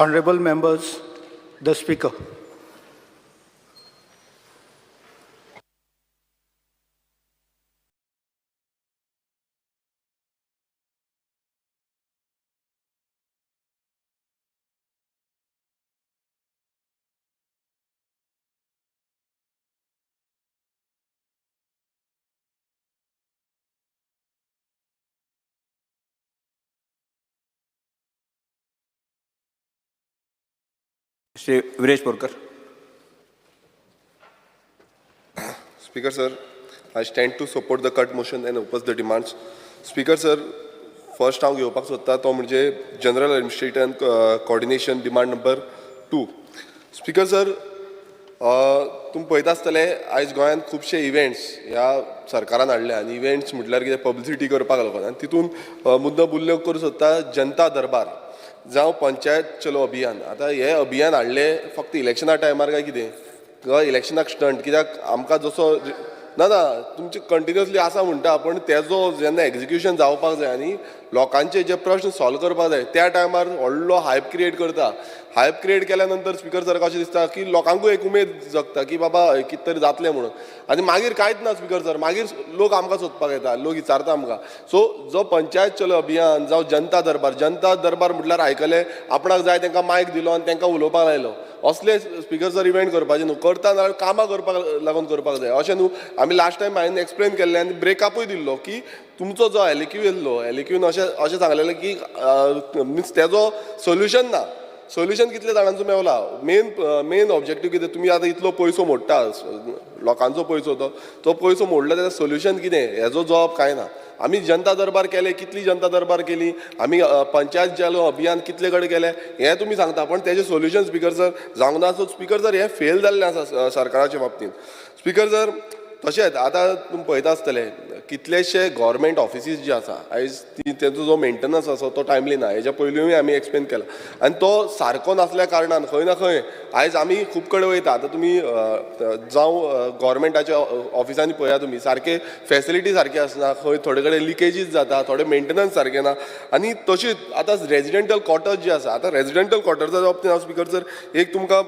Honorable members, the Speaker. Shri Viresh Borkar. Speaker sir, I stand to support the cut motion and oppose the demands. Speaker sir, first हांव घेवपाक सोदता तो म्हणजे general administration coordination demand number 2. Speaker sir, तुमी पळयता आसतले आयज गोंयांत खुबशे इव्हेंट्स ह्या सरकारान हाडले आनी इव्हेंट्स म्हटल्यार कितें पब्लिसिटी करपाक लागून आनी तितून मुद्दम उल्लेख करूंक सोदता जनता दरबार जावं पंचायत चलो अभियान. आतां हें अभियान हाडलें फक्त इलेक्शना टायमार काय कितें, किंवा इलेक्शनाक स्टंट कित्याक आमकां जसो ना ना तुमचे कंटिन्युअसली आसा म्हणटा, पूण तेजो जेन्ना एग्जिक्युशन जावपाक जाय आनी लोकांचे जे प्रश्न सॉल्व करपाक जाय त्या टायमार व्हडलो हायप क्रिएट करता. हायप क्रिएट केल्या नंतर स्पिकर सर कशें दिसता की लोकांकूय एक उमेद जगता की बाबा कितें तरी जातलें म्हणून, आनी मागीर कांयच ना स्पिकर सर, मागीर लोक आमकां सोदपाक येता, लोक विचारता आमकां. सो जो पंचायत चलो अभियान जावं जनता दरबार, जनता दरबार म्हटल्यार आयकलें आपणाक जाय तांकां मायक दिलो आनी तांकां उलोवपाक लायलो, असले स्पिकर सर इव्हेंट करपाचे न्हू, करता जाल्यार कामां करपाक लागून करपाक जाय अशें न्हू. आमी लास्ट टायम हांवें एक्सप्लेन केल्लें आनी ब्रेकअपूय दिल्लो की तुमचो जो एलक्यू येयल्लो, एलक्यून अशें अशें सांगलेलें की मिन्स तेजो सोल्युशन ना, सोल्युशन कितले जाणांचो मेवला. मेन मेन ऑब्जेक्टीव कितें, तुमी आतां इतलो पयसो मोडटा, लोकांचो पयसो, तो पयसो मोडला तेजो सोल्युशन कितें हेजो जवाब कांय ना. आमी जनता दरबार केले, कितली जनता दरबार केली आमी, पंचायत चलो अभियान कितले कडेन केलें हें तुमी सांगता, पण तेजें सोल्युशन स्पिकर सर जावंक ना. सो स्पिकर सर हें फेल जाल्लें आसा सरकाराच्या बाबतींत. स्पिकर सर तशेंच आतां तुमी पळयता आसतले कितलेशे गव्हर्मेंट ऑफिसीस जे आसा आयज ती तेजो जो मेंटेनन्स आसा तो टायमली ना, हेज्या पयलींय आमी एक्सप्लेन केला आनी तो सारको नासल्या कारणान खंय ना खंय आयज आमी खूब कडेन वयता. आतां तुमी जावं गव्हर्मेंटाच्या ऑफिसांनी पळया, तुमी सारके फेसिलिटी सारकी आसना, खंय थोडे कडेन लिकेजीस जाता, थोडे मेंटेनन्स सारकें ना. आनी तशीच आतां रेजिडेंटल क्वॉर्टर्स जे आसा, आतां रेजिडेंटल क्वॉर्टर्सा बाबतींत हांव स्पिकर सर एक तुमकां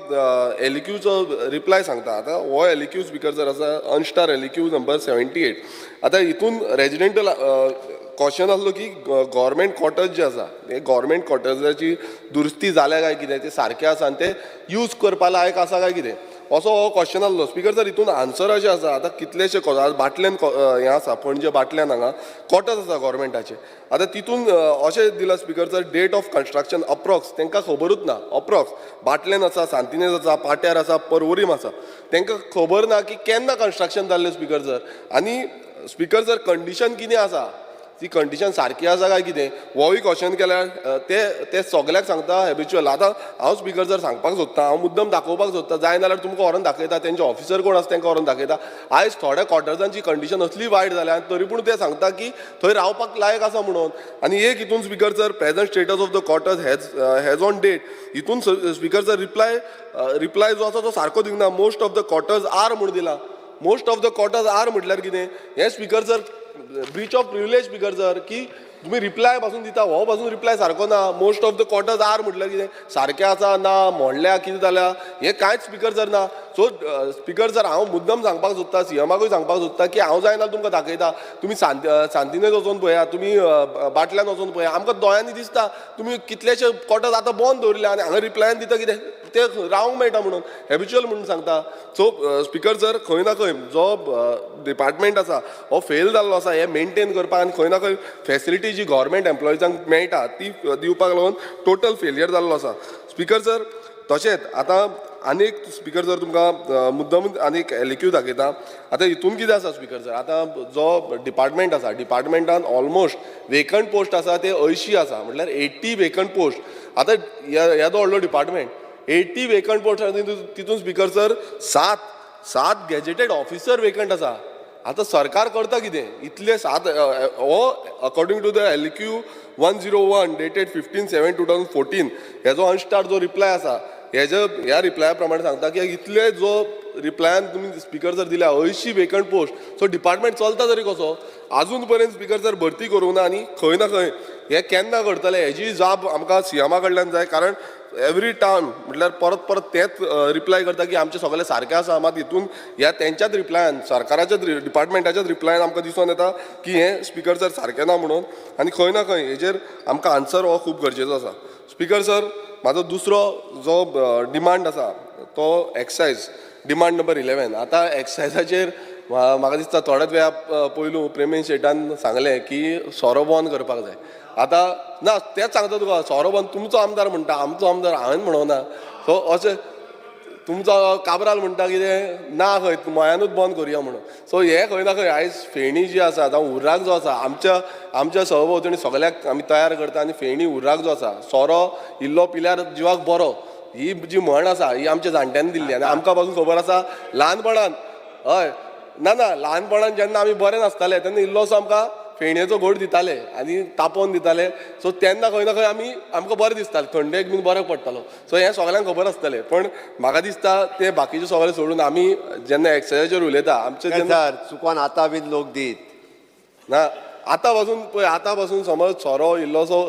एलक्यूचो रिप्लाय सांगता. आतां हो एलक्यू स्पिकर सर आसा अनस्टार एलक्यू नंबर 78. आतां हितून रेजिडेंटल क्वेश्चन आसलो की गव्हर्मेंट क्वॉर्टर्स जे आसा हे गव्हर्मेंट क्वॉर्टर्साची दुरुस्ती जाल्या काय कितें, ते सारके आसा आनी ते यूज करपा लायक आसा काय कितें, असो हो क्वेश्चन आसलो. स्पिकर सर हितून आन्सर अशें आसा, आतां कितलेशे बाटल्यान हें आसा, पणजे बाटल्यान हांगा क्वॉर्टर्स आसा गव्हर्मेंटाचे. आतां तितून अशें दिलां speaker sir, date of construction approx तांकां खबरूच ना, अप्रॉक्स बाटल्यान आसा, सांतिनेज आसा, पाट्यार आसा, परवरीम आसा, तांकां खबर ना की केन्ना कन्स्ट्रक्शन जाल्लें स्पिकर सर. आनी स्पिकर सर कंडिशन कितें आसा, ती कंडिशन सारकी आसा काय कितें होवूय क्वेश्चन केल्यार ते ते सगल्याक सांगता हॅबिच्युअल. आतां हांव स्पिकर सर सांगपाक सोदता, हांव मुद्दम दाखोवपाक सोदता, जाय जाल्यार तुमकां व्हरोन दाखयता, तेंचे ऑफिसर कोण आसा तांकां व्हरोन दाखयता. आयज थोड्या क्वॉर्टर्सांची कंडिशन असली वायट जाल्या आनी तरी पूण ते सांगता की थंय रावपाक लायक आसा म्हणून. आनी एक हितून speaker sir present status of the quarters has on date, हितून स्पिकर सर रिप्लाय जो आसा तो सारको दिवंक ना. Most of the quarters are म्हूण दिला, most of the quarters are म्हटल्यार कितें हें speaker sir breach of privilege speaker sir, की तुमी रिप्लाय पासून दिता, हो पासून रिप्लाय सारको ना. Most of the quarters are म्हटल्यार कितें सारकें आसा ना, मोडल्या कितें जाल्या हें कांयच स्पिकर सर ना. सो स्पिकर सर हांव मुद्दम सांगपाक सोदता, सीएमाकूय सांगपाक सोदता की हांव जायना तुमकां दाखयता, तुमी सांतिनेज वचोन पळया, तुमी बाटल्यान वचोन पळया, आमकां दोळ्यांनी दिसता तुमी कितलेशे क्वॉर्टर्स आतां बंद दवरले आनी हांगा रिप्लायान दिता कितें ते रावंक मेळटा म्हणून हॅबिच्युअल म्हणून सांगता. सो स्पिकर सर खंय ना खंय जो डिपार्टमेंट आसा हो फेल जाल्लो आसा हें मेंटेन करपाक आनी खंय ना खंय फेसिलिटी जी गव्हर्मेंट एम्प्लॉइजांक मेळटा ती दिवपाक लागून टोटल फेलियर जाल्लो आसा स्पिकर सर. तशेंच आतां आनीक स्पिकर सर तुमकां मुद्दम आनीक एलक्यू दाखयता. आतां हितून कितें आसा स्पिकर सर, आतां जो डिपार्टमेंट आसा डिपार्टमेंटान ऑलमोस्ट वेकंट पोस्ट आसा ते 80 आसा, म्हटल्यार 80 वेकंट पोस्ट. आतां येदो व्हडलो डिपार्टमेंट 80 वेकंट पोस्ट आसा, तितून speaker sir 7 gazetted officer vacant आसा. आतां सरकार करता कितें इतले 7 हो according to the LQ 101 dated 15/7/2014 हेजो अनस्टार जो रिप्लाय आसा हेज्या ह्या रिप्लाया प्रमाणे सांगता की इतले जो रिप्लायान तुमी स्पिकर सर दिल्या 80 वेकंट पोस्ट, सो डिपार्टमेंट चलता तरी कसो, आजून पर्यंत स्पिकर सर भरती करूंक ना. आनी खंय ना खंय हें केन्ना करतले हेजी जाप आमकां सीएमा कडल्यान जाय, कारण एवरी टायम म्हटल्यार परत परत तेच रिप्लाय करता की आमचें सगळें सारकें आसा. मात हितून ह्या तेंच्याच रिप्लायान, सरकाराच्याच डिपार्टमेंटाच्याच रिप्लायान आमकां दिसून येता की हें, स्पिकर सर, सारकें ना म्हणून. आनी खंय ना खंय हेजेर आमकां आन्सर हो खूब गरजेचो आसा. स्पिकर सर, म्हाजो दुसरो जो डिमांड आसा तो एक्सायज, डिमांड नंबर 11. आतां एक्सायजाचेर म्हाका दिसता थोड्याच वेळा पयलू प्रेमेंद शेटान सांगलें की सोरो बंद करपाक जाय. आतां ना, तेंच सांगता तुका, सोरो बंद तुमचो आमदार म्हणटा, आमचो आमदार हांवें म्हणोना. सो अशें तुमचो काब्राल म्हणटा कितें ना, खंय गोंयानूच बंद करुया म्हणून. सो हें खंय ना खंय आयज फेणी जी आसा, जावं हुर्राक जो आसा, आमच्या सहभोंवतणी सगळ्याक आमी तयार करता. आनी फेणी हुर्राक जो आसा, सोरो इल्लो पिल्यार जिवाक बरो ही जी म्हण आसा ही आमच्या जाणट्यांनी दिल्ली आनी आमकां पासून खबर आसा ल्हानपणान. हय, ना ना, ल्हानपणान जेन्ना आमी बरे नासताले तेन्ना इल्लोसो आमकां फेणयेचो घोट दिताले आनी तापोवन दिताले. सो तेन्ना खंय ना खंय आमकां बरें दिसतालें, थंडेक बीन बरें पडटालो. सो हें सगल्यांक खबर आसतलें, पण म्हाका दिसता ते बाकीचे सगळे सोडून आमी जेन्ना एक्सायजाचेर उलयता आमचे जेन्ना सर, चुकोन आतां बीन लोक दीत. ना, आतां पासून पळय, आतां पासून समज सोरो इल्लोसो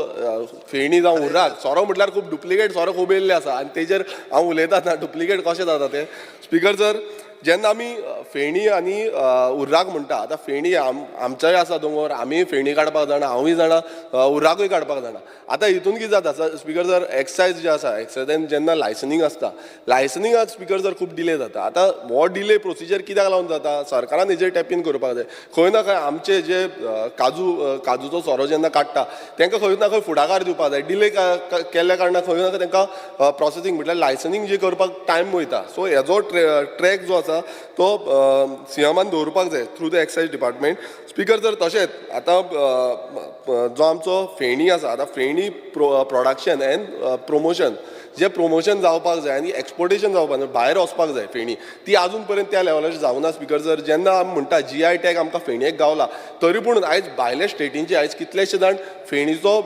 फेणी जावं हुर्राक, सोरो म्हटल्यार खूब डुप्लिकेट सोरो खूब येयल्ले आसा आनी तेजेर हांव उलयता ना, डुप्लिकेट कशें जाता तें. स्पिकर सर, जेन्ना आमी फेणी आनी हुर्राक म्हणटा, आतां फेणी आमचोय आसा दोंगोर, आमीय फेणी काडपाक जाणा, हांवूय जाणा, हुर्राकूय काडपाक जाणा. आतां हितून कितें जाता स्पिकर सर, एक्सायज जे आसा, एक्सायजान जेन्ना लायसनींग आसता, लायसनिंगाक स्पिकर सर खूब डिले जाता. आतां हो डिले प्रोसिजर कित्याक लागून जाता? सरकारान हेजेर टॅप इन करपाक जाय. खंय ना खंय आमचे जे काजूचो सोरो जेन्ना काडटा तांकां खंय ना खंय फुडाकार दिवपाक जाय. डिले केल्ल्या कारणान खंय ना खंय तांकां प्रोसेसींग म्हटल्यार लायसनींग जे करपाक टायम वयता. सो हेजो ट्रॅक जो आसा तो सीएमान दवरपाक जाय through the excise department. Speaker sir, तशेंच आतां जो आमचो फेणी आसा, आतां feni production and promotion, J promotion जावपाक जाय आनी एक्सपोर्टेशन जावपाक जाय, भायर वचपाक जाय फेणी, ती आजून पर्यंत त्या लेवलाचेर जावना. स्पिकर सर, जेन्ना आमी म्हणटा जीआय टॅग आमकां फेणयेक गावला, तरी पूण आयज भायल्या स्टेटींचे आयज कितलेशे जाण फेणीचो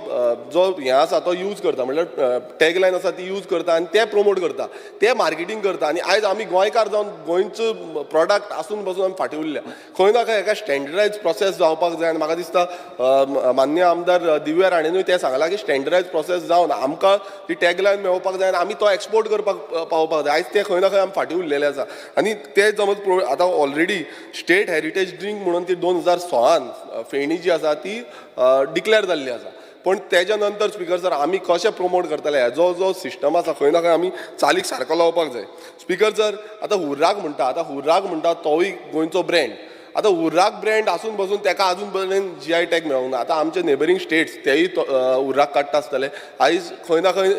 जो हें आसा तो यूज करता, म्हणल्यार टॅग लायन आसा ती यूज करता आनी ते प्रोमोट करता, ते मार्केटींग करता. आनी आयज आमी गोंयकार जावन गोंयचो प्रोडक्ट आसून पासून आमी फाटीं उरल्या. खंय ना खंय एका स्टँडर्डायज प्रोसेस जावपाक जाय. आनी म्हाका दिसता माननीय आमदार दिव्या राणेनूय तें सांगलां की स्टँडर्डायज प्रोसेस जावन आमकां ती टॅग लायन मेळोवपाक जाय आनी आमी तो एक्सपोर्ट करपाक पावपाक जाय. आयज ते खंय ना खंय आमी फाटीं उरलेले आसा. आनी ते समज आतां ऑलरेडी स्टेट हेरिटेज ड्रिंक म्हणून ती 2016न फेणी जी आसा ती डिक्लेर जाल्ली आसा, पण तेज्या नंतर स्पिकर सर आमी कशें प्रोमोट करतले हेजो जो सिस्टम आसा खंय ना खंय आमी चालीक सारको लावपाक जाय. स्पिकर सर, आतां हुर्राक म्हणटा, आतां हुर्राक म्हणटा तोवूय गोंयचो ब्रँड. आतां हुर्राक ब्रँड आसून बसून ताका आजून पर्यंत जीआय टॅग मेळूंक ना. आतां आमचे नेबरींग स्टेट्स तेय हुर्राक काडटा आसतले. आयज खंय ना खंय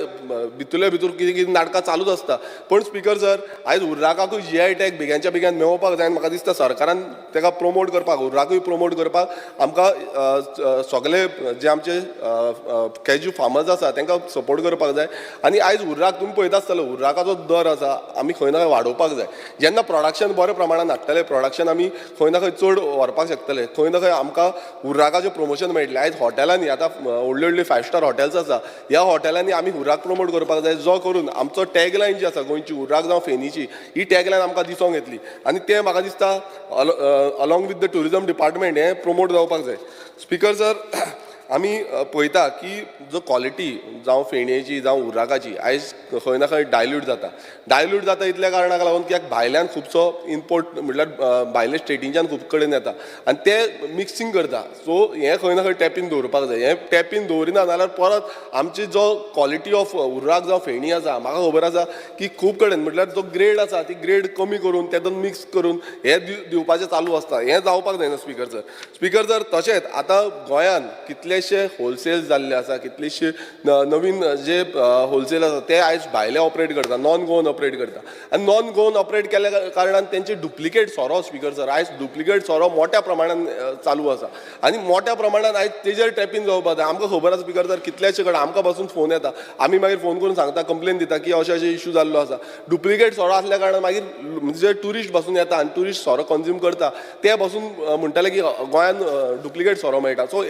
भितूरले भितूर कितें कितें नाटकां चालूच आसता, पण स्पिकर सर आयज हुर्राकाकूय जीआय टॅग बेग्यांच्या बेग्यान मेळोवपाक जाय. आनी म्हाका दिसता सरकारान ताका प्रोमोट करपाक, हुर्राकूय प्रोमोट करपाक आमकां सगळे जे आमचे कॅज्यू फार्मर्स आसा तांकां सपोर्ट करपाक जाय. आनी आयज हुर्राक तुमी पळयता आसतले, हुर्राकाचो दर आसा आमी खंय ना खंय वाडोवपाक जाय. जेन्ना प्रोडक्शन बऱ्या प्रमाणान हाडटले, प्रोडक्शन आमी खंय ना खंय चड व्हरपाक शकतले, खंय ना खंय आमकां हुर्राकाचें प्रोमोशन मेळटलें. आयज हॉटेलांनी आतां व्हडली व्हडली फायव स्टार हॉटेल्स आसा, ह्या हॉटेलांनी आमी हुर्राक प्रोमोट करपाक जाय, जो करून आमचो टॅगलायन जी आसा गोंयची, हुर्राक जावं फेणीची, ही टॅगलायन आमकां दिसोंक येतली. आनी तें म्हाका दिसता along with the tourism department हें प्रोमोट जावपाक जाय. स्पिकर सर, आमी पळयता की जो क्वॉलिटी जावं फेणयेची जावं हुर्राकाची आयज खंय ना खंय डायल्यूट जाता. डायल्यूट जाता इतल्या कारणाक लागून कित्याक भायल्यान खुबसो इम्पोर्ट, म्हटल्यार भायल्या स्टेटींच्यान खूब कडेन येता आनी ते मिक्सींग करता. सो हें खंय ना खंय टॅपीन दवरपाक जाय. हें टॅपीन दवरिना जाल्यार परत आमची जो क्वॉलिटी ऑफ हुर्राक जावं फेणी आसा, म्हाका खबर आसा की खूब कडेन म्हटल्यार जो ग्रेड आसा ती ग्रेड कमी करून तेतून मिक्स करून हे दिवपाचें चालू आसता. हें जावपाक जायना स्पिकर सर. स्पिकर सर, तशेंच आतां गोंयान कितलेशे होलसेल जाल्ले आसा, कितलेशे नवीन जे होलसेल आसा ते आयज भायले ऑपरेट करता, नॉन गोवन ऑपरेट करता. आनी नॉन गोवन ऑपरेट केल्ल्या कारणान तेंचे डुप्लिकेट सोरो, स्पिकर सर, आयज डुप्लिकेट सोरो मोठ्या प्रमाणान चालू आसा आनी मोठ्या प्रमाणान आयज तेजेर टॅपीन जावपाक जाय. आमकां खबर आसा स्पिकर सर, कितल्याशे कडेन आमकां पासून फोन येता, आमी मागीर फोन करून सांगता, कंप्लेन दिता की अशें अशें इशू जाल्लो आसा. डुप्लिकेट सोरो आसल्या कारणान मागीर म्हणजे ट्युरिस्ट पासून येता आनी ट्युरिस्ट सोरो कंज्यूम करता, ते पासून म्हणटाले की गोंयान डुप्लिकेट सोरो मेळटा. सो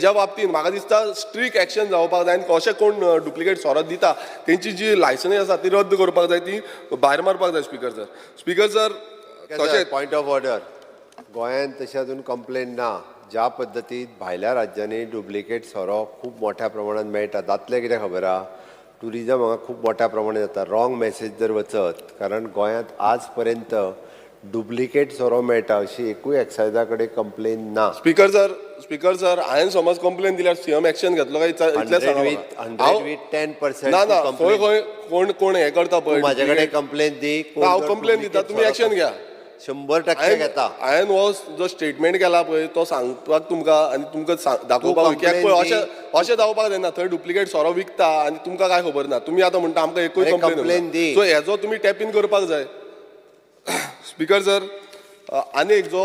हेज्या बाबतीन म्हाका दिसता स्ट्रीक एक्शन जावपाक जाय आनी कशें कोण डुप्लिकेट सोरो दिता तेंची जी लायसन्स आसा ती रद्द करपाक जाय, ती भायर मारपाक जाय स्पिकर सर. स्पिकर सर, तशेंच पॉयंट ऑफ ऑर्डर, गोंयांत तशें अजून कंप्लेन ना. ज्या पद्दतीन भायल्या राज्यांनी डुप्लिकेट सोरो खूब मोठ्या प्रमाणात मेळटा, जातलें कितें खबर आहा, ट्युरिजम हांगा खूब मोठ्या प्रमाणात जाता. रॉंग मॅसेज जर वचत, कारण गोंयांत आज पर्यंत डुप्लिकेट सोरो मेळटा अशी एकूय एक्सायजा कडेन कंप्लेन ना. स्पीकर सर, स्पीकर सर, हांवें समज कंप्लेन दिल्यार सीएम एक्शन घेतलो काय इतलें हंड्रेड सांगा विथ म्हाका. हंड्रेड विथ 10% ना ना, खंय खंय कोण कोण हें करता पळय. म्हाजे कडेन duplicate. Complain दी. ना, हांव कंप्लेन दिता, तुमी एक्शन घ्या. 100% घेता. हांवें हो जो स्टेटमेंट केला पळय तो सांगपाक तुमकां आनी तुमकां दाखोवपाक तूं कित्याक पळय complain अशें अशें जावपाक जायना. थंय डुप्लिकेट सोरो विकता आनी तुमकां काय खबर ना. तुमी आतां म्हणटा आमकां एकूय अरे, कंप्लेन complain दी. सो हेजो तुमी टॅप इन करपाक जाय. स्पीकर सर, आनी एक जो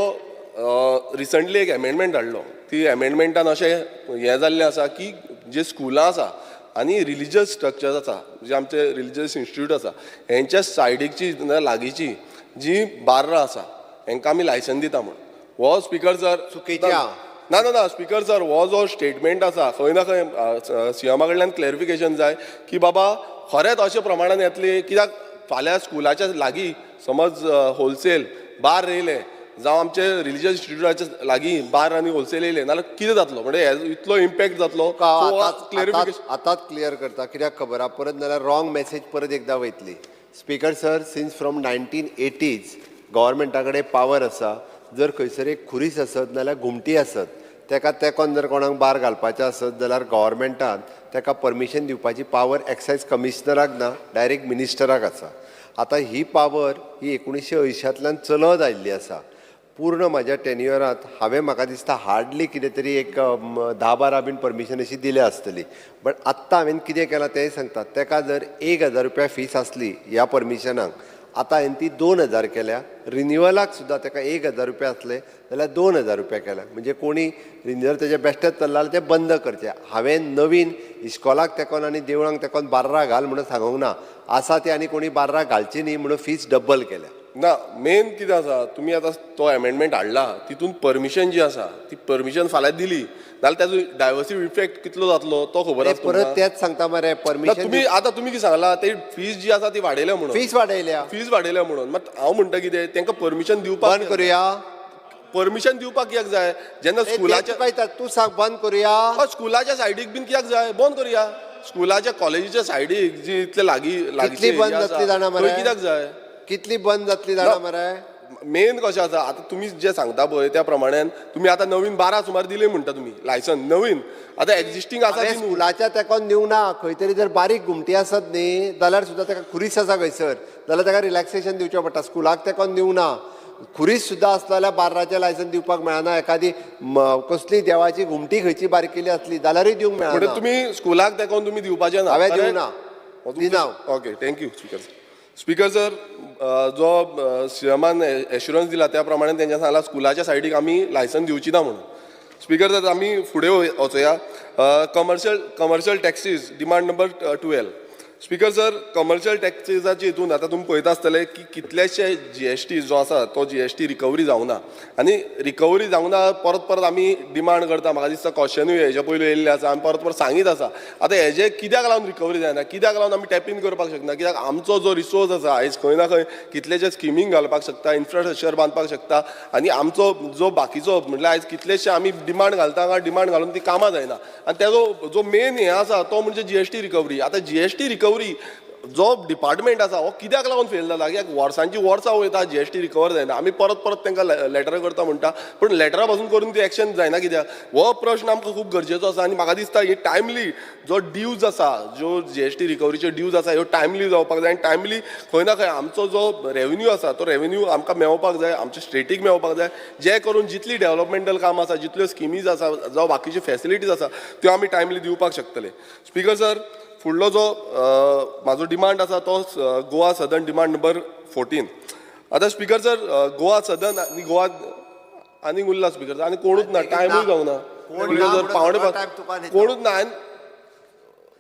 रिसंटली एक एमेंडमेंट हाडलो, ती एमेंडमेंटान अशें हें जाल्लें आसा की जे स्कुलां आसा आनी रिलिजियस स्ट्रक्चर्स आसा, जे आमचे रिलिजियस इन्स्टिट्यूट आसा, हेंच्या सायडीकची ना लागींची जी बार्रां आसा हेंकां आमी लायसन दिता म्हूण. हो स्पीकर सर, चुकीचें आहा. ना ना ना, स्पीकर सर, हो जो स्टेटमेंट आसा खंय ना खंय सीएमा कडल्यान क्लॅरिफिकेशन जाय की बाबा खरेंच अशें प्रमाणान येतली. कित्याक फाल्यां स्कुलाच्या लागीं समज होलसेल बार येयले जावं आमचे रिलिजियस इन्स्टिट्यूटाच्या लागीं बार आनी होलसेल येयले नाल्यार कितें जातलो? म्हणजे इतलो इम्पॅक्ट जातलो. क्लॅरिफिकेशन आतांच क्लियर करता, कित्याक खबर आहा, परत नाल्यार रॉंग मॅसेज परत एकदां वयतली. Speaker sir, since from 1980s गव्हर्मेंटा कडेन पावर आसा, जर खंयसर एक खुरीस आसत नाल्यार घुमटी आसत, तेका तेंकोन जर कोणाक बार घालपाचें आसत जाल्यार गव्हर्मेंटान तेका परमिशन दिवपाची पावर एक्सायज कमिशनराक ना, डायरेक्ट मिनिस्टराक आसा. आतां ही पावर ही 1980तल्यान चलत आयिल्ली आसा. पूर्ण म्हाज्या टेन्युअरांत हांवें म्हाका दिसता हार्डली कितें तरी एक 10-12 बीन परमिशन अशी दिल्या आसतली. बट आत्तां हांवें कितें केलां तेंय सांगता. तेका जर 1000 रुपया फीस आसली ह्या परमिशनाक, आतां हांवें ती 2000 केल्या. रिन्युअलाक सुद्दां तेका 1000 रुपया आसले जाल्यार 2000 रुपया केल्या. म्हणजे कोणी रिन्युअल तेजें बेश्टेच चल्लां जाल्यार तें बंद करचें. हांवें नवीन इस्कॉलाक तेकोन आनी देवळांक तेकोन बार्रां घाल म्हणून सांगूंक ना. आसा ती आनी कोणी बार्रां घालची न्ही म्हणून फीस डब्बल केल्या. ना, मेन कितें आसा, तुमी आतां तो एमेंडमेंट हाडला तितून परमिशन जी आसा ती परमिशन फाल्यां दिली नाल्यार ताजो डायवर्सीव इफेक्ट कितलो जातलो तो खबर आसा परत तुमकां? तेच सांगता मरे. ना, परमिशन तुमी आतां तुमी कितें सांगला, ते फीस जी आसा ती वाडयल्या म्हणून. फीस वाडयल्या. फीस वाडयल्या म्हणून. मात हांव म्हणटा कितें, तांकां परमिशन दिवपाक बंद करुया. परमिशन दिवपाक कित्याक जाय जेन्ना स्कुलाच्या स्कुलाच्या तूं सांग, बंद करुया. हय, स्कुलाच्या सायडीक बीन कित्याक जाय? बंद करुया. स्कुलाच्या कॉलेजीच्या सायडीक जी इतले लागीं लागींची बंद area आसा, जातली जाणा मरे? थंय कित्याक जाय? कितली बंद जातली जाणा मरे? मेन कशें आसा, आतां तुमी जें सांगता पळय त्या प्रमाणान तुमी आतां नवीन 12 सुमार दिले म्हणटा तुमी लायसन नवीन, आतां एग्जिस्टींग आसा हांवें ती न्हू. स्कुलाच्या तेंकोन दिवंक ना. खंय तरी जर बारीक घुमटी आसत न्ही जाल्यार सुद्दां तेका खुरीस आसा खंयसर जाल्यार तेका रिलॅक्सेशन दिवचें पडटा. स्कुलाक तेंकोन दिवंक ना. खुरीस सुद्दां आसलो जाल्यार बार्राचें लायसन दिवपाक मेळना. एखादी कसली देवाची घुमटी खंयची बारकेली आसली जाल्यारूय दिवंक म्हणजे मेळना. तुमी स्कुलाक तेंकोन तुमी दिवपाचें ना? हांवें दिवंक ना. दिना हांव. Okay, thank you speaker sir. Speaker sir, जो सीएमान एश्युरन्स दिला त्या प्रमाणे तेंच्या सांगला स्कुलाच्या सायडीक आमी लायसन दिवची ना म्हणून. स्पीकर सर, आमी फुडें वचोया. Commercial taxes demand number 12. Speaker sir, commercial टॅक्सीसाच्या हितून आतां तुमी पळयता आसतले की कितलेशे जीएसटी जो आसा तो जीएसटी रिकवरी जावना आनी रिकवरी जावना. परत परत आमी डिमांड करता. म्हाका दिसता क्वेश्चनूय हेजे पयलू येयल्ले आसा, आमी परत परत सांगीत आसा. आतां हेजे कित्याक लागून रिकवरी जायना, कित्याक लागून आमी टॅप इन करपाक शकना? कित्याक आमचो जो रिसोर्स आसा आयज खंय ना खंय कितलेशे स्किमींक घालपाक शकता, इन्फ्रास्ट्रक्चर बांदपाक शकता आनी आमचो जो बाकीचो म्हटल्यार आयज कितलेशे आमी डिमांड घालता, हांगा डिमांड घालून ती कामां जायना. आनी तेजो जो मेन हें आसा तो म्हणजे जीएसटी रिकवरी. आतां जीएसटी रिकवरी जो डिपार्टमेंट आसा हो कित्याक लागून फेल जाला? कित्याक वर्सांची वर्सां वयता, जीएसटी रिकवर जायना. आमी परत परत तांकां लेटर करता म्हणटा, पूण लेटरा पासून करून ती एक्शन जायना कित्याक? हो प्रश्न आमकां खूब गरजेचो आसा आनी म्हाका दिसता ही टायमली जो ड्यूज आसा, ज्यो जीएसटी रिकवरीच्यो ड्यूज आसा ह्यो टायमली जावपाक जाय आनी टायमली खंय ना खंय आमचो जो रेवेन्यू आसा तो रेवेन्यू आमकां मेळपाक जाय, आमच्या स्टेटीक मेळपाक जाय, जे करून जितली डेव्हलपमेंटल कामां आसा, जितल्यो स्किमीज आसा, जावं बाकीच्यो फॅसिलिटीज आसा त्यो आमी टायमली दिवपाक शकतले. स्पीकर सर, फुडलो जो म्हाजो डिमांड आसा तो गोवा सदन डिमांड नंबर 14. आतां स्पीकर सर, गोवा सदन आनी गोवा आनीक उरला स्पीकर सर, आनी कोणूच ना, टायमूय जावना. कोण ना सर, म्हणून पावणे सगळो पांच time तुका न्ही. कोणूच ना.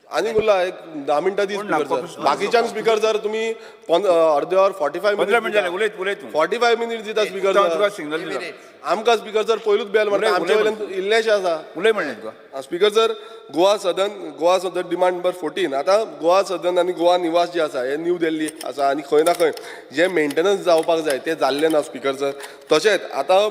आनीक उरला एक 10 मिनटां दी कोण ना? Speaker sir. बाकीच्यांक स्पीकर सर तुमी अर्दे वर, 45 15 मिनिट मिनट जाले, उलयत उलयत तूं. 45 मिनिट दिता स्पीकर तुका सर. सिग्नल दिला. आमकां स्पीकर सर पयलूच बेल मारता. उलय, आमचे उलय. वयल्यान इल्लेशें आसा. उलय म्हणलें तुका. Speaker sir, Goa Sadan demand number 14. आतां गोवा सदन आनी गोवा निवास जे आसा हे न्यू दिल्ली आसा आनी खंय ना खंय जे मेंटेनन्स जावपाक जाय ते जाल्ले ना स्पिकर सर. तशेंच आतां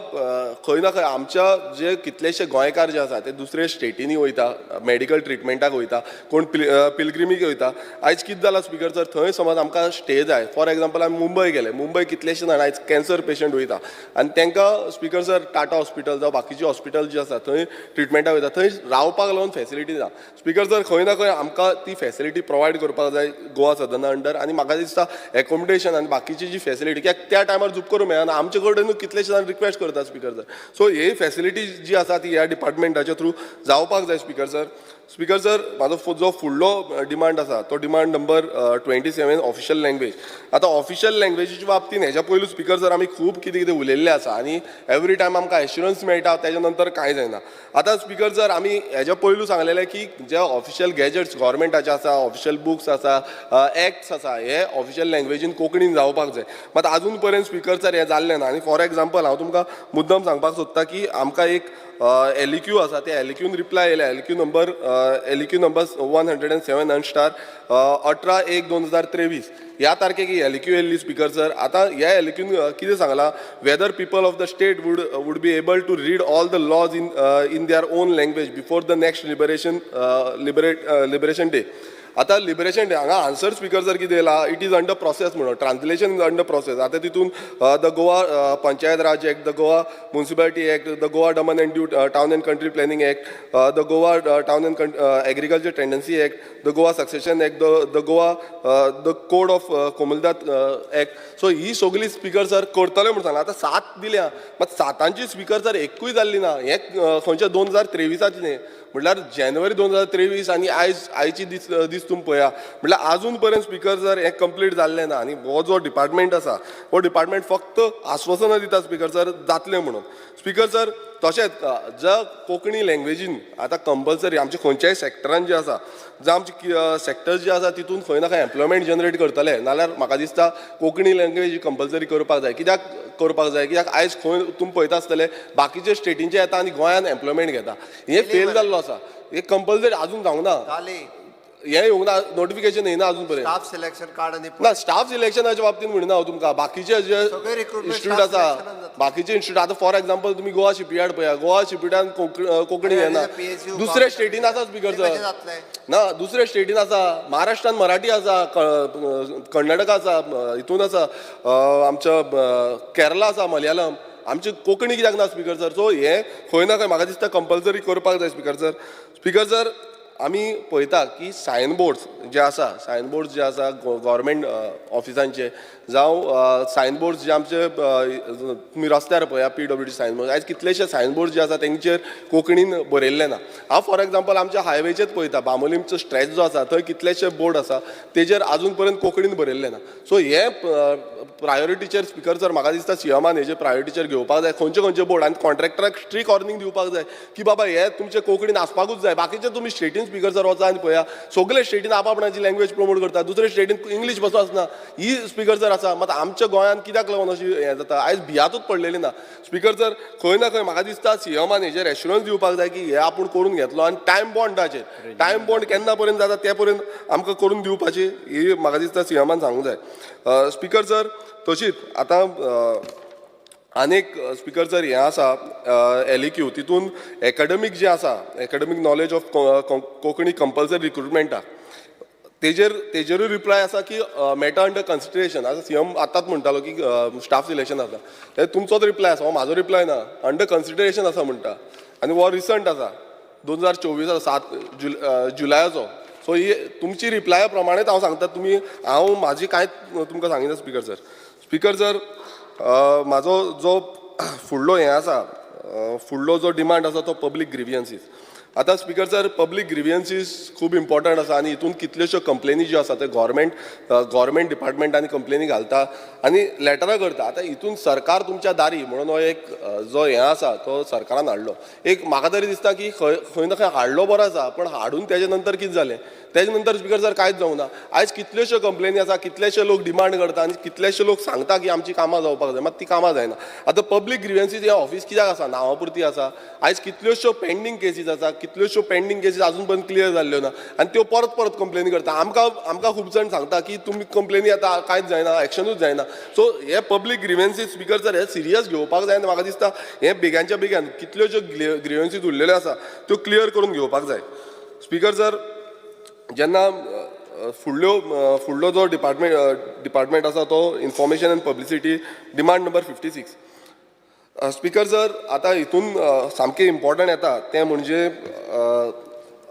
खंय ना खंय आमच्या जे कितलेशे गोंयकार जे आसा ते दुसरे स्टेटींनी वयता, मेडिकल ट्रिटमेंटाक वयता, कोण पिलग्रिमीक वयता. आयज कितें जालां स्पिकर सर, थंय समज आमकां स्टे जाय. फॉर एग्जाम्पल आमी मुंबय गेले, मुंबय कितलेशे जाण आयज कॅन्सर पेशंट वयता आनी तांकां स्पिकर सर टाटा हॉस्पिटल जावं बाकीची हॉस्पिटल जी आसा थंय ट्रिटमेंटाक वयता, थंय रावपाक लागून फेसिलिटी ना स्पिकर सर. खंय ना खंय आमकां ती फेसिलिटी प्रोवायड करपाक जाय गोवा सदना अंडर आनी म्हाका दिसता एकोमोडेशन आनी बाकीची जी फेसिलिटी, कित्याक त्या टायमार जूप करूं मेळना. आमचे कडेन कितलेशे जाण रिक्वेस्ट करता स्पिकर सर. सो ही फेसिलिटी जी आसा ती ह्या डिपार्टमेंटाच्या थ्रू जावपाक जाय स्पिकर सर. स्पिकर सर, म्हाजो जो फुडलो डिमांड आसा तो demand number 27, official language. आतां ऑफिशियल लँग्वेजीच्या बाबतीन हेज्या पयलू स्पिकर सर आमी खूब कितें कितें उलयल्लें आसा आनी एवरी टायम आमकां एश्युरन्स मेळटा, तेज्या नंतर कांय जायना. आतां स्पिकर सर, आमी हेज्या पयलू सांगलेलें की जे ऑफिशियल गॅजेट्स गव्हर्मेंटाचे आसा, ऑफिशियल बुक्स आसा, एक्ट्स आसा, हे ऑफिशियल लँग्वेजीन कोंकणीन जावपाक जाय. मात आजून पर्यंत स्पिकर सर हें जाल्लें ना. आनी फॉर एग्जाम्पल हांव तुमकां मुद्दम सांगपाक सोदता की आमकां एक एलईक्यू आसा, त्या एलईक्यून रिप्लाय येयल्या, LEQ number 107 *, 18/1/2023 ह्या तारखेक ही एलईक्यू येयल्ली स्पिकर सर. आतां ह्या एलईक्यून कितें सांगलां, whether people of the state would be able to read all the laws in their own language before the next liberation day. आतां लिबरेशन डे हांगा आन्सर स्पिकर सर कितें येयला, it is under process म्हणून, translation is under process. आतां तितून the Goa Panchayat Raj Act, the Goa Municipality Act, the Goa Daman and Diu Town and Country Planning Act, the Goa Town and Agriculture Tenancy Act, the Goa Succession Act, the Goa the Code of Comunidade Act. So ही सगळी speaker sir करतले म्हूण सांगला. आतां सात दिल्या, मात सातांची speaker sir एकूय जाल्ली ना. हें खंयच्या 2023आतलें, म्हटल्यार जानेवारी 2023 आनी आयज आयची दीस दीस तुमी पळया, म्हटल्यार आजून पर्यंत स्पिकर सर हें कंप्लीट जाल्लें ना. आनी हो जो डिपार्टमेंट आसा हो डिपार्टमेंट फक्त आश्वासनां दिता स्पिकर सर जातलें म्हणून. स्पिकर सर, तशेंच जर कोंकणी लँग्वेजीन आतां कंपल्सरी आमच्या खंयच्याय सॅक्टरान जे आसा, जावं आमचे सॅक्टर्स जे आसा तितून खंय ना खंय एम्प्लॉयमेंट जनरेट करतले नाल्यार म्हाका दिसता कोंकणी लँग्वेज कंपल्सरी करपाक जाय. कित्याक करपाक जाय? कित्याक आयज खंय तुमी पळयता आसतले, बाकीचे स्टेटींचे येता आनी गोंयान एम्प्लॉयमेंट घेता. हें फेल जाल्लो आसा. हे कंपल्सरी अजून जावंक ना. जाली. हें येवंक ना, नोटिफिकेशन येयना अजून पर्यंत. स्टाफ सिलेक्शन कार्ड आनी ना, स्टाफ सिलेक्शनाच्या बाबतींत म्हणिना हांव तुमकां, बाकीचे जे सगळे recruitment institute staff आसा, selectionान जाता. बाकीचे इन्स्टिट्यूट. आतां फॉर एग्जाम्पल तुमी गोवा शिपयार्ड पळया, गोवा शिपयार्डान कोंकणी येना. PSU दुसऱ्या स्टेटीन आसा स्पिकर ते कशें सर. जातलें? ना, दुसऱ्या स्टेटीन आसा, महाराष्ट्रान मराठी आसा, कर्नाटका आसा, हितून आसा, आमच्या केरला आसा मलयाळम. आमची कोंकणी कित्याक ना स्पिकर सर? सो हें खंय ना खंय म्हाका दिसता कंपल्सरी करपाक जाय स्पिकर सर. स्पिकर सर, आमी पळयता की सायन बोर्ड्स जे आसा, सायन बोर्ड्स जे आसा गव्हर्मेंट ऑफिसांचे जावं सायन बोर्ड्स जे आमचे तुमी रस्त्यार पळया, पीडब्ल्यूडी सायन बोर्ड, आयज कितलेशे सायन बोर्ड जे आसा तेंचेर कोंकणीन बरयल्लें ना. हांव फॉर एग्जाम्पल आमच्या हायवेचेच पळयता, बांबोलीमचो स्ट्रेच जो आसा थंय कितलेशे बोर्ड आसा तेजेर आजून पर्यंत कोंकणीन बरयल्लें ना. सो हे प्रायोरिटीचेर स्पिकर सर म्हाका दिसता सीएमान हेजे प्रायोरिटीचेर घेवपाक जाय, खंयचे खंयचे बोर्ड, आनी कॉन्ट्रॅक्टराक स्ट्रीक वॉर्निंग दिवपाक जाय की बाबा हे तुमचे कोंकणीन आसपाकूच जाय. बाकीचे तुमी स्टेटीन स्पिकर सर वचा आनी पळया, सगळे स्टेटीन आपणाची लँग्वेज प्रमोट करता, दुसरे स्टेटीन इंग्लीश बसून आसना. ही स्पिकर सर आसा. मात आमच्या गोंयांत कित्याक लागून अशी हें जाता? आयज भियातूच पडलेली ना स्पिकर सर. खंय ना खंय म्हाका दिसता सीएमान हेजेर एश्युरन्स दिवपाक जाय की हे आपूण करून घेतलो आनी टायम बॉन्डाचेर, टायम बॉन्ड केन्ना पर्यंत जाता ते पर्यंत आमकां करून दिवपाची ही म्हाका दिसता सीएमान सांगूंक जाय स्पिकर सर. तशीच आतां आनीक स्पिकर सर हें आसा एलईक्यू, तितून एकाडेमीक जे आसा, academic knowledge of Konkani compulsory रिक्रुटमेंटाक, तेजेरूय रिप्लाय आसा की मॅटर अंडर कन्सिडरेशन. आतां सीएम आतांच म्हणटालो की स्टाफ सिलेक्शन आसा, ते तुमचोच रिप्लाय आसा हो, म्हाजो रिप्लाय ना. अंडर कन्सिडरेशन आसा म्हणटा आनी हो रिसंट आसा, 2024 7 जुलयाचो. सो ही तुमची रिप्लाया प्रमाणेच हांव सांगता तुमी, हांव म्हाजी कांयच तुमकां सांगिना स्पिकर सर. स्पिकर सर, म्हाजो जो फुडलो हें आसा, फुडलो जो डिमांड आसा तो पब्लीक ग्रिवियन्सीस. आतां स्पिकर सर, पब्लीक ग्रिवियन्सीस खूब इम्पॉर्टंट आसा आनी हितून कितल्योश्यो कंप्लेनी ज्यो आसा ते गव्हर्मेंट डिपार्टमेंटांनी कंप्लेनी घालता आनी लेटरां करता. आतां हितून सरकार तुमच्या दारी म्हणून हो एक जो हें आसा तो सरकारान हाडलो. एक म्हाका तरी दिसता की खंय खंय ना खंय हाडलो बरो आसा, पण हाडून तेजे नंतर कितें जालें? तेजे नंतर स्पिकर सर कांयच जावंक ना. आयज कितल्योश्यो कंप्लेनी आसा, कितलेशे लोक डिमांड करता आनी कितलेशे लोक सांगता की आमची कामां जावपाक जाय, मात ती कामां जायना. आतां पब्लीक ग्रिवियन्सीस हें ऑफीस कित्याक आसा? नांवा पुरती आसा. आयज कितल्योश्यो पेंडींग केसीस आसा. कितल्योश्यो पेंडींग केसीस अजून पर्यंत क्लियर जाल्ल्यो ना आनी त्यो परत परत कंप्लेनी करता. आमकां खूब जाण सांगता की तुमी कंप्लेनी येता, कांयच जायना, एक्शनूच जायना. सो हे पब्लीक ग्रिवेन्सीस, स्पिकर सर, हे सिरियस घेवपाक जाय आनी म्हाका दिसता हे बेग्यांच्या बेग्यान कितल्यो ज्यो ग्रिवेन्सीस उरलेल्यो आसा त्यो क्लियर करून घेवपाक जाय. स्पिकर सर, जेन्ना फुडलो जो डिपार्टमेंट आसा तो information and publicity, demand number 56. Speaker sir, आतां हितून सामकें इम्पॉर्टंट येता तें म्हणजे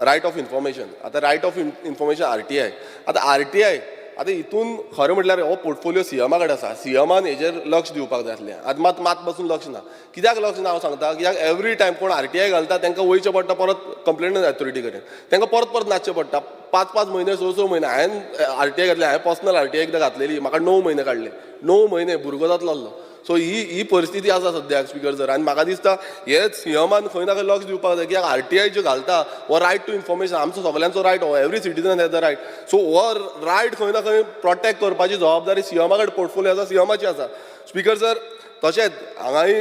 रायट ऑफ इन्फॉर्मेशन. आतां रायट ऑफ इन्फॉर्मेशन, आरटीआय. आतां आरटीआय, आतां हितून खरें म्हटल्यार हो पोर्टफोलियो सीएमा कडेन आसा. सीएमान हेजेर लक्ष दिवपाक जाय आसलें. आतां मात पासून लक्ष ना. कित्याक लक्ष ना हांव सांगता, कित्याक एवरी टायम कोण आरटीआय घालता तांकां वयचें पडटा परत कंप्लेन ऑथॉरिटी कडेन, तांकां परत परत नाचचें पडटा, पांच पांच म्हयने, स स म्हयने. हांवें आरटीआय घातले, हांवें पर्सनल आरटीआय एकदां घातलेली, म्हाका 9 म्हयने काडले, 9 म्हयने. भुरगो जातलो आसलो. सो ही परिस्थिती आसा सद्याक, स्पिकर सर. आनी म्हाका दिसता हे सीएमान खंय ना खंय लक्ष दिवपाक जाय, कित्याक आरटीआय ज्यो घालता हो रायट टू इन्फॉर्मेशन, आमचो सगल्यांचो रायट हो. Every citizen has the right. So हो रायट खंय ना खंय प्रोटेक्ट करपाची जबाबदारी सीएमा कडेन, पोर्टफोलियो आसा सीएमाची आसा, स्पिकर सर. तशेंच हांगाय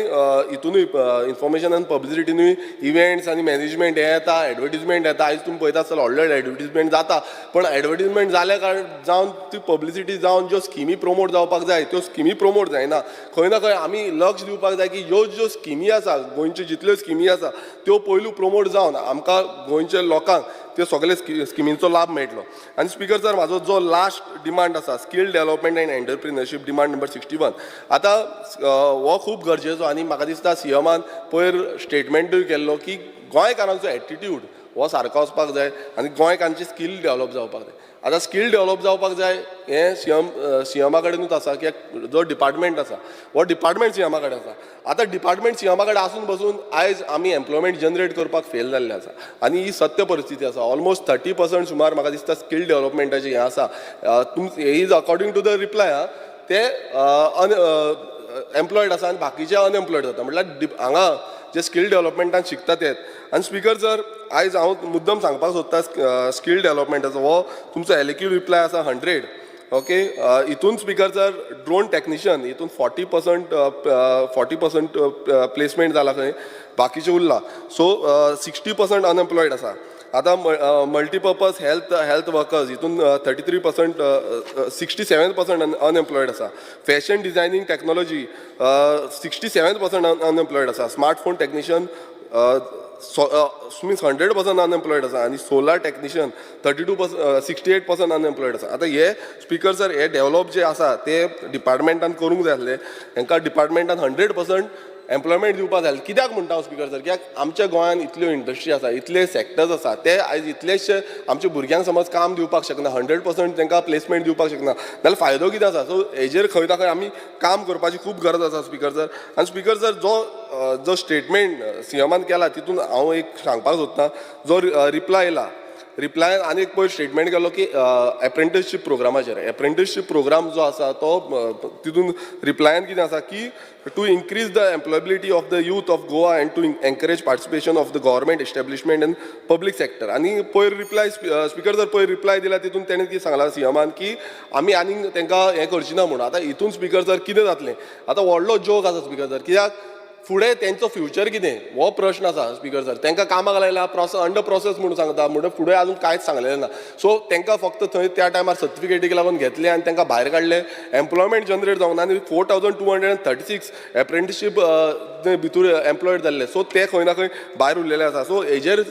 हितुनूय इन्फॉर्मेशन आनी पब्लिसिटीनूय इव्हेंट्स आनी मॅनेजमेंट हें येता, एडवर्टीजमेंट येता. आयज तुमी पळयता आसतले, व्हडले व्हडले एडवर्टीजमेंट जाता, पण एडवर्टीजमेंट जाल्या कारण जावन ती पब्लिसिटी जावन ज्यो स्किमी प्रमोट जावपाक जाय त्यो स्किमी प्रमोट जायना. खंय ना खंय आमी लक्ष दिवपाक जाय की ह्यो ज्यो स्किमी आसा, गोंयच्यो जितल्यो स्किमी आसा त्यो पयलू प्रमोट जावन आमकां गोंयच्या लोकांक त्यो सगळे स्किमींचो लाभ मेळटलो. आनी स्पिकर सर, म्हाजो जो लास्ट डिमांड आसा, skill development and entrepreneurship, demand number 61. आतां हो खूब गरजेचो आनी म्हाका दिसता सीएमान पयर स्टेटमेंटूय केल्लो की गोंयकारांचो एटिट्यूड हो सारको वचपाक जाय आनी गोंयकारांची स्कील डेव्हलप जावपाक जाय. आतां स्कील डेव्हलप जावपाक जाय हें सीएमा कडेनूच आसा, कित्याक जो डिपार्टमेंट आसा हो डिपार्टमेंट सीएमा कडेन आसा. आतां डिपार्टमेंट सीएमा कडेन आसून बसून आयज आमी एम्प्लॉयमेंट जनरेट करपाक फेल जाल्ले आसा आनी ही सत्य परिस्थिती आसा. ऑलमोस्ट 30% सुमार म्हाका दिसता स्कील डेव्हलपमेंटाचें हें आसा. तुम is according to the reply आं, ते अन एम्प्लॉयड आसा आनी बाकीचे अनएम्प्लॉयड जाता. म्हटल्यार हांगा जे स्कील डेव्हलपमेंटान शिकता तेच. आनी स्पिकर सर, आयज हांव मुद्दम सांगपाक सोदता स्कील डेव्हलपमेंटाचो हो तुमचो एलएक्यू रिप्लाय आसा 100, ओके. हितून, स्पिकर सर, ड्रोन टॅक्निशियन हितून 40% प्लेसमेंट जाला खंय, बाकीचे उरला. सो 60% अनएम्प्लॉयड आसा. आतां मल्टीपर्पज हेल्थ वर्कर्स हितून 33%, 67% unemployed आसा. Fashion designing technology, 67% unemployed आसा. Smartphone technician means 100% unemployed आसा आनी solar technician 32%, 68% unemployed आसा. आतां हे, स्पिकर सर, हे डेव्हलप जे आसा ते डिपार्टमेंटान करूंक जाय आसले. हांकां डिपार्टमेंटान 100% एम्प्लॉयमेंट दिवपाक जाय. कित्याक म्हणटा हांव, स्पिकर सर? कित्याक आमच्या गोंयांत इतल्यो इंडस्ट्री आसा, इतले सेक्टर्स आसा, ते आयज इतलेशे आमच्या भुरग्यांक समज काम दिवपाक शकना, 100% तांकां प्लेसमेंट दिवपाक शकना जाल्यार फायदो कितें आसा? सो हेजेर खंय ना खंय आमी काम करपाची खूब गरज आसा, स्पिकर सर. आनी स्पिकर सर, जो स्टेटमेंट सीएमान केला तितून हांव एक सांगपाक सोदता, जो रिप्लाय येयला, रिप्लायान आनी एक पयर स्टेटमेंट केलो की एप्रेंटिसशीप प्रोग्रामाचेर, एप्रेंटिसशीप प्रोग्राम जो आसा तो तितून रिप्लायान कितें आसा की to increase the employability of the youth of Goa and to encourage participation of the government establishment and public sector. आनी पयर रिप्लाय, स्पिकर जर पयर रिप्लाय दिला तितून तेणें कितें सांगलां सीएमान की आमी आनीक तांकां हें करची ना म्हणून. आतां हितून, स्पिकर सर, कितें जातलें? आतां व्हडलो जोक आसा, स्पिकर सर, कित्याक फुडें तेंचो फ्युचर कितें हो प्रश्न आसा, स्पिकर सर. तांकां कामाक लायला, प्रोसेस अंडर प्रोसेस म्हणून सांगता, म्हणून फुडें अजून कांयच सांगलेलें ना. सो तांकां फक्त थंय त्या टायमार सर्टिफिकेटीक लागून घेतले आनी तांकां भायर काडले. एम्प्लॉयमेंट जनरेट जावंक ना आनी 4236 apprenticeship भितूर एम्प्लॉयड जाल्ले, सो ते खंय ना खंय भायर उरलेले आसा. सो हेजेर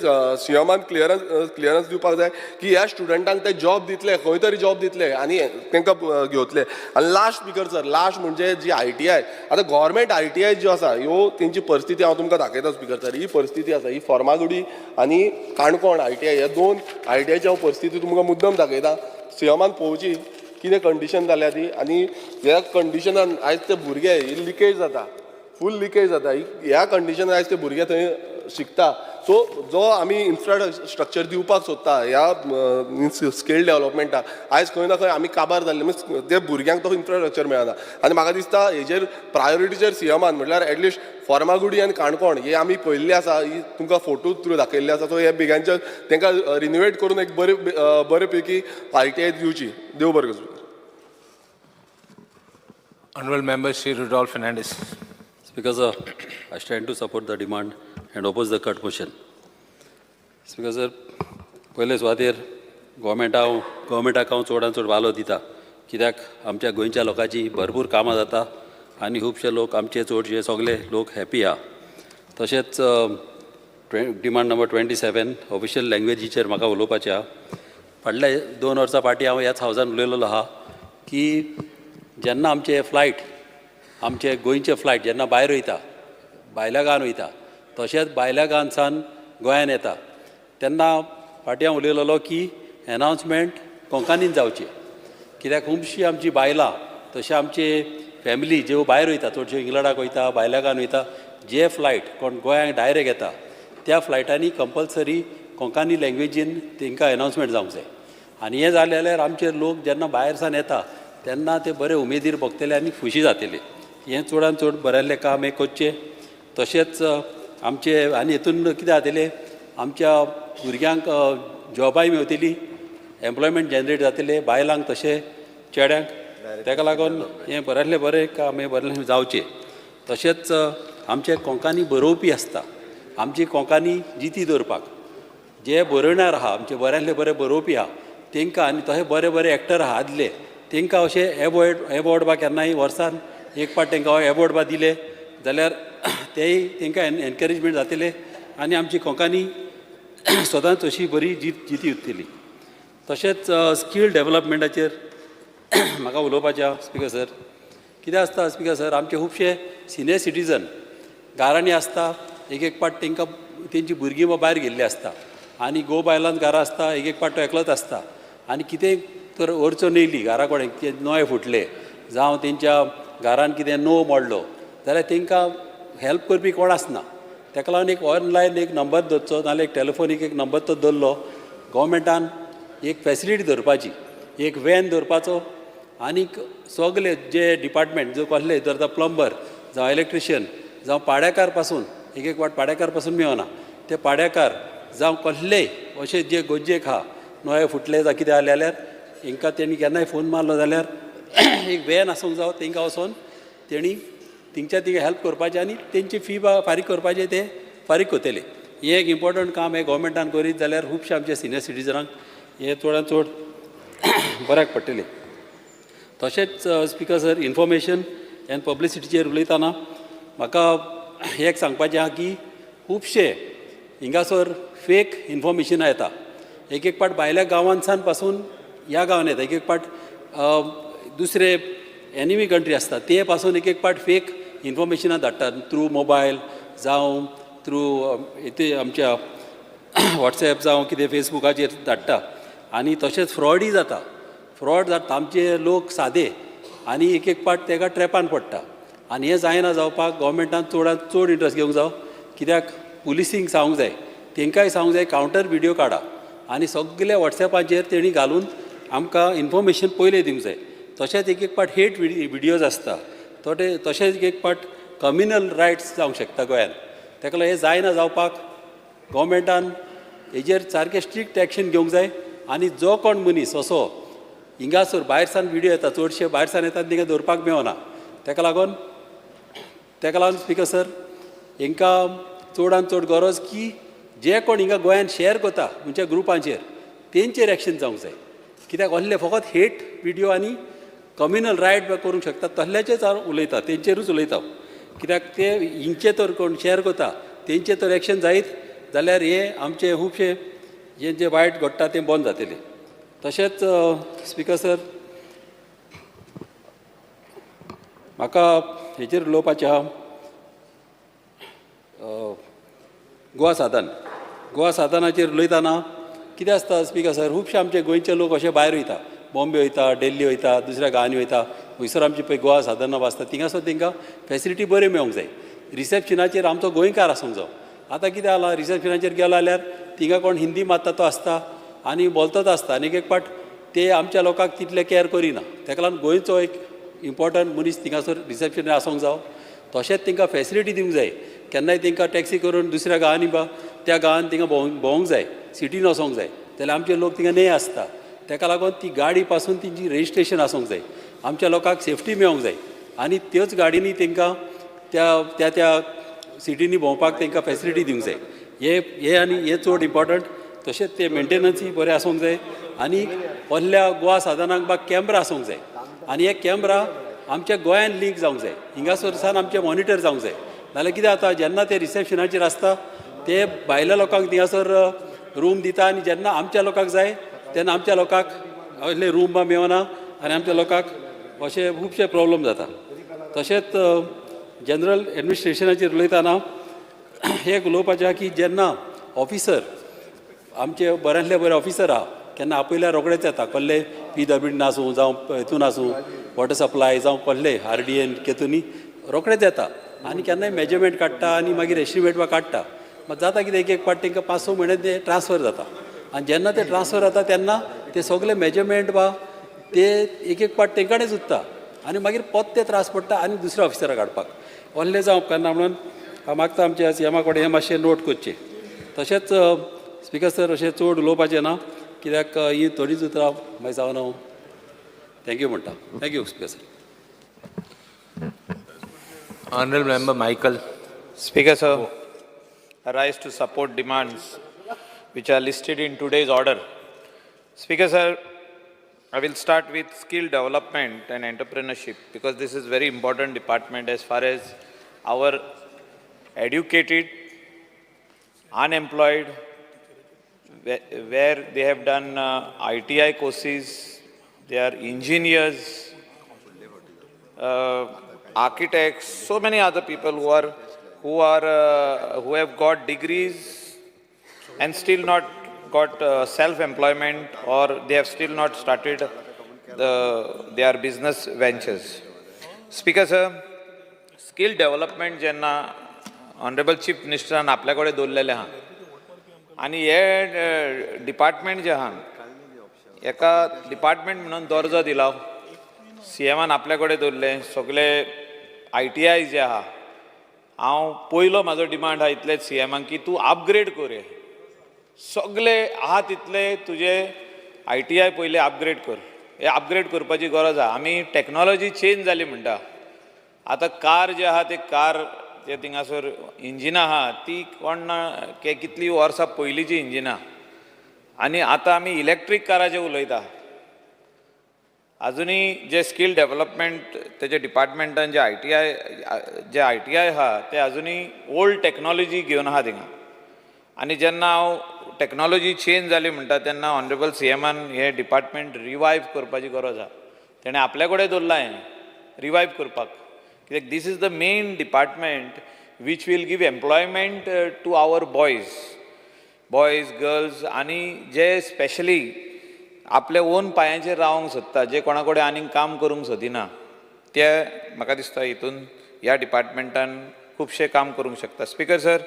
सीएमान क्लियरन्स दिवपाक जाय की ह्या स्टुडंटांक ते जॉब दितले, खंय तरी जॉब दितले आनी तांकां घेवतले. आनी लास्ट, स्पिकर सर, लास्ट म्हणजे जी आयटीआय, आतां गव्हर्मेंट आयटीआय ज्यो आसा ह्यो तेंची परिस्थिती हांव तुमकां दाखयता, स्पिकर सर. ही परिस्थिती आसा, ही फर्मागुडी आनी काणकोण आयटीआय, ह्या दोन आयटीआयची हांव परिस्थिती तुमकां मुद्दम दाखयता. सीएमान पळोवची कितें कंडिशन जाल्या ती. आनी ह्या कंडिशनान आयज ते भुरगे, ही लिकेज जाता, फूल लिकेज जाता. ह्या कंडिशनान आयज ते भुरगे थंय शिकता. सो जो आमी इन्फ्रास्ट्रक्चर दिवपाक सोदता ह्या मिन्स स्कील डेव्हलपमेंटाक, आयज खंय ना खंय आमी काबार जाल्ले, मिन्स ते भुरग्यांक तो इन्फ्रास्ट्रक्चर मेळना. आनी म्हाका दिसता हेजेर प्रायोरिटीचेर सीएमान म्हटल्यार एटलिस्ट फर्मागुडी आनी काणकोण हे आमी पळयल्ले आसा, ही तुमकां फोटो थ्रू दाखयल्ले आसा. सो हे बेगांचे तांकां रिनोवेट करून एक बरे बरे पैकी आयटीआय दिवची. देव बरें करूं. Honorable Member Shri Rudolph Fernandez. Speaker sir, I stand to support the demand and oppose the cut motion. Speaker sir, पयले सुवातेर गोवोरमेंटाक हांव चडान चड वालो दिता, कित्याक आमच्या गोंयच्या लोकांची भरपूर कामां जाता आनी खुबशे लोक आमचे चडशे सगळे लोक हॅपी आहा. तशेंच डिमांड नंबर 27 ऑफिशियल लँग्वेजीचेर म्हाका उलोवपाचें आहा. फाटल्या 2 वर्सां फाटीं हांव ह्याच हावजान उलयलेलो आहा की जेन्ना आमचे फ्लायट, आमचे गोंयचे फ्लायट जेन्ना भायर वयता, भायल्या गांवान वयता, तशेंच भायल्या गांवांसान गोंयान येता, तेन्ना फाटीं हांव उलयलेलो की एनावन्समेंट कोंकणीन जावचें, कित्याक खुबशीं आमची बायलां तशें आमचे फॅमिली ज्यो भायर वयता, चडश्यो इंग्लंडाक वयता, भायल्या गांवान वयता, जे फ्लायट कोण गोंयांक डायरेक्ट येता त्या फ्लायटांनी कंपल्सरी कोंकणी लँग्वेजीन तांकां एनावन्समेंट जावंक जाय. आनी हें जालें जाल्यार आमचे लोक जेन्ना भायर सान येता तेन्ना ते बरे उमेदीर भोगतले आनी खुशी जातले. हें चडान चड बऱ्यांतलें काम हें करचें. तशेंच आमचे आनी हितून कितें जातलें, आमच्या भुरग्यांक जॉबाय मेवतली, एम्प्लॉयमेंट जनरेट जातलें, बायलांक तशें चेड्यांक. ताका लागून हें बऱ्यांतलें बरें काम हें बरें जावचें. तशेंच आमचे कोंकणी बरोवपी आसता, आमची कोंकणी जिती दवरपाक जे बरोवणार आहा, आमचे बऱ्यांतले बरे बरोवपी आहा तांकां, आनी तशे बरे बरे एक्टर आहा आदले, तांकां अशें एवॉर्ड बा केन्नाय वर्सान एक पाट तांकां एवॉर्ड बा दिले जाल्यार तेय तांकां एनकरेजमेंट जातलें आनी आमची कोंकणी सदांच अशी बरी जिती उरतली. तशेंच स्कील डेवलपमेंटाचेर म्हाका उलोवपाचें आहा. स्पिकर सर, कितें आसता स्पिकर सर, आमचे खुबशे सिनियर सिटीजन घरांनी आसता. एक एक पाट तांकां तेंची भुरगीं बा भायर गेल्ली आसता आनी घोव बायलांच घरा आसता. एक एक पाट तो एकलोच आसता आनी कितेंय तर अडचण येयली घरा कडेन, कितें नळे फुटले जावं तेंच्या घरान कितें णव मोडलो जाल्यार तांकां हेल्प करपी कोण आसना. ताका लागून एक ऑनलायन एक नंबर दवरचो, नाल्यार एक टेलिफोनीक एक नंबर तो दवरलो. गोवोरमेंटान एक फेसिलिटी दवरपाची, एक वॅन दवरपाचो आनीक सगले जे डिपार्टमेंट जो कसले जर आतां प्लंबर जावं इलेक्ट्रिशियन जावं पाड्याकार पासून, एक एक फावट पाड्याकार पासून मेळना, ते पाड्याकार जावं कसलेय अशे जे गरजेक आहा, नळे फुटले जावं कितें जालें जाल्यार हेंकां तेणी केन्नाय फोन मारलो जाल्यार एक वॅन आसूंक जावो. तांकां वचोन तेणी थिंगच्या थिंगा हेल्प करपाचें आनी तेंची फी फारीक करपाचें, ते फारीक करतले. हें एक इम्पोर्टंट काम हें गोवोरमेंटान करीत जाल्यार खुबशे आमच्या सिनियर सिटीजनांक हें चडान चड बऱ्याक पडटलें. तशेंच स्पिकर सर, इन्फॉर्मेशन एंड पब्लिसिटीचेर उलयतना म्हाका एक सांगपाचें आहा की खुबशे हिंगासर फेक इन्फॉर्मेशनां येता. एक एक पाट भायल्या गांवांसान पासून ह्या गांवान येता, एक एक पाट दुसरे एनिमी कंट्री आसता ते पासून एक एक पाट फेक इन्फॉर्मेशनां धाडटात थ्रू मोबायल जावं थ्रू ते आमच्या वॉट्सॅप जावं कितें फेसबुकाचेर धाडटा. आनी तशेंच फ्रॉडूय जाता. फ्रॉड जाता, आमचे लोक सादे आनी एक एक पाट तेका ट्रेपान पडटा. आनी हें जायना जावपाक गोवोरमेंटान चडांत चड इंट्रस्ट घेवंक जावो, कित्याक पुलिसींक सांगूंक जाय, तेंकांय सांगूंक जाय, कावंटर विडियो काडा आनी सगळे वॉट्सॅपाचेर तेणी घालून आमकां इन्फॉर्मेशन पयलें दिवंक जाय. तशेंच एक एक पाट हेट विडियोज आसता तोटे, तशेंच एक एक पाट कम्युनल रायट्स जावंक शकता गोंयान. ताका लागून हें जायना जावपाक गोवोरमेंटान हेजेर सारकें स्ट्रिक्ट एक्शन घेवंक जाय. आनी जो कोण मनीस असो हिंगासर भायरसान विडियो येता, चडशे भायरसान येतात, तांकां धरपाक मेवना. ताका लागून स्पिकर सर, हांकां चडान चड गरज की जे कोण हिंगा गोंयान शेअर करता खंयच्या ग्रुपांचेर तेंचेर एक्शन जावंक जाय, कित्याक असले फकत हेट विडियो आनी कम्युनल रायट करूंक शकता तसल्याचेच हांव उलयता, तेंचेरूच उलयता. कित्याक ते हिंचे तर कोण शेअर करता तेंचे तर एक्शन जायत जाल्यार हे आमचे खुबशे हे जे वायट घडटा तें बंद जातलें. तशेंच स्पिकर सर, म्हाका हेचेर उलोवपाचें आहा, गोवा साधन. गोवा साधनाचेर उलयतना कितें आसता स्पिकर सर, खुबशे आमचे गोंयचे लोक अशे भायर वयता, बॉम्बे वयता, दिल्ली वयता, दुसऱ्या गांवांनी वयता. हयसर आमची पळय गोवा साधनां आसता, थिंगासर तांकां फेसिलिटी बऱ्यो मेळोंक जाय. रिसेप्शनाचेर आमचो गोंयकार आसूंक जायो. आतां कितें जालां, रिसेप्शनाचेर गेलो जाल्यार थिंगा कोण हिंदी मारता तो आसता आनी बोलतोच आसता आनी एक एक पाट ते आमच्या लोकांक तितले कॅर करिना. ताका लागून गोंयचो एक इम्पोर्टंट मनीस थिंगासर रिसेप्शनार आसूंक जावो. तशेंच तांकां फेसिलिटी दिवंक जाय. केन्नाय तांकां टॅक्सी करून दुसऱ्या गांवांनी बा त्या गांवांत थिंगा भोंवूंक जाय, सिटीन वचोंक जाय जाल्यार आमचे लोक थिंगा न्हय आसता. ताका लागून ती गाडी पासून तेंची रजिस्ट्रेशन आसूंक जाय. आमच्या लोकांक सेफ्टी मेळोंक जाय आनी त्योच गाडयांनी तांकां त्या त्या त्या सिटींनी भोंवपाक तांकां फेसिलिटी दिवंक जाय. हे हे आनी हे चड इम्पॉर्टंट. तशेंच ते मेंटेनन्सूय बरें आसूंक जाय आनी कसल्या गोवा साधनाक बा कॅमरा आसूंक जाय आनी हे कॅमरा आमच्या गोंयान लींक जावंक जाय, हिंगासर सान आमचे मॉनिटर जावंक जाय. नाल्यार कितें जाता, जेन्ना ते रिसेप्शनाचेर आसता ते भायल्या लोकांक थिंगासर रूम दिता आनी जेन्ना आमच्या लोकांक जाय तेन्ना आमच्या लोकांक असले रूम बा मेवना आनी आमच्या लोकांक अशे खुबशे प्रॉब्लम जाता. तशेंच जनरल एडमिनिस्ट्रेशनाचेर उलयतना एक उलोवपाचें आहा की जेन्ना ऑफिसर आमचे बऱ्यांतले बरे ऑफिसर आहा, केन्ना आपयल्यार रोखडेच येता, कसले पीडब्ल्यूडी नासूं जावं हितून आसूं, वॉटर सप्लाय जावं कसले आरडीएन केतूनी रोखडेच येता आनी केन्नाय मेजरमेंट काडटा आनी मागीर एस्टिमेट बा काडटा. मात जाता कितें, एक एक फावट तांकां 5-6 म्हयने ते ट्रान्सफर जाता आनी जेन्ना ते ट्रान्सफर जाता तेन्ना ते सगळे मेजरमेंट बा ते एक एक फावट तेंकडेच उरता आनी मागीर पोत ते त्रास पडटा आनी दुसऱ्या ऑफिसराक हाडपाक. ओल्ले जावं उपकारना म्हणून हांव मागता आमच्या सीएमा कडेन हें मातशें नोट करचें. तशेंच स्पिकर सर, अशें चड उलोवपाचें ना कित्याक ही थोडीच उतरां मागीर जावन हांव thank you म्हणटा. Thank you speaker sir. Honorable Member Michael. Speaker, sir, I rise to support demands which are listed in today's order. Speaker, sir, I will start with skill development and entrepreneurship because this is very important department as far as our educated, unemployed, where they have done ITI courses, they are engineers, architects, so many other people who have got degrees and still not got self-employment, or they have still not started their business ventures. Speaker sir, skill development जेन्ना honourable chief मिनिस्टरान आपल्या कडेन दवरलेलें आहा आनी हे department जे आहा एका department म्हणून दर्जो दिला सीएमान आपल्या कडेन दवरलें. सगळे आयटीआय जे आहा, हांव पयलो म्हाजो डिमांड आहा इतलेच सीएमाक की तूं अपग्रेड कर हे सगळे आहा तितले तुजे आयटीआय पयले अपग्रेड कर. हे अपग्रेड करपाची गरज आहा. आमी टॅक्नोलॉजी चेंज जाली म्हणटा. आतां कार जे आहा ते कार जे थिंगासर इंजिनां आहा ती कोण ना कितलीं वर्सां पयलींची इंजिनां आनी आतां आमी इलेक्ट्रीक काराचेर उलयता. अजुनूय जे स्कील डेवलपमेंट तेजे डिपार्टमेंटान जे आयटीआय आहा ते अजुनूय ओल्ड टॅक्नोलॉजी घेवन आहा थिंगा. आनी जेन्ना हांव टॅक्नोलॉजी चेंज जाली म्हणटा तेन्ना ऑनरेबल सीएमान हें डिपार्टमेंट रिवायव करपाची गरज आहा. तेणें आपल्या कडेन दवरलां हें रिवायव करपाक कित्याक this is the main department which will give employment to our boys, girls आनी जे स्पेशली आपल्या ओन पांयांचेर रावंक सोदता, जे कोणा कडेन आनीक काम करूंक सोदिना, ते म्हाका दिसता हितून ह्या डिपार्टमेंटान खुबशें काम करूंक शकता. स्पिकर सर,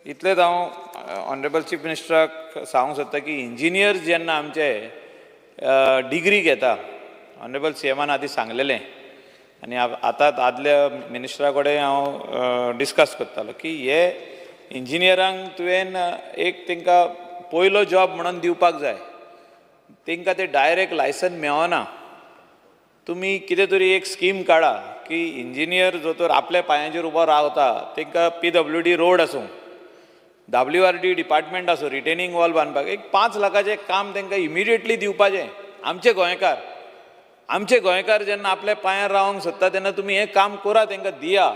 इतलेंच हांव ऑनरेबल चीफ मिनिस्टराक सांगूंक सोदता की इंजिनियर्स जेन्ना आमचे डिग्री घेता, ऑनरेबल सीएमान आदीं सांगलेलें आनी आतां आदल्या मिनिस्टरा कडेन हांव डिस्कस करतालो की हे इंजिनियरांक तुवें एक तांकां पयलो जॉब म्हणून दिवपाक जाय. तांकां ते डायरेक्ट लायसन मेळना. तुमी कितें तरी एक स्कीम काडा की इंजिनियर जो तर आपल्या पांयांचेर उबो रावता तांकां पीडब्ल्यूडी रोड आसूं, डब्ल्यूआरडी डिपार्टमेंट आसूं, रिटेनिंग वॉल बांदपाक एक 5 लाखाचें काम तांकां इमिडिएटली दिवपाचें. आमचे गोंयकार जेन्ना आपल्या पांयार रावंक सोदता तेन्ना तुमी हें काम करा, तांकां दिया.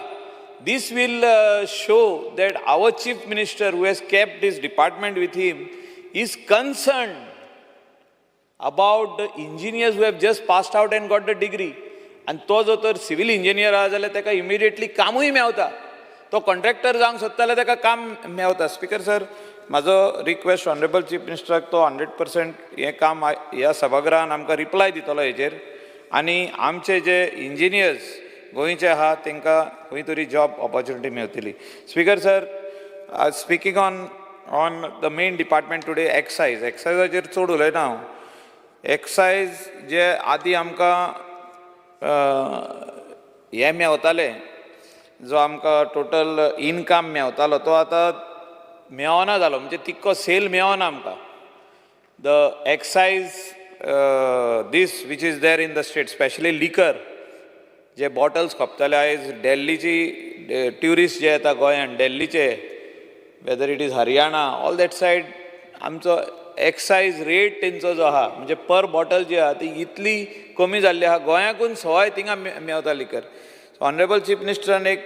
This will show that our chief minister, who has kept this department with him, is concerned about the engineers who have just passed out and got the degree. आनी तो जो तर सिवील इंजिनियर आहा जाल्यार ताका इमिडिएटली कामूय मेवता. तो contractor जावंक सोदता जाल्यार ताका काम मेवता. स्पिकर सर, म्हाजो रिक्वेस्ट ऑनरेबल चीफ मिनिस्टराक, तो 100% हें काम ह्या सभागृहान आमकां रिप्लाय दितलो हेजेर आनी आमचे जे इंजिनियर्स गोंयचे आहा तांकां खंय तरी जॉब ऑपॉर्च्युनिटी मेवतली. Speaker sir, speaking on the main department today, excise. एक्सायजाचेर चड उलयना हांव. एक्सायज जे आदीं आमकां हें मेवतालें, जो आमकां टोटल इनकम मेवतालो तो आतां मेवना जालो, म्हणजे तितको सेल मेवना आमकां. The excise this which is there in the state, specially liquor J bottles खपताले, आयज डेल्लीची ट्युरिस्ट जे येता गोंयान, डेल्लीचे whether it is Haryana, all that side आमचो एक्सायज रेट तेंचो जो आहा, म्हणजे पर बॉटल जी आहा ती इतली कमी जाल्ली आहा, गोंयाकून सवाय थिंगा मेवता लिकर. सो ऑनरेबल चीफ मिनिस्टरान एक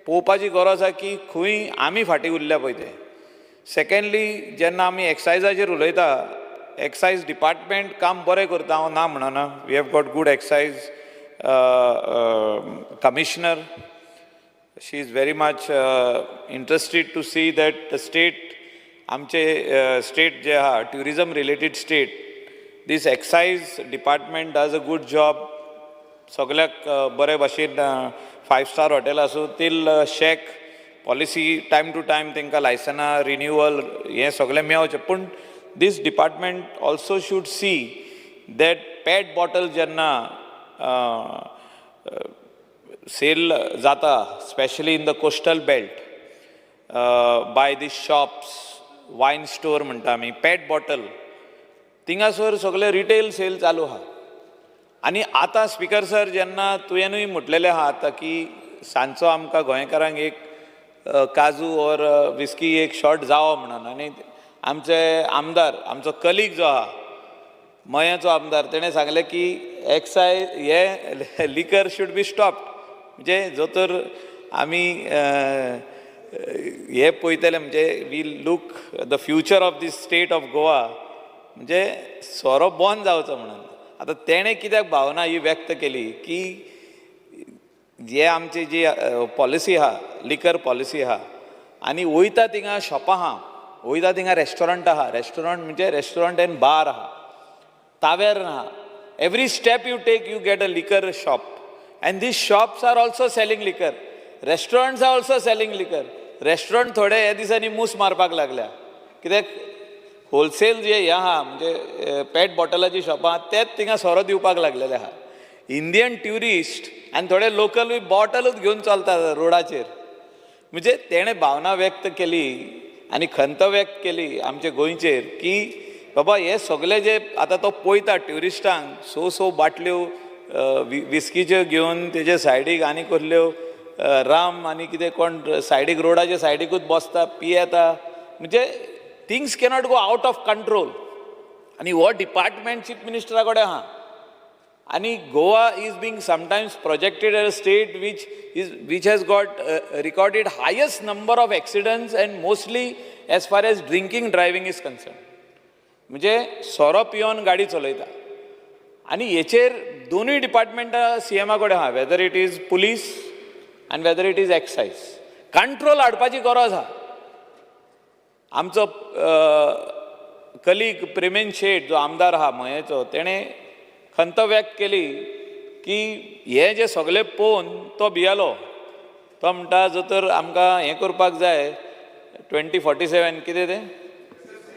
पळोवपाची गरज आहा की खंय आमी फाटीं उरल्या पळय तें. सेकेंडली, जेन्ना आमी एक्सायजाचेर उलयता, एक्सायज डिपार्टमेंट काम बरें करता, हांव ना म्हणना. We have got good excise commissioner. She is very much interested to see that the state, आमचे स्टेट जे आहा tourism related state, this excise department does a good job. सगळ्याक बरे भाशेन, फायव स्टार हॉटेल आसूं till shack policy, time to time तांकां लायसनां renewal हें सगळें मेवचें. पूण this department also should see that PET bottle जेन्ना सेल जाता, specially in the coastal belt by the shops, wine store म्हणटा आमी, पॅट बॉटल थिंगासर सगळे रिटेल सेल चालू आहा. आनी आतां स्पिकर सर, जेन्ना तुवेंनूय म्हटलेलें आहा आतां की सांजचो आमकां गोंयकारांक एक काजू ऑर विस्की एक शॉट जावो म्हणून, आनी आमचे आमदार, आमचो कलीग जो आहा, मयाचो आमदार, तेणें सांगलें की एक्सायज हे लिकर should be stopped. म्हणजे जो तर आमी हे पळयतले, म्हणजे we look the future of this state of Goa, म्हणजे सोरो बंद जावचो म्हणून. आतां तेणें कित्याक भावना ही व्यक्त केली की जे आमची जी पॉलिसी आहा, लिकर पॉलिसी आहा, आनी वयता थिंगा शॉपां आहा, वयता थिंगा रेस्टॉरंट आहा, रेस्टॉरंट म्हणजे रेस्टॉरंट एंड बार आहा, तावेर्न आहा. Every step you take, you get a liquor shop, and these shops are also selling liquor, restaurants are also selling liquor. Restaurant थोडे ह्या दिसांनी मूस मारपाक लागल्या, कित्याक होलसेल जे हें आहा, म्हणजे पेट बॉटलाची शॉपां आहा, तेच थिंगा सोरो दिवपाक लागलेले आहा. इंडियन ट्युरिस्ट आनी थोडे लोकलूय बॉटलूच घेवन चलता रोडाचेर. म्हणजे तेणें भावना व्यक्त केली आनी खंत व्यक्त केली आमचे गोंयचेर की बाबा, हे सगळे जे आतां तो पळयता ट्युरिस्टांक सो सो बाटल्यो विस्कीच्यो घेवन तेजे सायडीक आनी कसल्यो राम आनी कितें कोण सायडीक, रोडाच्या सायडीकूच बसता, पियेता. म्हणजे things cannot go out of control. आनी हो डिपार्टमेंट चीफ मिनिस्टरा कडेन आहा. आनी Goa is being sometimes projected as a state which has got recorded highest number of accidents and mostly as far as drinking driving is concerned, म्हणजे सोरो पियोन गाडी चलयता. आनी हेचेर दोनूय डिपार्टमेंटां सी एमा कडेन आहा, whether it is police and whether it is excise, control हाडपाची गरज आहा. आमचो कलीग प्रेमेन शेट जो आमदार आहा मयेचो, तेणें खंत व्यक्त केली की हे जे सगळे पळोवन तो भियेलो. तो म्हणटा, जो तर आमकां हें करपाक जाय, 2047 कितें तें,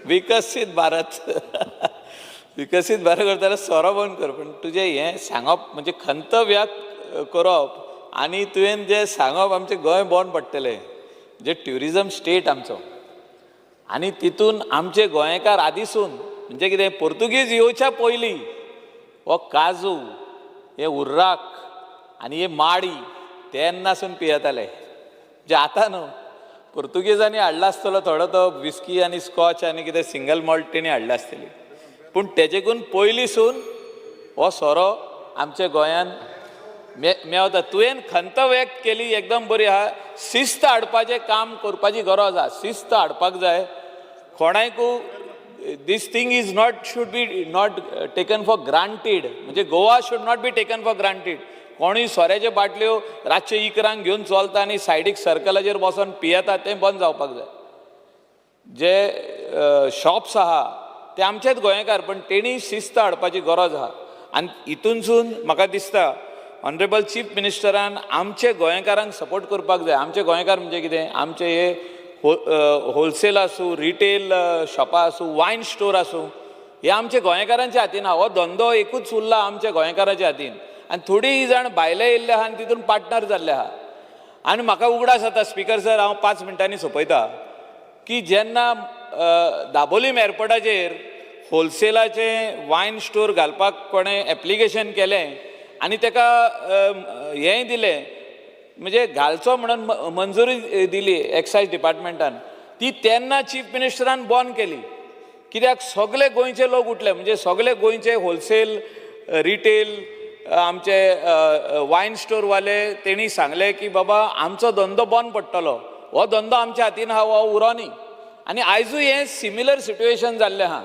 विकसीत भारत, विकसीत भारत करता जाल्यार सोरो बंद कर. पूण तुजें हें सांगप म्हणजे खंत व्यक्त करप आनी तुवें जें सांगप, आमचें गोंय बंद पडटलें, जे ट्युरिजम स्टेट आमचो. आनी तितून आमचे गोंयकार आदिसून, म्हणजे कितें, पोर्तुगीज येवच्या पयलीं हो काजू, हे उर्राक आनी हे माडी तेन्नासून पियेताले. म्हणजे आतां न्हू, पोर्तुगेजांनी हाडला आसतलो थोडो तो विस्की आनी स्कॉच आनी कितें सिंगल मॉल्ट तेणी हाडल्या आसतली, पूण तेजेकून पयलींसून हो सोरो आमच्या गोंयान मेवता. तुवें खंत व्यक्त केली एकदम बरी आहा. शिस्त हाडपाचें काम करपाची गरज आहा. शिस्त हाडपाक जाय कोणायकू. This thing is not should be not taken for granted. म्हणजे Goa should not be taken for granted. कोणूय सोऱ्याच्यो बाटल्यो रातचे 11 घेवन चलता आनी सायडीक सर्कलाचेर बसोन पियेता, तें बंद जावपाक जाय. जे शॉप्स आहा ते आमचेच गोंयकार, पण तेणी शिस्त हाडपाची गरज आहा. आनी हितूनसून म्हाका दिसता ऑनरेबल चीफ मिनिस्टरान आमचे गोंयकारांक सपोर्ट करपाक जाय. आमचे गोंयकार म्हणजे कितें, आमचे हे होलसेल आसूं, रिटेल शॉपां आसूं, वायन स्टोर आसूं, हे आमचे गोंयकारांच्या हातीन आहा. हो धंदो एकूच उरला आमच्या गोंयकाराच्या हातीन. आनी थोडी जाण भायले येयल्ले आहा आनी तितून पार्टनर जाल्ले आहा. आनी म्हाका उगडास जाता स्पिकर सर, हांव 5 मिनटांनी सोंपयता, की जेन्ना दाबोलीम एअरपोर्टाचेर होलसेलाचे वायन स्टोर घालपाक कोणें एप्लिकेशन केलें आनी ताका हेंय दिलें, म्हणजे घालचो म्हणून मंजुरी दिली एक्सायज डिपार्टमेंटान. ती तेन्ना चीफ मिनिस्टरान बंद केली कित्याक सगळे गोंयचे लोक उठले, म्हणजे सगळे गोंयचे होलसेल रिटेल आमचे वायन स्टोरवाले तेणी सांगले की बाबा आमचो धंदो बंद पडटलो, हो धंदो आमच्या हातीन आहा, हो उरो न्ही. आनी आयजूय हें सिमिलर सिट्युएशन जाल्लें आहा.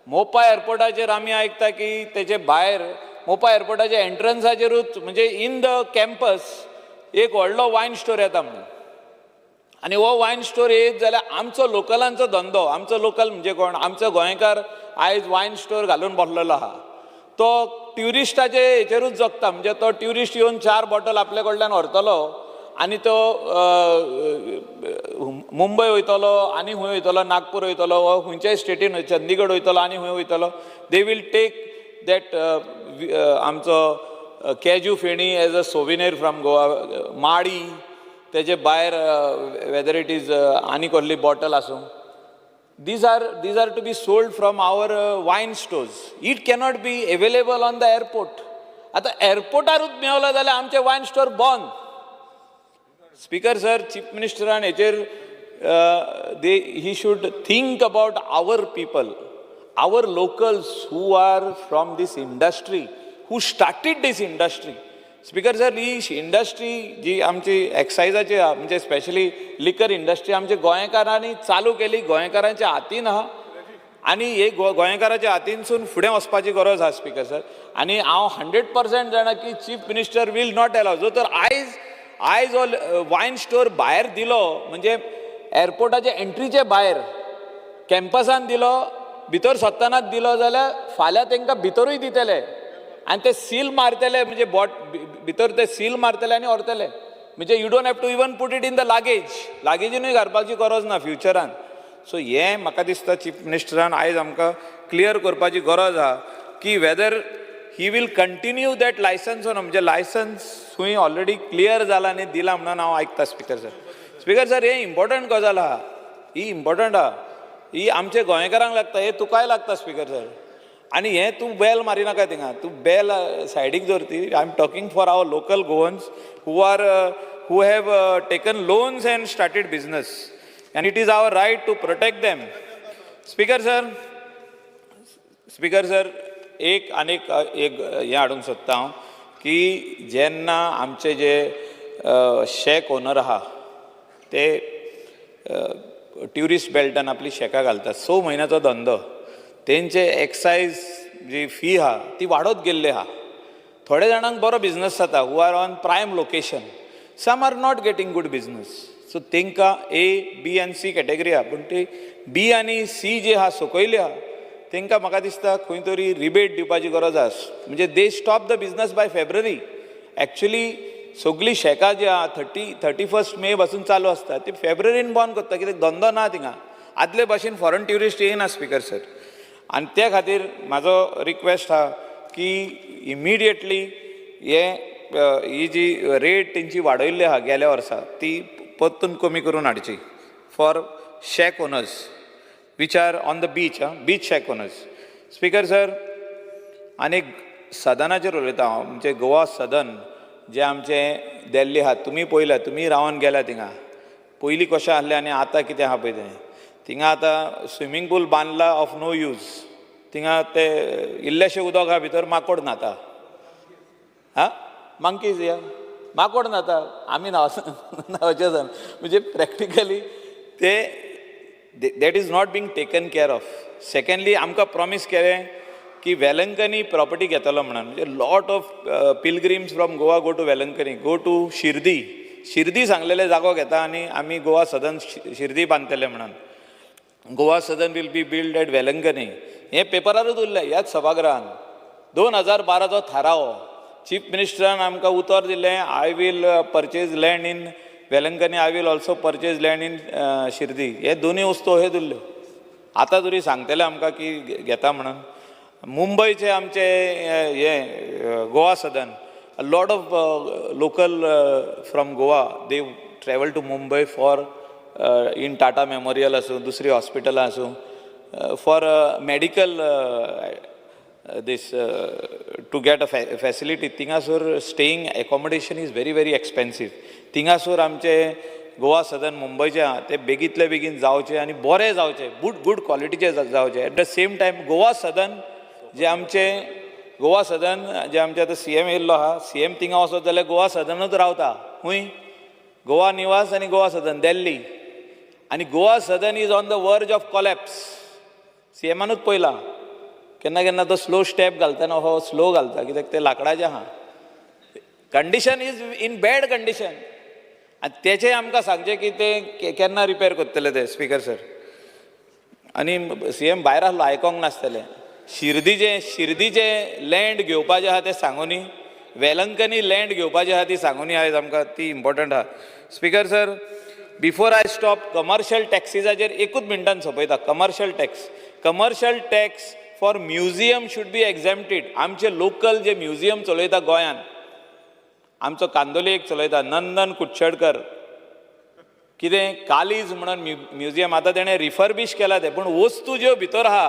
मोपा एअरपोर्टाचेर आमी आयकता की तेजे भायर मोपा एअरपोर्टाच्या एंट्रन्साचेरूच, म्हणजे इन the campus एक व्हडलो वायन स्टोर येता म्हणून. आनी हो वायन स्टोर येयत जाल्यार आमचो लोकलांचो धंदो, आमचो लोकल म्हणजे कोण, आमचो गोंयकार आयज वायन स्टोर घालून बसलेलो आहा, तो ट्युरिस्टाचे हेचेरूच जगता. म्हणजे तो ट्युरिस्ट येवन चार बॉटल आपले कडल्यान व्हरतलो आनी तो मुंबय वयतलो आनी खंय वयतलो, नागपूर वयतलो वा खंयच्याय स्टेटीन, चंदीगड वयतलो आनी खंय वयतलो. They will take that आमचो cashew feni as a souvenir from Goa, माडी, तेजे भायर वेदर it is आनी कसली बॉटल आसूं, these are to be sold from our wine stores. It cannot be available on the airport. आतां एअरपोर्टारूच मेवलो जाल्यार आमचे वायन स्टोर बंद. स्पीकर सर, चीफ मिनिस्टरान हेचेर they he should think about our people, our locals who are from this industry, who started this industry. Speaker sir, he industry जी आमची एक्सायजाची आहा, म्हणजे specially liquor industry आमच्या गोंयकारांनी चालू केली, गोंयकारांच्या हातीन आहा आनी हे गोंयकाराच्या हातीनसून फुडें वचपाची गरज आहा स्पीकर सर. आनी हांव 100% जाणा की Chief Minister will not allow. जो तर आयज हो वायन स्टोर भायर दिलो, म्हणजे एअरपोर्टाच्या एंट्रीचे भायर कॅम्पसान दिलो, भितर सोदतानाच दिलो जाल्यार फाल्यां तांकां भितरूय दितले आनी ते सील मारतले, म्हणजे बोट भितर ते सील मारतले आनी व्हरतले. म्हणजे you don't have to even put it in the luggage, लागेजीनूय घालपाची गरज ना फ्युचरान. सो हें म्हाका दिसता चीफ मिनिस्टरान आयज आमकां क्लियर करपाची गरज आहा की whether he will continue that license ना. म्हणजे लायसन्स खंय ऑलरेडी क्लियर जाला आनी दिला म्हणून हांव आयकता स्पीकर सर. स्पीकर सर, हें इम्पॉर्टंट गजाल आहा, ही इम्पॉर्टंट आहा, ही आमच्या गोंयकारांक लागता, हें तुकाय लागता स्पीकर सर. आनी हें तूं बेल मारिनाका थिंगा, तूं बेल सायडीक दवर ती. I am talking for our local Goans who have taken loans and started business, and it is our right to protect them. Speaker sir, Speaker sir, एक आनीक एक हें हाडूंक सोदता हांव की जेन्ना आमचे जे शॅक ओनर आहा ते ट्युरिस्ट बेल्टान आपली शॅकां घालतात, 6 म्हयन्याचो धंदो, तेंचे एक्सायज जी फी आहा ती वाडत गेल्ली आहा. थोड्या जाणांक बरो बिजनस जाता who are on prime location, some are not getting good business. So तांकां ए, बी आनी सी कॅटेगरी आहा, पूण ती बी आनी सी जी आहा सकयली आहा तांकां म्हाका दिसता खंय तरी रिबेट दिवपाची गरज आसा. म्हणजे they stop the business by February. Actually सगळीं शॅकां जी आहा 31st मे पासून चालू आसता, ती फेब्रुवारीन बंद करता कित्याक धंदो ना थिंगा, आदले भाशेन फॉरन ट्युरिस्ट येयना स्पीकर सर. आनी त्या खातीर म्हाजो रिक्वेस्ट आहा की इमिडिएटली हे ही जी रेट तेंची वाडयल्ली आहा गेल्या वर्सा ती परतून कमी करून हाडची for shack owners which are on the beach, ah, beach shack owners. Speaker sir, आनी सदनाचेर उलयता हांव, म्हणजे गोवा सदन जे आमचें देल्ली आहा, तुमी पळयल्या, तुमी रावन गेल्या थिंगा, पयलीं कशें आहलें आनी आतां कितें आहा पळय तें. थिंगा आतां स्विमींग पूल बांदला, ऑफ नो यूज. थिंगा ते इल्लेशें उदक आहा, भितर माकोड न्हाता. हा, मंकीज या माकोड न्हाता, आमी न्हावचें जाण. म्हणजे प्रॅक्टिकली ते that is not being taken care of. Secondly, आमकां प्रॉमीस केलें की वेलंकनी प्रॉपर्टी घेतलो म्हणून. म्हणजे lot of pilgrims from Goa go to Velankanni, go to Shirdi. Shirdi सांगलेले जागो घेता आनी आमी गोवा सदन शिर्दी बांदतले म्हणून. Goa Sadan will be build at Velankanni हें पेपरारूच उरलें ह्याच सभागृहान. 2012चो थाराव, चीफ मिनिस्टरान आमकां उतर दिलें, "I will purchase land in Velankanni, I will also purchase land in Shirdi." हे दोनूय वस्तू अशें उरल्यो. आतां तरी सांगतले आमकां की घेता म्हणून. मुंबयचे आमचे हे गोवा सदन, lot of local from Goa, they travel to Mumbai for in Tata Memorial आसूं, दुसरी हॉस्पिटलां आसूं, for medical this to get a facility. थिंगासर staying accommodation is very very expensive. थिंगासर आमचे गोवा सदन मुंबयचें आहा तें बेगींतले बेगीन जावचें आनी बरें जावचें, गुड गुड क्वॉलिटीचें जावचें. At the same time Goa Sadan जें आमचें, गोवा सदन जें आमचें आतां सी एम येयल्लो आहा, सी एम थिंगा वचत जाल्यार गोवा सदनूच रावता. खूंय? गोवा निवास आनी गोवा सदन दिल्ली. आनी Goa Sadan is on the verge of collapse. C एमानूच पळयलां केन्ना केन्ना तो स्लो स्टेप घालतना, हो स्लो घालता कित्याक ते लांकडाचें आहा. Condition is in bad condition. आनी तेचें आमकां सांगचें की ते केन्ना रिपेर करतले ते, स्पिकर सर. आनी सी एम भायर आसलो, आयकोंक नासतलें. शिर्दीचें लँड घेवपाचें आहा तें सांगुनी, वेलंकनी लँड घेवपाचें आहा ती सांगुनी आयज आमकां, ती इम्पोर्टंट आहा. Speaker sir, before I stop, commercial टॅक्सिसाचेर एकूच मिनटान सोंपयता. Commercial tax for museum should be exempted. आमचे लोकल जे म्युजियम चलयता गोंयान, आमचो कांदोली एक चलयता नंदन कुडचडकर, कितें कालीज म्हणून म्युजियम, आतां तेणें रिफर्बीश केला तें, पूण वस्तू ज्यो भितर आहा,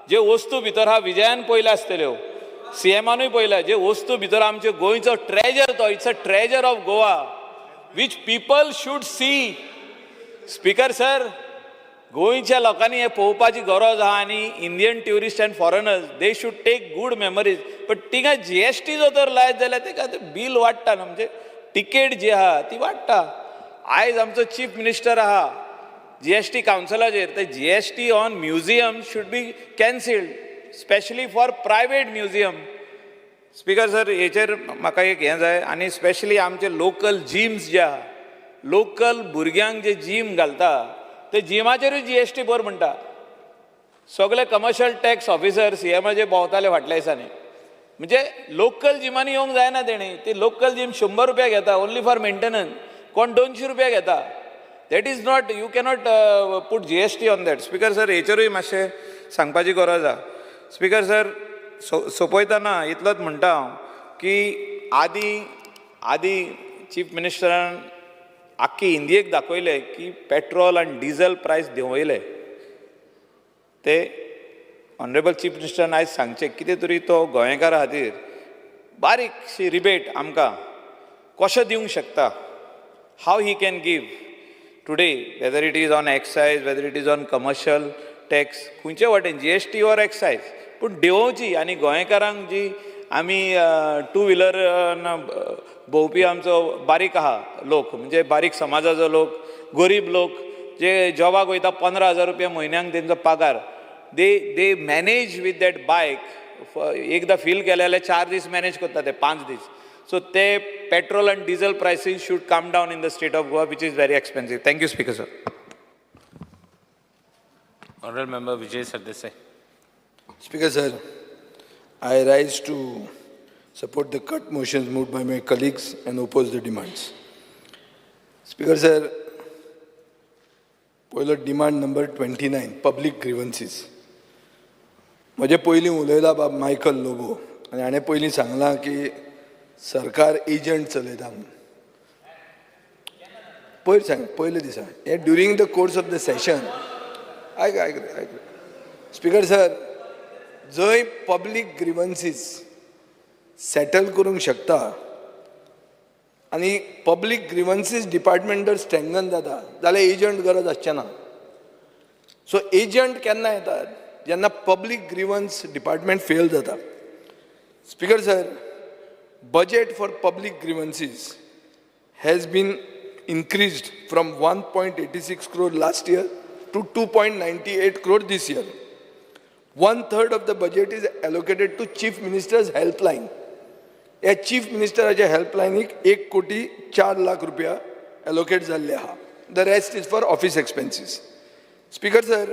ज्यो वस्तू भितर आहा, विजयान पळयल्या आसतल्यो, सी एमानूय पळयल्या, जे वस्तू भितर आमच्यो गोंयचो ट्रेजर तो, it's a treasure of Goa which people should see. Speaker sir, गोंयच्या लोकांनी हें पळोवपाची गरज आहा आनी Indian tourist and foreigners, they should take good memories. But थिंगा जीएसटी जो तर लायत जाल्यार तेका बील वाडटा न्हू, म्हणजे टिकेट जी आहा ती वाडटा. आयज आमचो चीफ मिनिस्टर आहा जीएसटी कावन्सिलाचेर, ते GST on museum should be cancelled, specially for private museum. Speaker sir, हेचेर म्हाका एक हें जाय. आनी स्पेशली आमचे लोकल जिम्स जे आहा, लोकल भुरग्यांक जे जीम घालता ते जिमाचेरूय जीएसटी भर म्हणटा. सगळे कमर्शियल टॅक्स ऑफिसर सी एमाचे भोंवताले फाटल्या दिसांनी. म्हणजे लोकल जिमांनी येवंक जायना तेणी. ती लोकल जीम 100 रुपया घेता ओन्ली फॉर मेंटेनन्स, कोण 200 रुपया घेता. That is not, you cannot put GST on that. Speaker sir, हेचेरूय मातशें सांगपाची गरज आहा. स्पिकर सर, सोंपयतना इतलोच म्हणटा हांव की आदी आदी चीफ मिनिस्टरान आख्खी इंडियेक दाखयलें की पेट्रोल आनी डिझल प्रायस देंवयले. ते ऑनरेबल चीफ मिनिस्टरान आयज सांगचें कितें तरी तो गोंयकारा खातीर बारीकशी रिबेट आमकां कशें दिवंक शकता, how he can give today, whether it is on excise, whether it is on commercial tax, खंयचे वाटेन जीएसटी ऑर एक्सायज, पूण देंवोवची. आनी गोंयकारांक जी आमी टू व्हिलर भोंवपी आमचो बारीक आहा लोक, म्हणजे बारीक समाजाचो लोक, गरीब लोक जे जॉबाक वयता, 15,000 रुपया म्हयन्याक तेंचो पगार, they manage with that bike. एकदां फील केलें जाल्यार 4 दीस मॅनेज करता ते, 5 दीस. सो ते petrol and diesel prices should come down in the state of Goa, which is very expensive. Thank you, Speaker sir. Honorable Member Vijay Sardesai. Speaker sir, I rise to support the cut motions moved by my colleagues and oppose the demands. Speaker sir, पयलो demand number 29, public grievances. म्हजे पयलीं उलयला बाब Michael Lobo आनी हाणें पयलीं सांगलां की सरकार एजंट चलयता म्हणून. पयर सांग, पयले दिसा हें, during the course of the session. आयक आयक आयक स्पीकर सर, जंय पब्लीक ग्रिवन्सीस सेटल करूंक शकता आनी पब्लीक ग्रिवन्सीस डिपार्टमेंट जर स्ट्रेंगन जाता जाल्यार एजंट गरज आसचें ना. सो एजंट केन्ना येतात? जेन्ना पब्लीक ग्रिवन्स डिपार्टमेंट फेल जाता. Speaker sir, budget for public grievances has been increased from 1.86 crore last year to 2.98 crore this year. One third of the budget is allocated to Chief Minister's helpline. ह्या chief मिनिस्टराच्या हेल्पलायनीक 1 कोटी 4 लाख रुपया allocate जाल्ले आहा. The rest is for office expenses. Speaker sir,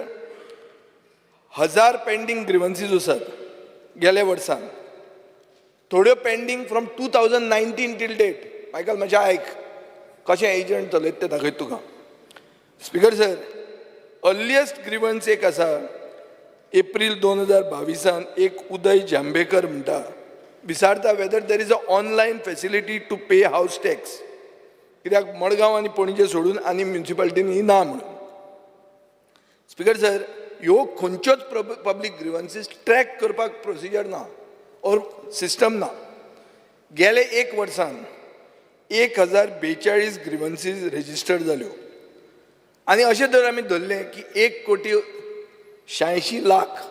हजार pending ग्रिवन्सीज आसात गेल्या वर्सान, थोड्यो pending from 2019 till date. Michael, मातशें आयक, कशें एजंट चलयत तें दाखयता तुका. स्पीकर सर, अर्लियस्ट ग्रिवन्स एक आसा, एप्रील 2022आन एक उदय जांबेकर म्हणटा, विचारता whether there is a online facility to pay house tax, कित्याक मडगांव आनी पणजे सोडून आनी म्युनिसिपालिटीन ही ना म्हणून. स्पीकर सर, ह्यो खंयच्योच पब्लीक ग्रिवन्सीस ट्रॅक करपाक प्रोसिजर ना ऑर सिस्टम ना. गेले एक वर्सान 1042 ग्रिवन्सीज रजिस्टर्ड जाल्यो. आनी अशें जर आमी धरलें की 1 कोटी 86 लाख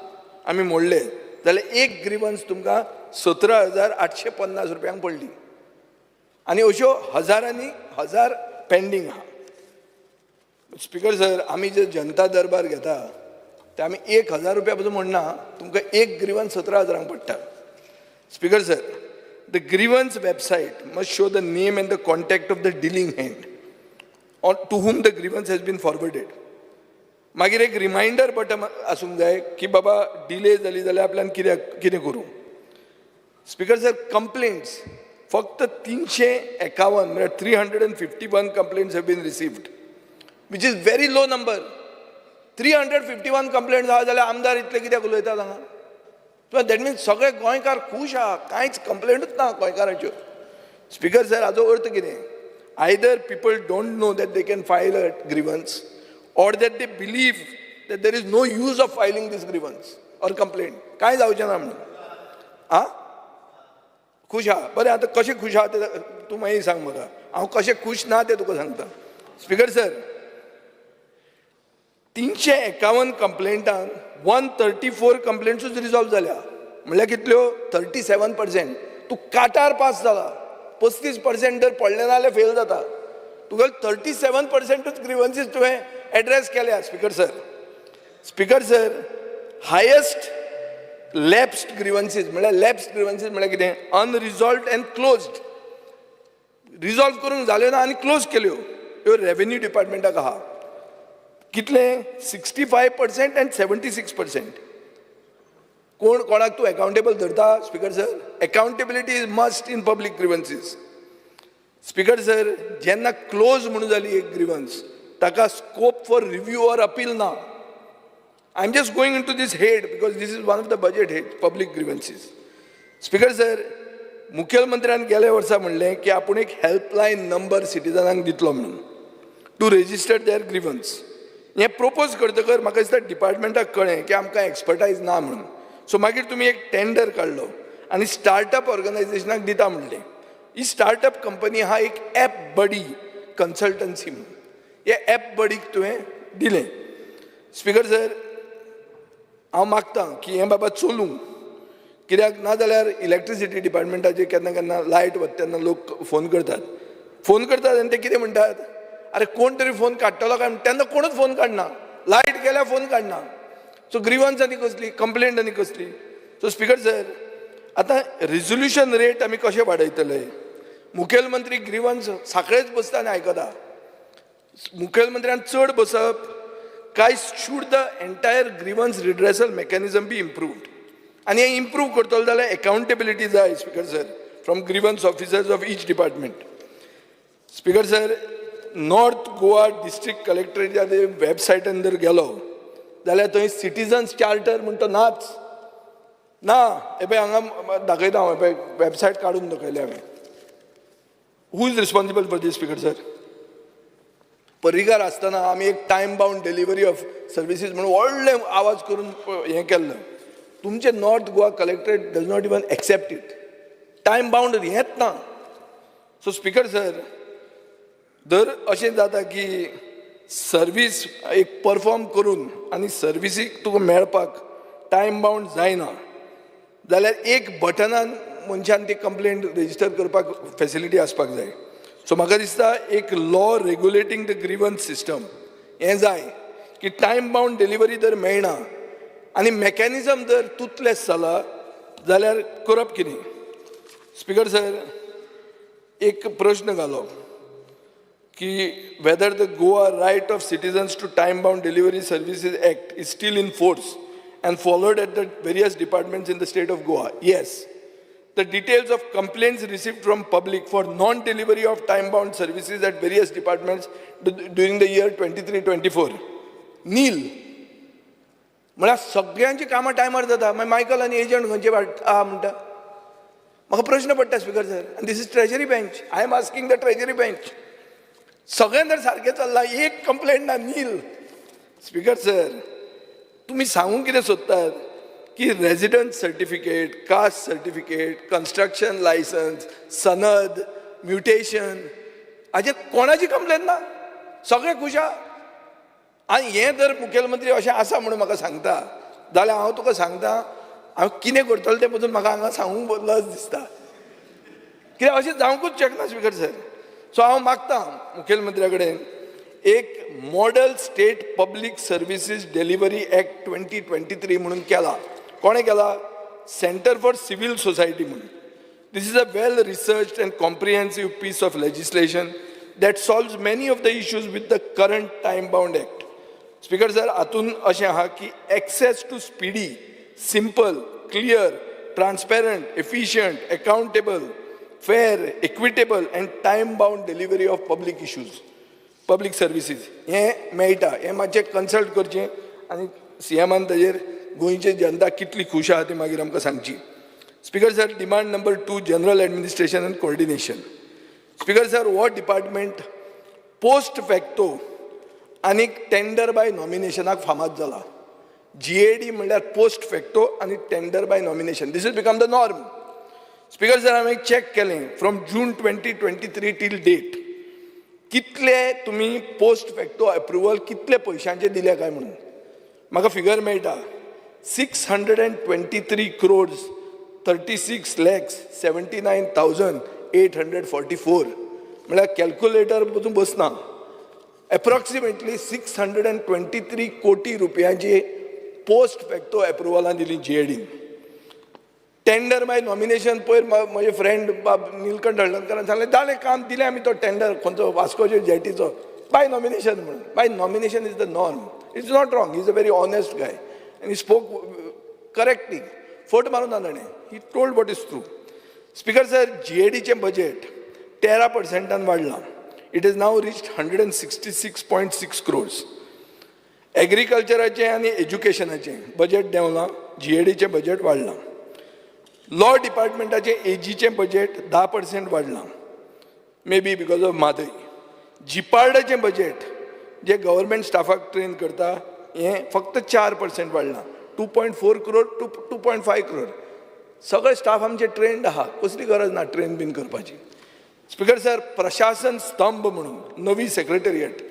आमी मोडले जाल्यार एक ग्रिवन्स तुमकां 17,850 रुपयांक पडली आनी अश्यो हजारांनी हजार पेंडींग आहा. स्पिकर सर, आमी जे जनता दरबार घेता ते आमी 1000 रुपया पसून म्हणना. तुमकां एक ग्रिवन्स 17 हजारांक पडटा. Speaker sir, the grievance website must show the name and the contact of the dealing hand on to whom the grievance has been forwarded. मागीर एक रिमायंडर बटन आसूंक जाय की बाबा डिले जाली जाल्यार आपल्यान कित्याक कितें करूं. स्पिकर सर, कंप्लेंट्स फक्त 351, म्हळ्यार 351 complaints have been received, which is very low number. 351 complaint आहा जाल्यार आमदार इतले कित्याक उलयतात हांगा? That means सगळे गोंयकार खूश आहा. कांयच कंप्लेंटूच ना गोंयकारांच्यो. स्पिकर सर, हाजो अर्थ कितें? Either people don't know that they can file a grievance or that they believe that there is no use of filing this grievance or complaint, कांय जावचें ना म्हणून. आ खूश आहा. बरें, आतां कशें खूश आहा तें तूं मागीर सांग म्हाका. हांव कशें खूश ना तें तुका सांगता. स्पिकर सर, 351 कंप्लेंटान 134 कंप्लेंट्सूच रिजॉल्व जाल्या, म्हणल्यार कितल्यो? 37%. तूं काटार पास जाला. 35% जर पडले ना जाल्यार फेल जाता. तुगेले 37%ूच ग्रिवन्सीस तुवें एड्रेस केल्या. Speaker sir, speaker sir, highest lapsed grievances म्हणल्यार, लॅप्स्ड ग्रिवन्सीस म्हणल्यार कितें? अनरिजॉल्वड अँड क्लोज्ड. रिजॉल्व करूंक जाल्यो ना आनी क्लोज केल्यो ह्यो रेवेन्यू डिपार्टमेंटाक आहा. कितले? 65% and 76%. कोण कोणाक तूं एकाउंटेबल धरता? Speaker sir, accountability is must in public grievances. Speaker sir, जेन्ना क्लोज म्हणून जाली एक ग्रिवन्स, ताका scope for review or appeal ना. I am just going into this head because this is one of the budget head, public grievances. Speaker sir, मुखेलमंत्र्यान गेल्या वर्सा म्हणलें की आपूण एक हेल्पलायन नंबर सिटीजनांक दितलो म्हणून टू रेजिस्टर there grievance. हें प्रोपोज करतकर म्हाका दिसता डिपार्टमेंटाक कळ्ळें की आमकां एक्सपर्टायज ना म्हणून. सो मागीर तुमी एक टेंडर काडलो आनी स्टार्टअप ऑर्गनायझेशनाक दिता म्हणलें. ही स्टार्टअप कंपनी हा एक एप बडी कन्सल्टन्सी म्हणून. हे एप बडीक तुवें दिलें. स्पिकर सर, हांव मागतां की हें बाबा चलूं, कित्याक नाजाल्यार इलेक्ट्रिसिटी डिपार्टमेंटाचेर केन्ना केन्ना लायट वता तेन्ना लोक फोन करतात. फोन करतात आनी ते कितें म्हणटात, अरे कोण तरी फोन काडटलो काय म्हणून. तेन्ना कोणूच फोन काडना. लायट गेल्यार फोन काडना. सो ग्रिवन्स आनी कसली, कंप्लेंट आनी कसली? सो स्पिकर सर, आतां रिजोल्युशन रेट आमी कशें वाडयतले? मुखेलमंत्री ग्रिवन्स साकळेच बसता आनी आयकता. मुखेलमंत्र्यान चड बसप काय should the entire grievance redressal mechanism be improved? आनी हें इम्प्रूव करतलो जाल्यार एकाउंटेबिलिटी जाय, Speaker sir, from grievance officers of each department. Speaker sir, North Goa district कलेक्टरेच्या वेबसायटान जर गेलो जाल्यार थंय सिटीजन्स चार्टर म्हण तो नाच ना. हे पळय, हांगा दाखयता हांव. हे पळय, वेबसायट काडून दाखयल्या हांवें. Who is responsible for this, Speaker sir? Parrikar आसतना आमी एक time bound delivery of services म्हणून व्हडले आवाज करून हें केल्लें. तुमचें North Goa collectorate does not even accept it. Time bound हेंच ना. सो स्पिकर सर, जर अशें जाता की सर्वीस एक परफॉर्म करून आनी सर्विसीक तुका मेळपाक टायम बाउंड जायना जाल्यार एक बटनान मनशान ती कंप्लेंट रेजिस्टर करपाक फेसिलिटी आसपाक जाय. सो म्हाका दिसता एक law regulating the grievance system हें जाय की टायम बाउंड डिलिव्हरी जर मेळना आनी मॅकॅनिजम जर तुथलेस जाला जाल्यार करप कितें? स्पिकर सर, एक प्रश्न घालो की whether the Goa Right of Citizens to Time Bound Delivery Services Act is still in force and followed at the various departments in the state of Goa. Yes. The details of complaints received from public for non-delivery of time-bound services at various departments during the year 23-24. Nil. म्हळ्यार सगळ्यांची कामां टायमार जाता. मागीर Michael आनी agent खंयचे आहा म्हणटा? म्हाका प्रश्न पडटा, स्पिकर सर. आनी this is treasury bench. I am asking the treasury bench. सगळें जर सारकें चल्लां, एक कंप्लेंट ना, नील. स्पिकर सर, तुमी सांगूंक कितें सोदतात की resident certificate, caste certificate, construction licence, सनद म्युटेशन हाजेर कोणाची कंप्लेन ना, सगळे खूश आहा. आनी हें जर मुखेलमंत्री अशें आसा म्हणून म्हाका सांगता जाल्यार हांव तुका सांगता, हांव कितें करतलो तें पसून म्हाका हांगा सांगूंक लज दिसता. कित्याक अशें जावंकूच शकना स्पिकर सर. सो हांव मागता मुखेलमंत्र्या कडेन एक model state public services delivery act 2023 म्हणून केला. कोणें केला? सेंटर फॉर सिवील सोसायटी म्हणून. This is a well researched and comprehensive piece of legislation that solves many of the issues with the current time bound act. Speaker sir, हातून अशें आहा की access to speedy, simple, clear, transparent, efficient, accountable, fair, equitable and time bound delivery of public issues, public services हें मेळटा. हें मातशें consult करचें आनी सीएमान ताजेर गोंयची जनता कितली खूश आहा ती मागीर आमकां सांगची. Speaker sir, demand number 2, general administration and coordination. Speaker sir, हो डिपार्टमेंट पोस्ट फॅक्टो आनी टेंडर बाय नॉमिनेशनाक फामाद जाला. जीएडी म्हणल्यार पोस्ट फॅक्टो आनी tender by nomination, this is become the norm. Speaker sir, हांवें चॅक केलें from June 2023 till date कितले तुमी पोस्ट फॅक्टो एप्रुवल कितले पयशांचे दिले काय म्हणून. म्हाका फिगर मेळटा 623 crores 36 lakhs 79,844. म्हळ्यार कॅल्क्युलेटर पसून बसना. Approximately 623 कोटी रुपयांची पोस्ट फॅक्टो एप्रुवलां दिली जीएडीन. टेंडर बाय नॉमिनेशन, पयर म्हजे फ्रेंड बाब निलकंठ हळदणकरान सांगलें, जालें काम, दिलें आमी तो टेंडर खंयचो वास्कोचे जेटीचो बाय नॉमिनेशन म्हणून. By nomination is the norm, it's not wrong. Is a very honest guy आनी स्पोक करेक्टली. फट मारून ना ताणें, he told what is true. Speaker sir, जीएडीचें बजेट 13 पर्संटान वाडलां. It is now reached 166.6 crores. एग्रीकल्चराचें आनी एज्युकेशनाचें बजेट देंवलां, जीएडीचें बजेट वाडलां. लॉ डिपार्टमेंटाचें एजीचें बजेट 10% वाडलां, may be because of Mhadei. जिपार्डाचें budget J government स्टाफाक ट्रेन करता हें फक्त 4% वाडलां, 2.4 crore to 2.5 crore. सगळे स्टाफ आमचे ट्रेंड आहा, कसली गरज ना ट्रेन बीन करपाची. स्पिकर सर, प्रशासन स्तंभ म्हणून नवी सेक्रेटरिएट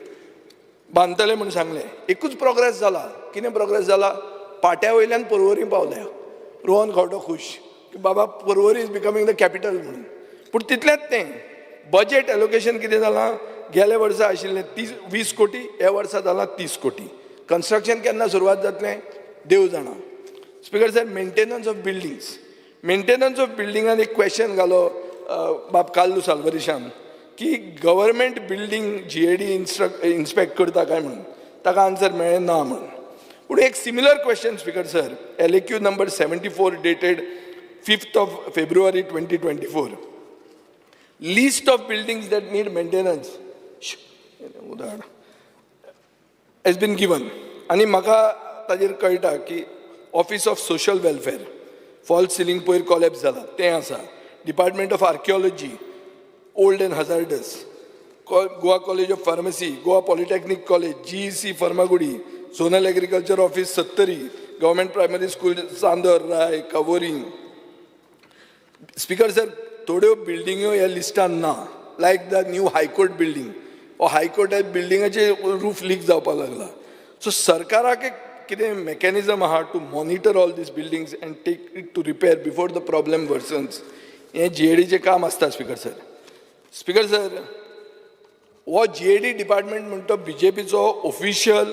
बांदतले म्हणून सांगलें. एकूच प्रोग्रेस जाला. कितें प्रोग्रेस जाला? पाट्या वयल्यान पर्वरी पावल्या. रोहन खंवटो खूश की बाबा Porvorim is becoming the capital म्हणून. पूण तितलेंच तें. बजेट एलोकेशन कितें जालां? गेल्या वर्सा आशिल्लें 30, 20 कोटी, ह्या वर्सा जालां 30 कोटी. कन्स्ट्रक्शन केन्ना सुरवात जातलें देव जाणा. Speaker sir, maintenance of buildings. Maintenance of बिल्डिंगान एक क्वेश्चन घालो बाब कार्लू साल्वरिशान की government building GAD inspect करता काय म्हणून. ताका आन्सर मेळ्ळें ना म्हणून. पूण एक similar question, speaker sir, LAQ number 74 dated 5th of February 2024, list of buildings that need maintenance उदाहरण has been given. आनी म्हाका ताजेर कळटा की office of social welfare, false ceiling पयर कॉलेप्स जाला तें आसा, department of archaeology, old and hazardous, Goa College of Pharmacy, Goa Polytechnic College, GEC Farmagudi, zonal agriculture office Sattari, government primary school Chandor, Rai, Kavorim. Speaker sir, थोड्यो बिल्डिंग्यो ह्या लिस्टान ना, like the new high court building. हो high court बिल्डिंगाचे roof leak जावपाक लागला. So सरकाराक एक कितें मॅकॅनिजम आहा to monitor all these buildings and take it to repair before the problem worsens, हें जीएडीचें काम आसता. स्पिकर सर, स्पिकर सर, हो जीएडी डिपार्टमेंट म्हणटा बीजेपीचो ऑफिशियल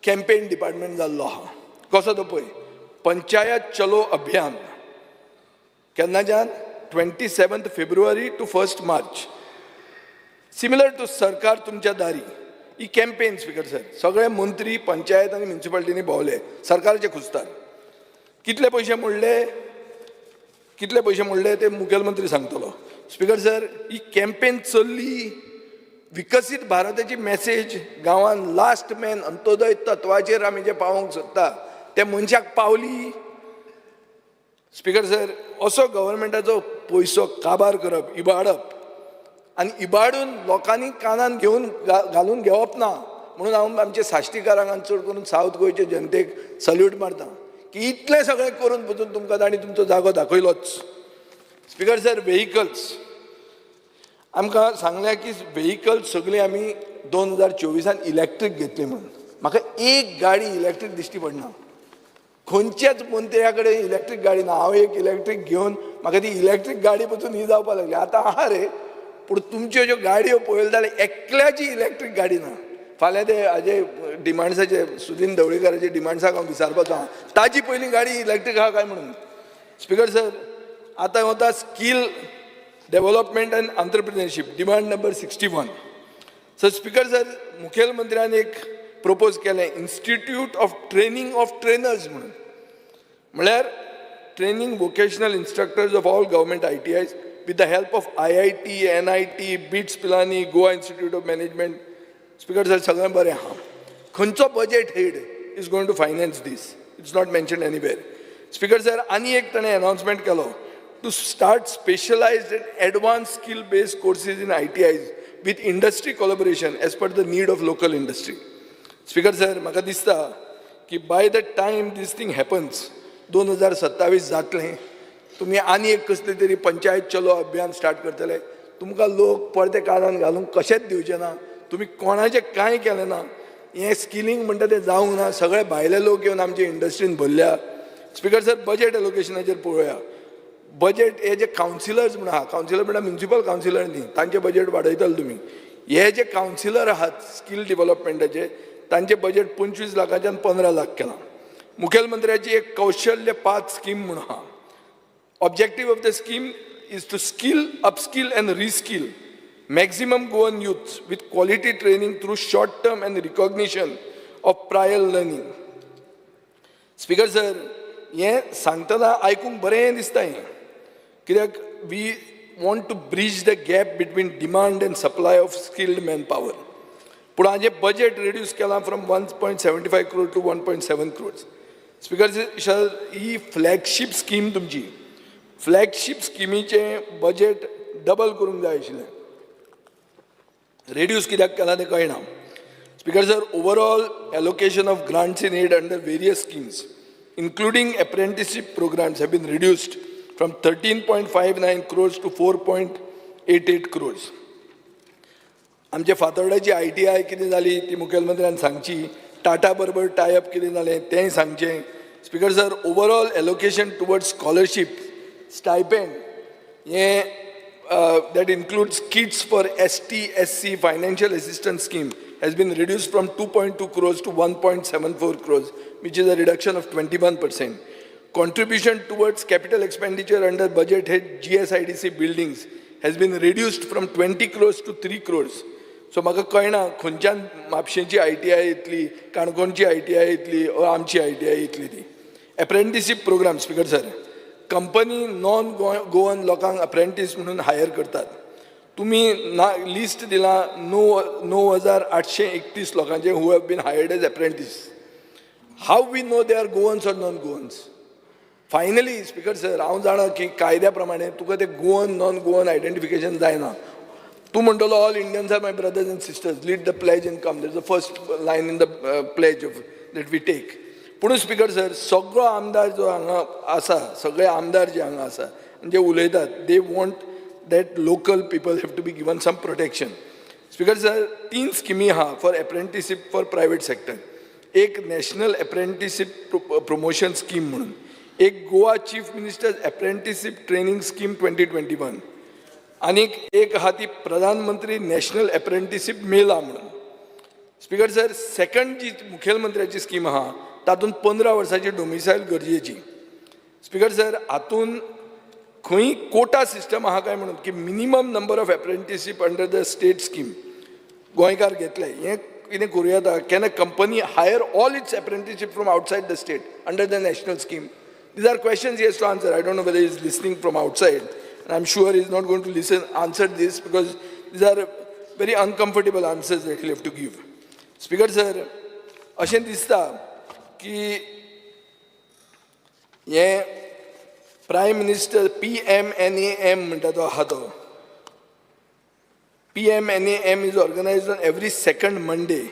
कॅम्पेन डिपार्टमेंट जाल्लो आहा. कसो तो पळय. पंचायत चलो अभियान केन्नाच्यान? 27th February to 1st March, similar to सरकार तुमच्या दारी ही कॅम्पेन. स्पिकर सर, सगळे मंत्री पंचायत आनी म्युनिसिपालिटींनी भोंवले सरकाराचे खुस्तार. कितले पयशे मोडले, कितले पयशे मोडले ते मुखेलमंत्री सांगतलो. स्पिकर सर, ही कॅम्पेन चल्ली. विकसीत भारताची मॅसेज गांवान लास्ट मॅन, अंत्योदय तत्वाचेर आमी जे पावोवंक सोदता ते मनशाक पावली? स्पिकर सर, असो गव्हर्मेंटाचो पयसो काबार करप, इबाडप आनी इबाडून लोकांनी कानान घेवन घालून घेवप ना म्हणून हांव आमचे साश्टीकारांक आनी चड करून सावथ गोंयचे जनतेक सल्यूट मारता की इतलें सगळें करून पसून तुमकां तांणी तुमचो जागो दाखयलोच. Speaker sir, vehicles. आमकां सांगलें की व्हेकल सगळीं आमी 2024 इलेक्ट्रीक घेतली म्हणून. म्हाका एक गाडी इलेक्ट्रीक दिश्टी पडना. खंयच्याच मंत्र्या कडेन इलेक्ट्रीक गाडी ना. हांव एक इलेक्ट्रीक घेवन म्हाका ती इलेक्ट्रीक गाडी पसून ही जावपाक लागली. आतां आहा रे, पूण तुमच्यो ज्यो गाडयो पळयल्यो जाल्यार एकल्याची इलेक्ट्रीक गाडी ना. फाल्यां ते हाजे डिमांड्साचे, सुदीन ढवळीकाराचे डिमांड्साक हांव विचारपाचो आहा, ताजी पयली गाडी इलेक्ट्रीक आहा काय म्हणून. स्पिकर सर, आतां वता skill development and entrepreneurship, demand number 61. Sir, speaker sir, मुखेलमंत्र्यान एक प्रपोज केलें, institute of training of trainers म्हणून. म्हळ्यार training vocational instructors of all government ITIs with the help of IIT, NIT, BITS Pilani, Goa Institute of Management. Speaker sir, सगळें बरें आहा. खंयचो budget head is going to finance this? It's not mention anywhere. Speaker sir, आनी एक ताणें अनावन्समेंट केलो to start specialized and advance skill based courses in ITIs with industry collaboration as per the need of local industry. Speaker sir, म्हाका दिसता की by the time this thing happens, 2027 जातलें. तुमी आनी एक कसली तरी पंचायत चलो अभियान स्टार्ट करतले. तुमकां लोक परते कानान घालूंक कशेंच दिवचे ना. तुमी कोणाचें कांय केलें ना. हें स्किलींग म्हणटा तें जावंक ना. सगळे भायले लोक येवन आमचे इंडस्ट्रीन भरल्या. स्पिकर सर, बजेट एलोकेशनाचेर पळोवया. बजेट हे जे कावन्सिलर्स म्हणून आहा, कावन्सिलर म्हणल्यार म्युनिसिपल कावन्सिलर न्ही, तांचे बजेट वाडयतले तुमी. हे जे कावन्सिलर आहात स्कील डेव्हलपमेंटाचे, तांचे बजेट 25 लाखाच्यान 15 लाख केलां. मुखेलमंत्र्याची एक कौशल्य पाथ स्कीम म्हणून आहा. Objective of the scheme is to skill, upskill and reskill maximum Goan youths with quality training through short term and recognition of prior learning. Speaker sir, हें सांगतना आयकूंक बरें दिसता हें, कित्याक we want to bridge the gap between demand and supply of skilled man power. पूण हाजें budget reduce केलां from 1.75 crore to 1.7 crores. Speaker sir, he flagship scheme, तुमची फ्लॅगशीप स्किमीचें बजेट डबल करूंक जाय आशिल्लें. रेड्यूस कित्याक केलां तें कळना. Speaker sir, overall allocation of grants in aid under various schemes, including apprenticeship programs, have been reduced from 13.59 crores to 4.88 crores. आमचे फातोर्डाची ITI कितें जाली ती मुखेलमंत्र्यान सांगची. टाटा बरोबर टायअप कितें जालें तेंय सांगचें. Speaker sir, overall allocation towards scholarship, stipend हें, that includes kits for ST, SC financial assistance scheme, has been reduced from 2.2 crores to 1.74 crores, which is a reduction of 21%. Contribution towards capital expenditure under budget head GSIDC buildings has been reduced from 20 crores to 3 crores. So म्हाका कळना खंयच्यान म्हापशेंची ITI येतली, काणकोणची ITI येतली वा आमची ITI येतली ती. Apprenticeship program, speaker sir, company non Goan लोकांक अप्रेंटीस म्हणून हायर करतात. तुमी ना लिस्ट दिलां 9831 लोकांचे who have been hired as apprentice. How we know they are Goans or non Goans? Finally, speaker sir, हांव जाणा की कायद्या प्रमाणे तुका ते गोवन नॉन गोवन आयडेंटिफिकेशन जायना. तूं म्हणटलो, "All Indians are my brothers and sisters, lead the pledge and come." That the first line in the pledge of that we take. पूण स्पिकर सर, सगळो आमदार जो हांगा आसा, सगळे आमदार जे हांगा आसा आनी जे उलयतात, they want that local people have to be given some protection. Speaker sir, तीन स्किमी आहा for apprenticeship for private sector. एक नॅशनल एप्रेंटिसीप प्रमोशन स्कीम म्हणून, एक Goa Chief Minister Apprenticeship Training Scheme 2021, आनीक एक आहा ती प्रधानमंत्री नॅशनल एप्रेंटिसीप मेला म्हणून. स्पिकर सर, सेकंड जी मुखेलमंत्र्याची स्कीम आहा, तातूंत 15 वर्साची डोमिसायल गरजेची. स्पिकर सर, हातून खंय कोटा सिस्टम आहा काय म्हणून, की minimum number of apprenticeship under the state scheme गोंयकार घेतले, हें कितें करूं येता? Can a company hire all its apprenticeship from outside the state under the national scheme? These are questions he has to answer. I don't know whether he's listening from outside. And I'm sure he's not going to listen, answer this, because these are very uncomfortable answers that he'll have to give. Speaker sir, अशें दिसता की हें prime minister PMNAM म्हणटा तो आहा तो, PMNAM is organized on every second Monday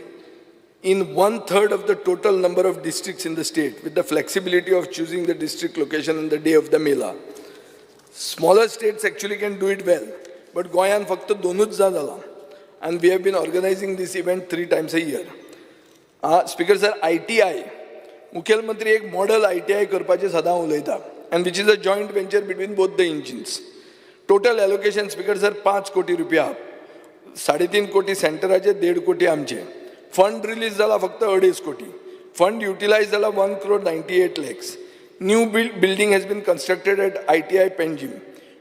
in one third of the total number of districts in the state, with the flexibility of choosing the district location and the day of the Mela. Smaller states actually can do it well. But गोंयान फक्त दोनूच जालां आनी we have been organizing this event 3 times a year. Speaker sir, ITI, मुखेलमंत्री एक model ITI करपाचें सदां उलयता and which is a joint venture between both the engines. Total allocation, speaker sir, 5 कोटी रुपया, 3.5 कोटी सेंटराचे, 1.5 कोटी आमचे. फंड रिलीज जाला फक्त 2.5 कोटी, फंड युटिलायज जाला 1 crore 98 lakhs. New building has been constructed at ITI Panjim.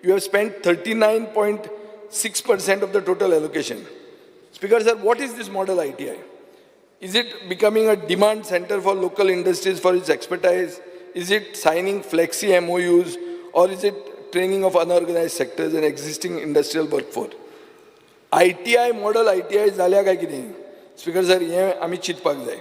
You have spend 39.6% of the total allocation. Speaker sir, what is this model ITI? Is it becoming a demand center for local industries for its expertise? Is it signing flexi MOUs, or is it training of unorganized sectors and existing industrial workforce? ITI, model ITI जाल्या काय कितें? Speaker sir, हें आमी चिंतपाक जाय.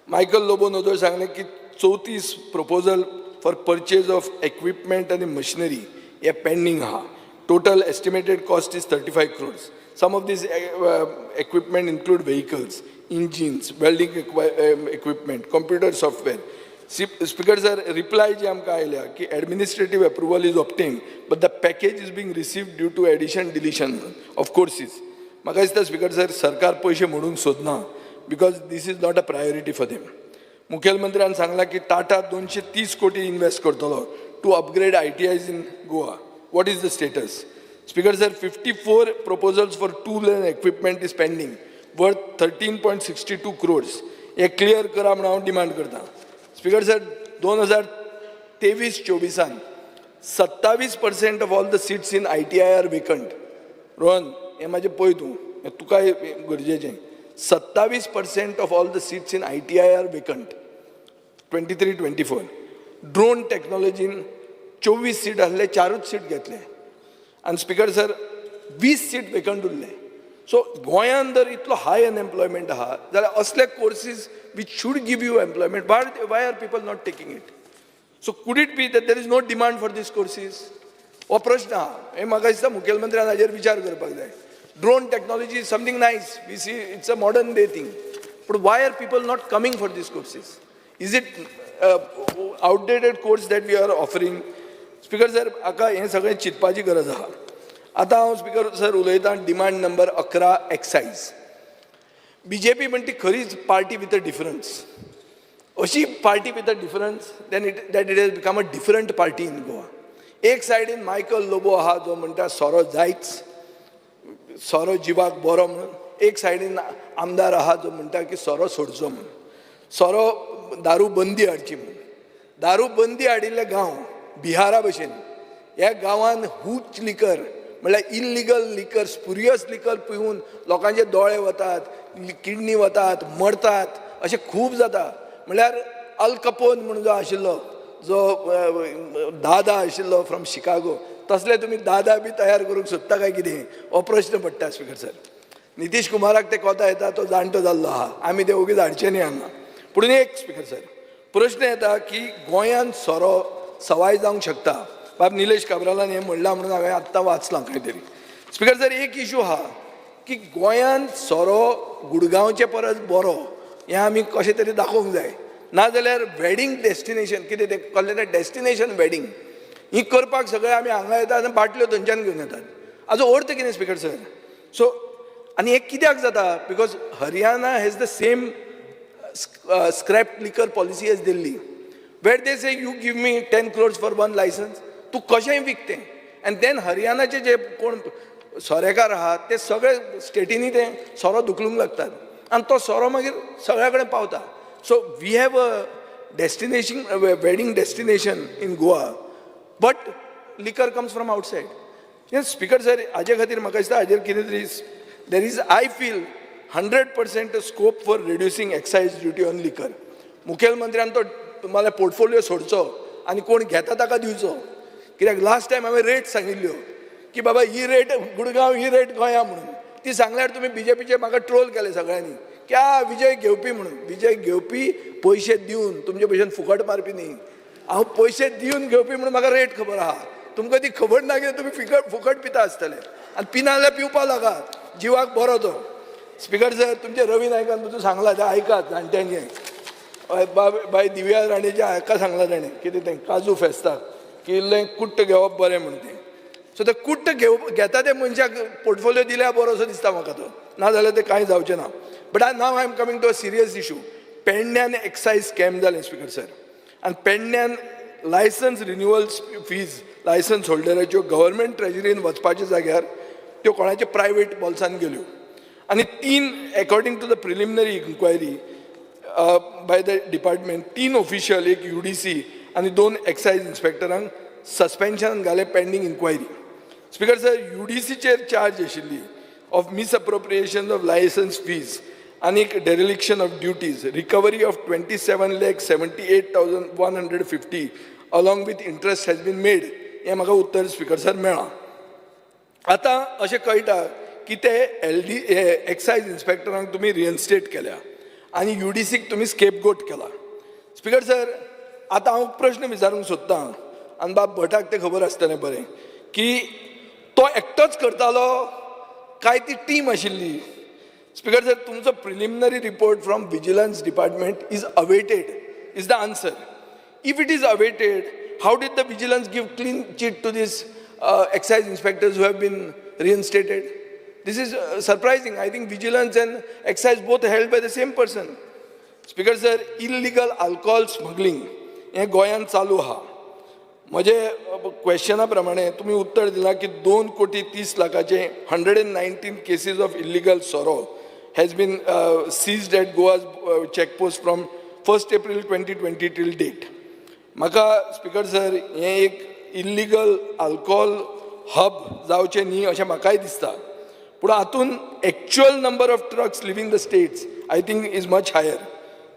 Michael लोबोन वदळ सांगलें की 34 proposal for purchase of equipment आनी मशिनरी हे पेंडींग आहा. Total estimated cost is 35 crores. Some of these equipment include vehicles, engines, welding equipment, computer software. Speaker sir, reply जी आमकां आयल्या की administrative approval is obtained but the package is being received due to addition deletion of courses. म्हाका दिसता speaker sir, सरकार पयशे म्हणूंक सोदना because this is not a priority for them. मुखेलमंत्र्यान सांगलां की टाटा 230 कोटी इन्वेस्ट करतलो to upgrade ITIs in Goa. What is the status? Speaker sir, 54 proposals for tool and equipment is pending worth 13.62 crores. हे clear करा म्हणून हांव डिमांड करता. Speaker sir, 2023-24 27% of all the seats in ITI are vacant. Rohan, हें म्हाजें पळय तूं, हें तुका गरजेचें. 27% of all the seats in ITI are vacant 23-24. Drone टॅक्नॉलॉजीन 24 seat आसले, 4 सीट घेतले आनी स्पीकर सर 20 सीट वेकंट उरले. सो गोंयान जर इतलो हाय अनएम्प्लॉयमेंट आहा जाल्यार असले courses which should give you employment, why are people not taking it? So could it be that there is no demand for these courses? हो प्रश्न आहा. हें म्हाका दिसता मुखेलमंत्र्यान हाजेर विचार करपाक जाय. Drone technology is something nice, we see it's a modern day thing, पूण why are people not coming for these courses? Is it outdated course that we are offering? Speaker sir, हाका हें सगळें चिंतपाची गरज आहा. आतां हांव स्पीकर सर उलयतां डिमांड नंबर 11, एक्सायज. बीजेपी म्हणटी खरीच पार्टी विथ अ डिफरन्स. अशी party with a difference then it that it has become a different party in Goa. एक सायडीन मायकल लोबो आहा जो म्हणटा सोरो जायच, सोरो जिवाक बरो म्हणून. एक सायडीन आमदार आहा जो म्हणटा की सोरो सोडचो म्हणून, सोरो दारू बंदी हाडची म्हणून. दारू बंदी हाडिल्ले गांव बिहारा भशेन, ह्या गांवान हूच लिकर म्हणल्यार इल्लिगल लिकर, स्पुरियस लिकर पिवन लोकांचे दोळे वतात, किडनी वतात, मरतात, अशें खूब जाता. म्हणल्यार अल कपोन म्हणून जो आशिल्लो, जो दादा आशिल्लो फ्रॉम शिकागो, तसले तुमी दादा बी तयार करूंक सोदता काय कितें, हो प्रश्न पडटा. स्पीकर सर, नितीश कुमाराक ते कोता येता, तो जाणटो जाल्लो आहा, आमी ते ओगीच हाडचे न्ही हांगा. पूण एक स्पीकर सर प्रश्न येता की गोंयांत सोरो सवाय जावंक शकता. बाब निलेश काब्रालान हें म्हणलां म्हणून हांवें आत्तां वाचलां खंय तरी. स्पीकर सर, एक इशू आहा की गोंयांत सोरो गुडगांवचे परस बरो हें आमी कशें तरी दाखोवंक जाय. नाजाल्यार वेडींग डेस्टिनेशन कितें तें कसलें तें डेस्टिनेशन वेडींग ही करपाक सगळे आमी हांगा येतात आनी बाटल्यो थंयच्यान घेवन येतात. हाजो अर्थ कितें स्पीकर सर? सो आनी हें कित्याक जाता? Because Haryana has the same scrap liquor policy as Delhi, where they say you give me 10 crores for one license, तूं कशेंय विकतें. आनी देन हरियाणाचे जे कोण सोरेकार आहात ते सगळे स्टेटींनी ते सोरो धुकलूंक लागतात आनी तो सोरो मागीर सगळ्या कडेन पावता. So we have a destination wedding destination in Goa, but liquor comes from outside. हें स्पीकर सर, हाजे खातीर म्हाका दिसता हाजेर कितें तरी there is, I feel, 100% scope for reducing excise duty on liquor. मुखेलमंत्र्यान तो मला पोर्टफोलिओ सोडचो आनी कोण घेता ताका दिवचो. कित्याक लास्ट टायम हांवें रेट सांगिल्ल्यो की बाबा ही रेट गुडगांव, ही रेट गोंया म्हणून. ती सांगल्यार तुमी बीजेपीचे म्हाका ट्रोल केले सगळ्यांनी की आ विजय घेवपी म्हणून. विजय घेवपी पयशे दिवन, तुमचे भशेन फुकट मारपी न्ही. हांव पयशे दिवन घेवपी म्हणून म्हाका रेट खबर आहा. तुमकां ती खबर ना कित्याक तुमी फुकट पिता आसतले आनी पिना जाल्यार पिवपा लागात, जिवाक बरो तो. स्पीकर सर, तुमचे रवी नायकान तुजो सांगला तें आयकात जाणट्यांचें. हय, बाय दिव्या राणेचें हाका सांगलां ताणें कितें तें काजू फेस्ताक की इल्लें कुट्ट घेवप बरें म्हण तें. सो ते कुट्ट घेव घेता ते मनशाक पोर्टफोलियो दिल्यार बरो असो दिसता म्हाका तो, नाजाल्यार ते कांय जावचें ना. But I now I am coming to a serious issue. पेडण्यान excise scam जालें स्पीकर सर, आनी पेडण्यान लायसन्स रिन्युअल फीज लायसन्स होल्डराच्यो गव्हर्मेंट ट्रेजरीन वचपाच्या जाग्यार त्यो कोणाच्या प्रायवेट बोल्सान गेल्यो. आनी तीन, according to the preliminary inquiry by the department, तीन ऑफिशियल, एक UDC आनी दोन एक्सायज इन्स्पेक्टरांक सस्पेन्शन घालें पेंडींग इन्क्वायरी. स्पीकर सर, UDCचेर चार्ज आशिल्ली of misappropriation of licence fees आनी dereliction of duties, recovery of 27,78,150 along with interest has been made. हें म्हाका उत्तर स्पीकर सर मेळ्ळां. आतां अशें कळटा की ते एल डी एक्सायज इन्स्पेक्टरांक तुमी रिइन्स्टेट केल्या आनी UDCक तुमी स्केपगोट केला. स्पीकर सर, आतां हांव प्रश्न विचारूंक सोदतां आनी बाब भटाक तें खबर आसतलें बरें, की तो एकटोच करतालो काय ती टीम आशिल्ली? स्पीकर सर, तुमचो preliminary report from vigilance department is awaited is the answer. If it is awaited, how did the vigilance give clean chit to these excise inspectors who have been reinstated? This is surprising. I think vigilance and excise both held by the same person. Speaker sir, illegal alcohol smuggling हें गोंयांत चालू आहा. म्हजे क्वेश्चना प्रमाणे तुमी उत्तर दिलां की 2 कोटी 30 लाखाचे 119 cases of illegal सोरो has been seized at Goa's check post from 1st April 2020 till date. म्हाका स्पीकर सर, हें एक इल्लिगल आल्कोहोल हब जावचें न्ही अशें म्हाकाय दिसता, पूण हातून actual number of trucks leaving the states, I think, is much higher.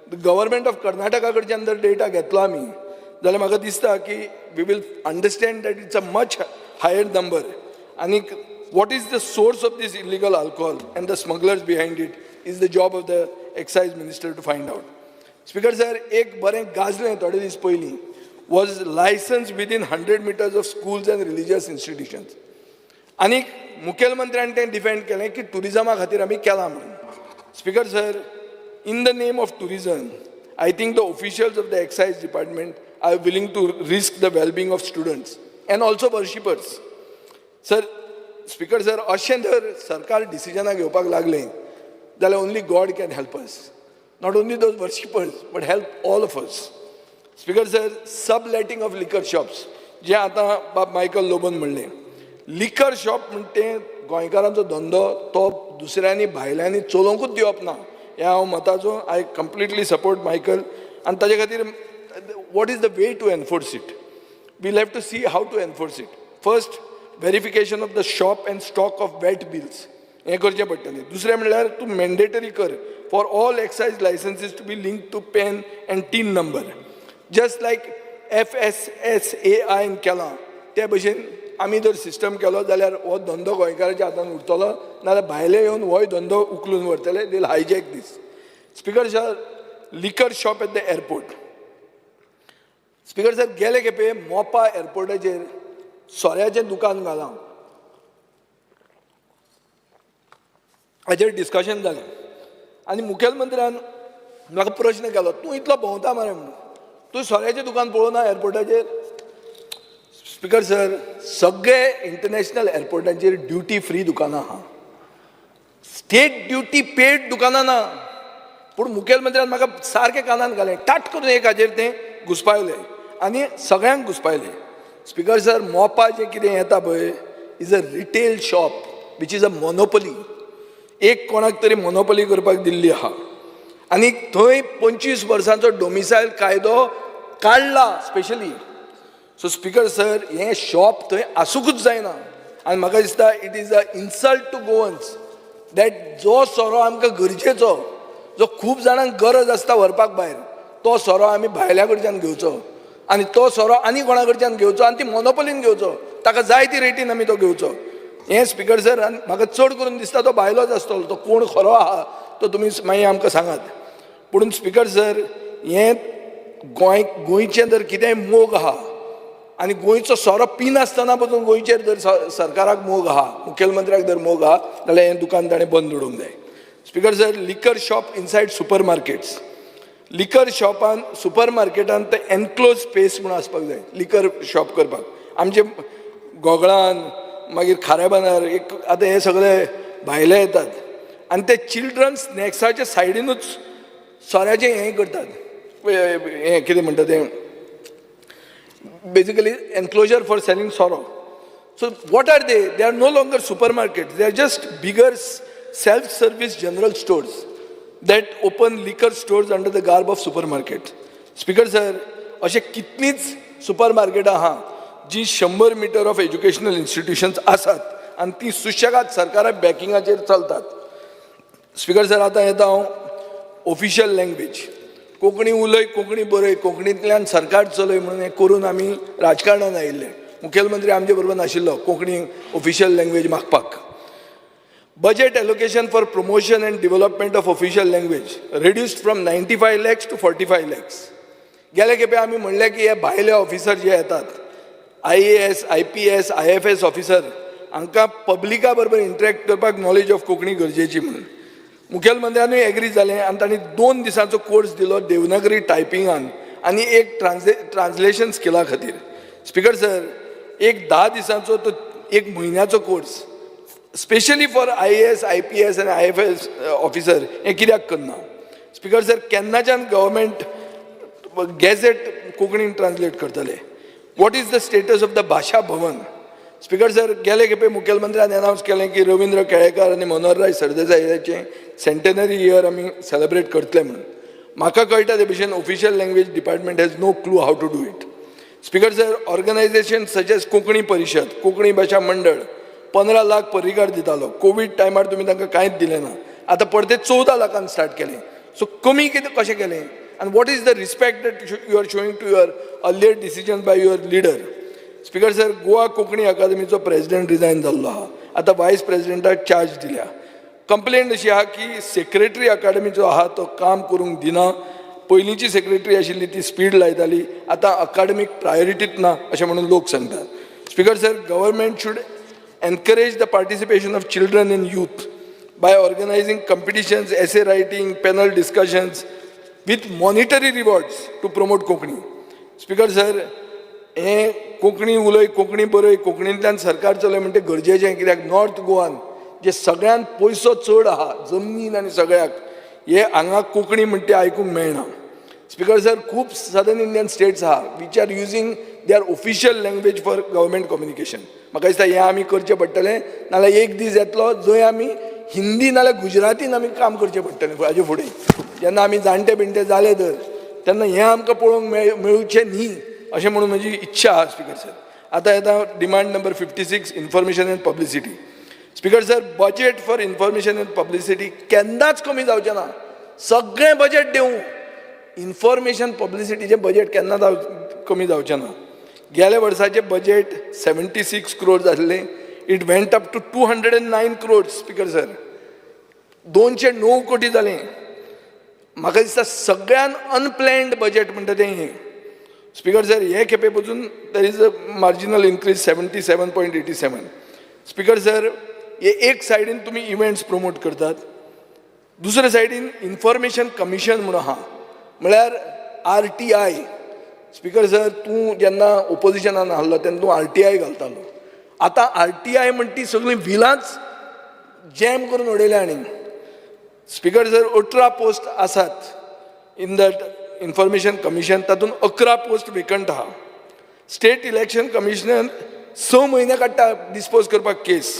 The government of Karnataka कडच्यान जर डेटा घेतलो आमी जाल्यार म्हाका दिसता की we will understand that it's a much higher number. आनी what is the source of this illegal alcohol and the smugglers behind it is the job of the excise minister to find out. Speaker sir, एक बरें गाजलें थोडे दीस पयलीं was licence within 100 meters of schools and religious institutions. आनी मुखेलमंत्र्यान तें defend केलें की टुरिजमा खातीर आमी केलां म्हणून. Speaker sir, in the name of tourism, I think the officials of the excise department are willing to risk the wellbeing of students and also worshippers. Sir, speaker sir, अशें जर सरकार डिसिजनां घेवपाक लागलें जाल्यार only God can help us, not only those worshippers but help all of us. Speaker sir, sub letting of liquor shops जे आतां बाब Michael लोबोन म्हणलें, liquor shop म्हणटा तें गोंयकारांचो धंदो, तो दुसऱ्यांनी भायल्यांनी चलोवंकूच दिवप ना हें हांव मताचो. I completely support Michael. आनी ताजे खातीर what is the way to enforce it? We'll have to see how to enforce it. First, verification of the shop and stock of VAT bills. हें करचें पडटलें. दुसरें म्हणल्यार तूं मॅन्डेटरी कर for all excise licenses to be link to PAN and TIN number, just like FSSAIन केलां. ते भशेन आमी जर सिस्टम केलो जाल्यार हो धंदो गोंयकाराच्या हातान उरतलो, नाजाल्यार भायले येवन होय धंदो उखलून व्हरतले. They'll hijack this. Speaker sir, liquor shop at the airport. Speaker sir, गेले खेपे मोपा एअरपोर्टाचेर सोऱ्याचें दुकान घालां हाचेर डिस्कशन जालें आनी मुखेलमंत्र्यान म्हाका प्रश्न केलो, तूं इतलो भोंवता मरे म्हणून, तूं सोऱ्याचें दुकान पळोवना एअरपोर्टाचेर? स्पीकर सर, सगळे इंटरनॅशनल एअरपोर्टाचेर ड्युटी फ्री दुकानां आहा, स्टेट ड्युटी पेड दुकानां ना. पूण मुखेलमंत्र्यान म्हाका सारकें कानान घालें, टाट करून एक हाजेर तें घुसपायलें आनी सगळ्यांक घुसपायलें. स्पीकर सर, मोपा जें कितें येता पळय is a retail shop which is a monopoly. एक कोणाक तरी मोनोपली करपाक दिल्ली आहा आनी थंय 25 वर्सांचो डोमिसायल कायदो काडला स्पेशली. सो स्पीकर सर, हें शॉप थंय आसूंकूच जायना आनी म्हाका दिसता it is a insult to Goans that जो सोरो आमकां गरजेचो, जो खूब जाणांक गरज आसता व्हरपाक भायर, तो सोरो आमी भायल्या कडच्यान घेवचो आनी तो सोरो आनी कोणा कडच्यान घेवचो आनी ती मोनोपोलीन घेवचो, ताका जाय ती रेटीन आमी तो घेवचो. हें स्पीकर सर, आनी म्हाका चड करून दिसता तो भायलोच आसतलो. तो कोण खरो आहा तो तुमी मागीर आमकां सांगात. पूण स्पीकर सर, हें गोंय गोंयचें जर कितेंय मोग आहा आनी गोंयचो सोरो पिनासतना पसून गोंयचेर जर सरकाराक मोग आहा, मुखेलमंत्र्याक जर मोग आहा जाल्यार हें दुकान ताणें बंद उडोवंक जाय. Speaker sir, liquor shop inside super markets. Liquor शॉपान सुपर मार्केटान ते एनक्लोज स्पेस म्हणून आसपाक जाय लिकर शॉप करपाक. आमचे गोगळान मागीर खाऱ्या बांदार एक आतां हे सगळे भायले येतात आनी ते चिल्ड्रन स्नॅक्साच्या सायडीनूच सोऱ्याचें हें करतात, हें कितें म्हणटा तें, basically enclosure for selling सोरो. So what are they? They are no longer supermarkets. They are just bigger self-service general stores that open liquor stores under the garb of supermarket. Speaker sir, अशे कितलींच super मार्केटां आहा जी 100 metre of educational इन्स्टिट्युशन्स आसात आनी ती सुशेगाद सरकारा बॅकिंगाचेर चलतात. स्पीकर सर, आतां येता हांव ऑफिशियल लँग्वेज. कोंकणी उलय, कोंकणी बरय, कोंकणींतल्यान सरकार चलय म्हणून हें करून आमी राजकारणान आयिल्ले. मुखेलमंत्री आमचे बरोबर नाशिल्लो कोंकणी ऑफिशियल लँग्वेज मागपाक. Budget allocation for promotion and development of official language reduced from 95 lakhs to 45 lakhs. गेले खेपे आमी म्हणलें की हे भायले ऑफिसर जे येतात, आयएएस, आयपीएस, आयएफएस ऑफिसर, हांकां पब्लिका बरोबर इंटरेक्ट करपाक नॉलेज ऑफ कोंकणी गरजेची म्हणून. मुखेलमंत्र्यानूय एग्री जालें आनी तांणी 2 दिसांचो कोर्स दिलो देवनागरी टायपिंगान आनी एक ट्रान्सलेशन स्किला खातीर. स्पीकर सर, एक 10 दिसांचो तो एक म्हयन्याचो course specially for IAS, IPS आनी आयएफएस ऑफिसर हें कित्याक करना? स्पीकर सर, केन्नाच्यान गव्हर्मेंट गॅझेट कोंकणीन ट्रान्सलेट करतले? What is the status of the Bhasha Bhavan? Speaker sir, गेले खेपे मुखेलमंत्र्यान अनावन्स केलें की रवींद्र केळेकार आनी मनोहरराय सरदेसायाचें सेंटेनरी इयर आमी सेलेब्रेट करतले म्हणून. म्हाका कळटा ते भशेन official language department has no clue how to do it. Speaker sir, organization such as Konkani Parishad, Konkani भाशा मंडळ 15 लाख परिकार दितालो. कोवीड टायमार तुमी तांकां कांयच दिलें ना. आतां परते 14 लाखान स्टार्ट केलें. सो कमी कितें कशें केलें आनी what is the respect that you are showing to your earlier decision by your leader? Speaker sir, Goa Konkani अकादमीचो प्रेसिडेंट रिजायन जाल्लो आहा. आतां वायस प्रेसिडेंटाक चार्ज दिल्या. कंप्लेन अशी आहा की सेक्रेटरी अकादमीचो आहा तो काम करूंक दिना. पयलींची सेक्रेटरी आशिल्ली ती स्पीड लायताली. आतां अकादमीक प्रायोरिटीत ना अशें म्हणून लोक सांगतात. Speaker sir, government should encourage the participation of children and youth by organizing competitions, essay writing, panel discussions with monetary rewards to promote Konkani. Speaker sir, हें कोंकणी उलय, कोंकणी बरय, कोंकणींतल्यान सरकार चलय म्हणटे गरजेचें, कित्याक नॉर्थ गोवान जे सगळ्यांत पयसो चड आहा जमनीन आनी सगळ्याक, हे हांगा कोंकणी म्हणटे आयकूंक मेळना. स्पीकर सर, खूब सदर्न इंडियन स्टेट्स आहा which are using their official language for government communication. म्हाका दिसता हें आमी करचें पडटलें, नाल्यार एक दीस येतलो जंय आमी हिंदी नाल्यार गुजरातीन आमी काम करचें पडटलें. हाजे फुडें जेन्ना आमी जाणटे बिणटे जाले तर तेन्ना हें आमकां पळोवंक मेळचें न्ही अशें म्हणून म्हजी इच्छा आहा. स्पीकर सर, आतां येता demand number 56, information and publicity. Speaker sir, budget for information and publicity केन्नाच कमी जावचें ना. सगळें बजेट दिवं, इन्फॉर्मेशन पब्लिसिटीचें बजेट केन्ना कमी जावचें ना. गेल्या वर्साचें बजेट 76 क्रोर्स आसलें. It went up to 209 crores. Speaker sir, 209 कोटी जालें. म्हाका दिसता सगळ्यान अनप्लॅन्ड बजेट म्हणटा तें हें. स्पीकर सर, हे खेपे पसून there is a marginal increase, 77.87. Speaker sir, हे एक सायडीन तुमी इव्हेंट्स प्रमोट करतात, दुसरे सायडीन इन्फॉर्मेशन कमिशन म्हणून आहा, म्हळ्यार आरटीआय. स्पीकर सर, तूं जेन्ना ओपोजिशनान आसलो तेन्ना तूं आरटीआय घालतालो. आतां आरटीआय म्हण ती सगळीं बिलांच जॅम करून उडयल्या. आनी स्पीकर सर, 18 पोस्ट आसात इन that information commission, तातूंत 11 पोस्ट वेकंट आहा. स्टेट इलेक्शन कमिशनर 6 म्हयने काडटा डिस्पोज करपाक केस.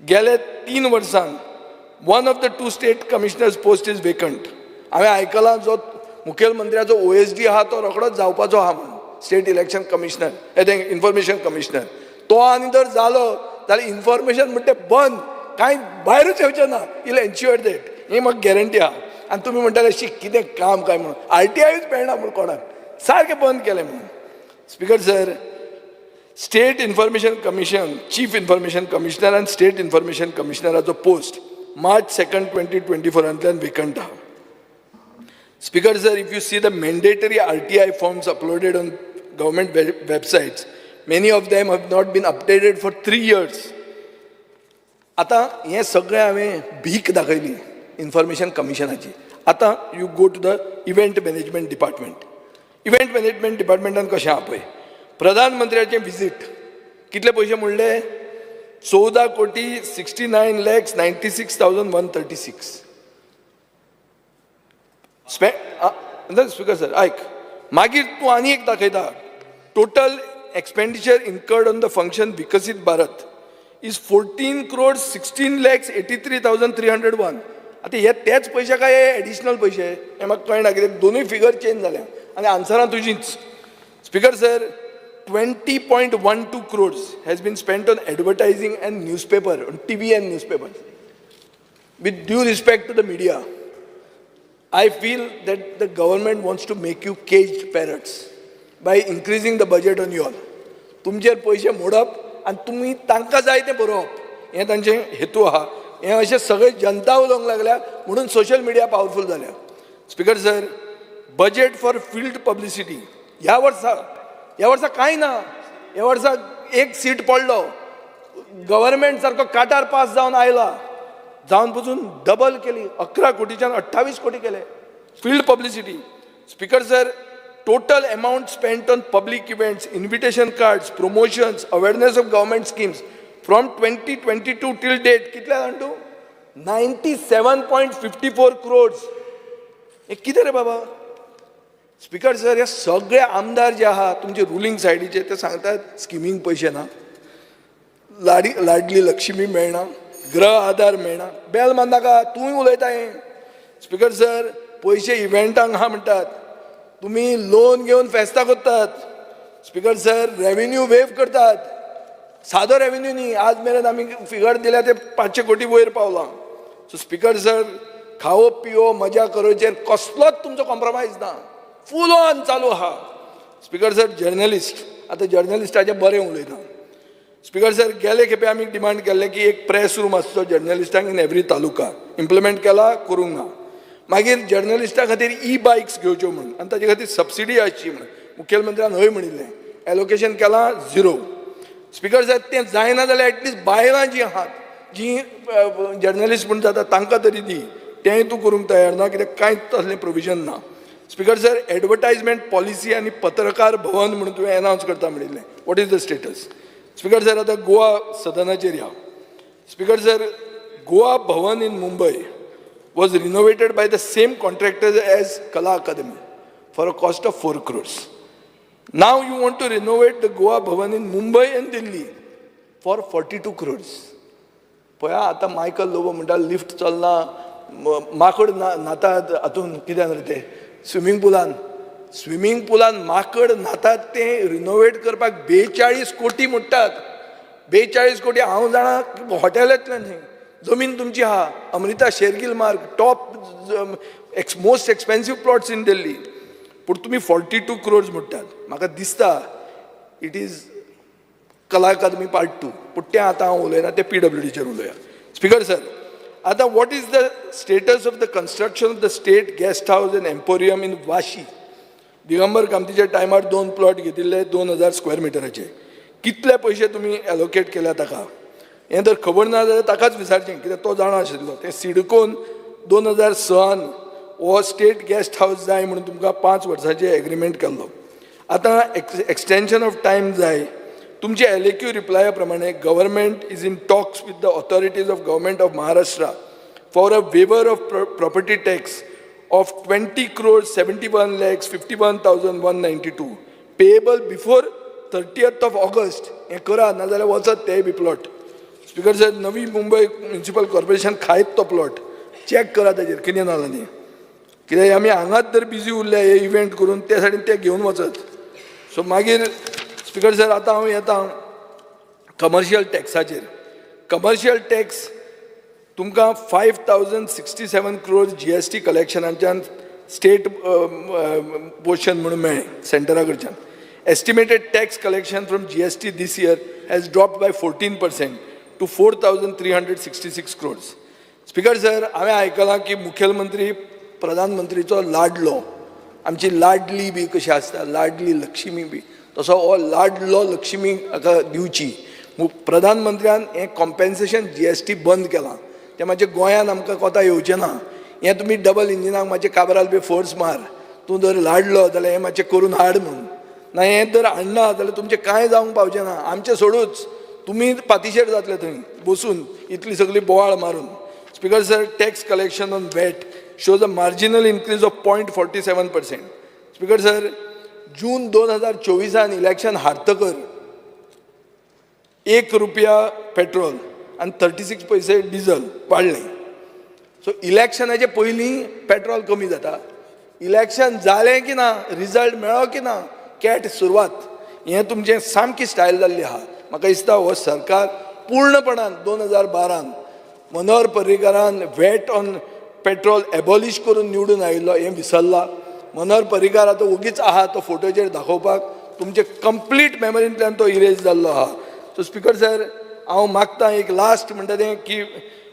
गेले 3 वर्सांक one of the two state commissioners post is vacant. हांवें आयकलां जो मुखेलमंत्र्याचो ओएसडी आहा तो रोखडोच जावपाचो आहा म्हणून स्टेट इलेक्शन कमिशनर, ते इन्फॉर्मेशन कमिशनर. तो आनी जर जालो जाल्यार इन्फॉर्मेशन म्हणटे बंद, कांय भायरूच येवचें ना. इल एन्श्युअर that, ही म्हाका गॅरंटी आहा. आनी तुमी म्हणटाले शी कितें काम काय म्हणून, आरटीआयूच मेळना म्हूण कोणाक, सारकें बंद केलें म्हणून. Speaker sir, State Information Commission Chief Information Commissioner आनी स्टेट इन्फॉर्मेशन कमिशनराचो पोस्ट मार्च 2, 2024आंतल्यान वेकंट आहा. Speaker sir, if you see the mandatory RTI forms uploaded on government websites, many of them have not been updated for 3 years. आतां हें सगळें हांवें भीक दाखयली information कमिशनाची. आतां you go to the event management department. Event management डिपार्टमेंटान कशें आहा पळय. प्रधानमंत्र्याचें विजीट कितले पयशे म्हणले? 14 कोटी 69,96,136. Speaker sir, आयक, मागीर तूं आनी एक दाखयता. Total expenditure incurred on the function Viksit Bharat is 14 crore 16,83,301. आतां हे तेच पयशे काय हे एडिशनल पयशे, हे म्हाका कळना, कित्याक दोनूय फिगर चेंज जाल्या आनी आन्सरां तुजीच. Speaker sir, 20.12 crores has been spent on advertising and newspaper, on TV and newspaper. With due respect to the media, I feel that the government wants to make you caged parrots by increasing the budget on you all. तुमचेर पयशे मोडप आनी तुमी तांकां जाय तें बरोवप हें तांचें हेतू आहा. हें अशें सगळें जनता उलोवंक लागल्या म्हणून सोशल मिडिया पावरफूल जाल्या. Speaker sir, budget for field publicity ह्या वर्सा कांय ना. ह्या वर्सा एक सीट पडलो, गव्हर्मेंट सारको काटार पास जावन आयला, जावन पसून डबल केली, 11 कोटीच्यान 28 कोटी केले field publicity. Speaker sir, total amount spent on public events, invitation cards, promotions, awareness of government schemes from 2022 till date कितले जाण तूं? 97.54 crores. हे कितें रे बाबा? स्पीकर सर, हे सगळे आमदार जे आहा तुमचे रुलींग सायडीचे, ते सांगतात स्किमींक पयशे ना, लाडली लक्ष्मी मेळना, गृह आधार मेळना. बेल मारनाका, तूंय उलयता हें. स्पीकर सर, पयशे इव्हेंटांक आहा म्हणटात, तुमी लोन घेवन फेस्तां करतात. स्पीकर सर, रेवेन्यू वेव करतात. सादो रेवेन्यू न्ही, आज मेरेन आमी फिगर दिल्या ते 500 कोटी वयर पावलां. सो स्पीकर सर, खाओ पिओ मजा करोचेर कसलोच तुमचो कॉम्प्रोमायज ना, फूल ऑन चालू आहा. स्पीकर सर, जर्नलिस्ट, आतां जर्नलिस्टाचें बरें उलयता. स्पीकर सर, गेले खेपे आमी डिमांड केल्लें की एक प्रेस रूम आसचो जर्नलिस्टांक इन एवरी तालुका. इम्प्लिमेंट केला? करूंक ना. मागीर जर्नलिस्टा खातीर ई बायक्स घेवच्यो म्हणून आनी ताजे खातीर सबसिडी आसची म्हणून मुखेलमंत्र्यान हय म्हणिल्लें. एलोकेशन केलां? झिरो. स्पीकर साहेब, तें जायना जाल्यार एटलिस्ट बायलां जीं आहात, जीं जर्नलिस्ट म्हूण जाता, तांकां तरी दी. तेंय तूं करूंक तयार ना, कित्याक कांयच तसलें प्रोविजन ना. स्पीकर सर, एडवर्टायजमेंट पॉलिसी आनी पत्रकार भवन म्हणून तुवें एनावन्स करता म्हणिल्लें. What is the status? Speaker sir, आतां गोवा सदनाचेर या. Speaker sir, Goa Bhavan in Mumbai was renovated by the same contractor as Kala Academy for a cost of 4 crores. Now you want to renovate the Goa Bhavan in Mumbai and Delhi for 42 crores. पळया, आतां Michael Lobo म्हणटा lift चलना, माकड ना न्हातात हातून, कित्यान रे तें, स्विमींग पुलान. स्विमींग पुलान माकड न्हातात तें रिनोवेट करपाक 42 कोटी म्हणटात. 42 कोटी. हांव जाणा, हॉटेल येतलें न्ही. जमीन तुमची आहा, अमृता शेरगील मार्ग, top ex most expensive plots in Delhi, पूण तुमी 42 क्रोर्स म्हणटात. म्हाका दिसता it is Kala Akademi part two. पूण तें आतां हांव उलयना, तें पीडब्ल्यूडीचेर उलोवया. स्पीकर सर, आतां what is the status of the construction of the state guest house and emporium in Vashi? Digambar कामतीच्या टायमार दोन प्लॉट घेतिल्ले 2000 स्क्वेअर मिटराचे. कितले पयशे तुमी एलोकेट केल्या ताका? हें जर खबर ना जाल्यार ताकाच विचारचें, कित्याक तो जाणा आशिल्लो. तें सिडकोन 2006न हो स्टेट गेस्ट हावस जाय म्हणून तुमकां 5 वर्सांचे एग्रीमेंट केल्लो. आतां एक्सटेन्शन ऑफ टायम जाय. तुमचे एलएक्यू रिप्लाया प्रमाणे government is in talks with the authorities of Government of Maharashtra for a waiver of property tax of 20 crore 71 lakhs 51,192 payable before 30th of August. हें करा, नाजाल्यार वचत तेय बी प्लॉट. स्पीकर साहेब, नवी मुंबय म्युनिसिपल कॉर्पोरेशन खायत तो प्लॉट. चॅक करा ताजेर कितें जालां तें. कित्याक आमी हांगाच जर बिजी उरले हे इव्हेंट करून, त्या सायडीन ते घेवन वचत. सो मागीर स्पीकर सर, आतां हांव येता कमर्शियल टॅक्साचेर. कमर्शियल टॅक्स तुमकां 5,067 crore GST कलेक्शनाच्यान state portion म्हणून मेळ्ळें सेंटरा कडच्यान. Estimated tax collection from GST this year has dropped by 14% to 4,366 crores. Speaker sir, हांवें आयकलां की मुखेलमंत्री प्रधानमंत्रीचो लाडलो. आमची लाडली बी कशी आसता, लाडली लक्ष्मी बी, तसो हो लाडलो लक्ष्मी हाका दिवची. प्रधानमंत्र्यान हें कॉम्पेन्सेशन जीएसटी बंद केलां, तें मातशें गोंयान आमकां कोता येवचें ना. हें तुमी डबल इंजिनाक मातशें काबराल बी फोर्स मार, तूं जर लाडलो जाल्यार हें मातशें करून हाड म्हणून. ना हें जर हाडना जाल्यार तुमचें कांय जावंक पावचें ना. आमचें सोडूच, तुमी पातिशेर जातले थंय बसून इतली सगळी बोवाळ मारून. Speaker sir, tax collection on VAT shows a marginal increase of 0.47%. Speaker sir, June 2024आन इलेक्शन हारतकर 1 रुपया पेट्रोल आनी 36 पयशे डिझल वाडलें. सो इलेक्शनाचे पयलीं पेट्रोल कमी जाता, इलेक्शन जालें की ना, रिजल्ट मेळ्ळो की ना, कॅट सुरवात. हें तुमचें सामकी स्टायल जाल्ली आहा. म्हाका दिसता हो सरकार पूर्णपणान 2012न मनोहर पर्रीकारान वॅट ऑन पेट्रोल एबॉलिश करून निवडून आयिल्लो हें विसरला. मनोहर पर्रीकार आतां ओगीच आहा तो फोटोचेर दाखोवपाक, तुमचे कंप्लीट मेमरींतल्यान तो इरेज जाल्लो आहा. सो स्पिकर सर, हांव मागता एक लास्ट म्हणटा तें की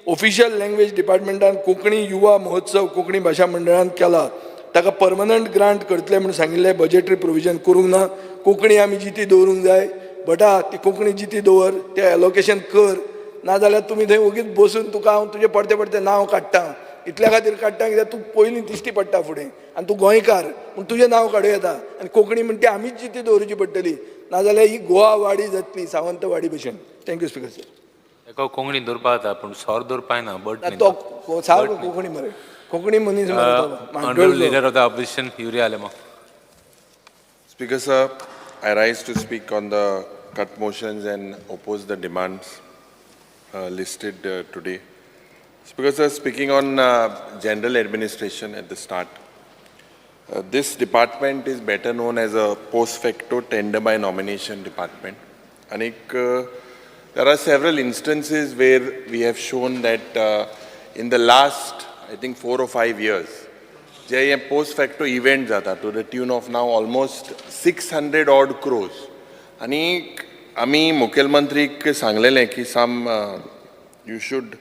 ऑफिशियल लँग्वेज डिपार्टमेंटान कोंकणी युवा महोत्सव कोंकणी भाशा मंडळान केला, ताका परमनंट ग्रांट करतले म्हूण सांगिल्लें, बजेटरी प्रोविजन करूंक ना. कोंकणी आमी जिती दवरूंक जाय. भटा, ती कोंकणी जिती दवर, तें एलोकेशन कर, नाजाल्यार तुमी थंय ओगीच बसून तुका हांव तुजें परतें परतें नांव काडटा. इतल्या खातीर काडटा कित्याक तूं पयलीं दिश्टी पडटा फुडें आनी तूं गोंयकार म्हूण तुजें नांव काडूं येता. आनी कोंकणी म्हण ती आमीच जिती दवरची पडटली, नाजाल्यार ही गोवा वाडी जातली सावंतवाडी भशेन. Thank you, Speaker sir. एका कोंकणी दवरपा जाता पूण सोर दवरपा ना बट. तो सारको कोंकणी मरे, कोंकणी मनीस मरे तो. Honourable Leader of the Opposition, Yuri Alemao. Speaker, sir, I rise to speak on the cut motions and oppose the demands listed today. Speaker, sir, speaking on general administration at the start, this department is better known as a post facto tender by nomination department. And there are several instances where we have shown that in the last, I think, 4 or 5 years, जे हे post facto event जाता to the tune of now almost 600 odd crores. आनी आमी मुखेलमंत्रीक सांगलेलें की some you should,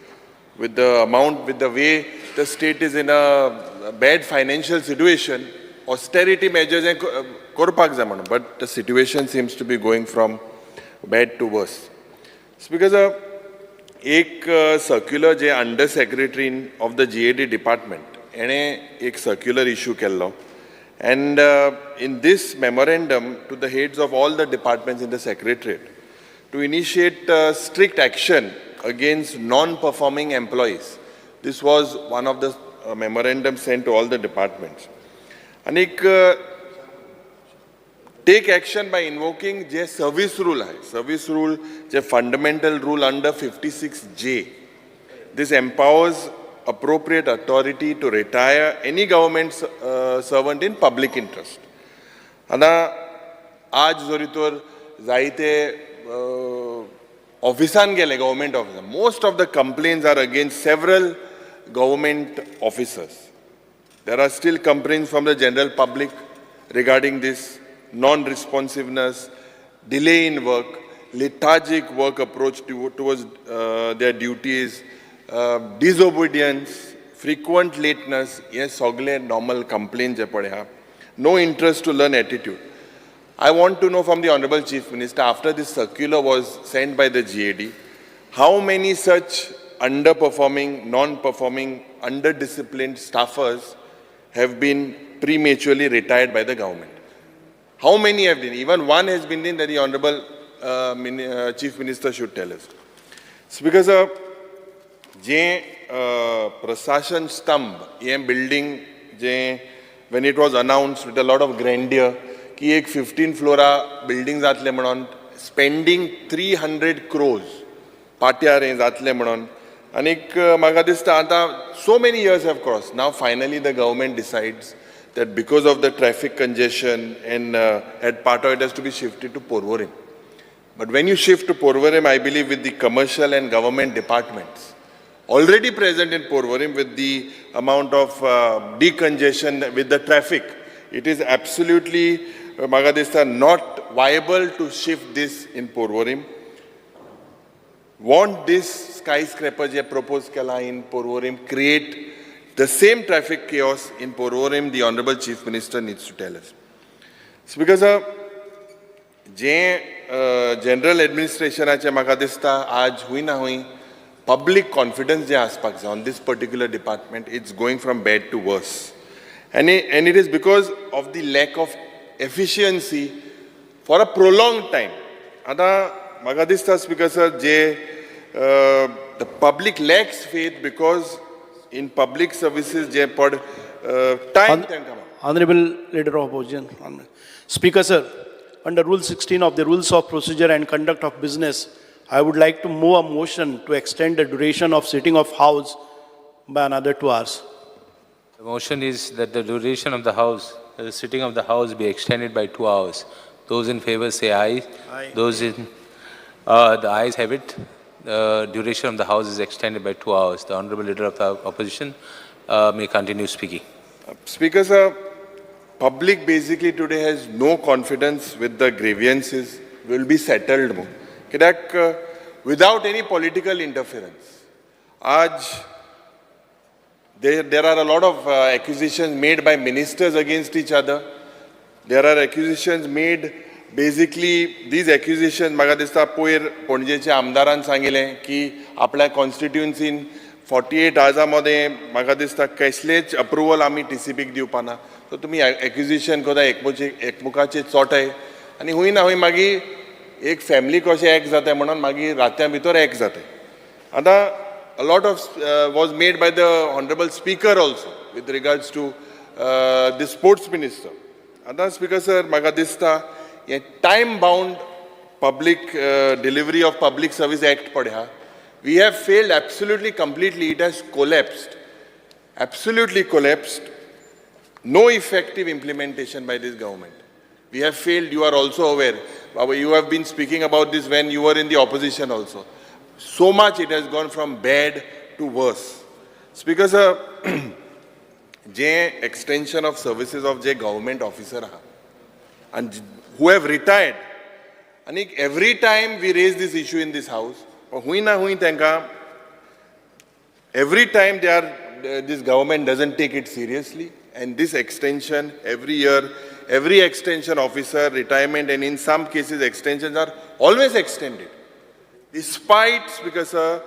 with the amount, with the way the state is in a bad financial situation, austerity measures हें करपाक जाय म्हणून, but the situation seems to be going from bad to worse. Because एक circular J under secretary of the GAD department हेणें एक circular issue केल्लो, and in this memorandum to the heads of all the departments in the secretariat to initiate strict action against non-performing employees. This was one of the memorandums sent to all the departments. आनीक take action by invoking J service rule आहे, service rule J fundamental rule under 56J. This empowers appropriate authority to retire any government servant in public interest. आतां आज जरी तर जायते ऑफिसान गेले, government ऑफिसान, most of the complaints are against several government officers. There are still complaints from the general public regarding this non-responsiveness, delay in work, lethargic work approach towards their duties, disobedience, frequent lateness, हे सगळे normal complaints जे पळय आहा. No interest to learn attitude. I want to know from the Honorable Chief Minister, after this circular was sent by the GAD, how many such underperforming, non-performing, under-disciplined staffers have been prematurely retired by the government? How many have been? Even one has been in that the Honorable Chief Minister should tell us. So because जे प्रशासन स्तंभ हें building J when it was announced with a lot of grandeur की एक 15 flora building जातलें म्हणून, spending 300 crores पाट्यार हें जातलें म्हणून, आनीक म्हाका दिसता आतां so many years have crossed. Now finally the government decides that because of the traffic congestion and at Patto it has to be shifted to Porvorim. But when you shift to Porvorim, I believe with the commercial and government departments already present in Porvorim, with the amount of decongestion with the traffic, it is absolutely, म्हाका दिसता, not viable to shift this in Porvorim. Won't this skyscraper J propose केला in Porvorim create the same traffic chaos in Porvorim? The Honorable Chief Minister needs to tell us. So because J general एडमिनिस्ट्रेशनाचें म्हाका दिसता आज हुंय ना हुंय public confidence जें आसपाक जाय on this particular department, it's going from bad to worse, and it is because of the lack of efficiency for a prolonged time. आतां म्हाका दिसता speaker sir, J the public lacks faith because in public services जे पड time तांकां. Honorable Leader of Opposition, Speaker sir, under Rule 16 of the Rules of Procedure and Conduct of Business, I would like to move a motion to extend the duration of sitting of House by another 2 hours. The motion is that the duration of the House, the sitting of the House be extended by 2 hours. Those in favor say aye. Aye. Those in, the ayes have it. The duration of the House is extended by 2 hours. The Honorable Leader of the Opposition may continue speaking. Speaker sir, public basically today has no confidence with the grievances will be settled मो कित्याक without any political interference. आज there are a lot of accusations made by ministers against each other. There are accusations made, basically these accusations म्हाका दिसता पयर पणजेच्या आमदारान सांगिल्लें की आपल्या कॉन्स्टिट्युएन्सीन 48 आवर्सां मदें म्हाका दिसता कसलेच अप्रुवल आमी टीसीपीक दिवपाना. सो तुमी एक्युजेशन करता, एकमुखाचे चोटाय आनी हूंय ना हूंय मागीर एक फॅमिली कशें एक जाता म्हणून मागीर रात्या भितर एक जाता. आतां a lot of was made by the honorable speaker also with regards to the sports minister. आतां स्पीकर सर, म्हाका दिसता हें time bound public delivery of public service act पळय आहा, we have failed absolutely completely. It has collapsed, absolutely collapsed. No effective implementation by this government. We have failed, you are also aware. Baba, you have been speaking about this when you were in the opposition also. So much it has gone from bad to worse. Speaker sir, J extension of services of J government officer aha, and who have retired, and every time we raise this issue in this house, हुंय ना हुंय तांकां every time they are, this government doesn't take it seriously, and this extension every year, every extension officer retirement, and in some cases extensions are always extended. Despite, because sir,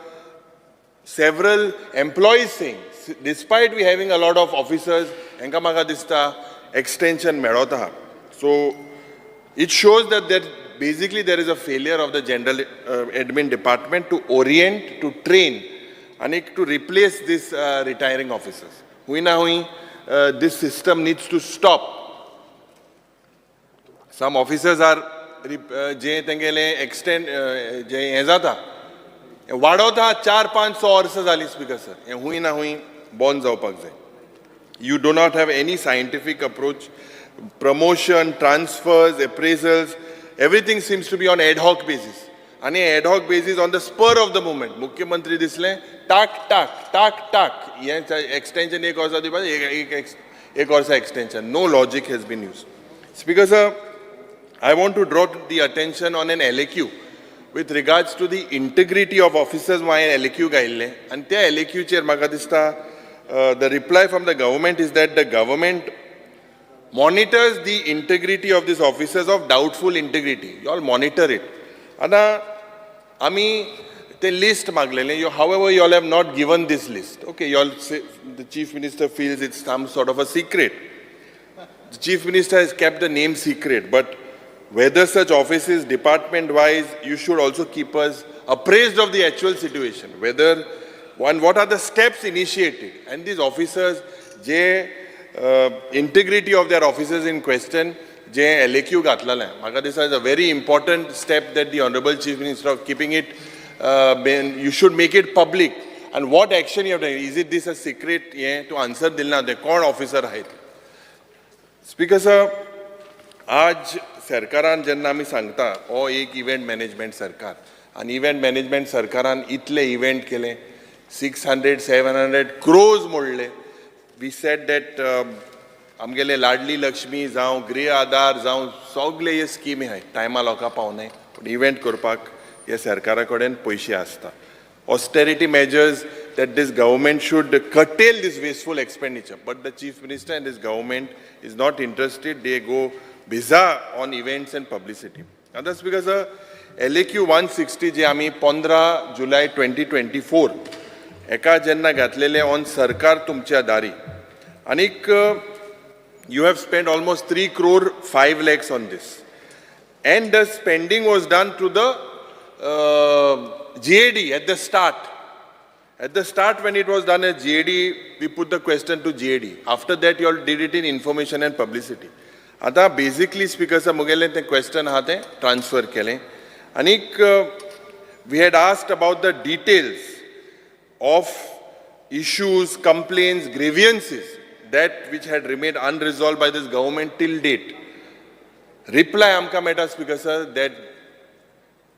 several employees saying, despite we having a lot of officers, हेंका म्हाका दिसता extension मेळोता आहा. So it shows that basically there is a failure of the general admin department to orient, to train, and to replace these retiring officers. Hui na hui, this system needs to stop. Some officers are जे तेंगेले extend जे हें जाता वाडोवता 4-5-6 वर्सां जालीं speaker sir, हें हुंय ना हुंय बंद जावपाक जाय. You do not have any scientific approach. Promotion, transfers, appraisals, everything seems to be on ad hoc basis. आनी ad hoc basis on the spur of the moment. मुख्यमंत्री दिसलें टाक टाक टाक टाक हें एक्सटेंशन एक वर्सा दिवपाचें, एक वर्सा extension. No logic has been used. Speaker sir, I want to draw the attention on an LAQ with regards to the integrity of officers. हांवें LAQ घायिल्लें आनी त्या LAQचेर म्हाका दिसता the reply from the government is that the government monitors the integrity of these officers of doubtful integrity. You all monitor it. आतां आमी ते list मागलेलें, however you all have not given this list. Okay, you all say the chief minister feels it's some sort of a secret. The chief minister has kept the name secret, but whether such offices department wise, you should also keep us appraised of the actual situation, whether one, what are the steps initiated, and these officers, J integrity of their officers in question, J LAQ घातलेलें म्हाका दिसता is a very important step that the honorable chief minister of keeping it, you should make it public, and what action you have taken, is it this a secret, हें to answer दिलना ते कोण officer आहेत. Speaker sir, आज सरकारान जेन्ना आमी सांगता हो एक इव्हेंट मॅनेजमेंट सरकार, आनी इव्हेंट मॅनेजमेंट सरकारान इतले इव्हेंट केले, 600-700 क्रोज मोडले. We said that आमगेले लाडली लक्ष्मी जावं गृह आधार जावं सगळे हे स्किमी आहाय, टायमा लोकां पावनाय, पूण इव्हेंट करपाक हे सरकारा कडेन पयशे आसता. Austerity measures that this government should curtail this wasteful expenditure, but the chief minister and this government is not interested. They go bizarre on events and publicity. Now that's because the LAQ 160 जे आमी 15 जुलय 2024 एका जेन्ना घातलेले on सरकार तुमच्या दारी, आनीक you have spend almost 3 crore 5 lakhs on this, and the spending was done through the GAD at the start. At the start, when it was done as GAD, we put the question to GAD. After that, you all did it in information and publicity. आतां basically speaker sir, मुगेलें तें question आहा तें transfer केलें. आनीक we had asked about the details of issues, complaints, grievances that which had remained unresolved by this government till date. Reply आमकां मेळटा, speaker sir, that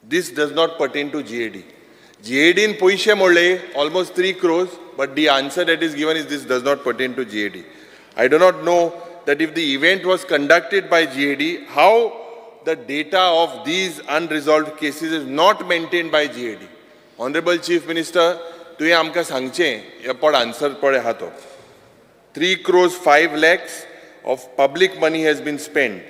this does not pertain to GAD. GAD in पयशे मोडले almost 3 crores, but the answer that is given is this does not pertain to GAD. I do not know that if the event was conducted by GAD, how the data of these unresolved cases is not maintained by GAD. Honorable Chief Minister, तुवें आमकां सांगचें हें पड answer पळय आहा तो 3 crores 5 lakhs of public money has been spent.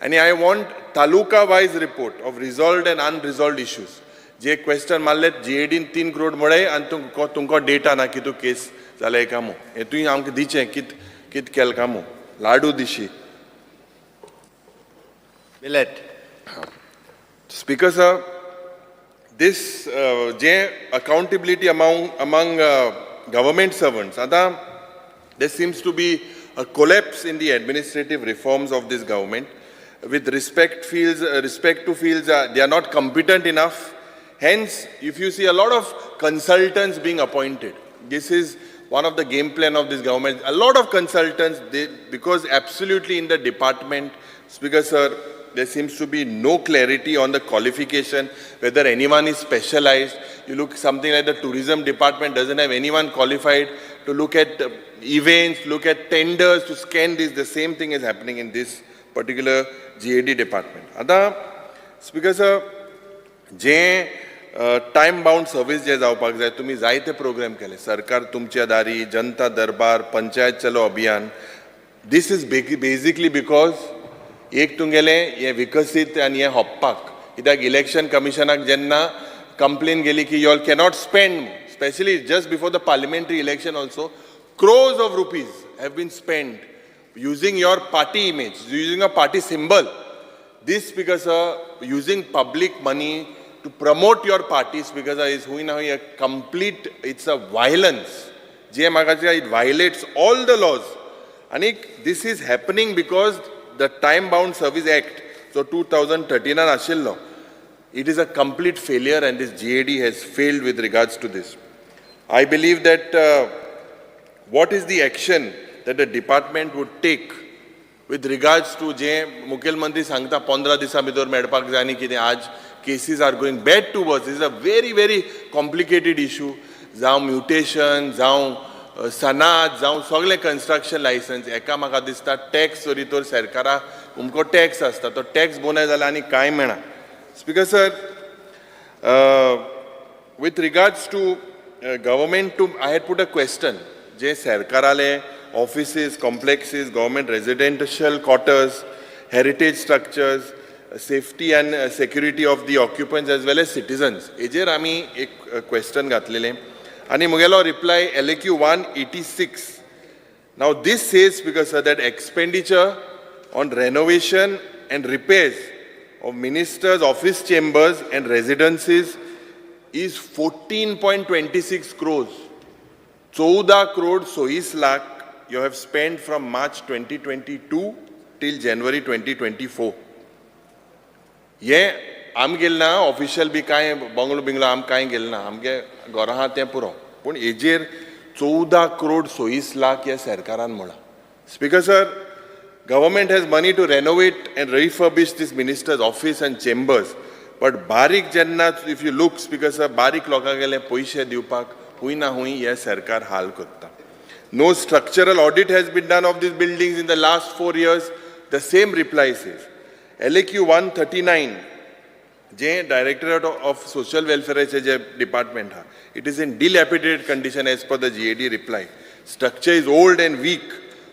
And I want taluka wise report of resolved and unresolved issues. J question मारले, जीएडीन 3 करोड म्हळे आनी तुमकां तुमकां डेटा ना कितू केस जाले कामो, हें तुवें आमकां दिचें कित कित केलें कामो लाडू दिशी. Millet. Speaker sir, this J accountability among government servants, आतां there seems to be a collapse in the administrative reforms of this government. With respect to fields, they are not competent enough. Hence, if you see a lot of consultants being appointed, this is one of the game plan of this government. A lot of consultants, they, because absolutely in the department, Speaker sir, there seems to be no clarity on the qualification, whether anyone is specialized. You look something like the tourism department doesn't have anyone qualified to look at events, look at tenders, to scan this. The same thing is happening in this particular GAD department. आतां Speaker sir, जे time bound service जे जावपाक जाय, तुमी जायते programme केले, सरकार तुमच्या दारी, जनता दरबार, पंचायत चलो अभियान. This is basically because एक तुमगेलें हें विकसीत आनी हें हप्पाक, कित्याक इलेक्शन कमिशनाक जेन्ना कंप्लेन गेली की you all cannot spend, specially just before the parliamentary election also, crores of rupees have been spent using your party image, using a party symbol. This because using public money to promote your parties because is हुई ना a complete, it's a violence. जे म्हाका it violates all the laws. आणि this is happening because the Time Bound Service Act, so 2013 आशिल्लो, it is a complete failure and this GAD has failed with regards to this. I believe that what is the action that the department would take with regards to जे मुखेलमंत्री सांगता 15 दिसां भितर मेळपाक जाय आनी कितें, आज cases are going bad to worse. Is a very very complicated issue, जावं म्युटेशन, जावं सनाद, जावं सगळें कन्स्ट्रक्शन लायसन्स. हेका म्हाका दिसता टॅक्स जरी तर सरकारा अमको टॅक्स आसता, तो टॅक्स बोनाय जाल्यार आनी कांय मेळना. Speaker sir, with regards to government to, I had put a question, J सरकाराले offices, complexes, government residential quarters, heritage structures, safety and security of the occupants as well as citizens, हेजेर आमी एक question घातलेलें आनी मुगेलो reply LAQ 186. Now this says, Speaker sir, that expenditure on renovation and repairs of ministers' office chambers and residences is 14.26 crores. 14 crore 26 lakh you have spent from March 2022 till January 2024. हे आम गेल ना official बी कांय bungalow बिंगलो आम कांय गेल ना, आमगे घरां आहा तें पुरो, पूण हेजेर 14 करोड 26 लाख हे सरकारान म्हळां. Speaker sir, government has money to renovate and refurbish this minister's office and chambers, but बारीक जेन्ना if you look, Speaker sir, बारीक लोकां गेले पयशे दिवपाक हुंय ना हुंय हे सरकार हाल करता. No structural audit has been done of these buildings in the last 4 years. The same reply says. LAQ 139, J directorate of social वेलफेअराचे J department आहा, it is in dilapidated condition as per the GAD reply. Structure is old and weak,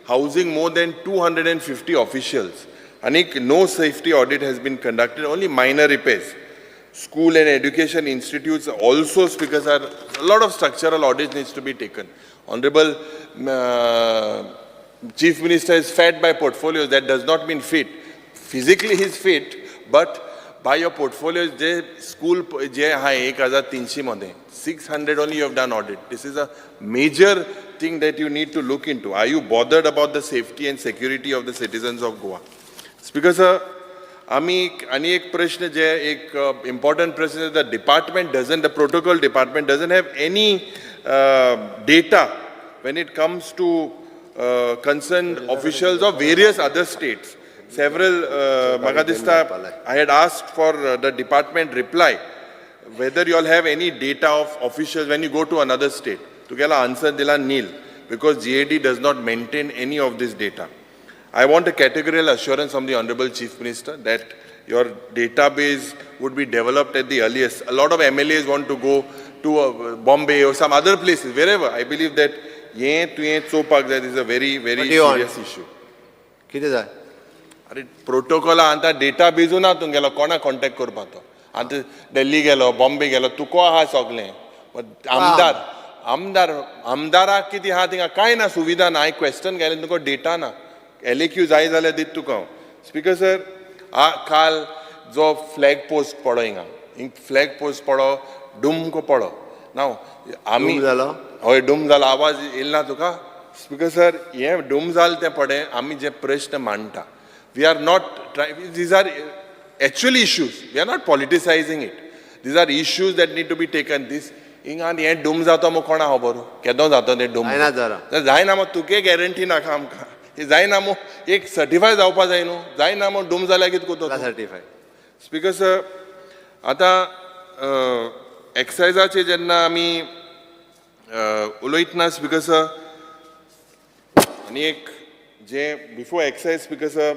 housing more than 250 officials. आनीक no safety audit has been conducted, only minor repairs. School and education institutes also, Speaker sir, a lot of structural audit needs to be taken. Honorable Chief Minister is fat by portfolios, that does not mean fit. Physically he is fit, but By your portfolio J school जे आहा 1300 मध्ये 600 only you have done audit. This is a major thing that you need to look into. Are you bothered about the safety and security of the citizens of Goa? Speaker sir, आमी आनी एक प्रश्न जे एक important प्रश्न, the department doesn't, the protocol department doesn't have any data when it comes to concerned officials of various other states. Several, म्हाका दिसता, I had asked for the department reply whether you all have any data of officials when you go to another state. तुगेला answer दिला nil, because GAD does not maintain any of this data. I want a categorical assurance from the Honorable Chief Minister that your database would be developed at the earliest. A lot of MLAs want to go to Bombay or some other places, wherever. I believe that ये तुवें चोवपाक जाय. This is a very, very What do you want? Serious issue. कितें जाय? अरे, प्रोटोकॉला आतां डेटाबेजू ना तुमगेलो, कोणा कॉन्टेक्ट करपा तो? आतां दिल्ली गेलो, बॉम्बे गेलो, तुका आहा सगळें. आमदार, आमदार, आमदाराक कितें आहा थिंगा, कांय ना, सुविधा ना. हांवें क्वेश्चन घालें, तुका डेटा ना. एलएक्यू जाय जाल्यार दिता तुका हांव. स्पीकर सर, काल जो फ्लॅग पोस्ट पडो हिंगा, हिंग फ्लॅग पोस्ट पडो, डुमको पडो ना आमी. डूम जालो? हय, डूम जालो. आवाज येयला ना तुका? स्पीकर सर, हें डूम जालें तें पडे. आमी जे प्रश्न मांडटा, we are not try, these are actual issues. We are not politicizing it. These are issues that need to be taken. This हिंगा आनी हें डूम जाता मग कोणा खबर केदो जाता तें डूम. जायना जरा. जायना मग, तुके गॅरंटी नाका आमकां. हें जायना मग, एक सर्टिफाय जावपा जाय न्हू. जायना मग, डूम जाल्यार कितें करता? Certify. Speaker sir, आतां एक्सायजाचे जेन्ना आमी उलयतना, स्पीकर सर, आनी एक जे before excise, Speaker sir,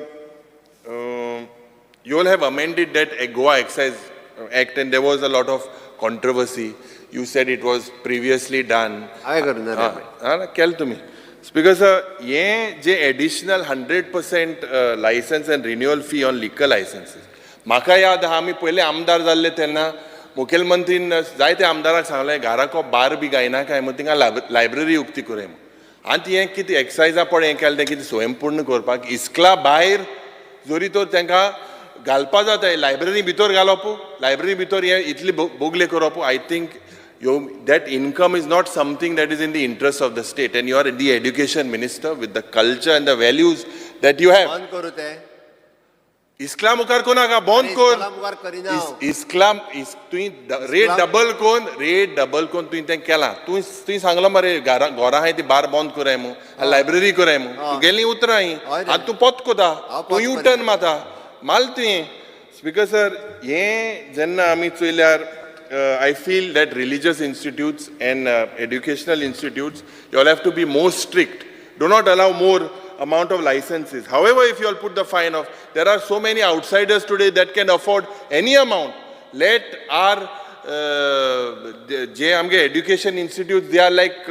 you all have amended that Goa Excise Act and there was a lot of controversy. You said it was previously done. हांवें करूं ना रे? हा, केलें तुमी. स्पीकर सर, हें जे additional 100% license and renewal fee on liquor licenses, म्हाका याद आहा, आमी पयले आमदार जाल्ले तेन्ना मुखेलमंत्रीन जायते आमदाराक सांगलें, घाराको बार बी गायना काय मग, थिंगा लायब्ररी उक्ती करूया म्हूण. आनी ती हें कितें एक्सायजा पळय हें केलें तें कितें स्वयंपूर्ण करपाक, इस्कला भायर जरी तर तांकां घालपा जाता, लायब्ररी भितर घालप, लायब्ररी भितर हे इतली बोगले करप, I think yo that income is not something that is in the interest of the state, and you are the education minister with the culture and the values that you have. बंद करूं तें? इस्कला मुखार कोणाका बंद अरे, कर. इस्कला मुखार करिना हांव. इस्कला तुवें रेट डबल कोन, रेट डबल कोन तुवें तें केलां. तूं तुवें सांगलो मरे, घरा घरां आहाय ती बार बंद कराय म्हूण, लायब्ररी कराय म्हूण. तुगेलीं उतरां हीं. हय रे. आतां तूं पोत कोता. हांव तूं पोत यू टर्न करिना. मारता माल तुवें. स्पीकर सर, हें जेन्ना आमी चोयल्यार, I feel that religious institutes and educational institutes, you all have to be more strict. Do not allow more amount of licenses. However, if you all put the fine of, there are so many outsiders today that can afford any amount. Let our जे आमगे education institutes, they are like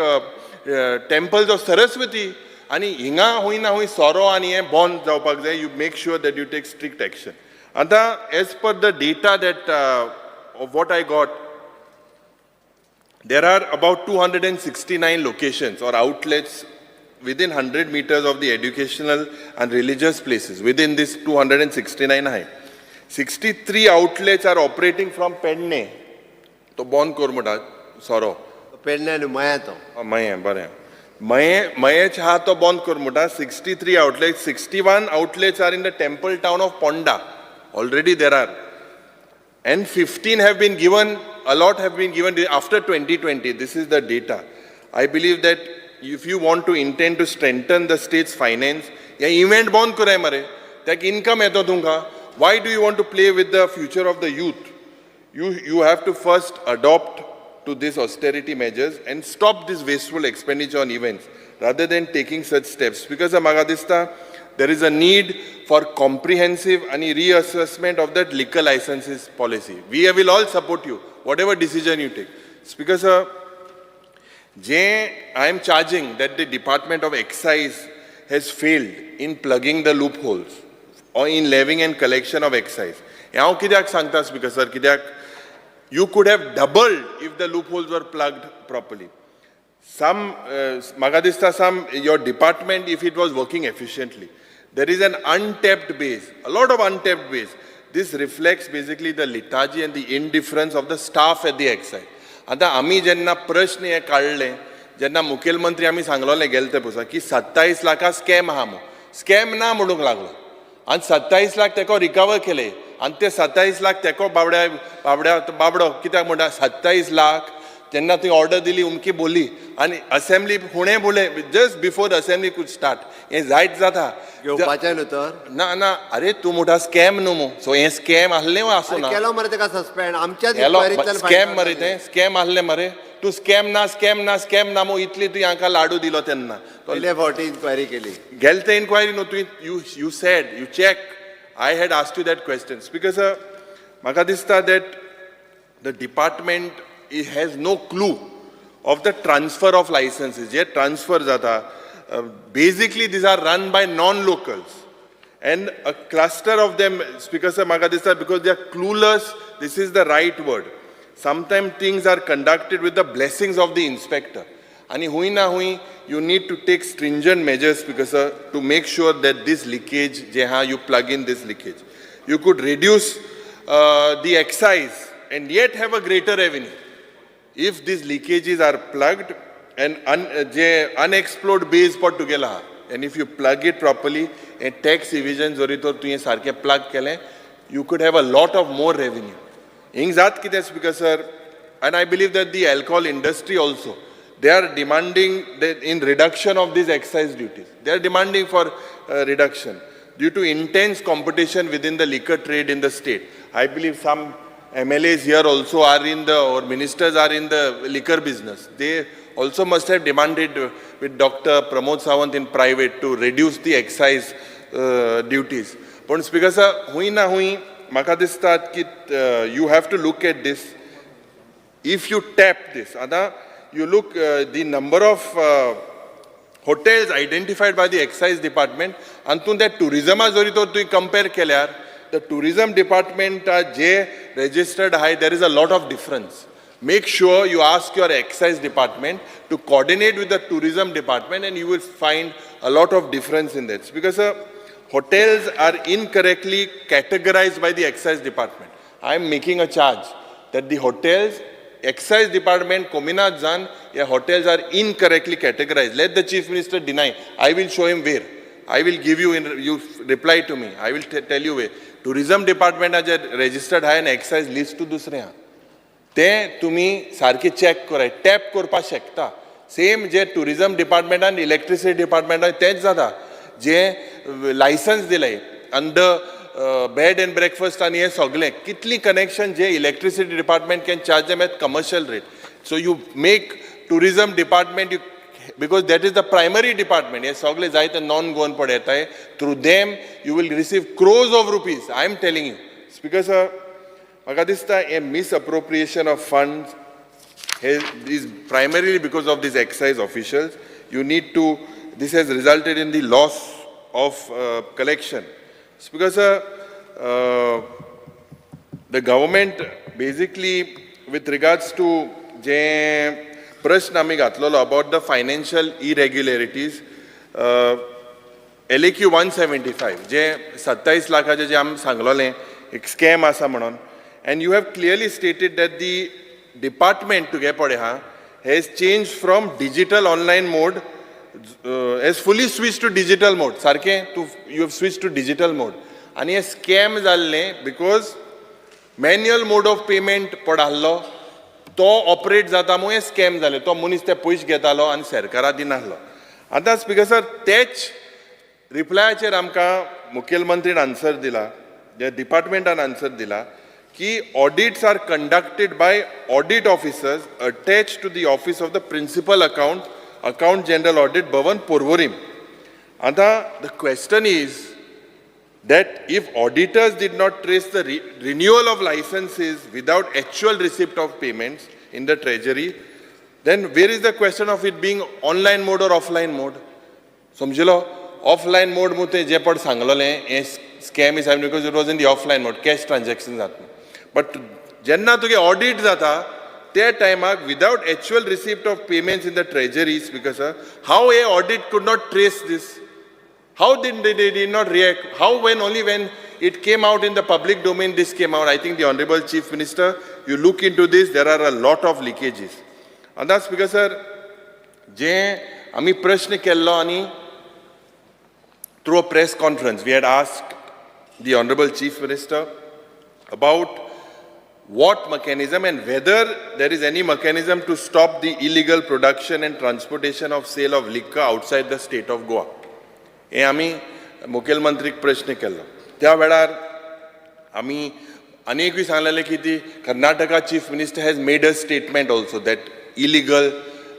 temples of Saraswati. आनी हिंगा हुंय ना हुंय सोरो आनी हें बंद जावपाक जाय. You make sure that you take strict action. आतां as per the data that of what I got, there are about 269 locations or outlets within 100 meters of the educational and religious places within this 269 high. 63 outlets are operating from Pedne. तो बंद कर म्हणटा सोरो. पेडणे न्हू, मया तो. मयें, बरें, मयें, मयेच आहा तो बंद कर म्हणटा. 63 outlets, 61 outlets are in the temple town of Ponda already there are, and 15 have been given, a lot have been given after 2020. This is the data. I believe that if you want to intend to strengthen the state's finance, hey event बंद कराय मरे, ताका income येतो तुमकां. Why do you want to play with the future of the youth? You have to first adopt to this austerity measures and stop this wasteful expenditure on events rather than taking such steps, because म्हाका दिसता there is a need for comprehensive and reassessment of that liquor licenses policy. We will all support you, whatever decision you take. Speaker sir, J I am charging that the Department of Excise has failed in plugging the loopholes or in levying and collection of excise. हें हांव कित्याक सांगता speaker sir, कित्याक you could have doubled if the loopholes were plugged properly. Some, म्हाका दिसता, some your department, if it was working efficiently, there is an untapped base, a lot of untapped base. This reflects basically the lethargy and the indifference of the staff at the excise. आतां आमी जेन्ना प्रश्न हे काडले, जेन्ना मुखेलमंत्री आमी सांगलोले गेले ते पळय की 27 लाखां स्कॅम आहा म्हूण, स्कॅम ना म्हणूंक लागलो आनी 27 लाख तेको रिकवर केले आनी ते 27 लाख तेको बाबड्या बाबड्या बाबडो कित्याक म्हणटा 27 लाख जेन्ना तुवें ऑर्डर दिली उमकी बोली आनी असेंब्ली हुणे बोले just before assembly could start. हें जायत जाता. घेवपाचें न्हू तर. ना ना, अरे तूं म्हणटा स्कॅम न्हू मू, सो हें स्कॅम आहलें वा आसूं ना. केलो मरे तेका सस्पेंड आमच्याच केलो inquiry scam find out मरे. जालें. तें स्कॅम आहलें मरे. तूं स्कॅम ना, स्कॅम ना, स्कॅम ना मू, इतली तुवें हांकां लाडू दिलो तेन्ना तो पयले फावटी इन्क्वायरी केली. गेले ते इन्क्वायरी न्हू तुवें. You said you check. I had asked you that question because म्हाका दिसता that the department has no clue of the transfer of licenses J transfer जाता. Basically these are run by non locals and a cluster of them. Speaker sir, म्हाका दिसता because they are clueless, this is the right word. Sometime things are conducted with the blessings of the inspector आनी हुंय ना हुंय you need to take stringent measures, Speaker sir, to make sure that this leakage जे आहा, you plug in this leakage. You could reduce the excise and yet have a greater revenue if these leakages are plugged and J unexplored base पड तुगेलो आहा and if you plug it properly and tax evasion जरी तर तुवें सारकें plug केलें, you could have a lot of more revenue. हिंग जात कितें, Speaker sir, and I believe that the alcohol industry also, they are demanding in reduction of these excise duties. They are demanding for reduction due to intense competition within the liquor trade in the state. I believe some MLAs here also are in the, or ministers are in the liquor business. They also must have demanded with Dr. Pramod Sawant in private to reduce the excise duties. पण speaker sir, हुंय ना हुंय म्हाका दिसता की you have to look at this. If you tap this, आतां you look the number of hotels identified by the excise department आनी तूं त्या टुरिजमा जरी तर तुवें कंपेर केल्यार, the tourism department J registered आहाय, there is a lot of difference. Make sure you ask your excise department to coordinate with the tourism department and you will find a lot of difference in that, because hotels are incorrectly categorized by the excise department. I am making a charge that the hotels, excise department, Kominat Zan, yeah, hotels are incorrectly categorized. Let the chief minister deny. I will show him where. I will give you, in, you reply to me. I will tell you where. Tourism department J registered आहे आनी excise list दुसरें आहा. ते तुमी सारकें check कराय, tap करपाक शकता. सेम जे टुरिजम डिपार्टमेंटान, इलेक्ट्रिसिटी डिपार्टमेंटान तेंच जाता. जे लायसन्स दिलें अंडर बेड एंड ब्रेकफास्ट आनी हें सगलें कितलीं connection J electricity department can charge them at commercial rate. So you make tourism department, you, because that is the primary department. हे सगळे जायते नॉन गोवन पड येताय. Through them you will receive crores of rupees, I am telling you. Speaker sir, म्हाका दिसता हें misappropriation of funds is primarily because of these excise officials. You need to, this has resulted in the loss of collection. It's because the government basically, with regards to जे प्रश्न आमी घातलेलो about the financial irregularities, LAQ 175, जे 27 लाखाचे जे आमी सांगलोलें एक scam आसा म्हणून, and you have clearly stated that the department तुगे पळय हा has changed from digital online mode, has fully switched to digital mode. सारकें तूं you have switched to digital mode आनी हे स्कॅम जाल्लें because manual mode of payment पड आहलो तो ऑपरेट जाता म्हूण हें स्कॅम जालें. तो मनीस ते पयशे घेतालो आनी सरकारा दिनासलो. आतां स्पीकर सर, तेच रिप्लायाचेर आमकां मुखेलमंत्रीन आन्सर दिला, जे डिपार्टमेंटान आन्सर दिला की audits are conducted by audit officers attached to the office of the principal account general, Audit Bhavan, Porvorim. आतां the question is that if auditors did not trace the renewal of licenses without actual receipt of payments in the treasury, then where is the question of it being online mode or offline mode? समजलो? Offline mode मु ते जे पड सांगलोलें हें scam is because it was in the offline mode, cash transaction जाता. But जेन्ना तुगे audit जाता त्या टायमाक without actual receipt of payments in the treasuries, because how a audit could not trace this? How did they did not react? How when only when it came out in the public domain, this came out. I think the honourable chief minister, you look into this, there are a lot of leakages. आतां speaker sir, जे आमी प्रश्न केल्लो आनी through a press conference we had asked the honourable chief minister about what mechanism and whether there is any mechanism to stop the illegal production and transportation of sale of liquor outside the state of Goa. हे आमी मुखेलमंत्रीक प्रश्न केल्लो. त्या वेळार आमी आनी एकूय सांगलेलें की ती Karnataka chief minister has made a statement also that illegal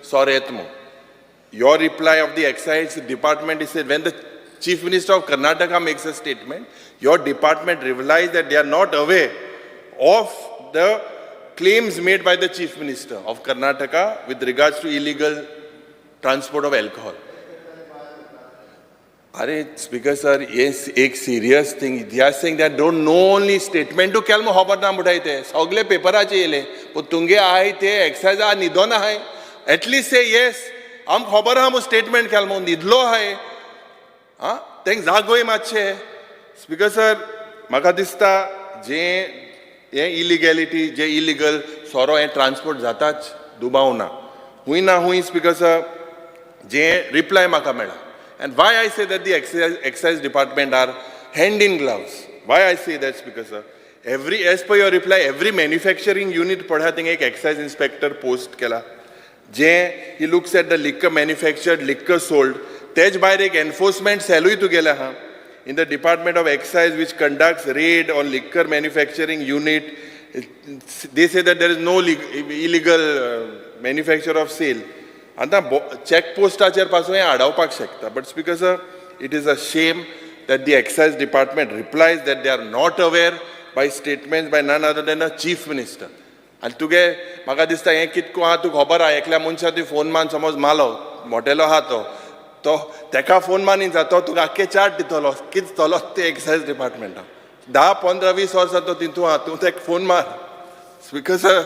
सोरो येत म्हूण. Your reply of the excise department is, when the chief minister of Karnataka makes a statement, your department replies that they are not aware of the claims made by the chief minister of Karnataka with regards to illegal transport of alcohol. अरे speaker sir, हे एक serious thing. They are saying that don't know, only स्टेटमेंटू केल म्हूण खबर ना म्हणटाय. ते सगळे पेपराचे येयले, पूण तुमगे आहाय ते एक्सायजा न्हिदोन आहाय. एटलिस्ट से येस, आमकां खबर आहा म्हूण स्टेटमेंट केल म्हूण न्हिदलो आहाय. आं, तेंक जागोय मातशें. स्पीकर सर, म्हाका दिसता जे हे इलिगॅलिटी, जे इलिगल सोरो हें ट्रान्सपोर्ट जाताच, दुबाव ना. हूंय ना हूंय स्पीकर सर, जे रिप्लाय म्हाका मेळ्ळा, and why I say that the excise department are hand in gloves, why I say that, speaker sir, every, as per your reply, every manufacturing unit पळया, थिंगा एक एक्सायज इन्स्पेक्टर पोस्ट केला, जे he looks at the liquor manufactured, liquor sold. तेज भायर एक enforcement सेलूय तुगेलें आहा in the department of excise, which conducts raid on liquor manufacturing unit. They say that there is no illegal manufacture of sale. आतां check पोस्टाचेर पासून हें आडावपाक शकता. But speaker sir, it is a shame that the excise department replies that they are not aware by statements by none other than a chief minister. आनी तुगे म्हाका दिसता हें कितको आहा तुका खबर आहा. एकल्या मनशा तुवें फोन मान समज मालो, मोटेलो आहा तो, तो तेका फोन मारीन, तो तुका आख्खे चार्ट दितलो कितें चलोत ते एक्सायज डिपार्टमेंटान. 10, 15, 20 वर्सां तो तितू आहा, तूं तेका फोन मार. स्पीकर सर,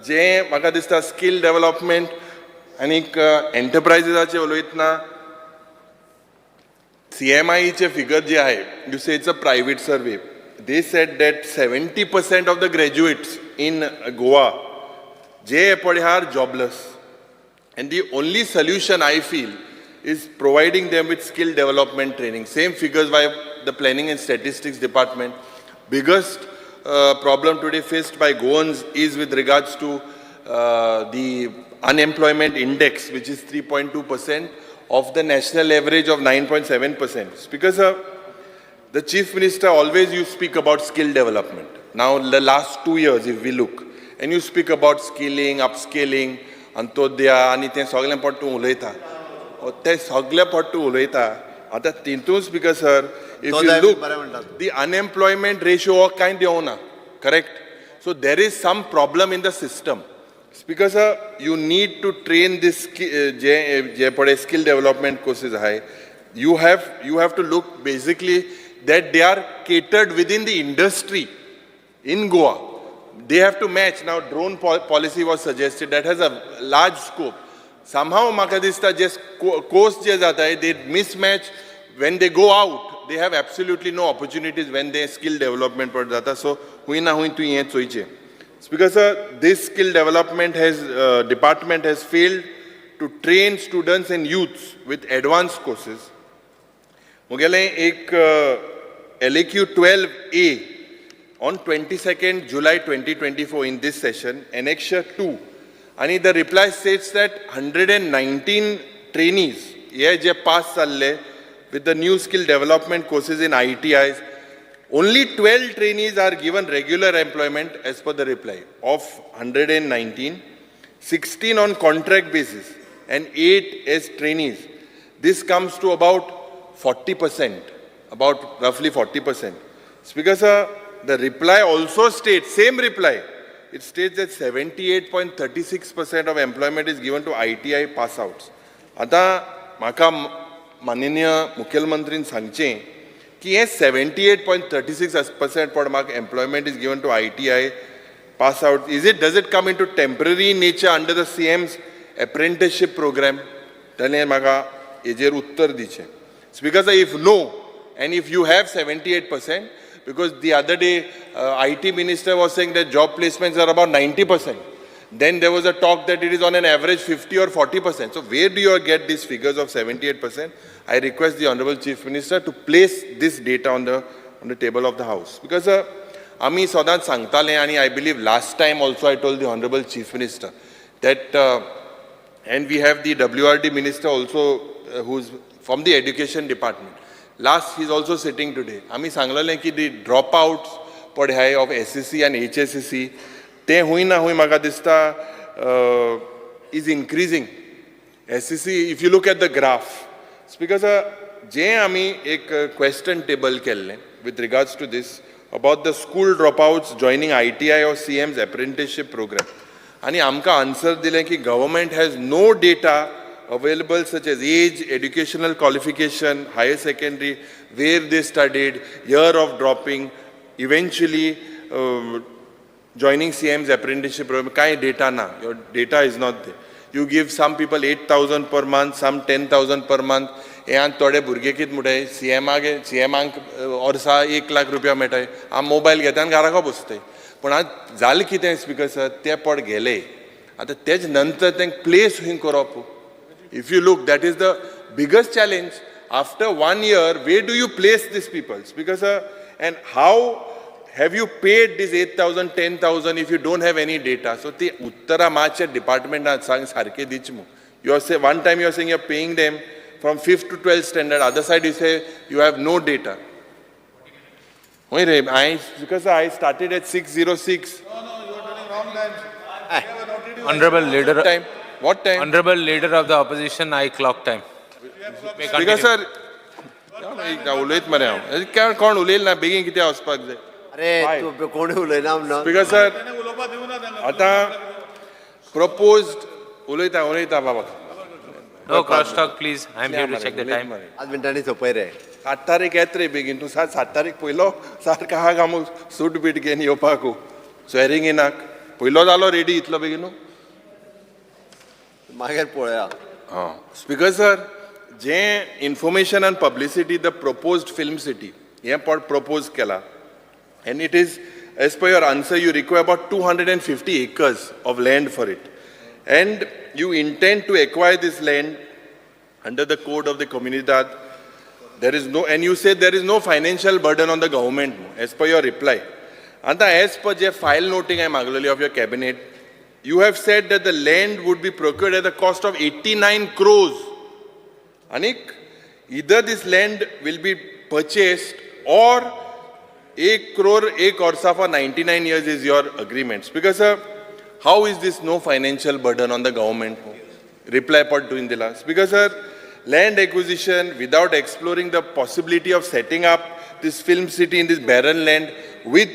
जें म्हाका दिसता स्कील डेवलपमेंट आनीक एंटरप्रायजीसाचेर उलयतना सीएमआयईचे फिगर जे आहे, you say it's a private survey, they said that 70% of the graduates in Goa जे पळय are jobless, and the only solution, I feel, is providing them with skill development training. Same figures by the Planning and Statistics Department. Biggest problem today faced by Goans is with regards to the unemployment index, which is 3.2% of the national average of 9.7%. Because the chief minister, always you speak about skill development. Now, the last 2 years, if we look, and you speak about skilling, upskilling, Antyodaya आनी तें सगळें पट तूं उलयता, तें सगळें पट तूं उलयता. आतां तितून speaker sir, if तो you जाय लूक, बरें म्हणटा. The unemployment ratio हो कांय देंवना, correct? So there is some problem in the system. Speaker sir, you need to train this जे जे पळय स्कील डेव्हलपमेंट कोर्सीस आहाय, you have to look basically that they are catered within the industry in Goa. They have to match. Now, drone policy was suggested, that has a large scope. Somehow, म्हाका दिसता जे course जे जाता, they mismatch when they go out. They have absolutely no opportunities when they skill development पर जाता. So, हुंय ना हुंय तूं हें चोयचें. Because sir, this skill development has department has failed to train students and youths with advanced courses. मुगेलें एक LAQ 12A on 22nd July 2024 in this session, Annexure 2, आणि the reply states that 119 trainees हे जे pass जाल्ले with the new skill development courses in ITIs, only 12 trainees are given regular employment as per the reply of 119, 16 on contract basis and 8 as trainees. This comes to about 40%, about roughly 40%. Speaker sir, the reply also states, same reply, it states that 78.36% of employment is given to ITI pass outs. आतां म्हाका माननीय मुखेलमंत्रीन सांगचें की हे 78.36% पण म्हाका employment is given to ITI pass out, is it does it come into temporary nature under the CM's apprenticeship program? ताणें म्हाका हेजेर उत्तर दिचें. Speaker sir, if no, and if you have 78%, Because the other day IT minister was saying that job placements are about 90%. Then there was a talk that it is on an average 50 or 40%. So where do you get these figures of 78%? I request the Honorable Chief Minister to place this data on the table of the House. Because आमी सदांच सांगताले आनी I believe last time also I told the Honorable Chief Minister that, and we have the WRD minister also, who's from the education department. Last, he's also sitting today. आमी सांगलेलें की the dropouts पळय हाय of SSC आनी HSSC, ते हुंय ना हुंय म्हाका दिसता is increasing. SSC, if you look at the graph, because जे आमी एक क्वेश्चन टेबल केल्लें with regards to this, about the school dropouts joining ITI or CM's apprenticeship program, आनी आमकां आन्सर दिलें की government has no data available such as age, educational qualification, higher secondary, where they studied, year of dropping, eventually joining CM's apprenticeship program. कांय data ना, your data is not there. You give some people 8,000 per month, some 10,000 per month. हे आनी थोडे भुरगे कितें म्हणटाय, सीएमाक सीएमाक वर्सा 1 लाख रुपया मेळटाय, हांव मोबायल घेता आनी घराको बसताय. पूण आतां जालें कितें स्पीकर सर, ते पड गेले, आतां तेज नंतर तांकां प्लेस खंय करप? If you look, that is the biggest challenge. After one year, where do you place these people? Because, and how have you paid this 8,000, 10,000 if you don't have any data? So, ती उत्तरां मातशे डिपार्टमेंटान सांग सारकें दिच मू. You are say, one time you are saying you are paying them from 5th to 12th standard, other side you say you have no data. हय रे, I, because I started at 6:06. Honorable Leader, Time? What time? Honorable Leader of the Opposition, I clock time. May Because continue. Sir, उलयत मरे हांव, कोण कोण उलयल ना, बेगीन कितें वचपाक जाय. अरे, तूं कोणी उलयना ना. स्पीकर सर, आतां प्रपोज्ड उलयता उलयता बाबा. No cross talk, please. I am here to check the time. 5 मिनटांनी सोंपय रे. 7 तारीख येत रे बेगीन तूं, 7 तारीख पयलो सारको आहा कामू, सूट बीट घेवन येवपाकू, स्वेरिंग इनाक पयलो जालो रेडी इतलो बेगीन. मागीर पळोवया. स्पीकर सर, जें information and publicity, the proposed film city हें पड प्रपोज केला, and it is, as per your answer, you require about 250 acres of land for it, and you intend to acquire this land under the code of the Comunidade. There is no, and you say there is no financial burden on the government, as per your reply. And as per J file noting I मागलेली of your cabinet, you have said that the land would be procured at the cost of 89 crores. Anik, either this land will be purchased or 1 crore एक वर्सा for 99 years is your agreements. Because sir, how is this no financial burden on the government? Reply पट doing दिला. Because sir, land acquisition without exploring the possibility of setting up this film city in this barren land with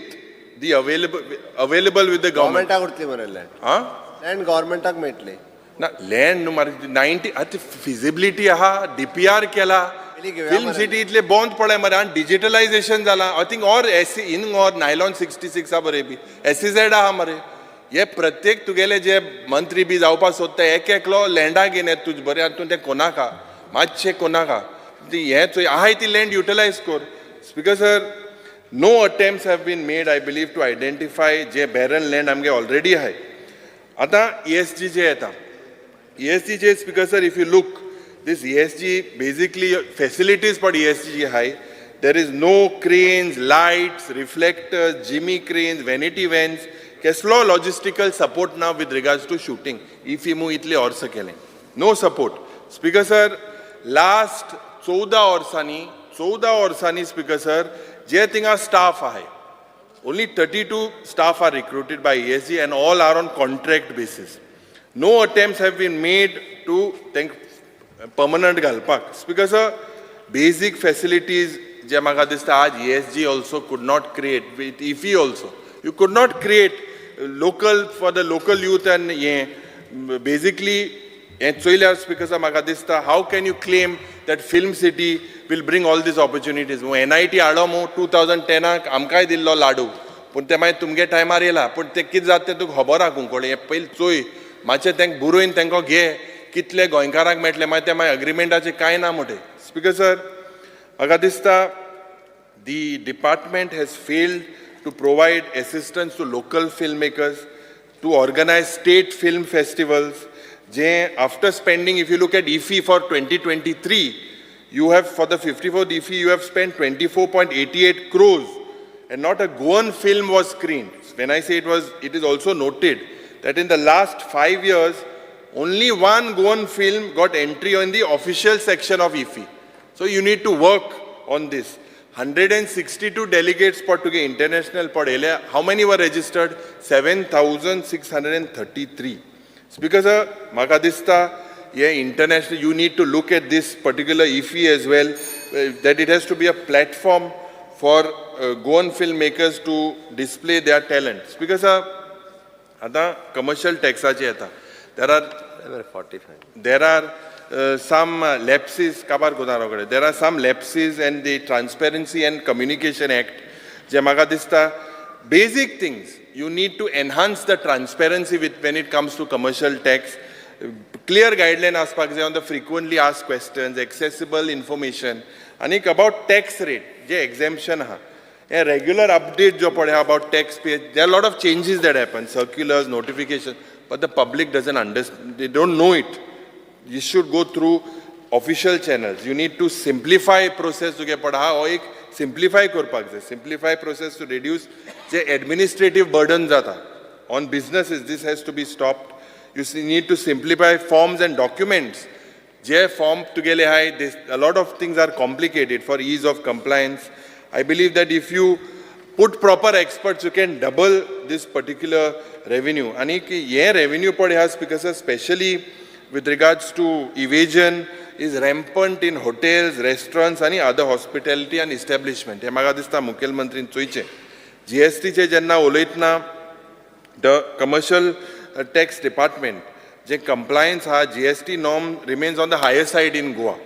the available with the government. गव्हर्मेंटाक उरतली मरे land. हा. Land गव्हर्मेंटाक मेळटली. ना, land न्हू मरे, 90 आतां फिजिबिलिटी आहा, डीपीआर केला. पयलीं घेवया फिल्म मरे. सिटी इतले बंद पडले मरे, आनी डिजिटलायझेशन जाला. I think or S in or nylon 66 आहा बरे बी, एसईझेड आहा मरे. हे प्रत्येक तुगेले जे मंत्री बी जावपाक सोदता, एक एकलो लँडा घेवन येता तुज बरें. आनी तूं तें कोनाका, मातशें कोनाका ती हें चोय आहाय ती लँड युटिलायज कर. Speaker sir, no attempts have been made, I believe, to identify J Baron land आमगे ऑलरेडी आहाय. आतां ईएसजी जे येता, ESG J, Speaker sir, if you look, this ESG basically facilities for ESG high. There is no cranes, lights, reflectors, jimmy cranes, vanity vans, कसलो logistical support ना with regards to shooting. If you इतले वर्सां केलें. No support. Speaker sir, last 14 वर्सांनी, 14 वर्सांनी Speaker sir, जे थिंगा staff आहे, only 32 staff are recruited by ESG and all are on contract basis. No attempts have been made to think permanent घालपाक. Because basic facilities जे म्हाका दिसता आज ESG also could not create with IFFI also. You could not create local for the local youth and हें basically हें चोयल्यार, speaker, म्हाका दिसता, how can you claim that film city will bring all these opportunities? NIT हाडो मू, 2010आक आमकांय दिल्लो लाडू, पूण ते मागीर तुमगे टायमार येयला. पूण तें कितें जाता तें तुका खबर आहा. कुंकळे हें पयलीं चोय मातशें, तांकां बरोवन तांकां घे, कितले गोंयकारांक मेळटले. मागीर ते मागीर अग्रिमेंटाचें कांय ना म्हणटे. स्पीकर सर, म्हाका दिसता The department has failed to provide assistance to local film makers, to organize state film festivals. J after spending, if you look at IFFI for 2023, you have, for the 54th IFFI, you have spent 24.88 crores and not a Goan film was screened. When I say it was, it is also noted that in the last 5 years, only one Goan film got entry on the official section of IFFI. So you need to work on this. 162 delegates for today international पडयले. How many were registered? 7,633. Speaker sir, म्हाका दिसता हे international, you need to look at this particular IFFI as well, that it has to be a platform for Goan filmmakers to display their talents. Speaker sir, आतां commercial टॅक्साचे येता. There are 45. There are some lapses, काबार कोता रोखडे. There are some lapses and the Transparency and Communication Act, जे म्हाका दिसता basic things, you need to enhance the transparency with when it comes to commercial tax. Clear guideline आसपाक जाय on the frequently asked questions, accessible information, आनी about tax rate, J exemption आहा. हे regular update जो पळय about tax pay, there are lot of changes that happen, circulars, notification, but the public doesn't understand, they don't know it. You should go through official channels. You need to simplify process तुगे पड आहा, हो एक simplify करपाक जाय. Simplify process to reduce J administrative burden जाता on businesses, this has to be stopped. You need to simplify forms and documents. J form तुगेले आहाय, this, a lot of things are complicated for ease of compliance. I believe that if you put proper experts, you can double this particular revenue. आनी हे revenue पळय आहा speaker sir, specially with regards to evasion is rampant in hotels, restaurants आनी other hospitality and establishment. हे म्हाका दिसता मुखेलमंत्रीन चोयचें. जीएसटीचे जेन्ना उलयतना the commercial tax department J compliance आहा, GST norm remains on the higher side in Goa.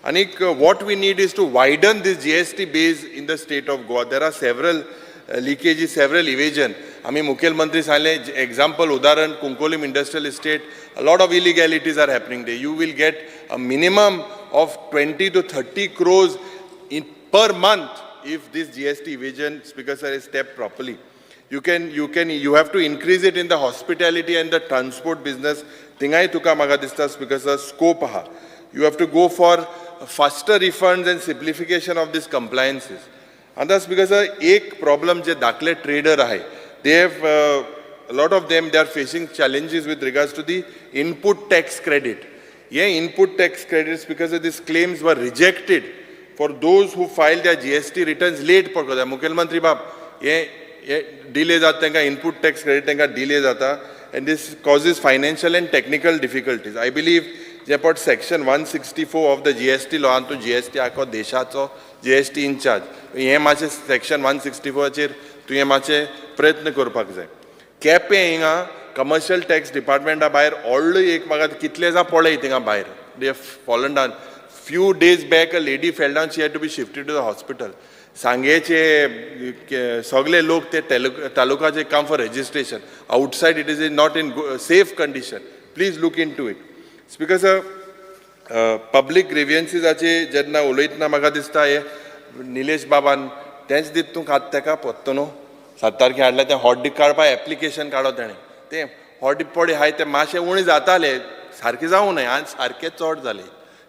आनीक what we need is to widen this GST base in the state of Goa. There are several leakages, several evasion. आमी मुखेलमंत्री सांगलें example उदाहरण Cuncolim industrial estate, a lot of illegalities are happening there. You will get a minimum of 20 to 30 crores in per month if this GST evasion, Speaker sir, is stepped properly. You have to increase it in the hospitality and the transport business. थिंगाय तुका म्हाका दिसता Speaker sir scope आहा. You have to go for faster refunds and simplification of these compliances. आतां Speaker sir, एक problem जे धाकले trader आहाय, they have a lot of them, they are facing challenges with regards to the input tax credit. Hey input tax credits, because these claims were rejected for those who filed their GST returns late. पळय मुखेलमंत्री बाब, हे हे delay जाता तांकां input tax credit तांकां delay जाता and this causes financial and technical difficulties. I believe जे पट section 164 of the GST law, तूं जीएसटी आखो देशाचो जीएसटी इनचार्ज, हें मातशें सेक्शन 164चेर तुवें मातशें प्रयत्न करपाक जाय. केपें हिंगा कमर्शियल टॅक्स डिपार्टमेंटा भायर व्हडलो एक म्हाका कितले जाण पळय थिंगा भायर, they fallen down. Few days back a lady fell down, she had to be shifted to the hospital. सांगेचे सगळे लोक ते तालुकाचे come for registration. Outside it is in not in safe condition. Please look into it. Speaker sir, public ग्रिवियन्सीसाचे जेन्ना उलयतना म्हाका दिसता हे निलेश बाबान तेंच दीत तूं खात तेका पत्तो न्हू 7 तारखे हाडल्या तें हॉट डीप काडपाक एप्लिकेशन काडो तेणें तें हॉट डीप पडे आहाय तें मातशें उणें जातालें, सारकें जावं न्हय आनी सारकें चड जालें.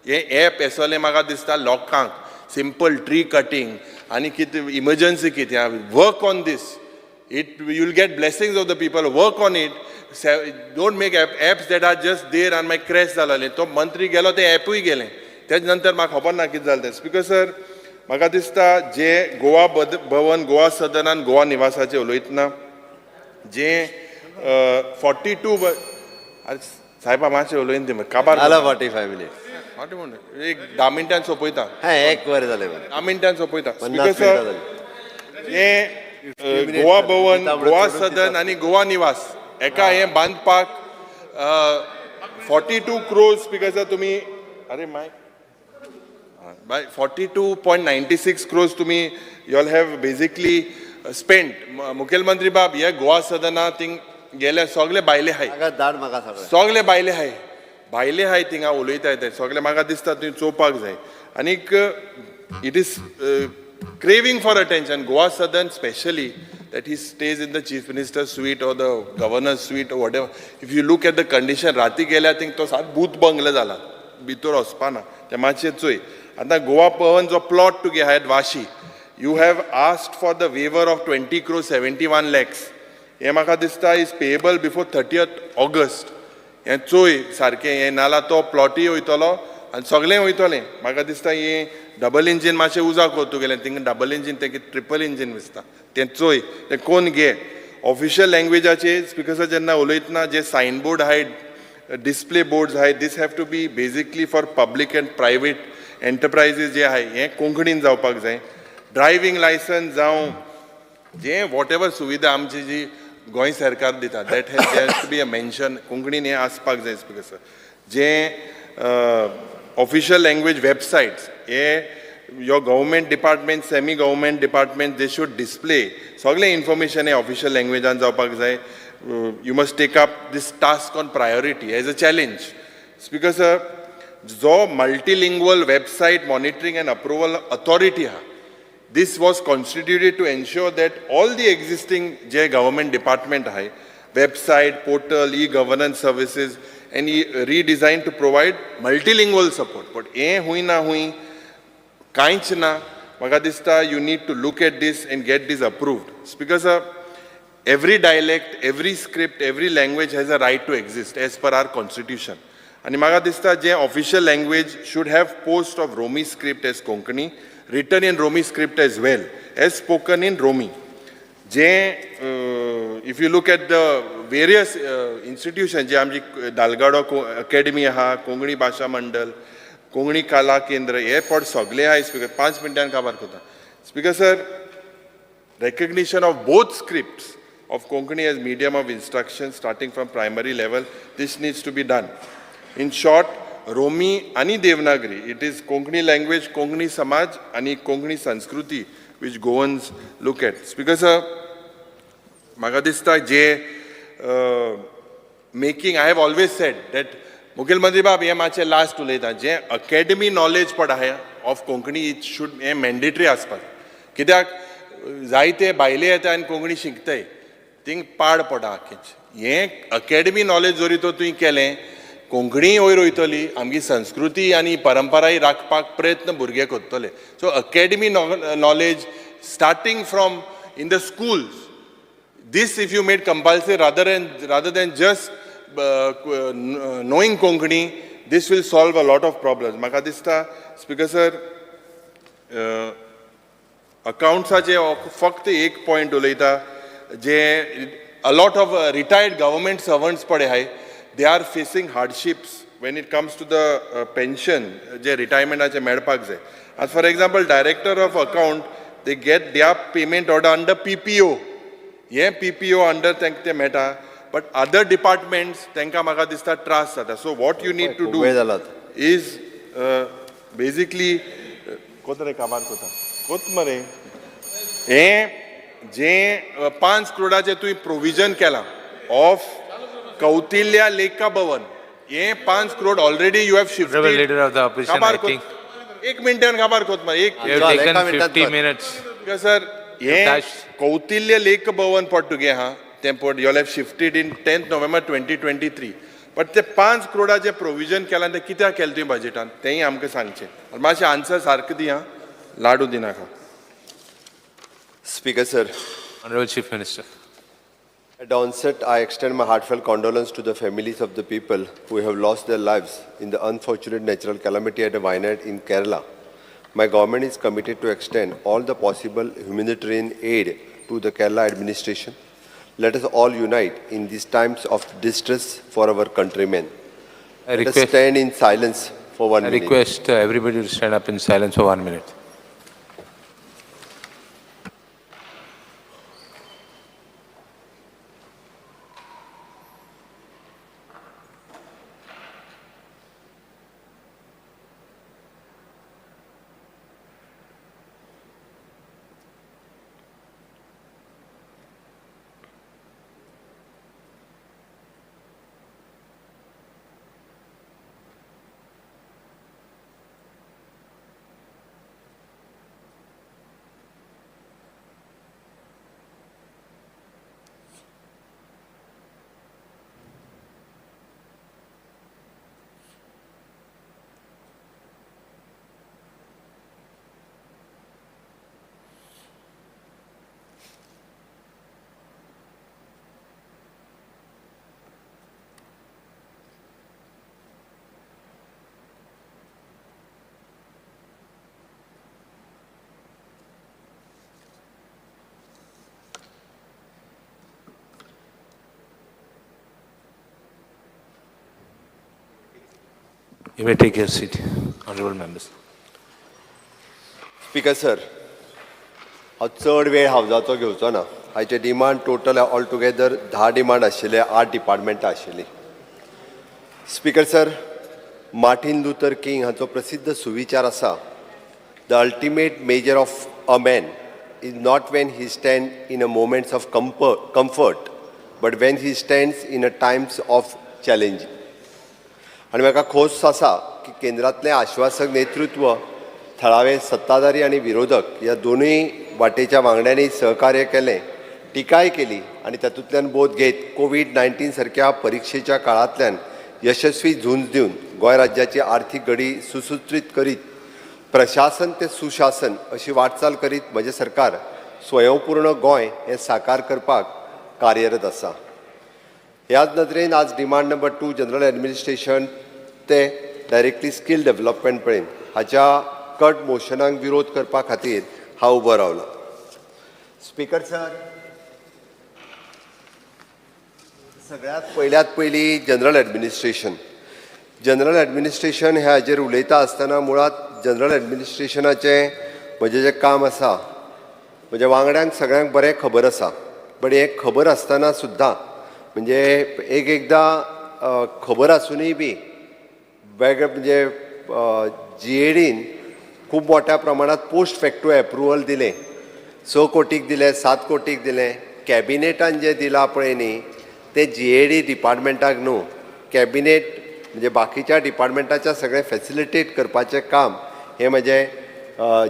हें एप येसोलें म्हाका दिसता लोकांक सिंपल ट्री कटींग आनी कितें इमर्जन्सी कितें, work on this. It you will get blessings of the people. Work on it. Don't make apps that are just there आनी मागीर क्रॅश जालें. तो मंत्री गेलो तें एपूय गेलें. तेज नंतर म्हाका खबर ना कितें जालें तें. स्पीकर सर, म्हाका दिसता जे गोवा भवन, गोवा सदन आनी गोवा निवासाचे उलयतना जे 42, साहेबा मातशें उलयन ती काबार जालो 45 मिनिट्स. एक 10 मिनटान सोंपयता. हा, एक वर जालें मरे. 10 मिनटान सोंपयता. 50 स्पीकर सर, मिनटां जालीं. हें गोवा भवन, गोवा सदन आनी गोवा निवास एका हें बांदपाक 42 क्रोज स्पीकर सर तुमी, अरे my by 42.96 crores तुमी you all have basically spent. मुखेलमंत्री बाब, हे गोवा सदना थिंग गेले सगळे भायले आहाय. धाड म्हाका सगळें. सगळे भायले आहाय, भायले आहाय थिंगा उलयताय ते सगळे. म्हाका दिसता तुवें चोवपाक जाय. आनीक it is craving for attention, Goa Southern specially, that he stays in the chief minister suite or the governor suite or whatever. If you look at the condition, राती गेल्या थिंग तो सात भूत बंगलो जाला, भितर वचपाना तें मातशें चोय. आतां गोवा पवन जो प्लॉट तुगे आहा Vashi, you have asked for the waiver of 20 crore 71 lakhs. हें म्हाका दिसता is payable before 30th August. हें चोय सारकें, हें नाल्यार तो प्लॉटूय वयतलो आनी सगळें वयतलें. म्हाका दिसता हें डबल इंजीन मातशें उजा कर तुगेलें, थिंगा डबल इंजीन तें ट्रिपल इंजीन दिसता, तें चोय, तें कोन घे. ऑफिशियल लँग्वेजाचे स्पीकर सर जेन्ना उलयतना जे सायन बोर्ड आहाय, डिस्प्ले बोर्ड्स आहाय, this have to be basically for public and private enterprises जे आहाय, हें कोंकणीन जावपाक जाय. ड्रायव्हींग लायसन्स जावं जे what ever सुविधा आमची जी गोंय सरकार दिता, that has to be a mention कोंकणीन हें आसपाक जाय. स्पीकर सर, जे ऑफिशियल लँग्वेज वेबसायट्स हे your government department, semi government department, they should display सगळें इन्फॉर्मेशन हें ऑफिशियल लँग्वेजान जावपाक जाय. You must take up this task on priority as a challenge. Speaker sir, जो multilingual website monitoring and approval authority आहा, this was constituted to ensure that all the existing J government department आहाय, website, portal, e-governance services, and redesigned to provide multilingual support. But हें हुंय ना हुंय कांयच ना. म्हाका दिसता you need to look at this and get this approved. Speaker sir, every dialect, every script, every language has a right to exist as per our constitution. आनी म्हाका दिसता जे official language should have post of Romi script as Konkani, written in Romi script as well as spoken in Romi. J if you look at the various institution, जे आमची दालगाडो academy आहा, कोंकणी भाशा मंडळ, कोंकणी कला केंद्र, हे पड सगळे आहा. स्पीकर, 5 मिनटान काबार करता. Speaker sir, recognition of both scripts of Konkani as medium of instruction starting from primary level, this needs to be done. In short, Romi ani Devanagari, it is Konkani language, Konkani Samaj ani Konkani Sanskruti which Goans look at. Speaker sir, म्हाका दिसता जे making, I have always said that मुखेलमंत्री बाब हें मातशें last उलयता, जें academy knowledge पड आहा ऑफ कोंकणी, it should हें मॅन्डेटरी आसपाक. कित्याक जायते भायले येता आनी कोंकणी शिकताय, थिंग पाड पडा आख्खेच. हें अकॅडमी नॉलेज जरी तर तुवें केलें, कोंकणीय वयर वयतली, आमची संस्कृती आनी परंपराय राखपाक प्रयत्न भुरगे करतले. So academy knowledge starting from in the schools, this if you made compulsory rather than just knowing Konkani, this will solve a lot of problems. म्हाका दिसता स्पीकर सर, अकाउंट्साचे फक्त एक पॉयंट उलयता, जे a lot of retired government servants पळय आहाय, they are facing hardships when it comes to the pension जे रिटायरमेंटाचे मेळपाक जाय. आतां for example, director of account, they get their payment order under PPO, हे PPO under तांकां तें मेळटा, बट अदर डिपार्टमेंट्स तांकां म्हाका दिसता त्रास जाता. So what you need to do is basically कोत रे काबार कोता कोत मरे, हें जें 5 करोडाचें तुवें प्रोविजन केलां ऑफ कौतिल्या लेखा भवन, हें 5 crore already you have shifted. Leader of the opposition, I think एक मिनटान काबार कोत मरे, एक you have taken 50 minutes. Sir, हें कौतिल्य लेख भवन पड तुगे आहा तें पड you have shifted in 10th November 2023, but ते 5 करोडाचें प्रोविजन केलां तें कित्याक केलें तुवें बजेटान, तेंय आमकां सांगचें. आनी मातशें आन्सर सारकें दी आं, लाडू दिनाका. Speaker sir, Honorable Chief Minister. At the onset, I extend my heartfelt condolence to the families of the people who have lost their lives in the unfortunate natural calamity at Wayanad in Kerala. My government is committed to extend all the possible humanitarian aid to the Kerala administration. Let us all unite in these times of distress for our countrymen. Let us stand in silence for 1 minute. I request everybody to stand up in silence for 1 minute. You may take your seat, honorable members. Speaker sir, हांव चड वेळ हावजाचो घेवचो ना. हाचे demand total all together 10 demand आशिल्ले, 8 डिपार्टमेंटां आशिल्लीं. Speaker sir, Martin Luther King हांचो प्रसिद्ध सुविचार आसा, the ultimate measure of a man is not when he stand in a moments of comfort but when he stands in a times of challenge. आनी म्हाका खोस आसा की केंद्रांतलें आश्वासक नेतृत्व थळावे सत्ताधारी आनी विरोधक ह्या दोनूय वाटेच्या वांगड्यांनी सहकार्य केलें, टिकाय केली आनी तातूंतल्यान बोध घेत कोवीड-19 सारक्या परिक्षेच्या काळांतल्यान यशस्वी झूंज दिवन गोंय राज्याची आर्थीक घडी सुसूत्रीत करीत प्रशासन ते सुशासन अशी वाटचाल करीत म्हजें सरकार स्वयंपूर्ण गोंय हें साकार करपाक कार्यरत आसा. ह्याच नदरेन आज demand number 2 general administration ते डायरेक्टली स्कील डेव्हलपमेंट पर्यंत हाच्या कट मोशनाक विरोध करपा खातीर हांव उबो रावला. स्पीकर सर, सगळ्यांत पयल्यात पयली जनरल ॲडमिनिस्ट्रेशन. जनरल ॲडमिनिस्ट्रेशन ह्या हाजेर उलयता आसतना मुळांत जनरल ॲडमिनिस्ट्रेशनाचें म्हजें जें काम आसा, म्हज्या वांगड्यांक सगळ्यांक बरें खबर आसा. बट हें खबर आसतना सुद्दां म्हणजे एक एकदां खबर आसुनूय बी वेगळे म्हणजे जीएडीन खूब मोठ्या प्रमाणांत पोस्ट फॅक्टो एप्रुवल दिलें, 6 कोटीक दिलें, 7 कोटीक दिलें. कॅबिनेटान जें दिलां पळय न्ही तें जीएडी डिपार्टमेंटाक न्हू, कॅबिनेट म्हणजे बाकीच्या डिपार्टमेंटाच्या सगळें फॅसिलिटेट करपाचें काम हें म्हजें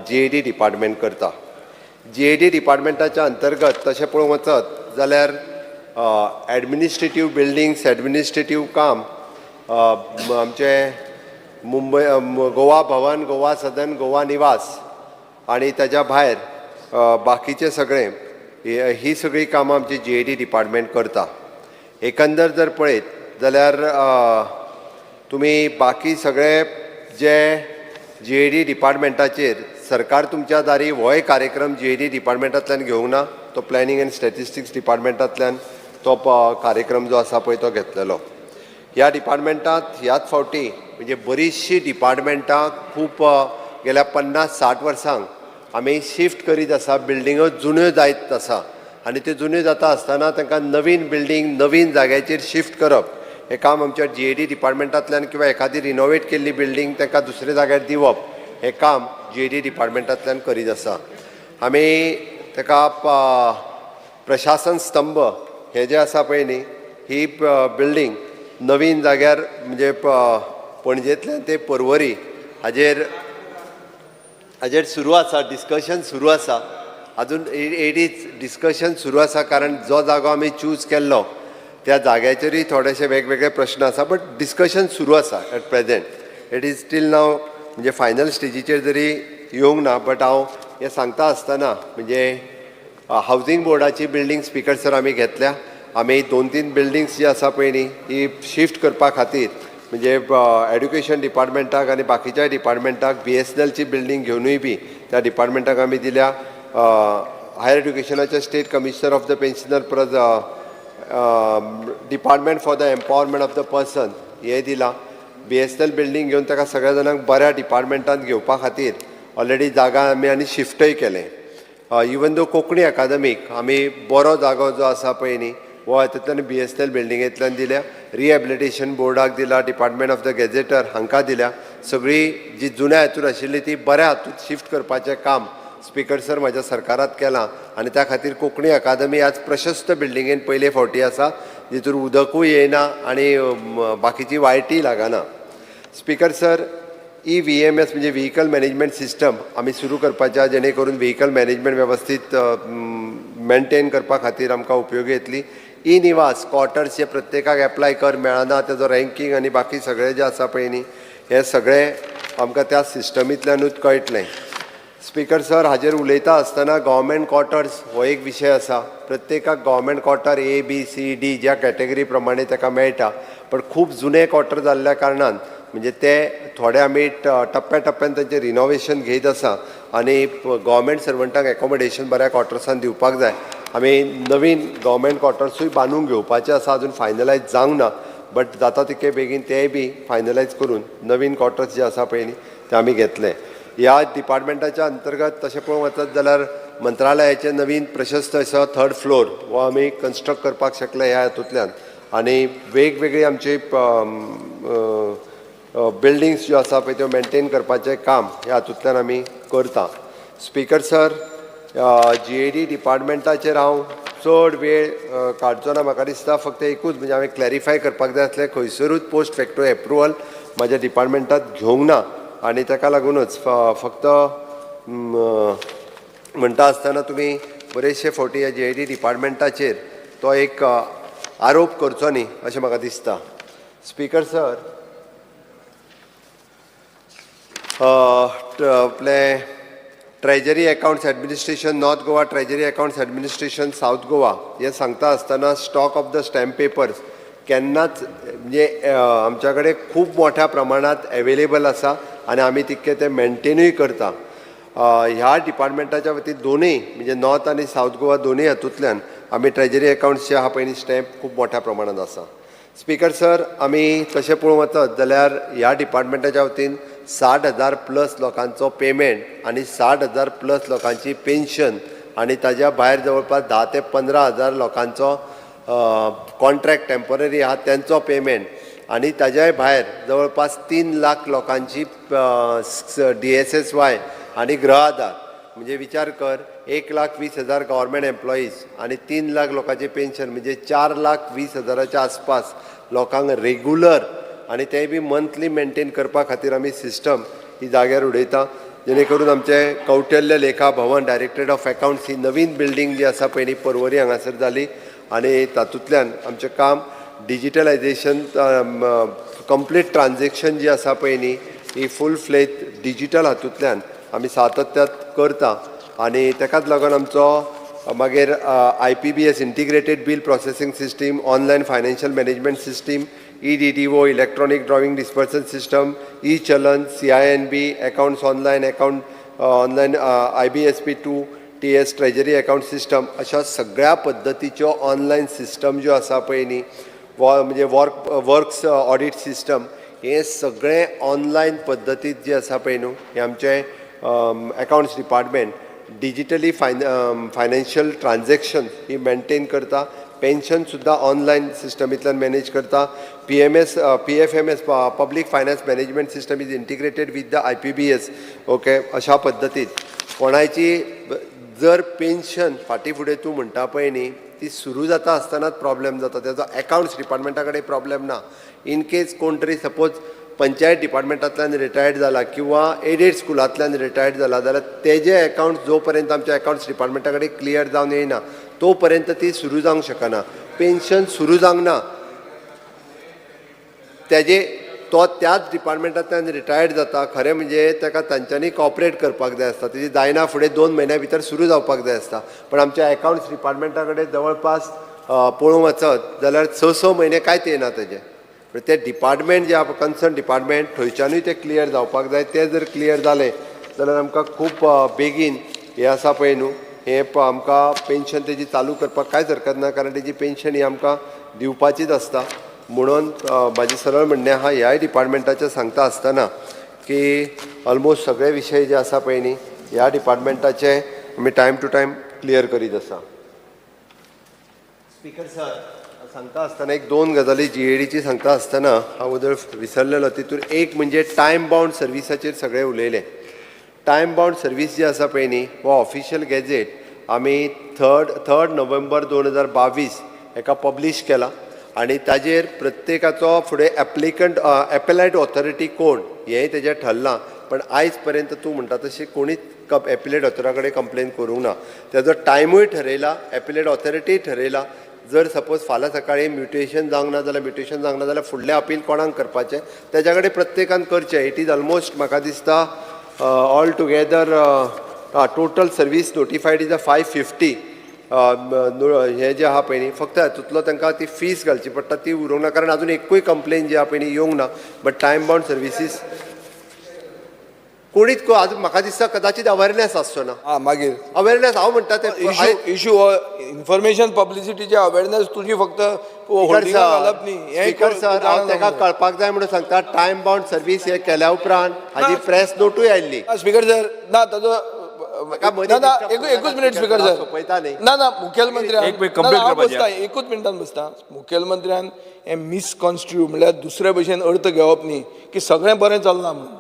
जीएडी डिपार्टमेंट करता. जीएडी डिपार्टमेंटाच्या अंतर्गत तशें पळोवंक वचत जाल्यार एडमिनिस्ट्रेटीव बिल्डींग्स, एडमिनिस्ट्रेटीव काम, आमचें मुंबय गोवा भवन, गोवा सदन, गोवा निवास आनी ताज्या भायर बाकीचें सगळें ही सगळीं कामां आमची जीएडी डिपार्टमेंट करता. एकंदर जर पळयत जाल्यार तुमी बाकी सगळे जे जीएडी डिपार्टमेंटाचेर सरकार तुमच्या दारी होय कार्यक्रम जीएडी डिपार्टमेंटांतल्यान घेवंक ना, तो प्लॅनिंग एंड स्टॅटिस्टिक्स डिपार्टमेंटांतल्यान तो कार्यक्रम जो आसा पळय तो घेतलेलो. ह्या डिपार्टमेंटांत ह्याच फावटी म्हणजे बरीचशीं डिपार्टमेंटां खूब गेल्या 50-60 वर्सांक आमी शिफ्ट करीत आसा. बिल्डिंगो जुन्यो जायत आसा आनी त्यो जुन्यो जाता आसतना तांकां नवीन बिल्डींग नवीन जाग्याचेर शिफ्ट करप हें काम आमच्या जीएडी डिपार्टमेंटांतल्यान किंवा एखादी रिनोवेट केल्ली बिल्डींग तांकां दुसऱ्या जाग्यार दिवप हें काम जीएडी डिपार्टमेंटांतल्यान करीत आसा. आमी ताका प्रशासन स्तंभ हे जे आसा पळय न्ही ही बिल्डींग नवीन जाग्यार म्हणजे पणजेंतल्यान ते परवरी हाजेर हाजेर सुरू आसा, डिस्कशन सुरू आसा. अजून it is discussion सुरू आसा, कारण जो जागो आमी चूज केल्लो त्या जाग्याचेरूय थोडेशे वेगवेगळे प्रश्न आसा, बट डिस्कशन सुरू आसा at present. It is still now म्हणजे फायनल स्टेजीचेर जरी येवंक ना, बट हांव हें सांगता आसतना म्हणजे हावजींग बोर्डाची बिल्डींग स्पीकर सर आमी घेतल्या. आमी 2-3 बिल्डींग्स जी आसा पळय न्ही ही शिफ्ट करपा खातीर म्हणजे एड्युकेशन डिपार्टमेंटाक आनी बाकीच्या डिपार्टमेंटाक बीएसएनएलची बिल्डींग घेवनूय बी त्या डिपार्टमेंटाक आमी दिल्या. हायर एड्युकेशनाचे state commissioner of the pensioner परत department for the empowerment of the person हें दिलां. बीएसएनएल बिल्डींग घेवन ताका सगळ्या जाणांक बऱ्या डिपार्टमेंटान घेवपा खातीर ऑलरेडी जागा आमी आनी शिफ्टय केलें. इवन दो कोंकणी अकादमीक आमी बरो जागो जो आसा पळय न्ही हो हातूंतल्यान बीएसएनएल बिल्डिंगेंतल्यान दिल्या, रिहेबिलिटेशन बोर्डाक दिला, डिपार्टमेंट ऑफ the gazetteer हांकां दिल्या. सगळी जी जुन्या हातूंत आशिल्ली ती बऱ्या हातूंत शिफ्ट करपाचें काम स्पीकर सर म्हज्या सरकारात केलां आनी त्या खातीर कोंकणी अकादमी आज प्रशस्त बिल्डिंगेन पयले फावटी आसा, जितून उदकूय येयना आनी बाकीची वायटीय लागना. स्पीकर सर, ईव्हीएमएस म्हणजे व्हिकल मॅनेजमेंट सिस्टम आमी सुरू करपाच्या, जेणे करून व्हिकल मॅनेजमेंट वेवस्थीत मेंटेन करपा खातीर आमकां उपयोगी येतली. ई निवास क्वॉर्टर्स जे प्रत्येकाक एप्लाय कर मेळना, तेजो रँकींग आनी बाकी सगळें जें आसा पळय न्ही हें सगळें आमकां त्या सिस्टमींतल्यानूच कळटलें. स्पीकर सर, हाजेर उलयता आसतना गव्हर्मेंट क्वॉर्टर्स हो एक विशय आसा. प्रत्येकाक government quarter A B C D ज्या कॅटेगरी प्रमाणे ताका मेळटा, पण खूब जुने क्वॉर्टर जाल्ल्या कारणान म्हणजे ते थोडे आमी टप्प्या टप्प्यान तांचें रिनोवेशन घेयत आसा आनी गव्हर्मेंट सर्वंटांक एकोमोडेशन बऱ्या क्वॉर्टर्सान दिवपाक जाय. आमी नवीन गव्हर्मेंट क्वॉर्टर्सूय बांदून घेवपाचे आसा, अजून फायनलायज जावंक ना. बट जाता तितके बेगीन तेय बी फायनलायज करून नवीन क्वॉर्टर्स जे आसा पळय न्ही ते आमी घेतले. ह्या डिपार्टमेंटाच्या अंतर्गत तशें पळोवंक वचत जाल्यार मंत्रालयाचे नवीन प्रशस्त असो थर्ड फ्लोर हो आमी कन्स्ट्रक्ट करपाक शकले ह्या हातूंतल्यान आनी वेगवेगळी आमची बिल्डिंग्स ज्यो आसा पळय त्यो मेनटेन करपाचें काम ह्या हातूंतल्यान आमी करता. स्पिकर सर, जीएडी डिपार्टमेंटाचेर हांव चड वेळ काडचो ना. म्हाका दिसता फक्त एकूच म्हणजे हांवें क्लॅरिफाय करपाक जाय आसलें, खंयसरूच पोस्ट फॅक्टो एप्रुवल म्हाज्या डिपार्टमेंटात घेवंक ना आनी ताका लागुनूच फक्त म्हणटा आसतना तुमी बरेचशे फावटी ह्या जीएडी डिपार्टमेंटाचेर तो एक आरोप करचो न्ही अशें म्हाका दिसता. स्पिकर सर, आपले treasury accounts administration North Goa, treasury accounts administration South Goa हें सांगता आसतना stock of the stamp papers केन्नाच म्हणजे आमच्या कडेन खूब मोठ्या प्रमाणांत एवेलेबल आसा आनी आमी तितके ते मेनटेनूय करता. ह्या डिपार्टमेंटाच्या वतीन दोनूय म्हणजे नॉर्थ आनी सावथ गोवा दोनूय हातूंतल्यान आमी ट्रेजरी अकावंट्स जे आहा पळय न्ही स्टॅम्प खूब मोठ्या प्रमाणांत आसा. स्पिकर सर, आमी तशें पळोवंक वचत जाल्यार ह्या डिपार्टमेंटाच्या वतीन 60,000 प्लस लोकांचो पेमेंट आनी 60,000 प्लस लोकांची पेन्शन आनी ताज्या भायर जवळपास 10 ते 15 हजार लोकांचो कॉन्ट्रॅक्ट टेम्पररी आहा तेंचो पेमेंट आनी ताज्याय भायर जवळपास 3 लाख लोकांची डीएसएसवाय आनी गृह आधार. म्हणजे विचार कर, 1,20,000 गव्हर्मेंट एम्प्लॉईज आनी 3 लाख लोकांचे पेन्शन, म्हणजे 4,20,000च्या आसपास लोकांक रेगुलर आनी तेय बी मंथली मेंटेन करपा खातीर आमी सिस्टम ही जाग्यार उडयता, जेणे करून आमचे कौटल्य लेखा भवन, डायरेक्टरेट ऑफ अकाउंट्स ही नवीन बिल्डींग जी आसा पळय न्ही परवरी हांगासर जाली आनी तातूंतल्यान आमचें काम डिजिटलायजेशन, कंप्लीट ट्रान्झेक्शन जी आसा पळय न्ही ही फूल फ्लेज डिजिटल हातूंतल्यान आमी सातत्यात करता. आनी ताकाच लागून आमचो मागीर IPBS, Integrated Bill Processing System, Online Financial Management System, EDDO, Electronic Drawing Disbursal System, e challan, CINB, accounts online, account online, IBSP 2 TS, treasury account system, अशा सगळ्या पद्दतीच्यो ऑनलायन सिस्टम ज्यो आसा पळय न्ही, म्हणजे वर्क्स ऑडिट सिस्टम, हे सगळें online पद्दतीत जे आसा पळय न्हू हें आमचें accounts department digitally financial transaction ही मेंटेन करता. पेन्शन सुद्दां ऑनलायन सिस्टमींतल्यान मॅनेज करता. PMS, PFMS, Public Finance Management System is integrated with the IPBS, okay. अशा पद्दतीन कोणायची जर पेन्शन फाटीं फुडें तूं म्हणटा पळय न्ही ती सुरू जाता आसतनाच प्रॉब्लेम जाता. तेजो एकावंट्स डिपार्टमेंटा कडेन प्रॉब्लेम ना. इन केस कोण तरी सपोज पंचायत डिपार्टमेंटांतल्यान रिटायर्ड जाला किंवा एडेड स्कुलांतल्यान रिटायर्ड जाला जाल्यार तेजे एकावंट जो पर्यंत आमच्या एकावंट्स डिपार्टमेंटा कडेन क्लियर जावन येयना तो पर्यंत ती सुरू जावंक शकना. पेन्शन सुरू जावंक ना, तेजे तो त्याच डिपार्टमेंटांतल्यान रिटायर्ड जाता. खरें म्हणजे ताका तांच्यांनी कॉपरेट करपाक जाय आसता. तेजी जायना फुडें 2 म्हयन्या भितर सुरू जावपाक जाय आसता, पण आमच्या एकावंट्स डिपार्टमेंटा कडेन जवळपास पळोवंक वचत जाल्यार स स म्हयने कांयच येना तेजें. पण ते डिपार्टमेंट जे आहा, कन्सर्न डिपार्टमेंट, थंयच्यानूय तें क्लियर जावपाक जाय. तें जर क्लियर जालें जाल्यार आमकां खूब बेगीन हें आसा पळय न्हू हें आमकां पेन्शन तेजी चालू करपाक कांयच हरकत ना, कारण तेजी पेन्शन ही आमकां दिवपाचीच आसता. म्हणून म्हाजें सरळ म्हणणें आहा ह्याय डिपार्टमेंटाचें सांगता आसतना की ऑलमोस्ट सगळे विशय जे आसा पळय न्ही ह्या डिपार्टमेंटाचे आमी टायम टू टायम क्लियर करीत आसा. स्पीकर सर, सांगता आसतना एक दोन गजाली जीएडीची सांगता आसतना हांव वदळ विसरलेलो. तितून एक म्हणजे टायम बाउंड सर्विसाचेर सगळे उलयले. टायम बाउंड सर्वीस जी आसा पळय न्ही हो ऑफिशियल गॅझेट आमी थर्ड नोव्हेंबर 2022 हेका पब्लीश केला आनी ताजेर प्रत्येकाचो फुडें एप्लिकंट, एपेलेट ऑथॉरिटी कोण हेंय तेजेर ठरलां. पण आयज पर्यंत तूं म्हणटा तशी कोणीच एपिलेट ऑथॉरिटी कडेन कंप्लेन करूंक ना. तेजो टायमूय ठरयला, एपिलेट ऑथॉरिटीय ठरयला. जर सपोज फाल्यां सकाळीं म्युटेशन जावंक ना जाल्यार, म्युटेशन जावंक ना जाल्यार फुडलें अपील कोणाक करपाचें, तेज्या कडेन प्रत्येकान करचें. It is almost म्हाका दिसता all together total service notified is a 550. हें जें आहा पळय न्ही फक्त हातूंतलो तांकां ती फीस घालची पडटा, ती उरूंक ना, कारण अजून एकूय कंप्लेन जी आहा पळय न्ही येवंक ना. बट टायम बाउंड सर्विसीस कोणीच आज म्हाका दिसता कदाचित अवेरनेस आसचो ना. हा मागीर अवेरनेस हांव म्हणटा ते इशू इशू हो इन्फॉर्मेशन पब्लिसिटीचे अवेरनेस तुजी फक्त होर्डिंगां घालप न्ही हें स्पीकर सर, हांव ताका कळपाक जाय म्हणून सांगता, टायम बाउंड सर्वीस हे केल्या उपरांत हाजी प्रेस नोटूय आयिल्ली. स्पीकर सर, ना ताजो म्हाका मदीं ना ना disturb एकूच मिनिट स्पीकर हांव सर. सोंपयता न्ही. ना ना, मुखेलमंत्र्यान एक मिनिट ना, ना, complete हांव करपाचें. बसता, एकूच मिनटान बसता. मुखेलमंत्र्यान हें मिसकॉन्स्टिट्यूट म्हणल्यार दुसरे भशेन अर्थ घेवप न्ही की सगळें बरें चल्लां म्हणून.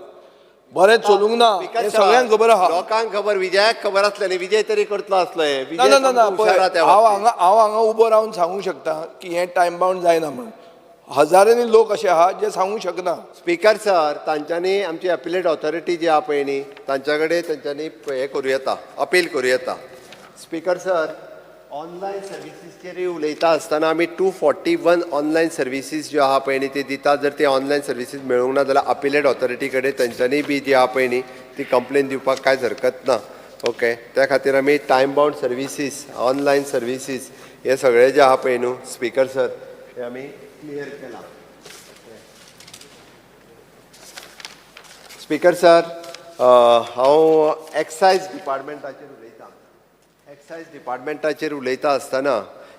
बरें चलूंक ना स्पीकर हें सर, सगळ्यांक खबर आहा. लोकांक खबर, विजयाक खबर आसलें न्ही, विजय तरी करतलो आसलो हें. ना विजय ना ना ना सामको हुशार पळय, आहा त्या हांव बाबतींत. हांगा हांव हांगा उबो रावन सांगूंक शकता की हें टायम बाउंड जायना म्हणून. हजारांनी लोक अशे आहा जे सांगूंक शकना. स्पीकर सर, तांच्यांनी आमची अपीलेट ऑथॉरिटी जी आहा पळय न्ही, तांच्या कडेन तांच्यांनी हें करूं येता, अपील करूं येता. स्पीकर सर, ऑनलायन सर्विसीसचेरूय उलयता आसतना आमी 241 ऑनलायन सर्विसीस ज्यो आहा पळय न्ही ती दिता. जर ते ऑनलायन सर्विसीस मेळूंक ना जाल्यार अपीलेट ऑथॉरिटी कडेन तांच्यांनी बी जी आहा पळय न्ही ती कंप्लेन दिवपाक कांयच हरकत ना. ओके, त्या खातीर आमी time bound services, online services हे सगळे जे आहा पळय न्हू स्पीकर सर, हे आमी क्लियर केला. स्पीकर सर, हांव एक्सायज डिपार्टमेंटाचेर उलयतां. एक्सायज डिपार्टमेंटाचेर उलयता आसतना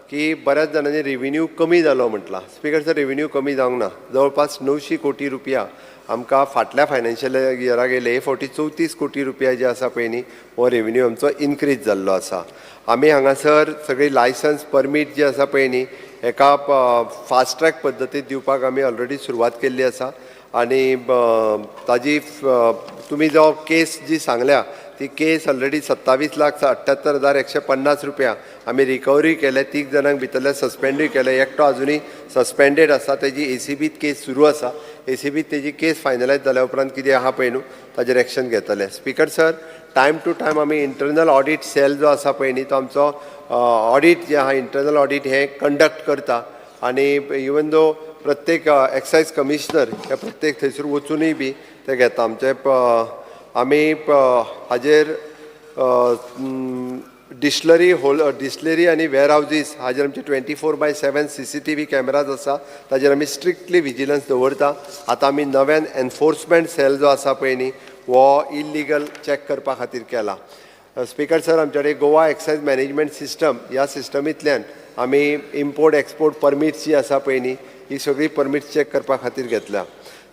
की बऱ्याच जाणांनी रेविन्यू कमी जालो म्हटलां. स्पीकर सर, रेविन्यू कमी जावंक ना. जवळपास 900 कोटी रुपया आमकां फाटल्या फायनान्शियल इयरा गेले हे फावटी 34 कोटी रुपया जे आसा पळय न्ही हो रेविन्यू आमचो इनक्रीज जाल्लो आसा. आमी हांगासर सगळी लायसन्स परमीट जी आसा पळय न्ही एका फास्ट ट्रॅक पद्दतीत दिवपाक आमी ऑलरेडी सुरवात केल्ली आसा. आनी ताजी तुमी जो केस जी सांगल्या ती केस ऑलरेडी 27,78,150 रुपया आमी रिकवरी केले. 3 जाणांक भितरले सस्पेंडूय केले, एकटो आजुनूय सस्पेंडेड आसा. तेजी एसीबीत केस सुरू आसा. एसीबीत तेजी केस फायनलायज जाल्या उपरांत कितें आहा पळय न्हू ताजेर एक्शन घेतले. Speaker sir, time to time आमी इंटरनल ऑडीट सेल जो आसा पळय न्ही तो आमचो ऑडीट जे आहा इंटरनल ऑडीट हें कंडक्ट करता. आनी इवन दो प्रत्येक एक्सायज कमिशनर हे प्रत्येक थंयसर वचुनूय बी ते घेता. आमचे आमी हाजेर डिस्लरी होल डिस्लरी आनी वेर हावजीस हाजेर आमचे 24/7 CCTV cameras आसा. ताजेर आमी स्ट्रिक्टली विजिलन्स दवरता. आतां आमी नव्यान एनफोर्समेंट सेल जो आसा पळय न्ही हो इल्लिगल चॅक करपा खातीर केला. स्पीकर सर, आमच्या कडेन गोवा एक्सायज मॅनेजमेंट सिस्टम ह्या सिस्टमींतल्यान आमी इम्पोर्ट एक्सपोर्ट परमिट्स जी आसा पळय न्ही ही सगळी परमिट्स चॅक करपा खातीर घेतल्या.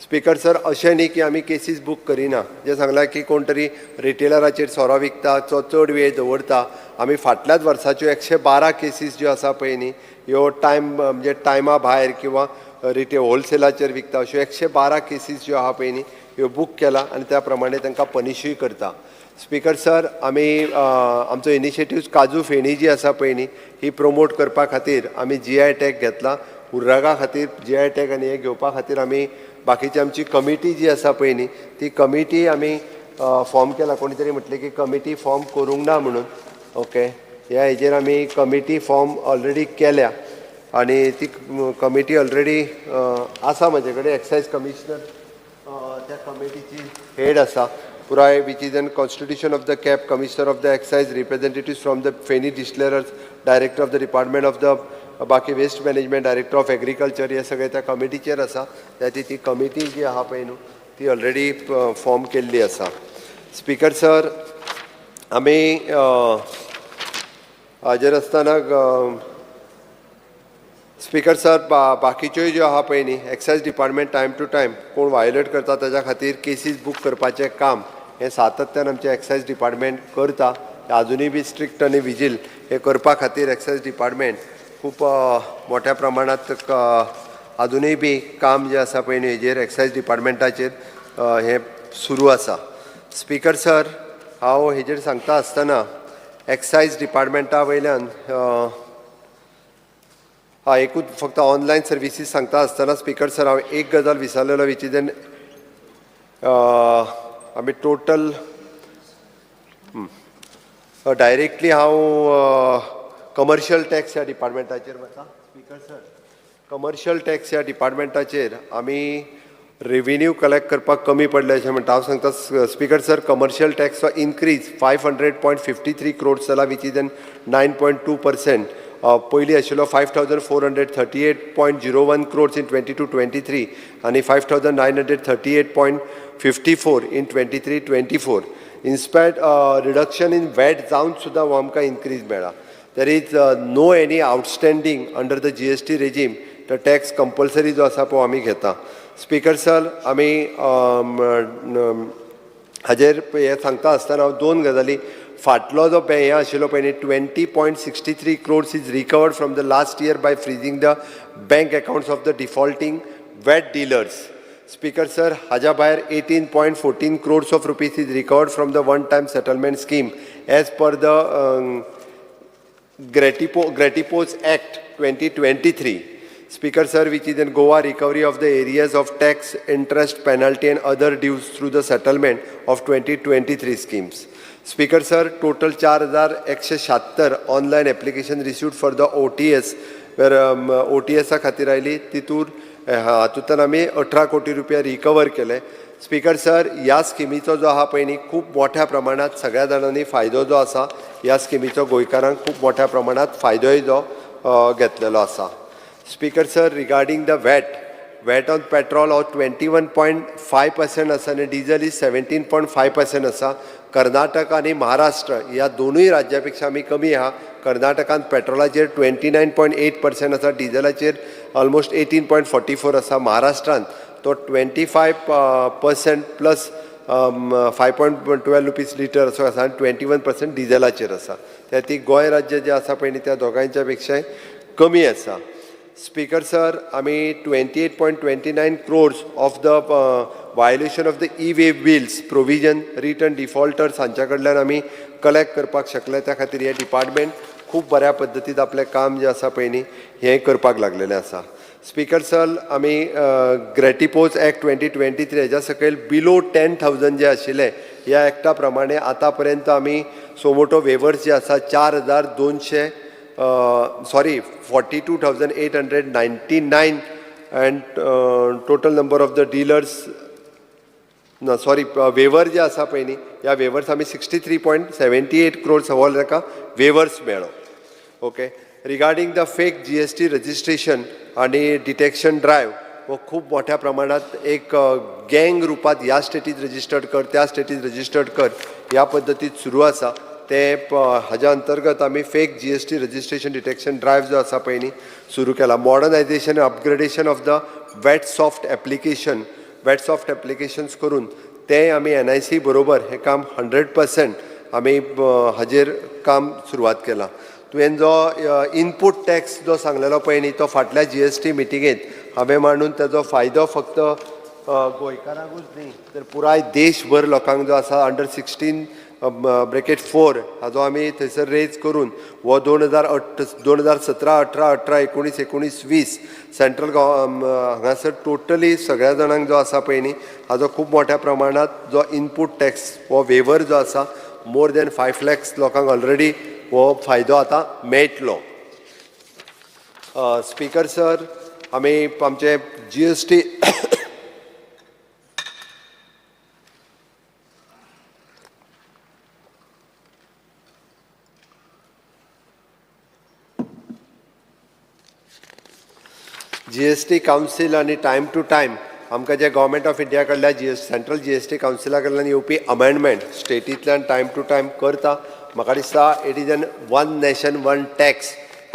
स्पीकर सर, अशें न्ही की आमी केसीस बूक करिना. जें सांगलां की कोण तरी रिटेलराचेर सोरो विकता जो चड वेळ दवरता. आमी फाटल्याच वर्साच्यो 112 केसीस ज्यो आसा पळय न्ही ह्यो टायम म्हणजे टायमा भायर किंवां रिटे होलसेलाचेर विकता अश्यो 112 केसीस ज्यो आहा पळय न्ही ह्यो बूक केला आनी त्या प्रमाणे तांकां पनिशूय करता. स्पीकर सर, आमी आमचो इनिशिएटीव काजू फेणी जी आसा पळय न्ही ही प्रमोट करपा खातीर आमी GI tag घेतला. उर्रागा खातीर GI tag आनी हें घेवपा खातीर आमी बाकीची आमची कमिटी जी आसा पळय न्ही ती कमिटी आमी फॉर्म केला. कोणी तरी म्हटलें की कमिटी फॉर्म करूंक ना म्हणून. ओके, ह्या हेजेर आमी कमिटी फॉर्म ऑलरेडी केल्या आनी ती कमिटी ऑलरेडी आसा म्हजे कडेन. एक्सायज कमिशनर त्या कमिटीची हेड आसा पुराय, which is an constitution of the CAB, commissioner of the excise, representatives from the feni distillers, director of the department of the बाकी waste management, director of agriculture, हे सगळे त्या कमिटीचेर आसा. त्या ती कमिटी जी आहा पळय न्हू ती ऑलरेडी फॉर्म केल्ली आसा. स्पीकर सर, आमी हाजेर आसतना स्पीकर सर बाकीच्योय ज्यो आहा पळय न्ही excise department time to time कोण वायोलेट करता ताच्या खातीर केसीस बूक करपाचें काम हें सातत्यान आमचें एक्सायज डिपार्टमेंट करता. आजुनूय बी स्ट्रिक्ट आनी विजील हें करपा खातीर एक्सायज डिपार्टमेंट खूब मोठ्या प्रमाणांत आजुनूय बी काम जें आसा पळय न्ही हेजेर एक्सायज डिपार्टमेंटाचेर हें सुरू आसा. स्पीकर सर, हांव हेजेर सांगता आसतना एक्सायज डिपार्टमेंटा वयल्यान हा एकूच फक्त ऑनलायन सर्विसीस सांगता आसतना स्पीकर सर हांव एक गजाल विसरलेलो, which is N आमी टोटल डायरेक्टली हांव कमर्शियल टॅक्स ह्या डिपार्टमेंटाचेर वता. स्पीकर सर, कमर्शियल टॅक्स ह्या डिपार्टमेंटाचेर आमी रेविन्यू कलेक्ट करपाक कमी पडले अशें म्हणटा. हांव सांगता स्पीकर सर, कमर्शियल टॅक्सचो इनक्रीज 500.53 क्रोड्स जाला, which is an 9.2% पयलीं आशिल्लो 5,438.01 crores in 22-23 आनी 5,938.54 in 23-24. In spite reduction in VAT जावन सुद्दां हो आमकां इन्क्रीज मेळ्ळा. There is no any outstanding under the GST regime. The tax compulsory जो आसा पळय आमी घेता. स्पीकर सर, आमी हाजेर हें सांगता आसतना हांव दोन गजाली. फाटलो जो हें आशिल्लो पळय न्ही, 20.63 crores is recovered from the last year by freezing the bank accounts of the defaulting VAT dealers. Speaker sir, हाज्या भायर 18.14 crores of rupees is recovered from the one time settlement scheme as per the Gratipos Act 2023. Speaker sir, which is in Goa recovery of the areas of tax, interest, penalty and other dues through the settlement of 2023 schemes. Speaker sir, total 4,176 online application received for the OTS, where OTS खातीर आयली. तितूर हातूंतल्यान आमी 18 कोटी रुपया recover केले. Speaker sir, ह्या स्किमीचो जो आहा पळय न्ही, खूब मोठ्या प्रमाणात सगळ्या जाणांनी फायदो जो आसा ह्या स्किमीचो, गोंयकारांक खूब मोठ्या प्रमाणात फायदोय जो घेतलेलो आसा. Speaker sir, regarding the VAT on petrol हो 21.5% आसा आनी डिजल is 17.5% आसा. कर्नाटक आनी महाराष्ट्र ह्या दोनूय राज्या पेक्षा आमी कमी आहा. कर्नाटकान पेट्रोलाचेर 29.8% आसा, डिजलाचेर ऑलमोस्ट 18.44 आसा. महाराष्ट्रान तो 25% plus 5.12 rupees litre असो आसा आनी 21% डिजलाचेर आसा. त्या ती गोंय राज्य जें आसा पळय न्ही, त्या दोगांयच्या पेक्षाय कमी आसा. स्पीकर सर, आमी 28.29 crores of the violation of the e-way bills provision return defaulters हांच्या कडल्यान आमी कलेक्ट करपाक शकले. त्या खातीर हें डिपार्टमेंट खूब बऱ्या पद्दतीन आपलें काम जें आसा पळय न्ही, हें करपाक लागलेलें आसा. स्पीकर सर, आमी ग्रॅटिपोज एक्ट 2023 हेज्या सकयल बिलो 10,000 जे आशिल्ले, ह्या एक्टा प्रमाणे आतां पर्यंत आमी सुओमोटो वेवर्स जे आसा 4,200, sorry, 42,899 and total number of the dealers ना, सॉरी, वेवर जे आसा पळय न्ही, ह्या वेवर्स आमी 63.78 crores हो ताका वेवर्स मेळ्ळो. Okay, regarding the fake GST registration आनी डिटेक्शन ड्रायव, हो खूब मोठ्या प्रमाणात एक गँग रुपात ह्या स्टेटीत रजिस्टर्ड कर, त्या स्टेटीत रजिस्टर्ड कर, ह्या पद्दतीत सुरू आसा. ते हाज्या अंतर्गत आमी fake GST registration detection drive जो आसा पळय न्ही, सुरू केला. Modernisation, upgradation of the VAT soft application, VAT soft applications करून ते आमी एनआयसी बरोबर हें काम 100% आमी हाजेर काम सुरवात केलां. तुवें जो इनपूट टॅक्स जो सांगलेलो पळय न्ही, तो फाटल्या जीएसटी मिटिंगेंत हांवें मांडून तेजो फायदो फक्त गोंयकारांकूच न्ही तर पुराय देशभर लोकांक जो आसा, अंडर 16(4) हाजो आमी थंयसर रेज करून हो 2008, 2017, 18, 18, 19, 19, 20 सेंट्रल हांगासर टोटली सगळ्या जाणांक जो आसा पळय न्ही, हाजो खूब मोठ्या प्रमाणात जो इनपूट टॅक्स हो वेवर जो आसा, मोर दॅन 5 लॅक्स लोकांक ऑलरेडी हो फायदो आतां मेळटलो. स्पीकर सर, आमी आमचे जीएसटी कावन्सील आनी टायम टू टायम आमकां जे गव्हर्मेंट ऑफ इंडिया कडल्यान सेंट्रल जीएसटी कावन्सिला कडल्यान येवपी अमेंडमेंट स्टेटींतल्यान टायम टू टायम करता. म्हाका दिसता it is an one nation one tax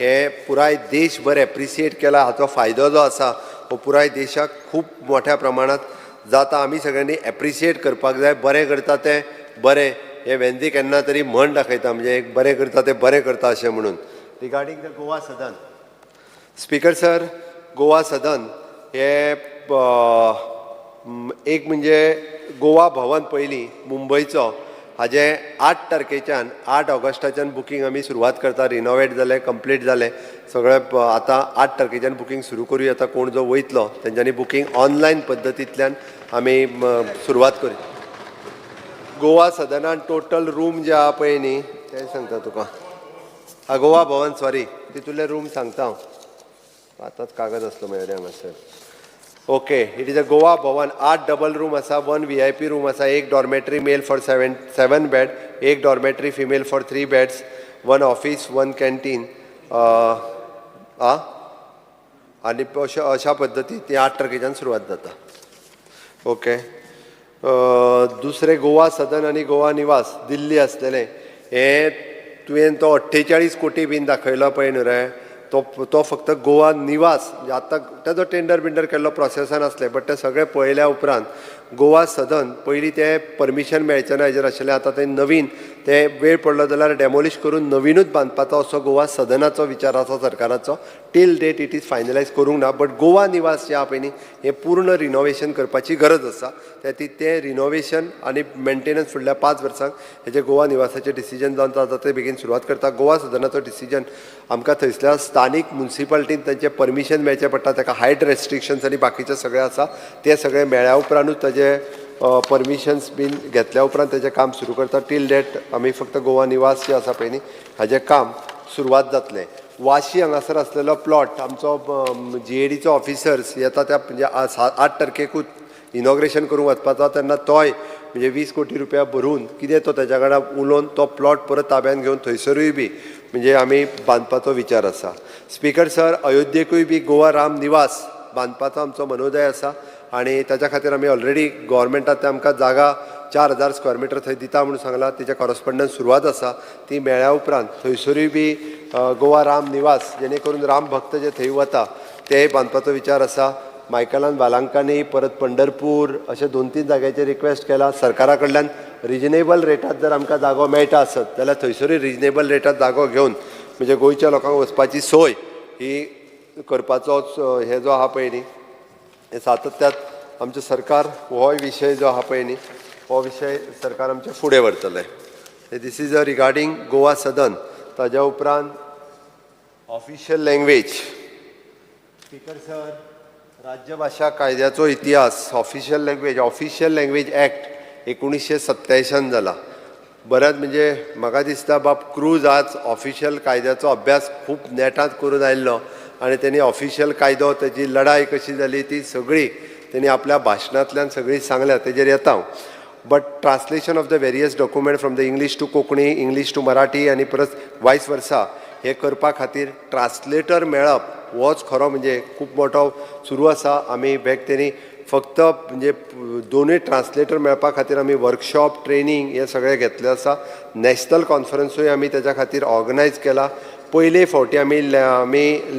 हें पुराय देशभर एप्रिसिएट केला. हाचो फायदो जो आसा हो पुराय देशाक खूब मोठ्या प्रमाणात जाता. आमी सगळ्यांनी एप्रिसिएट करपाक जाय. बरें करता तें बरें हें वेंदी केन्ना तरी म्हण दाखयता, म्हणजे एक बरें करता तें बरें करता अशें म्हणून. Regarding the Goa Sadan, speaker sir, Goa Sadan हे एक म्हणजे गोवा भवन पयलीं मुंबयचो, हाजें 8 तारखेच्यान, 8 ऑगस्टाच्यान बुकींग आमी सुरवात करता. रिनोवेट जालें, कंप्लीट जालें सगळें. आतां 8 तारखेच्यान बुकींग सुरू करूया. आतां कोण जो वयतलो तेंच्यांनी बुकींग ऑनलायन पद्दतींतल्यान आमी सुरवात करूया. गोवा सदनान टोटल रूम जे आहा पळय न्ही, ते सांगता तुका. हा, गोवा भवन, सॉरी, तितूंतले रूम सांगता हांव. आतांच कागद आसलो म्हजे हांगासर. Okay, it is a Goa Bhavan, आठ डबल रूम आसा, वन व्हीआयपी रूम आसा, एक dormitory male for seven bed, एक dormitory female for three beds, one office, one canteen. आ आनी अशा पद्दतीन ती 8 तारखेच्यान सुरवात जाता. ओके, दुसरें गोवा सदन आनी गोवा निवास दिल्ली आसलेलें हें तुवें तो 48 कोटी बीन दाखयलो पळय न्हू रे, तो फक्त गोवा निवास म्हणजे आतां ताजो टेंडर बिंडर केल्लो प्रोसेसान आसलें, बट तें सगळें पळयल्या उपरांत गोवा सदन पयलीं तें परमिशन मेळचें ना हेजेर आशिल्लें. आतां तें नवीन तें वेळ पडलो जाल्यार डेमोलिश करून नवीनूच बांदपाचो असो गोवा सदनाचो विचार आसा सरकाराचो. Till date it is finalise करूंक ना, बट गोवा निवास जे आहा पळय न्ही हें पूर्ण रिनोवेशन करपाची गरज आसा. त्या खातीर तें रिनोवेशन आनी मेंटेनन्स फुडल्या 5 वर्सांक हेजें गोवा निवासाचें डिसिजन जावन जाता ते बेगीन सुरवात करता. गोवा सदनाचो डिसिजन आमकां थंयसल्या स्थानीक मुन्सिपालिटीन तांचें परमिशन मेळचें पडटा, ताका हायट रेस्ट्रिक्शन्स आनी बाकीचें सगळें आसा, तें सगळें मेळ्ळ्या उपरांतूच ताजें परमिशन्स बीन घेतल्या उपरांत ताजें काम सुरू करता. टील डेट आमी फक्त गोवा निवास जे आसा पळय न्ही हाजें काम सुरवात जातलें. वाशी हांगासर आसलेलो प्लॉट आमचो जीएडीचो ऑफिसर्स येता त्या म्हणजे 8 तारखेकूच इनॉग्रेशन करूंक वचपाचो, तेन्ना तोय म्हणजे 20 कोटी रुपया भरून कितें तो तेज्या कडेन उलोवन तो प्लॉट परत ताब्यान घेवन थंयसरूय बी म्हणजे आमी बांदपाचो विचार आसा. स्पीकर सर, अयोध्येकूय बी गोवा राम निवास बांदपाचो आमचो मनोदय आसा आनी ताच्या खातीर आमी ऑलरेडी गोवोरमेंटान ते आमकां जागा 4000 स्क्वेअर मिटर थंय दिता म्हणून सांगलां, तेच्या कॉरस्पोंडन्स सुरवात आसा. ती मेळ्ळ्या उपरांत थंयसरूय बी गोवा राम निवास जेणे करून राम भक्त जे थंय वता तेय बांदपाचो विचार आसा. मायकलान बालांकांनी परत पंढरपूर अशे 2-3 जाग्याचेर रिक्वेस्ट केला. सरकारा कडल्यान रिजनेबल रेटात जर आमकां जागो मेळटा आसत जाल्यार थंयसरूय रिजनेबल रेटात जागो घेवन म्हणजे गोंयच्या लोकांक वचपाची सोय ही करपाचो हे जो आहा पळय न्ही हे सातत्यात आमचें सरकार होय विशय जो आहा पळय न्ही हो विशय सरकार आमचें फुडें व्हरतलें. This is a regarding Goa Sadan. ताज्या उपरांत ऑफिशियल लँग्वेज. स्पीकर सर, राज्यभाशा कायद्याचो इतिहास official language, official language act 1987 जाला. बऱ्याच म्हणजे म्हाका दिसता बाब क्रूज आज ऑफिशियल कायद्याचो अभ्यास खूब नेटांत करून आयिल्लो आनी तेणी ऑफिशियल कायदो तेजी लढाय कशी जाली ती सगळी तेणी आपल्या भाशणांतल्यान सगळी सांगल्या, तेजेर येता हांव. But translation of the various document from the English to Konkani, English to Marathi आनी परत वायस वर्सा हे करपा खातीर ट्रान्सलेटर मेळप होच खरो म्हणजे खूब मोठो सुरू आसा. आमी बॅक तेणी फक्त म्हणजे दोनूय ट्रान्सलेटर मेळपा खातीर आमी वर्कशॉप ट्रेनींग हे सगळें घेतलें आसा. नॅशनल कॉन्फरन्सूय आमी तेज्या खातीर ऑर्गनायज केला. पयले फावटी आमी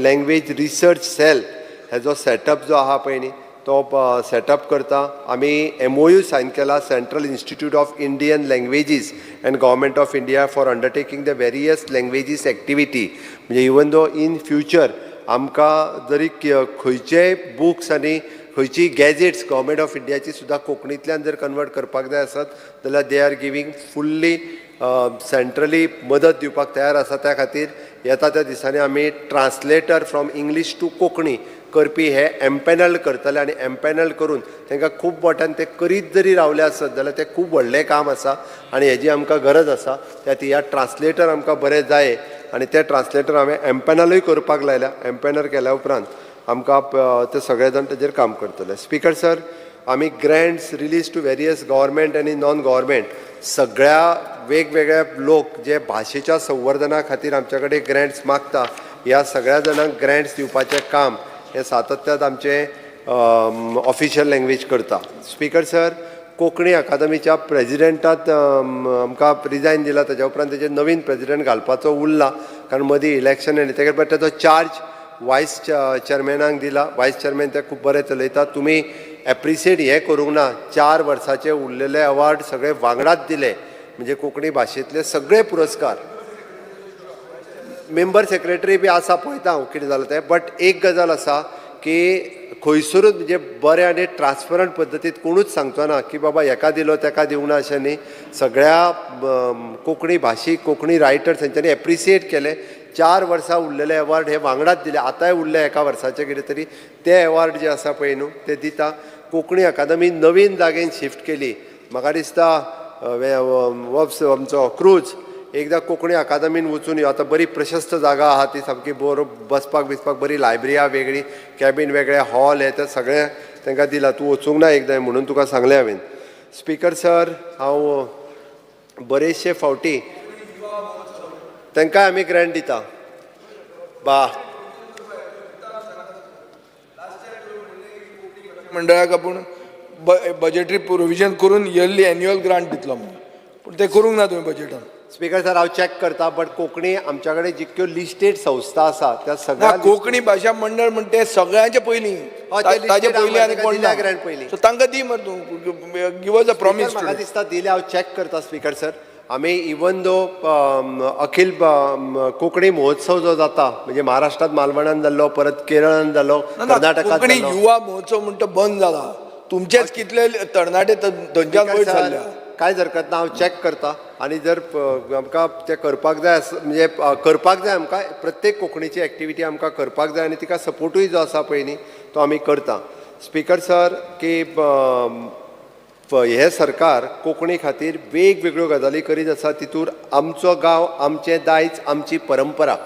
लँग्वेज रिसर्च सेल हेजो सेटअप जो आहा पळय न्ही तो सेटअप करता. आमी MOU sign केला Central Institute of Indian Languages and Government of India for undertaking the various languages activity. म्हणजे इवन दो इन फ्युचर आमकां जरी खंयचेय बुक्स आनी खंयचीय गॅजेट्स गव्हर्मेंट ऑफ इंडियाची सुद्दां कोंकणींतल्यान जर कन्वर्ट करपाक जाय आसत जाल्यार they are giving fully centrally मदत दिवपाक तयार आसा. त्या खातीर येता त्या दिसांनी आमी translator from English to Konkani करपी हे एम्पॅनल करतले आनी एम्पॅनल करून तांकां खूब मोठ्यान ते करीत जरी रावले आसत जाल्यार तें खूब व्हडलें काम आसा आनी हेजी आमकां गरज आसा. त्या खातीर ह्या ट्रान्सलेटर आमकां बरें जाय आनी ते ट्रान्सलेटर हांवें एम्पॅनलूय करपाक लायल्या. एम्पॅनल केल्या उपरांत आमकां ते सगळे जाण तेजेर काम करतले. स्पीकर सर, आमी grants release to various government आनी नॉन गव्हर्मेंट सगळ्या वेगवेगळ्या लोक जे भाशेच्या संवर्धना खातीर आमच्या कडेन ग्रँट्स मागता ह्या सगळ्या जाणांक ग्रँट्स दिवपाचें काम हें सातत्यात आमचें ऑफिशियल लँग्वेज करता. स्पीकर सर, कोंकणी अकादमीच्या प्रेजिडेंटात आमकां रिजायन दिला, ताज्या उपरांत तेजेर नवीन प्रेजिडेंट घालपाचो उरला कारण मदीं इलेक्शन येयलें. तेका बट ताजो चार्ज वायस चेअरमॅनाक दिला. वायस चेअरमॅन ते खूब बरें चलयता. तुमी एप्रिसिएट हें करूंक ना, 4 वर्साचे उरलेले अवॉर्ड सगळे वांगडाच दिले म्हणजे कोंकणी भाशेंतले सगळे पुरस्कार. मेंबर सेक्रेटरी बी आसा, पळयता हांव कितें जालां तें. बट एक गजाल आसा की खंयसरूच म्हणजे बरें आनी ट्रान्सपरंट पद्दतीन कोणूच सांगचो ना की बाबा हेका दिलो तेका दिवंक ना, अशें न्ही. सगळ्या कोंकणी भाशीक कोंकणी रायटर्स हेंच्यांनी एप्रिसिएट केलें. 4 वर्सां उरलेले अवॉर्ड हे वांगडाच दिले. आतांय उरले एका वर्साचे कितें तरी ते अवॉर्ड जे आसा पळय न्हू ते दिता. कोंकणी अकादमी नवीन जागेन शिफ्ट केली. म्हाका दिसता आमचो क्रूज एकदां कोंकणी अकादमीन वचून यो. आतां बरी प्रशस्त जागा आहा ती, सामकी बरो बसपाक बिसपाक बरी लायब्ररी आहा, वेगळी कॅबीन, वेगळे हॉल हे ते सगळें तांकां दिलां. तूं वचूंक ना एकदां म्हणून तुका सांगलें हांवें. स्पीकर सर, हांव बरेचशे फावटी तांकांय आमी ग्रँट दिता. बा मंडळाक आपूण बजेटरी प्रोविजन करून इयरली एन्युअल ग्रांट दितलो म्हणून, पूण ते करूंक ना तुवें बजेटान. स्पीकर सर, हांव चॅक करता, बट कोंकणी आमच्या कडेन जितक्यो लिस्टेड संस्था आसा त्या ना, सगळ्या कोंकणी भाशा मंडळ म्हणटा ते सगळ्यांचे पयलीं. हय, ते ताजे listed पयलीं आनी आहा, कोण दिल्या ना. grant पयलीं. सो तांकां दी मरे तूं, give us a promise. म्हाका दिसता दिल्या, हांव चॅक करता. स्पीकर सर, आमी इवन दो अखिल कोंकणी महोत्सव जो जाता, म्हणजे महाराष्ट्रात मालवणान जाल्लो, परत केरळान जालो, कर्नाटकात कोंकणी जाल्लो. युवा महोत्सव म्हणटा बंद जाला. तुमचेच कितले तरणाटे थंयच्यान स्पीकर वयर सर, सरल्या. कांयच हरकत ना, हांव चॅक करता आनी जर आमकां तें करपाक जाय म्हणजे करपाक जाय, आमकां प्रत्येक कोंकणीची एक्टिविटी आमकां करपाक जाय आनी तिका सपोर्टूय जो आसा पळय न्ही तो आमी करता. स्पीकर सर, की हें सरकार कोंकणी खातीर वेगवेगळ्यो गजाली करीत आसा. तितूर आमचो गांव आमचें दायज आमची परंपरा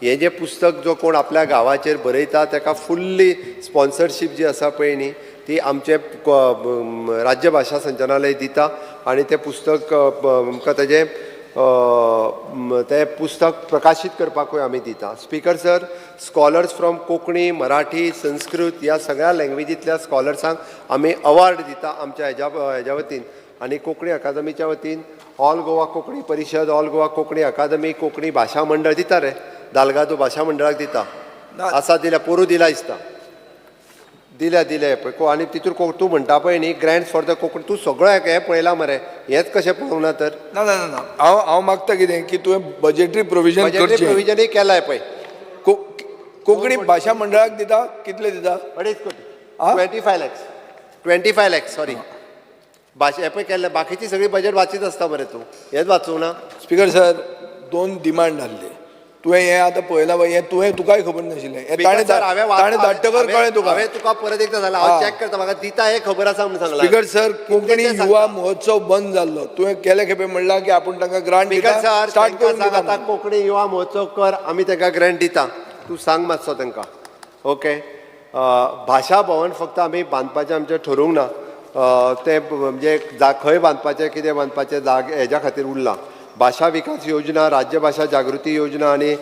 हें जें पुस्तक जो कोण आपल्या गांवाचेर बरयता ताका फुल्ली स्पॉन्सरशीप जी आसा पळय न्ही ती आमचें राज्य भाशा संचालनालय दिता आनी तें पुस्तक आमकां तेजें तें पुस्तक प्रकाशीत करपाकूय आमी दिता. Speaker sir, scholars from Konkani, Marathi, Sanskrit ह्या सगळ्या लँग्वेजींतल्या स्कॉलर्सांक आमी अवॉर्ड दिता आमच्या हेज्या वतीन आनी कोंकणी अकादमीच्या वतीन ऑल गोवा कोंकणी परिशद, ऑल गोवा कोंकणी अकादमी, कोंकणी भाशा मंडळ दिता रे, दालगादो भाशा मंडळाक दिता. ना. आसा, दिल्या, पोरूं दिला दिसता, दिल्या दिल्या पळय. आनी तितूर तूं म्हणटा पळय न्ही ग्रँट्स फॉर the Konkani, तूं सगळो हें पळयला मरे, हेंच कशें पळोवंक ना तर? ना ना ना ना, हांव मागता कितें की तुवें बजेटरी प्रोविजन बजेटरी करचें. प्रोविजनूय केलाय पळय. कोंकणी भाशा मंडळाक दिता, कितले दिता? 2.5 कोटी. आ? 25 lakhs, 25 lakhs, sorry. भाशा हें पळय केल्लें, बाकीची सगळी बजेट वाचीत आसता मरे तूं, हेंच वाचूंक ना? स्पीकर सर, दोन डिमांड आहले. तुवें हें आतां पळयलां पळय, हें तुवें तुकाय खबर नाशिल्लें हें. ताणें स्पीकर सर, हांवें ताणें धाडटकर कळ्ळें तुका. हांवें तुका परत एकदां सांगलां, हांव चॅक करता, म्हाका दिता हें खबर आसा म्हणून सांगलां. स्पीकर सर, कोंकणी तें सांगता. युवा महोत्सव बंद जाल्लो, तुवें केले खेपे म्हणलां की आपूण तांकां ग्रांट स्पीकर दिता, सर, स्टार्ट तांकां करून सांग दिता आतां म्हणून. कोंकणी युवा महोत्सव कर, आमी तांकां ग्रँट दिता, तूं सांग मातसो तांकां. ओके, भाशा भवन फक्त आमी बांदपाचें आमचें ठरोवंक ना. तें म्हणजे खंय बांदपाचें, कितें बांदपाचें, जाग हेज्या खातीर उरलां. भाशा विकास योजना, राज्यभाशा जागृती योजना आनी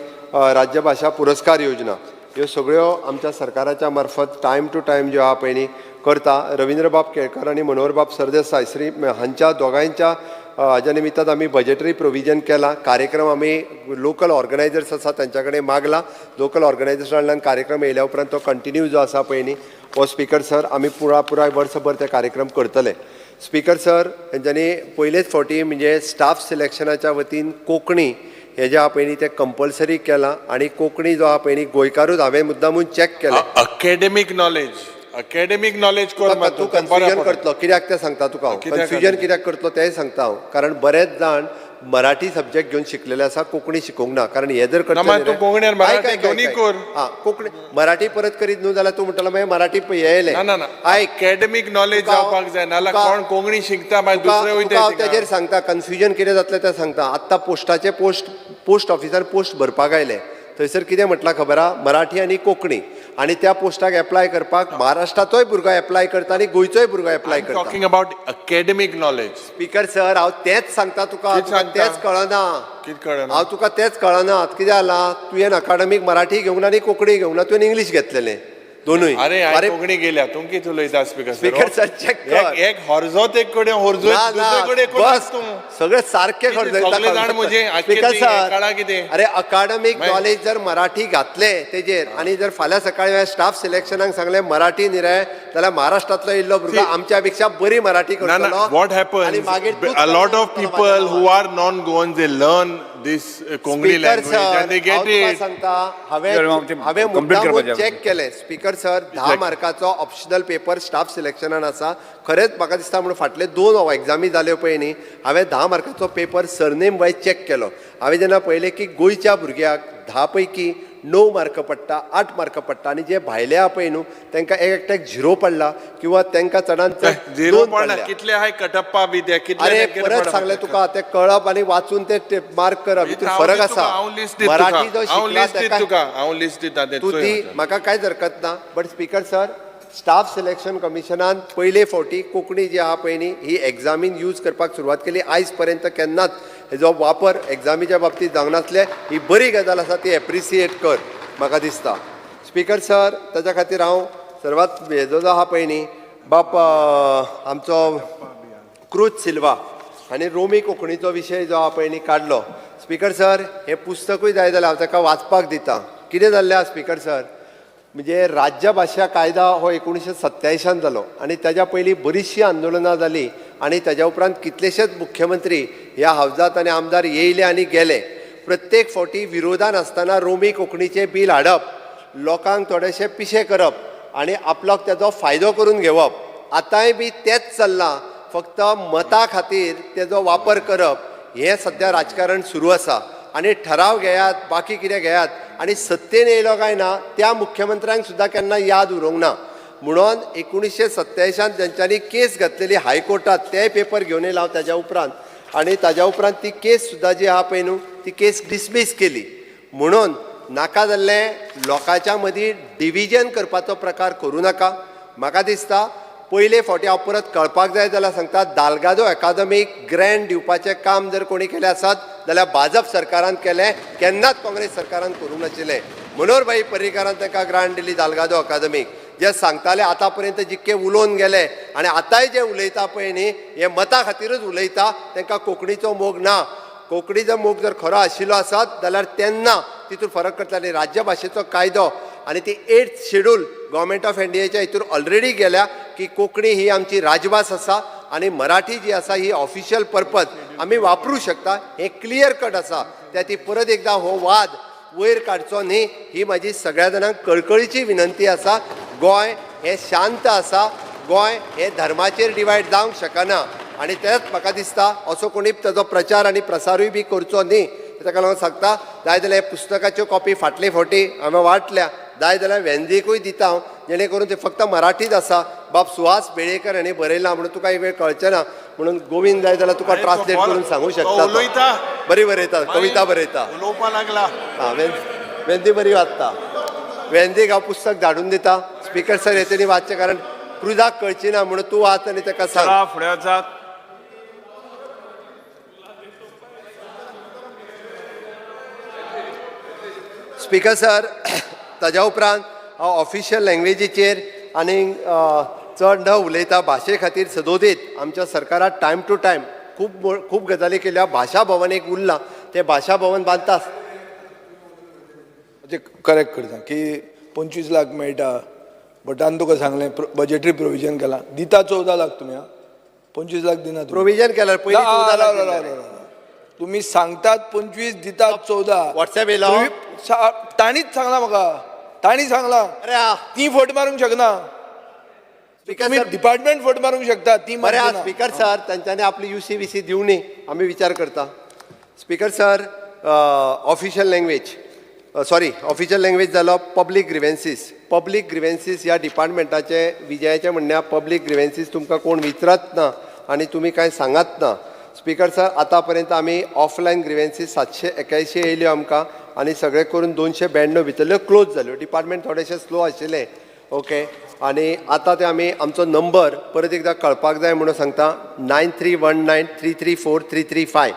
राज्यभाशा पुरस्कार योजना ह्यो सगळ्यो आमच्या सरकाराच्या मार्फत टायम टू टायम ज्यो आहा पळय न्ही करता. रविंद्रबाब केळकर आनी मनोहरबाब सरदेसाय श्री हांच्या दोगांयच्या हाज्या निमित्तान आमी बजेटरी प्रोविजन केलां. कार्यक्रम आमी लोकल ऑर्गनायजर्स आसा तांच्या कडेन मागला. लोकल ऑर्गनायजर्सा कडल्यान कार्यक्रम येयल्या उपरांत तो कंटिन्यू जो आसा पळय न्ही हो स्पीकर सर आमी पुराय वर्सभर ते कार्यक्रम करतले. स्पीकर सर, तेंच्यांनी पयलेच फावटी म्हणजे स्टाफ सिलेक्शनाच्या वतीन कोंकणी हे जे आहा पळय न्ही तें कंपल्सरी केलां आनी कोंकणी जो आहा पळय न्ही गोंयकारूच, हांवें मुद्दामून चॅक केलें. अकॅडमीक नॉलेज, अकॅडमीक नॉलेज कर. तुका तूं कन्फ्युजन करतलो कित्याक तें सांगता तुका हांव. कित्याक कन्फ्युजन करतलो? कित्याक करतलो तेंय सांगता हांव, कारण बरेच जाण मराठी सब्जेक्ट घेवन शिकलेले आसा, कोंकणी शिकोवंक ना. कारण हे जर करचें ना, मागीर न्ही तूं रे. कोंकणी आनी मराठी आयक, आयक, दोन्ही आयक. कर. आं, कोंकणी मराठी परत करीत न्हू जाल्यार तूं म्हणटलो मागीर मराठी पळय हें येयलें. ना ना ना, आयक, अकॅडमीक नॉलेज जावपाक जाय, नाल्यार कोण कोंकणी शिकता मागीर दुसरे तुका हांव वयता. तेजेर सांगता, कन्फ्युजन कितें जातलें तें सांगता. आत्तां पोस्टाचे पोस्ट पोस्ट ऑफिसार पोस्ट भरपाक आयले, थंयसर कितें म्हटलां खबर आहा? मराठी आनी कोंकणी, आनी त्या पोस्टाक एप्लाय करपाक महाराष्ट्राचोय भुरगो एप्लाय करता आनी गोंयचोय भुरगो एप्लाय करता. Talking about academic knowledge. Speaker sir, हांव तेंच सांगता तुका. कितें तुका सांगता? तेंच कळना. कितें कळना? हांव तुका तेंच कळना. कितें जालां, तुवें अकाडमीक मराठी घेवंक ना आनी कोंकणी घेवंक ना, तुवें इंग्लीश घेतलेलें दोनूय. अरे, हांवें कोंकणी गेल्या, तूं कितें उलयता स्पीकर? स्पीकर सर, चॅक कर. एक हरजोत एक कडेन हरजोत, ना, ना, दुसरे कडेन कोण बस तूं सगळे सारखे कितें सगळे जाण म्हजे आख्खे स्पीकर ती सर, कळा कितें? अरे, अकाडमीक मागीर- नॉलेज जर मराठी घातले तेजेर आनी जर फाल्यां सकाळी स्टाफ सिलेक्शनाक सांगलें मराठी न्ही रे, जाल्यार महाराष्ट्रांतलो इल्लो भुरगो See, आमच्या पेक्षा बरी मराठी ना ना, करतलो. What आनी happens, मागीर तूंच a lot of करतलो म्हाज्या people who नांवान. are non-Goans, they learn this Konkani speaker language sir, and they हांव get तुका it. सांगता, Sir, हांवें हांवें complete मुद्दामून करपाचें. चॅक केलें. स्पीकर सर, 10 मार्काचो ऑप्शनल पेपर स्टाफ सिलेक्शनान आसा. खरेंच म्हाका दिसता म्हणून फाटले दोन एग्जामी जाल्यो पळय न्ही, हांवें 10 मार्काचो पेपर सरनेम वायज चॅक केलो. हांवें जेन्ना पळयलें की गोंयच्या भुरग्याक 10 पैकी 9 मार्क पडटा, 8 मार्क पडटा, आनी जे भायले आहा पळय न्हू तांकां एक एकट्याक झिरो पडला किंवा तांकां चडान चड झिरो 2 पडना. पडल्या. कितले हाय कटप्पा बी ते कितले अरे, तेंके परत पडप. सांगलें तुका, ते कळप आनी वाचून ते मार्क करप हितून हांव फरक दित तुका, आसा. हांव लिस्ट दित मराठी तुका, जो हांव शिकला लिस्ट दित ताका तुका, हांव लिस्ट दिता तें तूं चोय दी वचून. म्हाका कांयच हरकत ना. But speaker sir, staff selection कमिशनान पयले फावटी कोंकणी जी आहा पळय न्ही ही एग्जामीन यूज करपाक सुरवात केली. आयज पर्यंत केन्नाच हेजो वापर एग्जामीच्या बाबतींत जावंक नासलें. ही बरी गजाल आसा, ती एप्रिसिएट कर. म्हाका दिसता. स्पीकर सर, ताच्या खातीर हांव सर्वात हेजो जो आहा पळय न्ही बाप आमचो क्रूज सिल्वा आनी रोमी कोंकणीचो विशय जो आहा पळय न्ही काडलो. स्पीकर सर, हें पुस्तकूय जाय जाल्यार हांव ताका वाचपाक दिता. कितें जाल्लें आहा स्पीकर सर, म्हणजे राज्यभाशा कायदा हो 1987 जालो आनी ताज्या पयलीं बरीचशीं आंदोलनां जालीं आनी ताज्या उपरांत कितलेशेच मुख्यमंत्री ह्या हावजात आनी आमदार येयले आनी गेले. प्रत्येक फावटी विरोधान आसतना रोमी कोंकणीचें बील हाडप, लोकांक थोडेशें पिशें करप आनी आपल्याक ताजो फायदो करून घेवप. आतांय बी तेंच चल्लां, फक्त मतां खातीर तेजो वापर करप हें सद्या राजकारण सुरू आसा. आनी ठराव घेयात, बाकी कितें घेयात, आनी सत्तेन येयलो काय ना त्या मुख्यमंत्र्यांक सुद्दां केन्ना याद उरोंक ना. म्हणून 1987 तेंच्यांनी केस घातलेली हायकोर्टात, तेय पेपर घेवन येयला हांव ताज्या उपरांत, आनी ताज्या उपरांत ती केस सुद्दां जी आहा पळय न्हू ती केस डिसमीस केली. म्हणून नाका जाल्लें लोकांच्या मदीं डिविजन करपाचो प्रकार करूं नाका. म्हाका दिसता पयले फावटी हांव परत कळपाक जाय जाल्यार सांगता, दालगादो अकादमीक ग्रँट दिवपाचें काम जर कोणी केलें आसत जाल्यार भाजप सरकारान केलें, केन्नाच काँग्रेस सरकारान करूंक नाशिल्लें. मनोहरभाई पर्रीकारान तांकां ग्रांट दिली दालगादो अकादमीक. जे सांगताले आतां पर्यंत जितके उलोवन गेले आनी आतांय जे उलयता पळय न्ही हे मतां खातीरूच उलयता, तांकां कोंकणीचो मोग ना. कोंकणीचो मोग जर खरो आशिल्लो आसत जाल्यार तेन्ना तितून फरक करता. आनी राज्यभाशेचो कायदो आनी ती 8th schedule government of इंडियाच्या हितून ऑलरेडी गेल्या की कोंकणी ही आमची राजभास आसा आनी मराठी जी आसा ही ऑफिशियल पर्पज आमी वापरूं शकता, हें क्लियर कट आसा. त्या ती परत एकदां हो वाद वयर काडचो न्ही ही म्हाजी सगळ्या जाणांक कळकळीची विनंती आसा. गोंय हें शांत आसा, गोंय हें धर्माचेर डिवायड जावंक शकना आनी तेंच म्हाका दिसता असो कोणी ताजो प्रचार आनी प्रसारूय बी करचो न्ही. ताका लागून सांगता, जाय जाल्यार पुस्तकाच्यो कॉपी फाटले फावटी हांवें वांटल्या, जाय जाल्यार वेंदीकूय दिता हांव, जेणे करून ते फक्त मराठीच आसा. बाब सुहास बेळेकर हांणी बरयलां म्हणून तुका एक वेळ कळचें ना, म्हणून गोविंद जाय जाल्यार तुका ट्रान्सलेट करून सांगू शकता. बरी बरयता, कविता बरयता, उलोवपा लागला. हां, वेंदी बरी वाचता. वेंदीक हांव पुस्तक धाडून दिता. स्पीकर सर हे तेणी वाचचें, कारण क्रुजाक कळची ना म्हणून तूं वाच आनी ताका सांग. फुडें वचात. स्पीकर सर, ताज्या उपरांत हांव ऑफिशियल लँग्वेजीचेर आनी चड न उलयता भाशे खातीर सदोदीत आमच्या सरकारान टायम टू टायम खूब खूब गजाली केल्या. भाशा भवन एक उरलां, तें भाशा भवन बांदता. करेक्ट करता की 25 लाख मेळटा, भटान तुका सांगलें बजेटरी प्रोविजन केलां, दिता 14 लाख तुमी, 25 लाख दिना. प्रोविजन केल्यार पयलीं 14 लाख. तुमी सांगतात 25, दितात 14. वॉट्सएप येयलो ताणीच सांगलां म्हाका, ताणी सांगलां. ती फट मारूंक शकना, डिपार्टमेंट फट मारूंक शकता ती. बरें स्पीकर सर, तांच्यांनी आपली UCVC दिवं न्ही आमी विचार करता. Speaker sir, official language, sorry official language जालो, पब्लीक ग्रिवेन्सीस. पब्लीक ग्रिवेन्सीस ह्या डिपार्टमेंटाचें विजयाचें म्हणणें, पब्लीक ग्रिवेन्सीस तुमकां कोण विचारत ना आनी तुमी कांय सांगात ना. स्पीकर सर, आतां पर्यंत आमी ऑफलायन ग्रिवेन्सीस 781 येयल्यो आमकां आनी सगळें करून 292 भितरल्यो क्लोज जाल्यो. डिपार्टमेंट थोडेशें स्लो आशिल्लें, ओके. आनी आतां ते आमी आमचो नंबर परत एकदां कळपाक जाय म्हणून सांगता, 9319334335,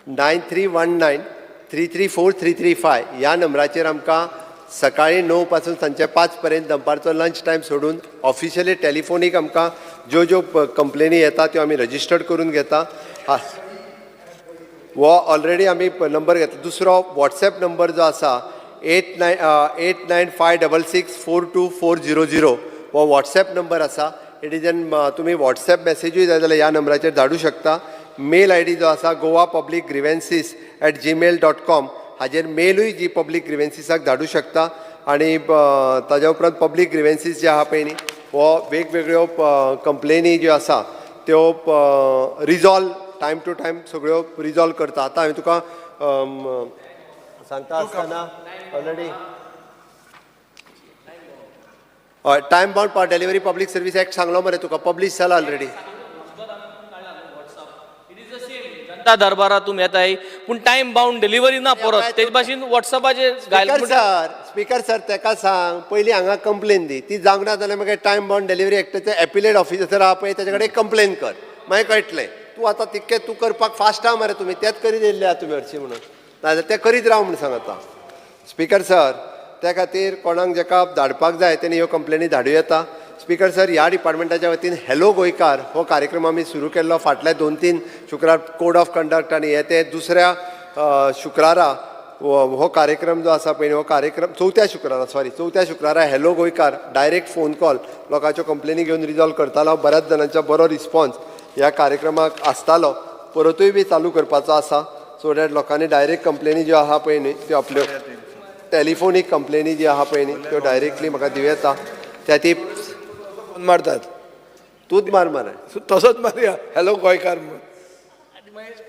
9319334335 ह्या नंबराचेर आमकां सकाळीं 9 पासून सांजचे 5 पर्यंत दनपारचो लंच टायम सोडून ऑफिशियली टेलिफोनीक आमकां ज्यो ज्यो कंप्लेनी येता त्यो आमी रजिस्टर्ड करून घेता. हो ऑलरेडी आमी नंबर घेतला. दुसरो वॉट्सएप नंबर जो आसा 898956642400 हो वॉट्सएप नंबर आसा. It is an तुमी वॉट्सएप मॅसेजूय जाय जाल्यार ह्या नंबराचेर धाडूं शकता. मेल I D जो आसा goapublicgrievances@gmail.com हाजेर मेलूय जी पब्लीक ग्रिवेन्सीसाक धाडूं शकता. आनी ताज्या उपरांत पब्लीक ग्रिवेन्सीस जे आहा पळय न्ही हो वेगवेगळ्यो कंप्लेनी ज्यो आसा त्यो रिजॉल्व टायम टू टायम सगळ्यो रिजॉल्व करता. आतां हांवें तुका सांगता आसतना ऑलरेडी हय time bound power delivery public service act सांगलो मरे तुका, पब्लीश जाला ऑलरेडी. जनता दरबारात तुमी येताय पूण टायम बाउंड डिलिव्हरी ना परत तेज भाशेन वॉट्सएपाचेर स्पीकर सर, स्पीकर सर तेका सांग पयलीं हांगा कंप्लेन दी, ती जावंक ना जाल्यार मागीर टायम बाउंड डिलिव्हरी एक्टाचे एपिलेट ऑफिसर आहा पळय तेजे कडेन कंप्लेन कर, मागीर कळटलें. तूं आतां तितकें तूं करपाक फास्ट आहा मरे, तुमी तेंच करीत येयल्ले आहा तुमी हरशीं म्हणून, नाजाल्यार तें करीत राव म्हूण सांग आतां. Speaker sir, त्या खातीर कोणाक जेका धाडपाक जाय तेणी ह्यो कंप्लेनी धाडूं येता. स्पीकर सर, ह्या डिपार्टमेंटाच्या वतीन हॅलो गोंयकार हो कार्यक्रम आमी सुरू केल्लो फाटल्या 2-3 शुक्रार. कोड ऑफ कंडक्ट आनी हे ते दुसऱ्या शुक्रारा हो कार्यक्रम जो आसा पळय, हो कार्यक्रम चवथ्या शुक्रारा, सॉरी, चवथ्या शुक्रारा हॅलो गोंयकार डायरेक्ट फोन कॉल लोकांच्यो कंप्लेनी घेवन रिजॉल्व करतालो. बऱ्याच जाणांचो बरो रिस्पॉन्स ह्या कार्यक्रमाक आसतालो. परतूय बी चालू करपाचो आसा, सो that लोकांनी डायरेक्ट कंप्लेनी ज्यो आहा पळय न्ही, त्यो आपल्यो टेलिफोनीक कंप्लेनी ज्यो आहा पळय न्ही, त्यो डायरेक्टली म्हाका दिवं येता. त्या ती फोन मारतात. तूंच मार मरे. सो तसोच मारया हॅलो गोंयकार म्हणून,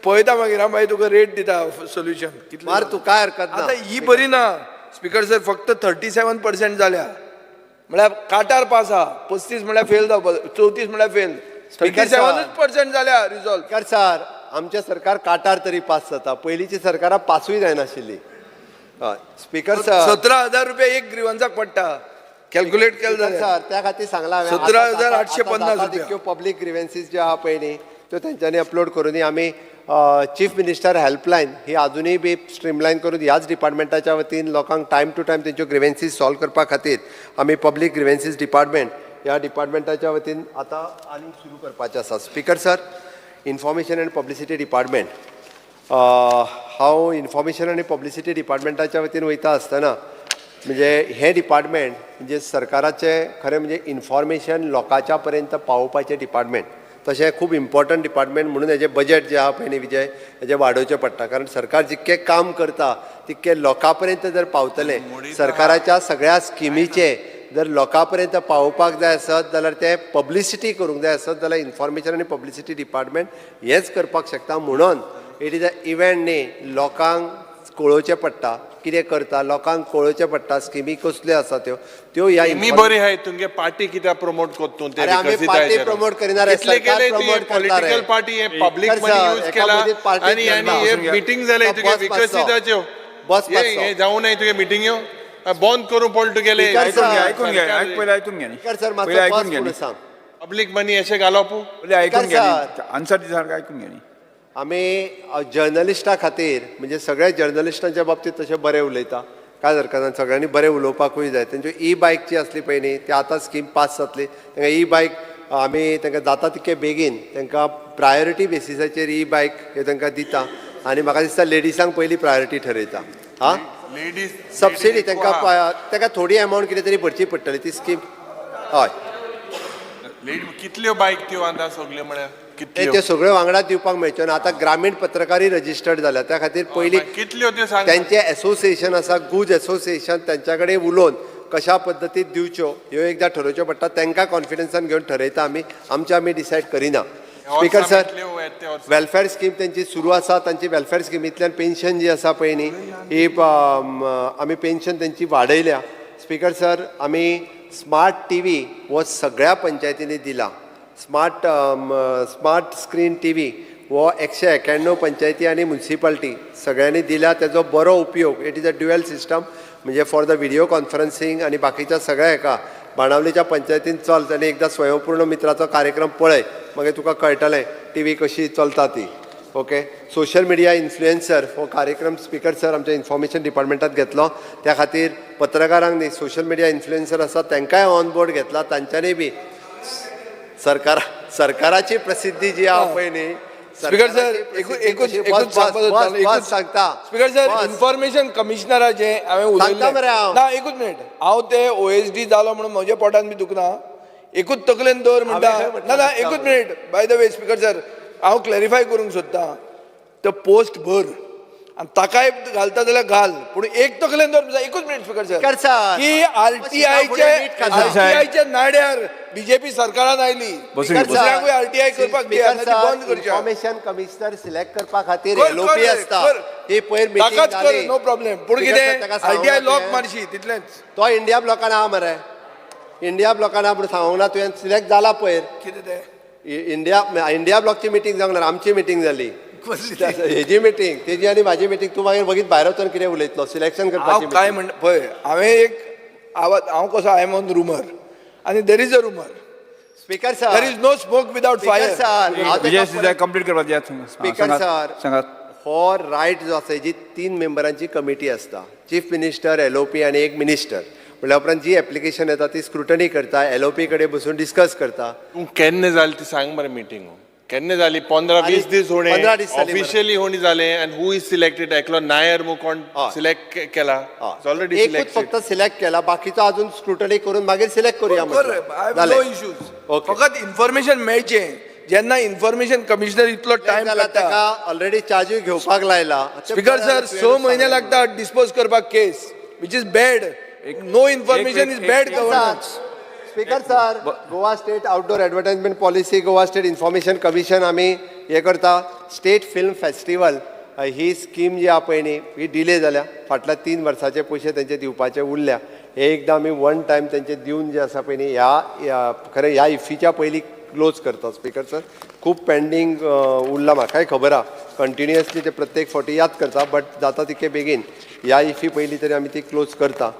पळयता मागीर हांव, मागीर तुका रेट दिता सोल्युशन कितलें. मार तूं, काय हरकत ना. आतां ही बरी ना स्पीकर सर, फक्त 37% जाल्या, म्हळ्यार काटार पास आहा. 35 म्हळ्यार फेल जावपा, 34 म्हळ्यार फेल. Speaker thirty sir. सेवनूच पर्संट जाल्या रिजॉल्व. स्पीकर सर, आमचें सरकार काटार तरी पास जाता. पयलींची सरकारां पासूय जायनाशिल्ली. हय स्पीकर सर. 17,000 रुपया एक ग्रिवन्साक पडटा, कॅल्क्युलेट केलें जाल्यार. सर, त्या खातीर सांगलां हांवें. 17,850 रुपया. तितक्यो पब्लीक ग्रिवन्सीस ज्यो आहा पळय न्ही, त्यो तेंच्यांनी अपलोड करुनी. आमी चीफ मिनिस्टर हेल्पलायन ही आजुनूय बी स्ट्रीमलायन करून ह्याच डिपार्टमेंटाच्या वतीन लोकांक टायम टू टायम तेंच्यो ग्रिवन्सीस सॉल्व करपा खातीर आमी पब्लीक ग्रिवन्सीस डिपार्टमेंट ह्या डिपार्टमेंटाच्या वतीन आतां आनीक सुरू करपाचें आसा. Speaker sir, information and publicity department, हांव इन्फॉर्मेशन आनी पब्लिसिटी डिपार्टमेंटाच्या वतीन वयता आसतना, म्हणजे हें डिपार्टमेंट म्हणजे सरकाराचें खरें म्हणजे इन्फॉर्मेशन लोकांच्या पर्यंत पावोवपाचें डिपार्टमेंट. तशें खूब इम्पॉर्टंट डिपार्टमेंट म्हणून हेजें बजेट जें आहा पळय न्ही विजय, हेजें वाडोवचें पडटा, कारण सरकार जितकें काम करता तितकें लोकां पर्यंत जर पावतलें, सरकाराच्या सगळ्या स्किमीचें जर लोकां पर्यंत पावोवपाक जाय आसत जाल्यार, तें पब्लिसिटी करूंक जाय आसत जाल्यार, इन्फॉर्मेशन आनी पब्लिसिटी डिपार्टमेंट हेंच करपाक शकता. म्हणून it is a event न्ही, लोकांक कळोवचें पडटा कितें करता, लोकांक कळोवचें पडटा स्किमी कसल्यो आसा त्यो त्यो ह्या मी बरी हाय, तुमगे पार्टी कित्याक प्रमोट करता तूं ते? अरे, आमी पार्टी promote करिना रे, कितले सरकार केले promote करता रे. पॉलिटिकल पार्टी हे पब्लीक सर, मनी यूज एका केला मदीं पार्टीत आणि आणि घेतला. हे मिटींग जाले तो तुगे बस मातसो. विकसीताच्यो. बस हे मातसो. हे जाऊ नये तुगे मिटिंग्यो बंद करून पडले तुगेले. Speaker आयकून घे, sir. आयकून घे, पयलीं आयकून घे न्ही. स्पीकर सर, पयलीं मातसो आयकून पॉज घे म्हणून न्ही. सांग. पब्लीक मनी अशें घालप. पयलीं आयकून घे. Sir. आन्सर दी सारकें आयकून घे न्ही. आमी जर्नलिस्टा खातीर, म्हणजे सगळ्या जर्नलिस्टांच्या बाबतीत तशें बरें उलयता, कांय हरकत ना. सगळ्यांनी बरें उलोवपाकूय जाय. तेंच्यो ई बायक जी आसली पळय न्ही, ती आतां स्कीम पास जातली. तांकां ई बायक आमी तांकां जाता तितके बेगीन तांकां प्रायोरिटी बेसिसाचेर ई बायक ह्यो तांकां दिता आनी म्हाका दिसता लेडिसांक पयली प्रायोरिटी ठरयता. हां. लेडीज सबसिडी तांकां, तांकां थोडी एमावंट कितें तरी भरची पडटली ती स्कीम. हय. कितल्यो बायक त्यो आतां सगल्यो म्हळ्यार ते कितल्यो? त्यो सगळ्यो वांगडा दिवपाक मेळच्यो ना. आतां ग्रामीण पत्रकारय रजिस्टर्ड जाल्या, त्या खातीर पयलीं कितल्यो त्यो सांग. त्यांचे एसोसिएशन आसा, गुज एसोसिएशन, त्यांच्या कडेन उलोवन कशा पद्दतीन दिवच्यो ह्यो एकदां ठरोवच्यो पडटा. तांकां कॉन्फिडन्सान घेवन ठरयता आमी, आमचे आमी डिसायड करिना. स्पीकर सर, वेलफेअर स्कीम तेंची सुरू आसा. तांची वेलफेअर स्किमींतल्यान पेन्शन जी आसा पळय न्ही, ही आमी पेन्शन तेंची वाडयल्या. स्पीकर सर, आमी स्मार्ट टीव्ही हो सगळ्या पंचायतींनी दिला. स्मार्ट स्मार्ट स्क्रीन टीव्ही हो 191 पंचायती आनी मुन्सिपाल्टी सगळ्यांनी दिल्या. तेजो बरो उपयोग, it is a dual system, म्हणजे फॉर the video conferencing आनी बाकीच्या सगळ्या हेका. बाणावलीच्या पंचायतीन चल आनी एकदां स्वयंपूर्ण मित्राचो कार्यक्रम पळय, मागीर तुका कळटलें टीव्ही कशी चलता ती. ओके, सोशल मिडिया इन्फ्लुएन्सर हो कार्यक्रम स्पीकर सर आमच्या इन्फॉर्मेशन डिपार्टमेंटात घेतलो. त्या खातीर पत्रकारांक न्ही, सोशल मिडिया इन्फ्लुएन्सर आसा तांकांय ऑन बोर्ड घेतला. तांच्यांनी बी सरकाराची प्रसिद्धी जी आहा पळय न्ही. स्पीकर सर, एकूच एकूच सांगपाक सोदतालो, एकूच. सांगता. स्पीकर सर, बस. इन्फॉर्मेशन कमिशनराचें हांवें सांगता मरे हांव. ना, एकूच मिनिट. हांव ते ओएसडी जालो म्हणून म्हज्या पोटान बी दुखना. एकूच तकलेन दवर म्हणटा. हांवें खंय ना ना, म्हटलें? एकूच minute. By the way speaker sir, हांव क्लॅरिफाय करूंक सोदतां. तो पोस्ट भर आनी ताकाय घालता जाल्यार घाल, पूण एक तकलेन दवर. एकूच minute speaker sir. Speaker sir, की आरटीआयचे मीठ खाता. आरटीआयच्या नाड्यार बीजेपी सरकारान आयली. बसून घे, बसून. दुसऱ्याकूय आरटीआय करपाक दी, आनी ती बंद करची. इन्फॉर्मेशन कमिशनर सिलेक्ट करपा खातीर कर, एलओपी कर, आसता. कर. ही पयर मिटींग ताकाच कर. जाली. नो प्रॉब्लेम, पूण स्पीकर सर, कितें ताका सांगूंक आरटीआय ना लॉक तुवें? मारशी तितलेंच. तो इंडिया ब्लॉकान आहा मरे, इंडिया ब्लॉकान आहा म्हणून सांगूंक ना तुवें? सिलेक्ट जाला पयर. कितें तें? इंडिया इंडिया ब्लॉकची मिटींग जावंक ना, आमची मिटींग जाली. हेजी मिटींग, तेजी आनी म्हाजी मिटींग. तूं मागीर बगीत भायर वचून कितें उलयतलो? सिलेक्शन हांव करपाची काय meeting. म्हण पळय, हांवें एक आवाज, हांव कसो, I am on rumour आनी there is a rumour. Speaker sir. There is no smoke without speaker fire. Sir, हांव विजय ताका सरदेसाय, कंप्लीट करपाक दियात. Speaker sir. सांगात. हो रायट जो आसा हेजी 3 मेंबरांची कमिटी आसता, चीफ मिनिस्टर, एलओपी आनी एक मिनिस्टर. म्हणल्या उपरांत जी एप्लिकेशन येता ती स्क्रुटनी करता, एलओपी कडेन बसून डिस्कस करता. तूं केन्ना जाली ती सांग मरे मिटींग केन्ना जाली? 15-20 दीस होणे 15 दीस जाली मरे. ऑफिशियली होणी जाले आनी who is selected? एकलो नायर मु कोण सिलेक्ट केला? ऑलरेडी एकूच सिलेक्टेड. फक्त सिलेक्ट केला, बाकीचो अजून स्क्रुटनी करून मागीर सिलेक्ट करूया कर म्हटलं. I have जालें. No issues. Okay. फकत इन्फॉर्मेशन मेळचें. जेन्ना इन्फॉर्मेशन कमिशनर इतलो टायम जाला काडटा, ताका ऑलरेडी चार्जूय घेवपाक लायला. स्पीकर सर, 6 म्हयने लागता डिस्पोज करपाक case, which is bad. No information is bad governance. Speaker sir, Goa state outdoor advertisement policy, Goa state information commission आमी हे करता. स्टेट फिल्म फेस्टिवल ही स्कीम जी आहा पळय न्ही, ही डिले जाल्या. फाटल्या 3 वर्साचे पयशे तेंचे दिवपाचे उरल्या. हे एकदां आमी वन टायम तेंचे दिवन जे आसा पळय न्ही, ह्या खरें ह्या इफ्फीच्या पयलीं क्लोज करता. स्पीकर सर, खूब पेंडींग उरला, म्हाकाय खबर आहा. कंटिन्युअसली ते प्रत्येक फावटी याद करता, बट जाता तितके बेगीन ह्या इफ्फी पयलीं तरी आमी ती क्लोज करता.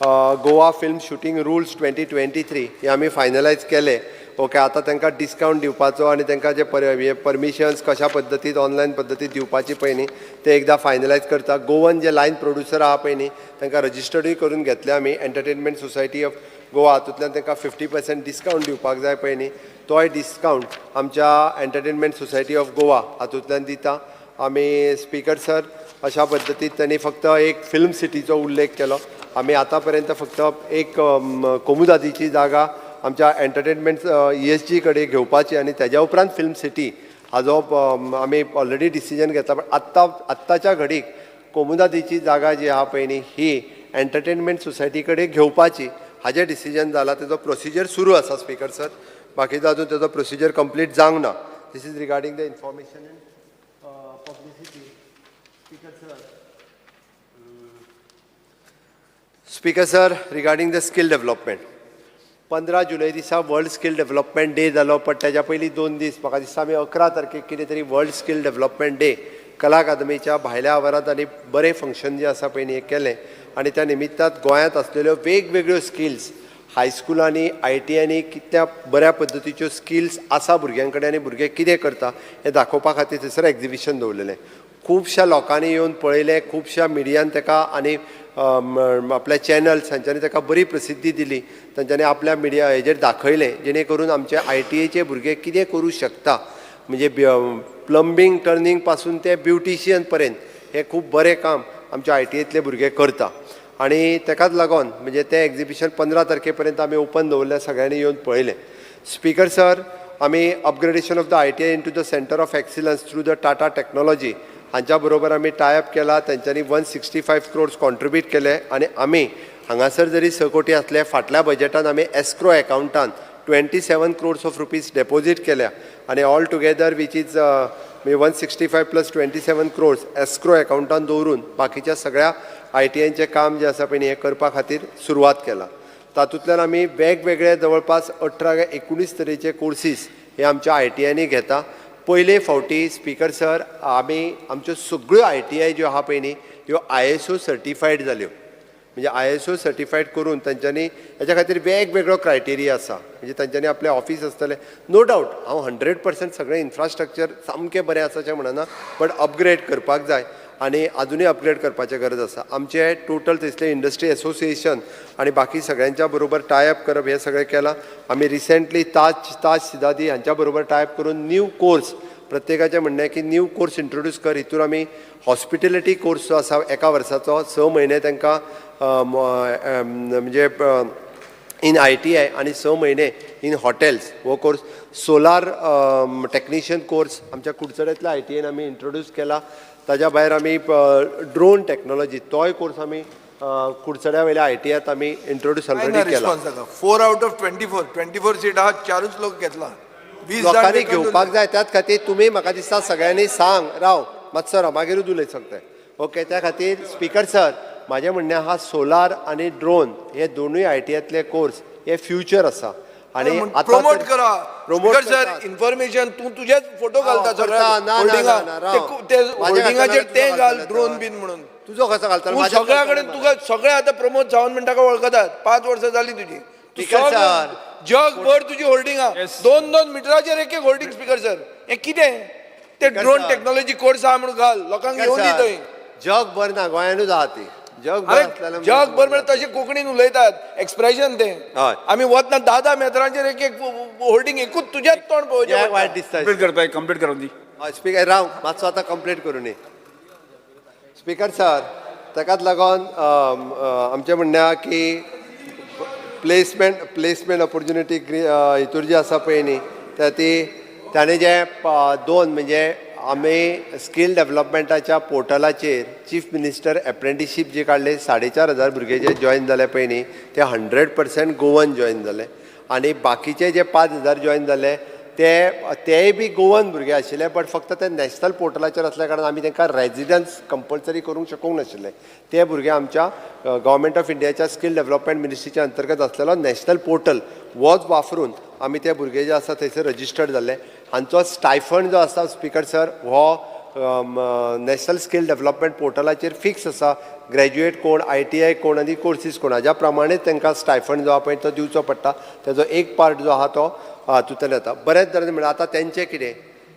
गोवा फिल्म शुटींग रुल्स 2023 हे आमी फायनलायज केले. ओके, आतां तांकां डिस्कावंट दिवपाचो आनी तांकां जे हे परमिशन्स कशा पद्दतीन ऑनलायन पद्दतीन दिवपाची पळय न्ही, ते एकदां फायनलायज करता. गोवन जे लायन प्रोड्युसर आहा पळय न्ही, तांकां रजिस्टर्डूय करून घेतले आमी. एंटरटेनमेंट सोसायटी ऑफ गोवा हातूंतल्यान तांकां 50% डिस्कावंट दिवपाक जाय पळय न्ही, तोय डिस्कावंट आमच्या एंटरटेनमेंट सोसायटी ऑफ गोवा हातूंतल्यान दिता आमी. स्पीकर सर, अशा पद्दतीन तांणी फक्त एक फिल्म सिटीचो उल्लेख केलो. आमी आतां पर्यंत फक्त एक कोमुदादीची जागा आमच्या एंटरटेनमेंट ESG कडेन घेवपाची आनी तेज्या उपरांत फिल्म सिटी हाजो आमी ऑलरेडी डिसिजन घेतला. पण आत्तां आत्ताच्या घडीक कोमुदादीची जागा जी आहा पळय न्ही, ही एंटरटेनमेंट सोसायटी कडेन घेवपाची हाजें डिसिजन जाला. तेजो प्रोसिजर सुरू आसा स्पीकर सर, बाकीचो अजून तेजो प्रोसिजर कंप्लीट जावंक ना. This is regarding the information and publicity. Speaker sir, speaker sir, regarding the skill development, 15 जुलय दिसा वर्ल्ड स्कील डेव्हलपमेंट डे जालो, पण तेज्या पयलीं 2 दीस म्हाका दिसता आमी 11 तारखेक कितें तरी वर्ल्ड स्कील डेव्हलपमेंट डे कला अकादमीच्या भायल्या आवारांत आनी बरें फंक्शन जें आसा पळय न्ही हें केलें. आनी त्या निमित्तान गोंयांत आसलेल्यो वेगवेगळ्यो स्किल्स, हायस्कुलांनी, आयटीआयनी कितल्या बऱ्या पद्दतीच्यो स्किल्स आसा भुरग्यां कडेन आनी भुरगे कितें करता हें दाखोवपा खातीर थंयसर एक्जिबिशन दवरलेलें. खुबश्या लोकांनी येवन पळयलें, खुबश्या मिडियान ताका आनी आपल्या चॅनल्स हांच्यांनी ताका बरी प्रसिद्धी दिली. तांच्यांनी आपल्या मिडिया हेजेर दाखयलें, जेणे करून आमचे आयटीआयचे भुरगे कितें करूं शकता, म्हणजे प्लंबींग टर्निंग पासून ते ब्युटिशियन पर्यंत हें खूब बरें काम आमच्या आयटीआयतले भुरगे करता. आनी ताकाच लागून म्हणजे तें एक्जिबिशन 15 तारखे पर्यंत आमी ओपन दवरलें, सगळ्यांनी येवन पळयलें. स्पीकर सर, आमी upgradation of the ITI into the centre of excellence through the Tata technology हांच्या बरोबर आमी टायअप केला. तेंच्यांनी 165 क्रोर्स कॉन्ट्रिब्यूट केले आनी आमी हांगासर जरी 6 कोटी आसले, फाटल्या बजेटान आमी एस्क्रो एकावंटान 27 क्रोर्स ऑफ रुपीज डेपोजीट केल्या आनी all together which is 165 plus 27 crores escrow एकावंटान दवरून बाकीच्या सगळ्या आयटीआयचें काम जें आसा पळय न्ही हें करपा खातीर सुरवात केला. तातूंतल्यान आमी वेगवेगळे जवळपास 18 काय 19 तरेचे कोर्सीस हे आमच्या आयटीआयनी घेता. पयले फावटी स्पीकर सर, आमी आमच्यो सगळ्यो आयटीआय ज्यो आहा पळय न्ही ह्यो ISO certified जाल्यो. म्हणजे ISO certified करून तेंच्यांनी हेच्या खातीर वेगवेगळो क्रायटेरिया आसा, म्हणजे तेंच्यांनी आपलें ऑफीस आसतलें. नो डावट हांव 100% सगळें इन्फ्रास्ट्रक्चर सामकें बरें आसा अशें म्हणना, बट अपग्रेड करपाक जाय आनी आजुनूय अपग्रेड करपाचें गरज आसा. आमचे टोटल थंयसले इंडस्ट्री एसोसिएशन आनी बाकी सगळ्यांच्या बरोबर टायअप करप हें सगळें केलां. आमी रिसेंटली ताज सिदादी हांच्या बरोबर टायअप करून न्यू कोर्स, प्रत्येकाचें म्हणणें की न्यू कोर्स इंट्रोड्यूस कर. हितून आमी हॉस्पिटेलिटी कोर्स जो आसा एका वर्साचो 6 म्हयने तांकां म्हणजे इन ITI आनी 6 म्हयने इन हॉटेल्स हो कोर्स, सोलार टॅक्निशियन कोर्स आमच्या कुडचड्यांतल्या आयटीआयन आमी इंट्रोड्यूस केला. ताज्या भायर आमी ड्रोन टॅक्नोलॉजी तोय कोर्स आमी कुडचड्या वयल्या आयटीआयत आमी इंट्रोड्यूस ऑलरेडी केला. 4 out of 24, 24 seat आहा, 4च लोक घेतला, 20 जाण लोकांनी vacant घेवपाक जाय. त्याच खातीर तुमी म्हाका दिसता सगळ्यांनी सांग, राव मातसो राव, मागीरूच उलय सगळे. ओके, त्या खातीर स्पीकर सर, म्हाजें म्हणणें आहा सोलार आनी ड्रोन हे दोनूय आयटीआयतले कोर्स हे फ्युचर आसा आनी आतां प्रमोट करा. प्रमोट स्पीकर सर, इन्फॉर्मेशन तूं तुजेच फोटो घालता करता. ना, ना, ना, ना, राव. ते माझ्या होल्डिंगाचेर घालता ते घाल तुजो ड्रोन बीन म्हणून. तुजो कसो घालता? तूं सगळ्या कडेन तुका सगळे आतां प्रमोद सावंत म्हण ताका वळखतात, 5 वर्सां जाली तुजी. तूं स्पीकर सगळें सर. जगभर तुजी होल्डिंग आहा, 2-2 मिटराचेर एक एक होल्डिंग. स्पीकर सर, हें कितें? ते ड्रोन टॅक्नॉलॉजी कोर्स आहा म्हणून घाल, लोकांक येवन दी थंय. जगभर ना, गोंयानूच आहा ती. जगभर अरे आसलेल्या जगभर म्हळ्यार तशें कोंकणीन उलयतात एक्सप्रेशन तें. हय. आमी वतना 10-10 मेत्रांचेर एक एक होर्डिंग एकूच तुजेंच तोंड पळोवचें कित्याक वायट पडटा. दिसता. कंप्लीट करता, कंप्लीट करून दी. हय स्पीकर, राव मातसो, आतां कंप्लीट करूं. स्पीकर सर, ताकाच लागून आमचें म्हणणें आहा की प्लेसमेंट ऑपॉर्च्युनिटी हितूर जी आसा पळय न्ही, त्या ती ताणें जे दोन म्हणजे आमी स्कील डेवलपमेंटाच्या पोर्टलाचेर चीफ मिनिस्टर एप्रेंटिशीप जी काडले, 4500 भुरगे जे जॉयन जाले पळय न्ही, ते 100% गोवन जॉयन जाले आनी बाकीचे जे 5000 जॉयन जाले ते तेय बी गोवन भुरगे आशिल्ले, बट फक्त ते नॅशनल पोर्टलाचेर आसल्या कारणान आमी तांकां रेजिडन्स कंपल्सरी करूंक शकूंक नाशिल्ले. ते भुरगे आमच्या गव्हर्मेंट ऑफ इंडियाच्या स्कील डेवलपमेंट मिनिस्ट्रीच्या अंतर्गत आसलेलो नॅशनल पोर्टल होच वापरून आमी ते भुरगे जे आसा थंयसर रजिस्टर्ड जाल्ले. हांचो स्टायफंड जो आसा स्पीकर सर, हो नॅशनल स्कील डेवलपमेंट पोर्टलाचेर फिक्स आसा. ग्रॅज्युएट कोण, आयटीआय कोण आनी कोर्सीस कोण हाज्या प्रमाणे तांकां स्टायफंड जो आहा पळय तो दिवचो पडटा. तेजो एक पार्ट जो आहा तो हातूंतल्यान येता. बरेच जाणांनी म्हणलें, आतां तेंचें कितें,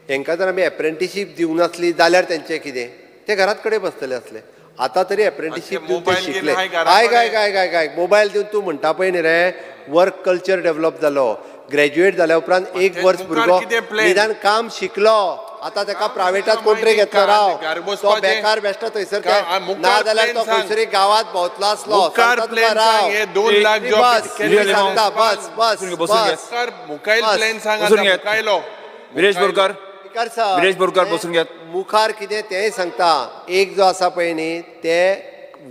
हेंकां जर आमी एप्रेंटिशीप दिवंक नासली जाल्यार तेंचें कितें, ते घरात कडेन बसतले आसले. आतां तरी एप्रेंटिशीप दिवन ते मोबायल घेवन शिकले. हाय घरा आयक आयक कडेन. आयक आयक आयक, मोबायल दिवन तूं म्हणटा पळय न्ही रे, वर्क कल्चर डेवलप जालो. ग्रॅज्युएट जाल्या उपरांत एक ते वर्स मुखार भुरगो कितें plan? निदान काम शिकलो, आतां ताका प्रायवेटात कोण तरी घेतलो राव, घर तो बसपाचें. बेकार बेश्टो थंयसर मुखार ना जाल्यार तो plan सांग. खंयसर गांवांत भोंवतलो आसलो. मुखार सांगता तुका plan राव. सांग, हे 2 लाख बस job मी सांगता, बस बस बसून घे. बस. मुखार मुखायल बस. प्लॅन सांग बसून आतां, घे. मुखायलो. विरेश बोरकार. स्पीकर सर, विरेश बोरकार, ते बसून घेत. मुखार कितें तेंय सांगता. एक जो आसा पळय न्ही, ते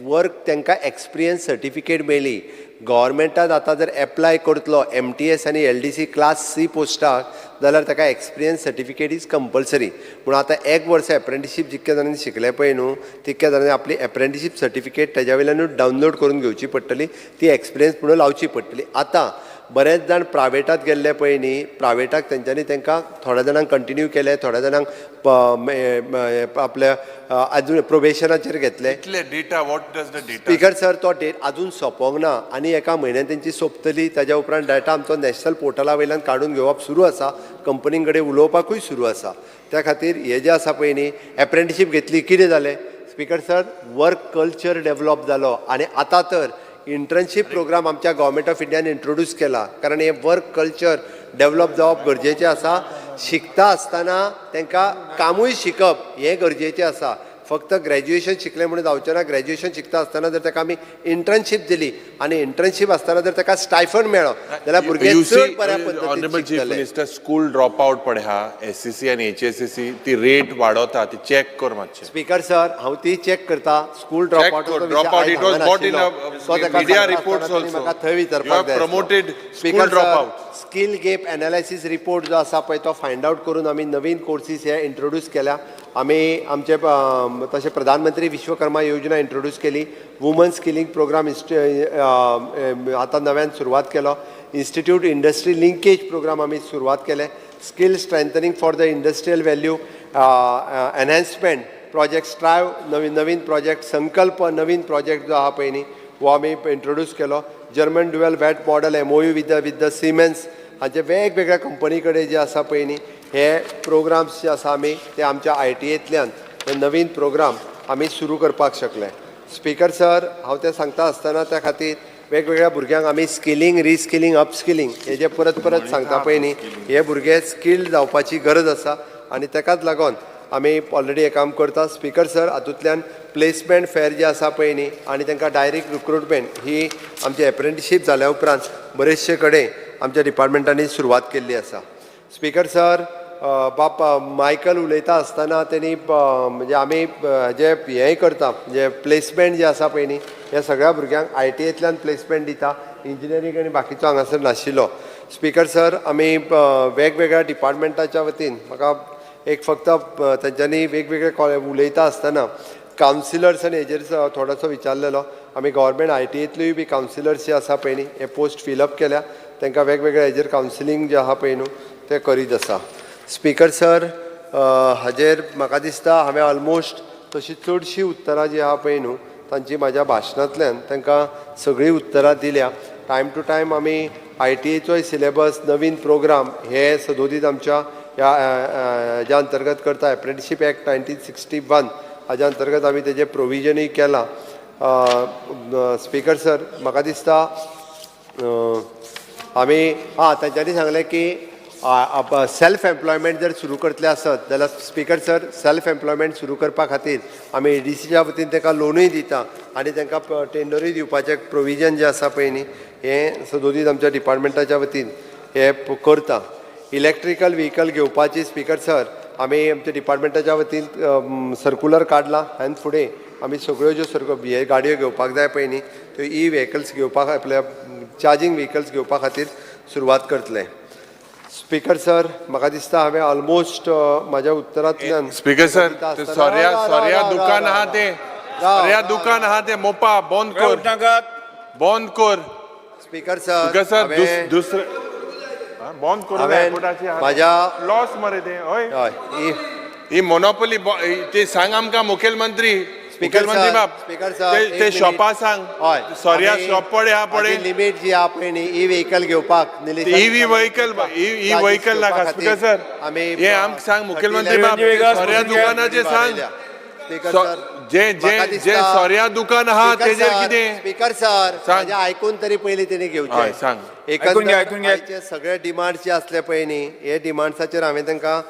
वर्क तांकां एक्सपिरियन्स सर्टिफिकेट मेळ्ळी. गव्हर्मेंटान आतां जर एप्लाय करतलो एमटीएस आनी एलडीसी क्लास सी पोस्टाक जाल्यार ताका एक्सपिरियन्स सर्टिफिकेट is compulsory. पूण आतां एक वर्स एप्रेंटिशीप जितक्या जाणांनी शिकले पळय न्हू, तितक्या जाणांनी आपली एप्रेंटिशीप सर्टिफिकेट तेज्या वयल्यानूच डावनलोड करून घेवची पडटली, ती एक्सपिरियन्स म्हणून लावची पडटली. आतां बरेच जाण प्रायवेटात गेल्ले पळय न्ही, प्रायवेटाक तेंच्यांनी तांकां थोड्या जाणांक कंटिन्यू केले, थोड्या जाणांक आपल्या अजून प्रोबेशनाचेर घेतले. कितले data, what does the data? Speaker sir, तो डेट अजून सोंपोंक ना आनी एका म्हयन्यान तेंची सोंपतली. ताज्या उपरांत डाटा आमचो नॅशनल पोर्टला वयल्यान काडून घेवप सुरू आसा, कंपनीं कडेन उलोवपाकूय सुरू आसा. त्या खातीर हे जे आसा पळय न्ही, एप्रेंटिशीप घेतली कितें जालें speaker sir, work culture develop जालो. आनी आतां तर इंटर्नशीप प्रोग्राम आमच्या गव्हर्मेंट ऑफ इंडियान इंट्रोड्यूस केला, कारण हे वर्क कल्चर डेवलप जावप गरजेचें आसा. शिकता आसतना तांकां कामूय शिकप हें गरजेचें आसा. फक्त ग्रॅज्युएशन शिकलें म्हणून जावचें ना. ग्रॅज्युएशन शिकता आसतना जर ताका आमी इंटर्नशीप दिली आनी इंटर्नशीप आसतना जर ताका स्टायफंड मेळ्ळो जाल्यार भुरगे You see, चड बऱ्या पद्दतीन Honorable Chief शिकतले. Minister, school dropout पळय हा, एससीसी आनी एचएससीसी ती रेट वाडोता, ती चॅक कर मातशें. स्पीकर सर, हांव ती चॅक करता. स्कूल Check drop कर, drop out, it was brought in a media reports also. म्हाका थंय You विचारपाक have जाय. promoted school speaker sir, dropout. Skill gap analysis report जो आसा पळय तो फायंड आवट करून आमी नवीन कोर्सीस हे इंट्रोड्यूस केल्या. आमी आमचे तशें प्रधानमंत्री विश्वकर्मा योजना इंट्रोड्यूस केली, वुमन स्किलिंग प्रोग्राम आतां नव्यान सुरवात केलो, इन्स्टिट्यूट इंडस्ट्री लिंकेज प्रोग्राम आमी सुरवात केले, skill strengthening for the industrial value enhancement project strive Naveen Naveen project, संकल्प नवीन प्रोजेक्ट जो आहा पळय न्ही हो आमी इंट्रोड्यूस केलो, German dual VAT model MOU with the Siemens हाचे वेगवेगळ्या कंपनी कडेन जे आसा पळय न्ही हे प्रोग्राम्स जे आसा आमी ते आमच्या आयटीएंतल्यान हे नवीन प्रोग्राम आमी सुरू करपाक शकले. स्पीकर सर, हांव तें सांगता आसतना त्या खातीर वेगवेगळ्या भुरग्यांक आमी स्किलिंग, रिस्किलिंग, अपस्किलिंग हे जे परत परत सांगता पळय न्ही, हे भुरगे स्किल्ड जावपाची गरज आसा आनी तेकाच लागून आमी ऑलरेडी हें काम करता. स्पीकर सर, हातूंतल्यान प्लेसमेंट फेर जे आसा पळय न्ही आनी तांकां डायरेक्ट रिक्रुटमेंट ही आमची एप्रेंटिशीप जाल्या उपरांत बरेचशे कडेन आमच्या डिपार्टमेंटांनी सुरवात केल्ली आसा. स्पीकर सर, बाप मायकल उलयता आसतना तेणी म्हणजे आमी जे हेंय करता, म्हणजे प्लेसमेंट जे आसा पळय न्ही ह्या सगळ्या भुरग्यांक आयटीएंतल्यान प्लेसमेंट दिता, इंजिनियरींग आनी बाकीचो हांगासर नाशिल्लो. स्पीकर सर, आमी वेगवेगळ्या डिपार्टमेंटाच्या वतीन म्हाका एक फक्त तेंच्यांनी वेगवेगळे उलयता आसतना कावन्सिलर्स आनी हेजेर थोडोसो विचारलेलो. आमी गव्हर्मेंट आयटीएंतल्यूय बी कावन्सिलर्स जे आसा पळय न्ही हे पोस्ट फिलअप केल्या, तांकां वेगवेगळ्या हेजेर कावन्सिलींग जें आहा पळय न्हू तें करीत आसा. स्पीकर सर, हाजेर म्हाका दिसता हांवें ऑलमोस्ट तशी चडशीं उत्तरां जीं आहा पळय न्हू तांची म्हाज्या भाशणांतल्यान तांकां सगळीं उत्तरां दिल्या. टायम टू टायम आमी आयटीएचोय सिलेबस, नवीन प्रोग्राम हे सदोदीत आमच्या ह्या हेज्या अंतर्गत करता. एप्रेंटिशीप एक्ट 1961 हाज्या अंतर्गत आमी तेजें प्रोविजनूय केलां. स्पीकर सर, म्हाका दिसता आमी आं तांच्यांनी सांगलें की सेल्फ एम्प्लॉयमेंट जर सुरू करतले आसत जाल्यार, स्पीकर सर, सेल्फ एम्प्लॉयमेंट सुरू करपा खातीर आमी एडीसीच्या वतीन तांकां लोनूय दिता आनी तांकां टेंडरूय दिवपाचें प्रोविजन जें आसा पळय न्ही, हें सदोदीत आमच्या डिपार्टमेंटाच्या वतीन हें करता. इलेक्ट्रिकल व्हिकल घेवपाची, स्पीकर सर, आमी आमच्या डिपार्टमेंटाच्या वतीन सर्कुलर काडलां आनी फुडें आमी सगळ्यो ज्यो सर्ग हे गाडयो घेवपाक जाय पळय न्ही, त्यो ई व्हेकल्स घेवपाक, आपल्या चार्जींग व्हेकल्स घेवपा खातीर सुरवात करतले. स्पीकर सर, म्हाका दिसता हांवें ऑलमोस्ट म्हाज्या उत्तरांतल्यान स्पीकर सर, दिता आसतना- सोऱ्या राव, राव, सोऱ्या राव, दुकान राव, आहा राव. ते, राव, सोऱ्या राव, दुकान आहा ते मोपा बंद कर, उठनाकात. बंद कर. स्पीकर सर, स्पीकर सर, हांवें दुसरे बंद करून हांवें एअरपोर्टाची म्हाज्या लॉस मरे ते, हय. हय ही मोनोपोली ते सांग आमकां मुखेलमंत्री. स्पीकर मुखेलमंत्री सर, बाब, स्पीकर सर, ते एक ते मिनिट. शॉपा सांग. हय. सोऱ्या शॉप पडे हा पडे. लिमीट जी आहा पळय न्ही, ई व्हेकल घेवपाक EV vehicle, E vehicle नाका. स्पीकर सर, आमी हे आमकां सांग मुखेलमंत्री बाब, सोऱ्या दुकानाचें सांग. स्पीकर सर, जे म्हाका जे जे दिसता- सोऱ्या दुकान आहा स्पीकर तेजेर सर, कितें स्पीकर सर, सांग. म्हाजें आयकून तरी पयलीं तेणी हय, घेवचें. सांग. आयकून घे, आयकून घे. आयचे सगळे डिमांड्स जे आसले पळय न्ही, हे डिमांड्साचेर हांवें तांकां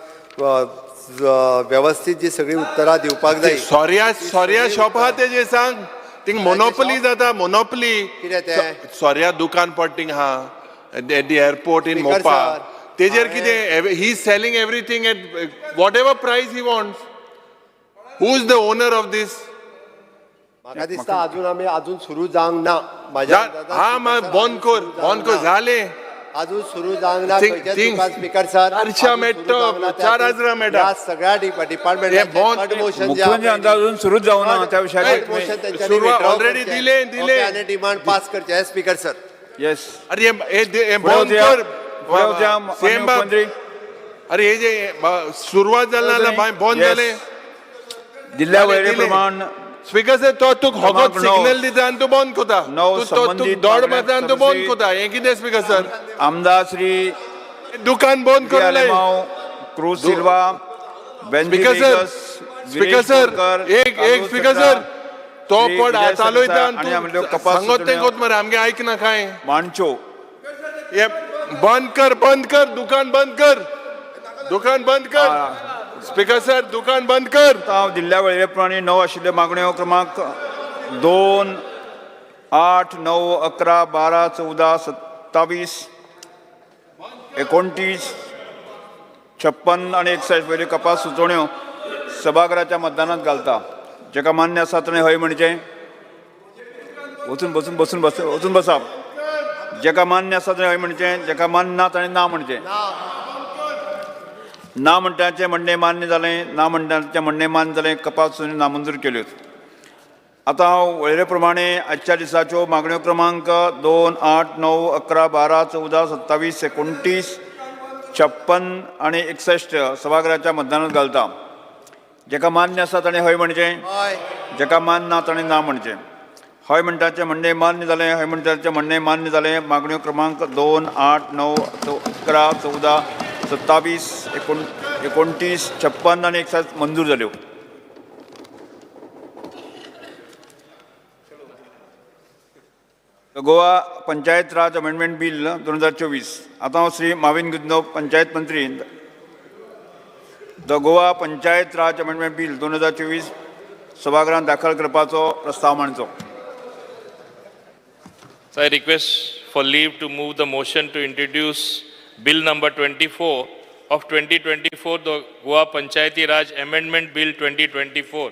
वेवस्थीत जी सगळी उत्तरां दिवपाक जाय. सोऱ्या सोऱ्या शॉप आहा तेजेर सांग. थिंग मोनोपोली जाता, मोनोपोली. कितें तें? सोऱ्या दुकान पड थिंग आहा at the airport in Speaker Mopa, sir, तेजेर हांवें- कितें? He is selling everything at whatever price he wants. Who is the owner of this? म्हाका दिसता अजून आमी अजून सुरू जावंक ना म्हाज्या अंदाजान. हा, स्पीकर सर, बंद अजून कर, सुरू बंद जावंक कर. ना. जालें. अजून सुरू जावंक ना खंयचेच दुकान, स्पीकर सर, चारशां अजून सुरू मेळटा, जावंक ना. त्या चार खातीर हजारां मेळटा. ह्या सगळ्या हे बंद- डिपार्टमेंटाचे मुख्यमंत्री अंदाजून सुरूच जावना त्या विशयाचेर. मोशन त्यांच्यानी सुरवात withdraw already करचें. दिलें, दिलें. ओके, आनी डिमांड पास करचे, स्पीकर सर. येस. अरे हे फुडें बंद वचया. कर. फुडें वचया, माननीय सेम बाब. मुख्यमंत्री. अरे हे जे सुरवात जाली ना जाल्यार बंद Yes. जालें. दिल्ल्या जालें, वळेरे दिलें. प्रमाण स्पीकर सर, तो तुक होगोत क्रमांक 9. सिग्नल दिता आनी तूं बंद कोता. 9 तूं तो तुक संबंदीत दोड मागण्या मारता आनी तूं बंद समिती- कोता. हें कितें स्पीकर सर? आमदार श्री दुकान बंद करूं लाय. Alemao, Cruz Silva, Venzy speaker sir, Viegas, speaker Viresh sir, Borkar, एक एक कार्लोस स्पीकर सट्रा, सर, तो श्री पड विजय चालयता सरदेसाय आनी आनी आमल्यो तूं कपास सांगत तें सुचोवण्यो. कोत मरे, आमगे आयकना कांय. माणचो. हे बंद कर, बंद कर, दुकान बंद कर, दुकान बंद कर. स्पीकर सर, दुकान बंद कर. आतां हांव दिल्ल्या वळेरे प्रमाणे 9 आशिल्ल्यो मागण्यो क्रमांक 2, 8, 9, 11, 12, 14, 27, 29, 56 आनी 61 वयल्यो कपास सुचोवण्यो सभाघराच्या मतदानात घालता. जेका मान्य आसा ताणें हय म्हणचें. वचून बसून बसून बस वचून बसाप. जेका मान्य आसा ताणें हय म्हणचें, जेका मान्य ना ताणें ना म्हणचें. ना म्हणटाचें म्हणणें मान्य जालें. ना म्हणटाचें म्हणणें मान्य जालें. कपास सुचोवण्यो नामंजूर केल्यो. आतां हांव वळेरे प्रमाणे आजच्या दिसाच्यो मागण्यो क्रमांक 2, 8, 9, 11, 12, 14, 27, 29, 56 आनी 61 सभाघराच्या मतदानात घालता. जेका मान्य आसा ताणें हय म्हणचें, हय. जेका मान्य ना ताणें ना म्हणचें. हय म्हणटाचें म्हणणें मान्य जालें. हय म्हणटाचें म्हणणें मान्य जालें. मागण्यो क्रमांक 2, 8, 9, 11, 14, 27, 29, 56 आनी 61 मंजूर जाल्यो. गोवा पंचायत राज अमेंडमेंट बील 2024. आतां हांव श्री माविन गुदिन्हो, पंचायत मंत्री, the Goa Panchayat Raj amendment bill 2024 सभागृहात दाखल करपाचो प्रस्ताव मांडचो. So I request for leave to move the motion to introduce Bill number 24 of 2024, the Goa Panchayati Raj Amendment Bill 2024.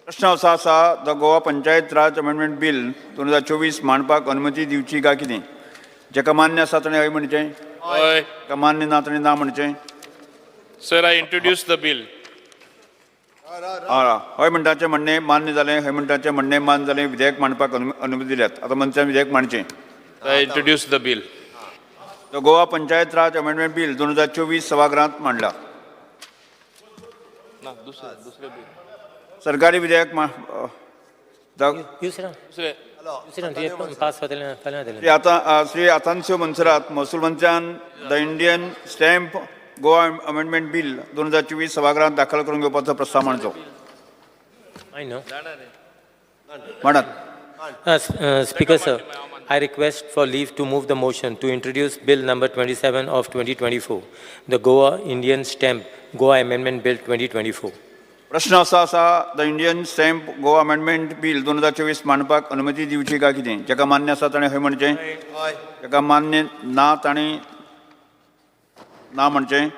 प्रश्न असो आसा, the Goa Panchayat Raj amendment bill 2024 मांडपाक अनुमती दिवची काय कितें? जेका मान्य आसा ताणें हय म्हणचें, Aye. जेका मान्य ना ताणें ना म्हणचें. Sir, I introduce the bill. हय, हय म्हणटाचें म्हणणें मान्य जालें. हय म्हणटाचें म्हणणें मान्य जालें. विधेयक मांडपाक अनुमती दिल्यात. आतां मंत्र्यान विधेयक मांडचें. I introduce the bill. The Goa Panchayat Raj amendment bill 2024 सभागृहात मांडला. सरकारी विधेयक दुसरे. श्री आता श्री आतांस्यो मनसरात, महसूल मंत्र्यान the Indian stamp Goa amendment bill 2024 सभागृहात दाखल करून घेवपाचो प्रस्ताव मांडचो. I know. मांडात. Speaker, sir, I request for leave to move the motion to introduce Bill number 27 of 2024, the Goa Indian Stamp Goa Amendment Bill 2024. प्रश्न असो आसा, the Indian stamp Goa amendment bill 2024 मांडपाक अनुमती दिवची काय कितें? जाका मान्य आसा ताणें हय म्हणचें, जाका मान्य ना ताणें ना म्हणचें.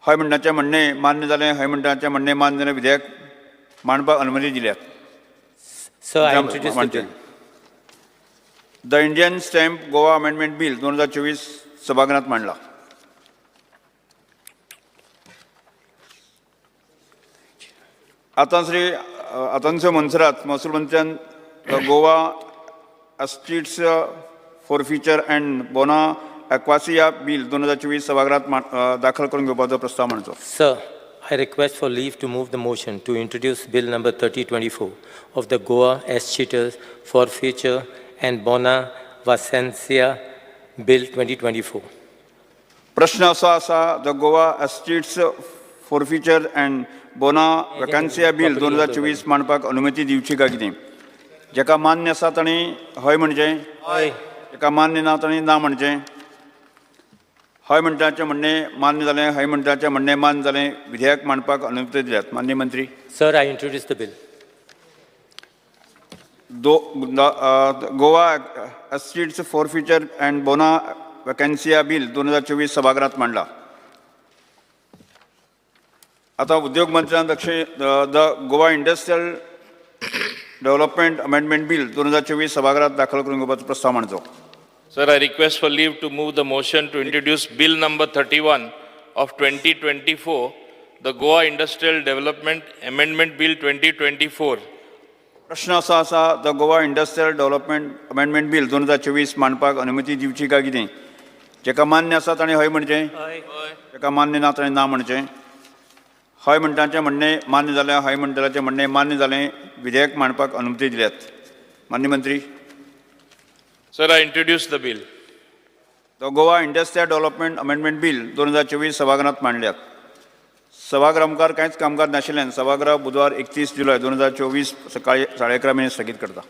हय म्हणटाचें म्हणणें मान्य जालें. हय म्हणटाचें म्हणणें मान्य जालें. विधेयक मांडपाक अनुमती दिल्या. Sir, I introduce the bill. The Indian stamp Goa amendment bill 2024 सभागृहात मांडला. आतां श्री आतांचो मोन्सेरात महसूल मंत्र्यान Goa escheats forfeiture and bona vacantia bill 2024 सभागृहात दाखल करून घेवपाचो प्रस्ताव मांडचो. Sir, I request for leave to move the motion to introduce Bill number 3024 of the Goa Escheators Forfeiture and Bona Vacantia Bill 2024. प्रश्न असो आसा, the Goa escheats forfeiture and bona vacantia bill 2024 मांडपाक अनुमती दिवची काय कितें? जाका मान्य आसा ताणें हय म्हणचें, जाका मान्य ना ताणें ना म्हणचें. हय म्हणटाचें म्हणणें मान्य जालें. हय म्हणटाचें म्हणणें मान्य जालें. विधेयक मांडपाक अनुमती दिल्यात. मान्य मंत्री. Sir, I introduce the bill. Goa escheats forfeiture and bona vacantia bill 2024 सभागृहात मांडला. आतां उद्योग मंत्र्यान दक्षिण the Goa industrial development amendment bill 2024 सभागृहात दाखल करून घेवपाचो प्रस्ताव मांडचो. Sir, I request for leave to move the motion to introduce Bill number 31 of 2024, the Goa Industrial Development Amendment Bill 2024. प्रश्न असो आसा, the Goa industrial development amendment bill 2024 मांडपाक अनुमती दिवची काय कितें? जाका मान्य आसा ताणें हय म्हणचें, जाका मान्य ना ताणें ना म्हणचें. हय म्हणटाचें म्हणणें मान्य जालें. हय म्हणटल्याचें म्हणणें मान्य जालें. विधेयक मांडपाक अनुमती दिल्यात. मान्य मंत्री. Sir, I introduce the bill. The Goa industrial development amendment bill 2024 सभागृहात मांडल्यात. सभागृहा मुखार कांयच कामकाज नाशिल्ल्यान सभागृह बुधवार 31 जुलय 2024 सकाळी 11:30 मेरेन स्थगीत करता.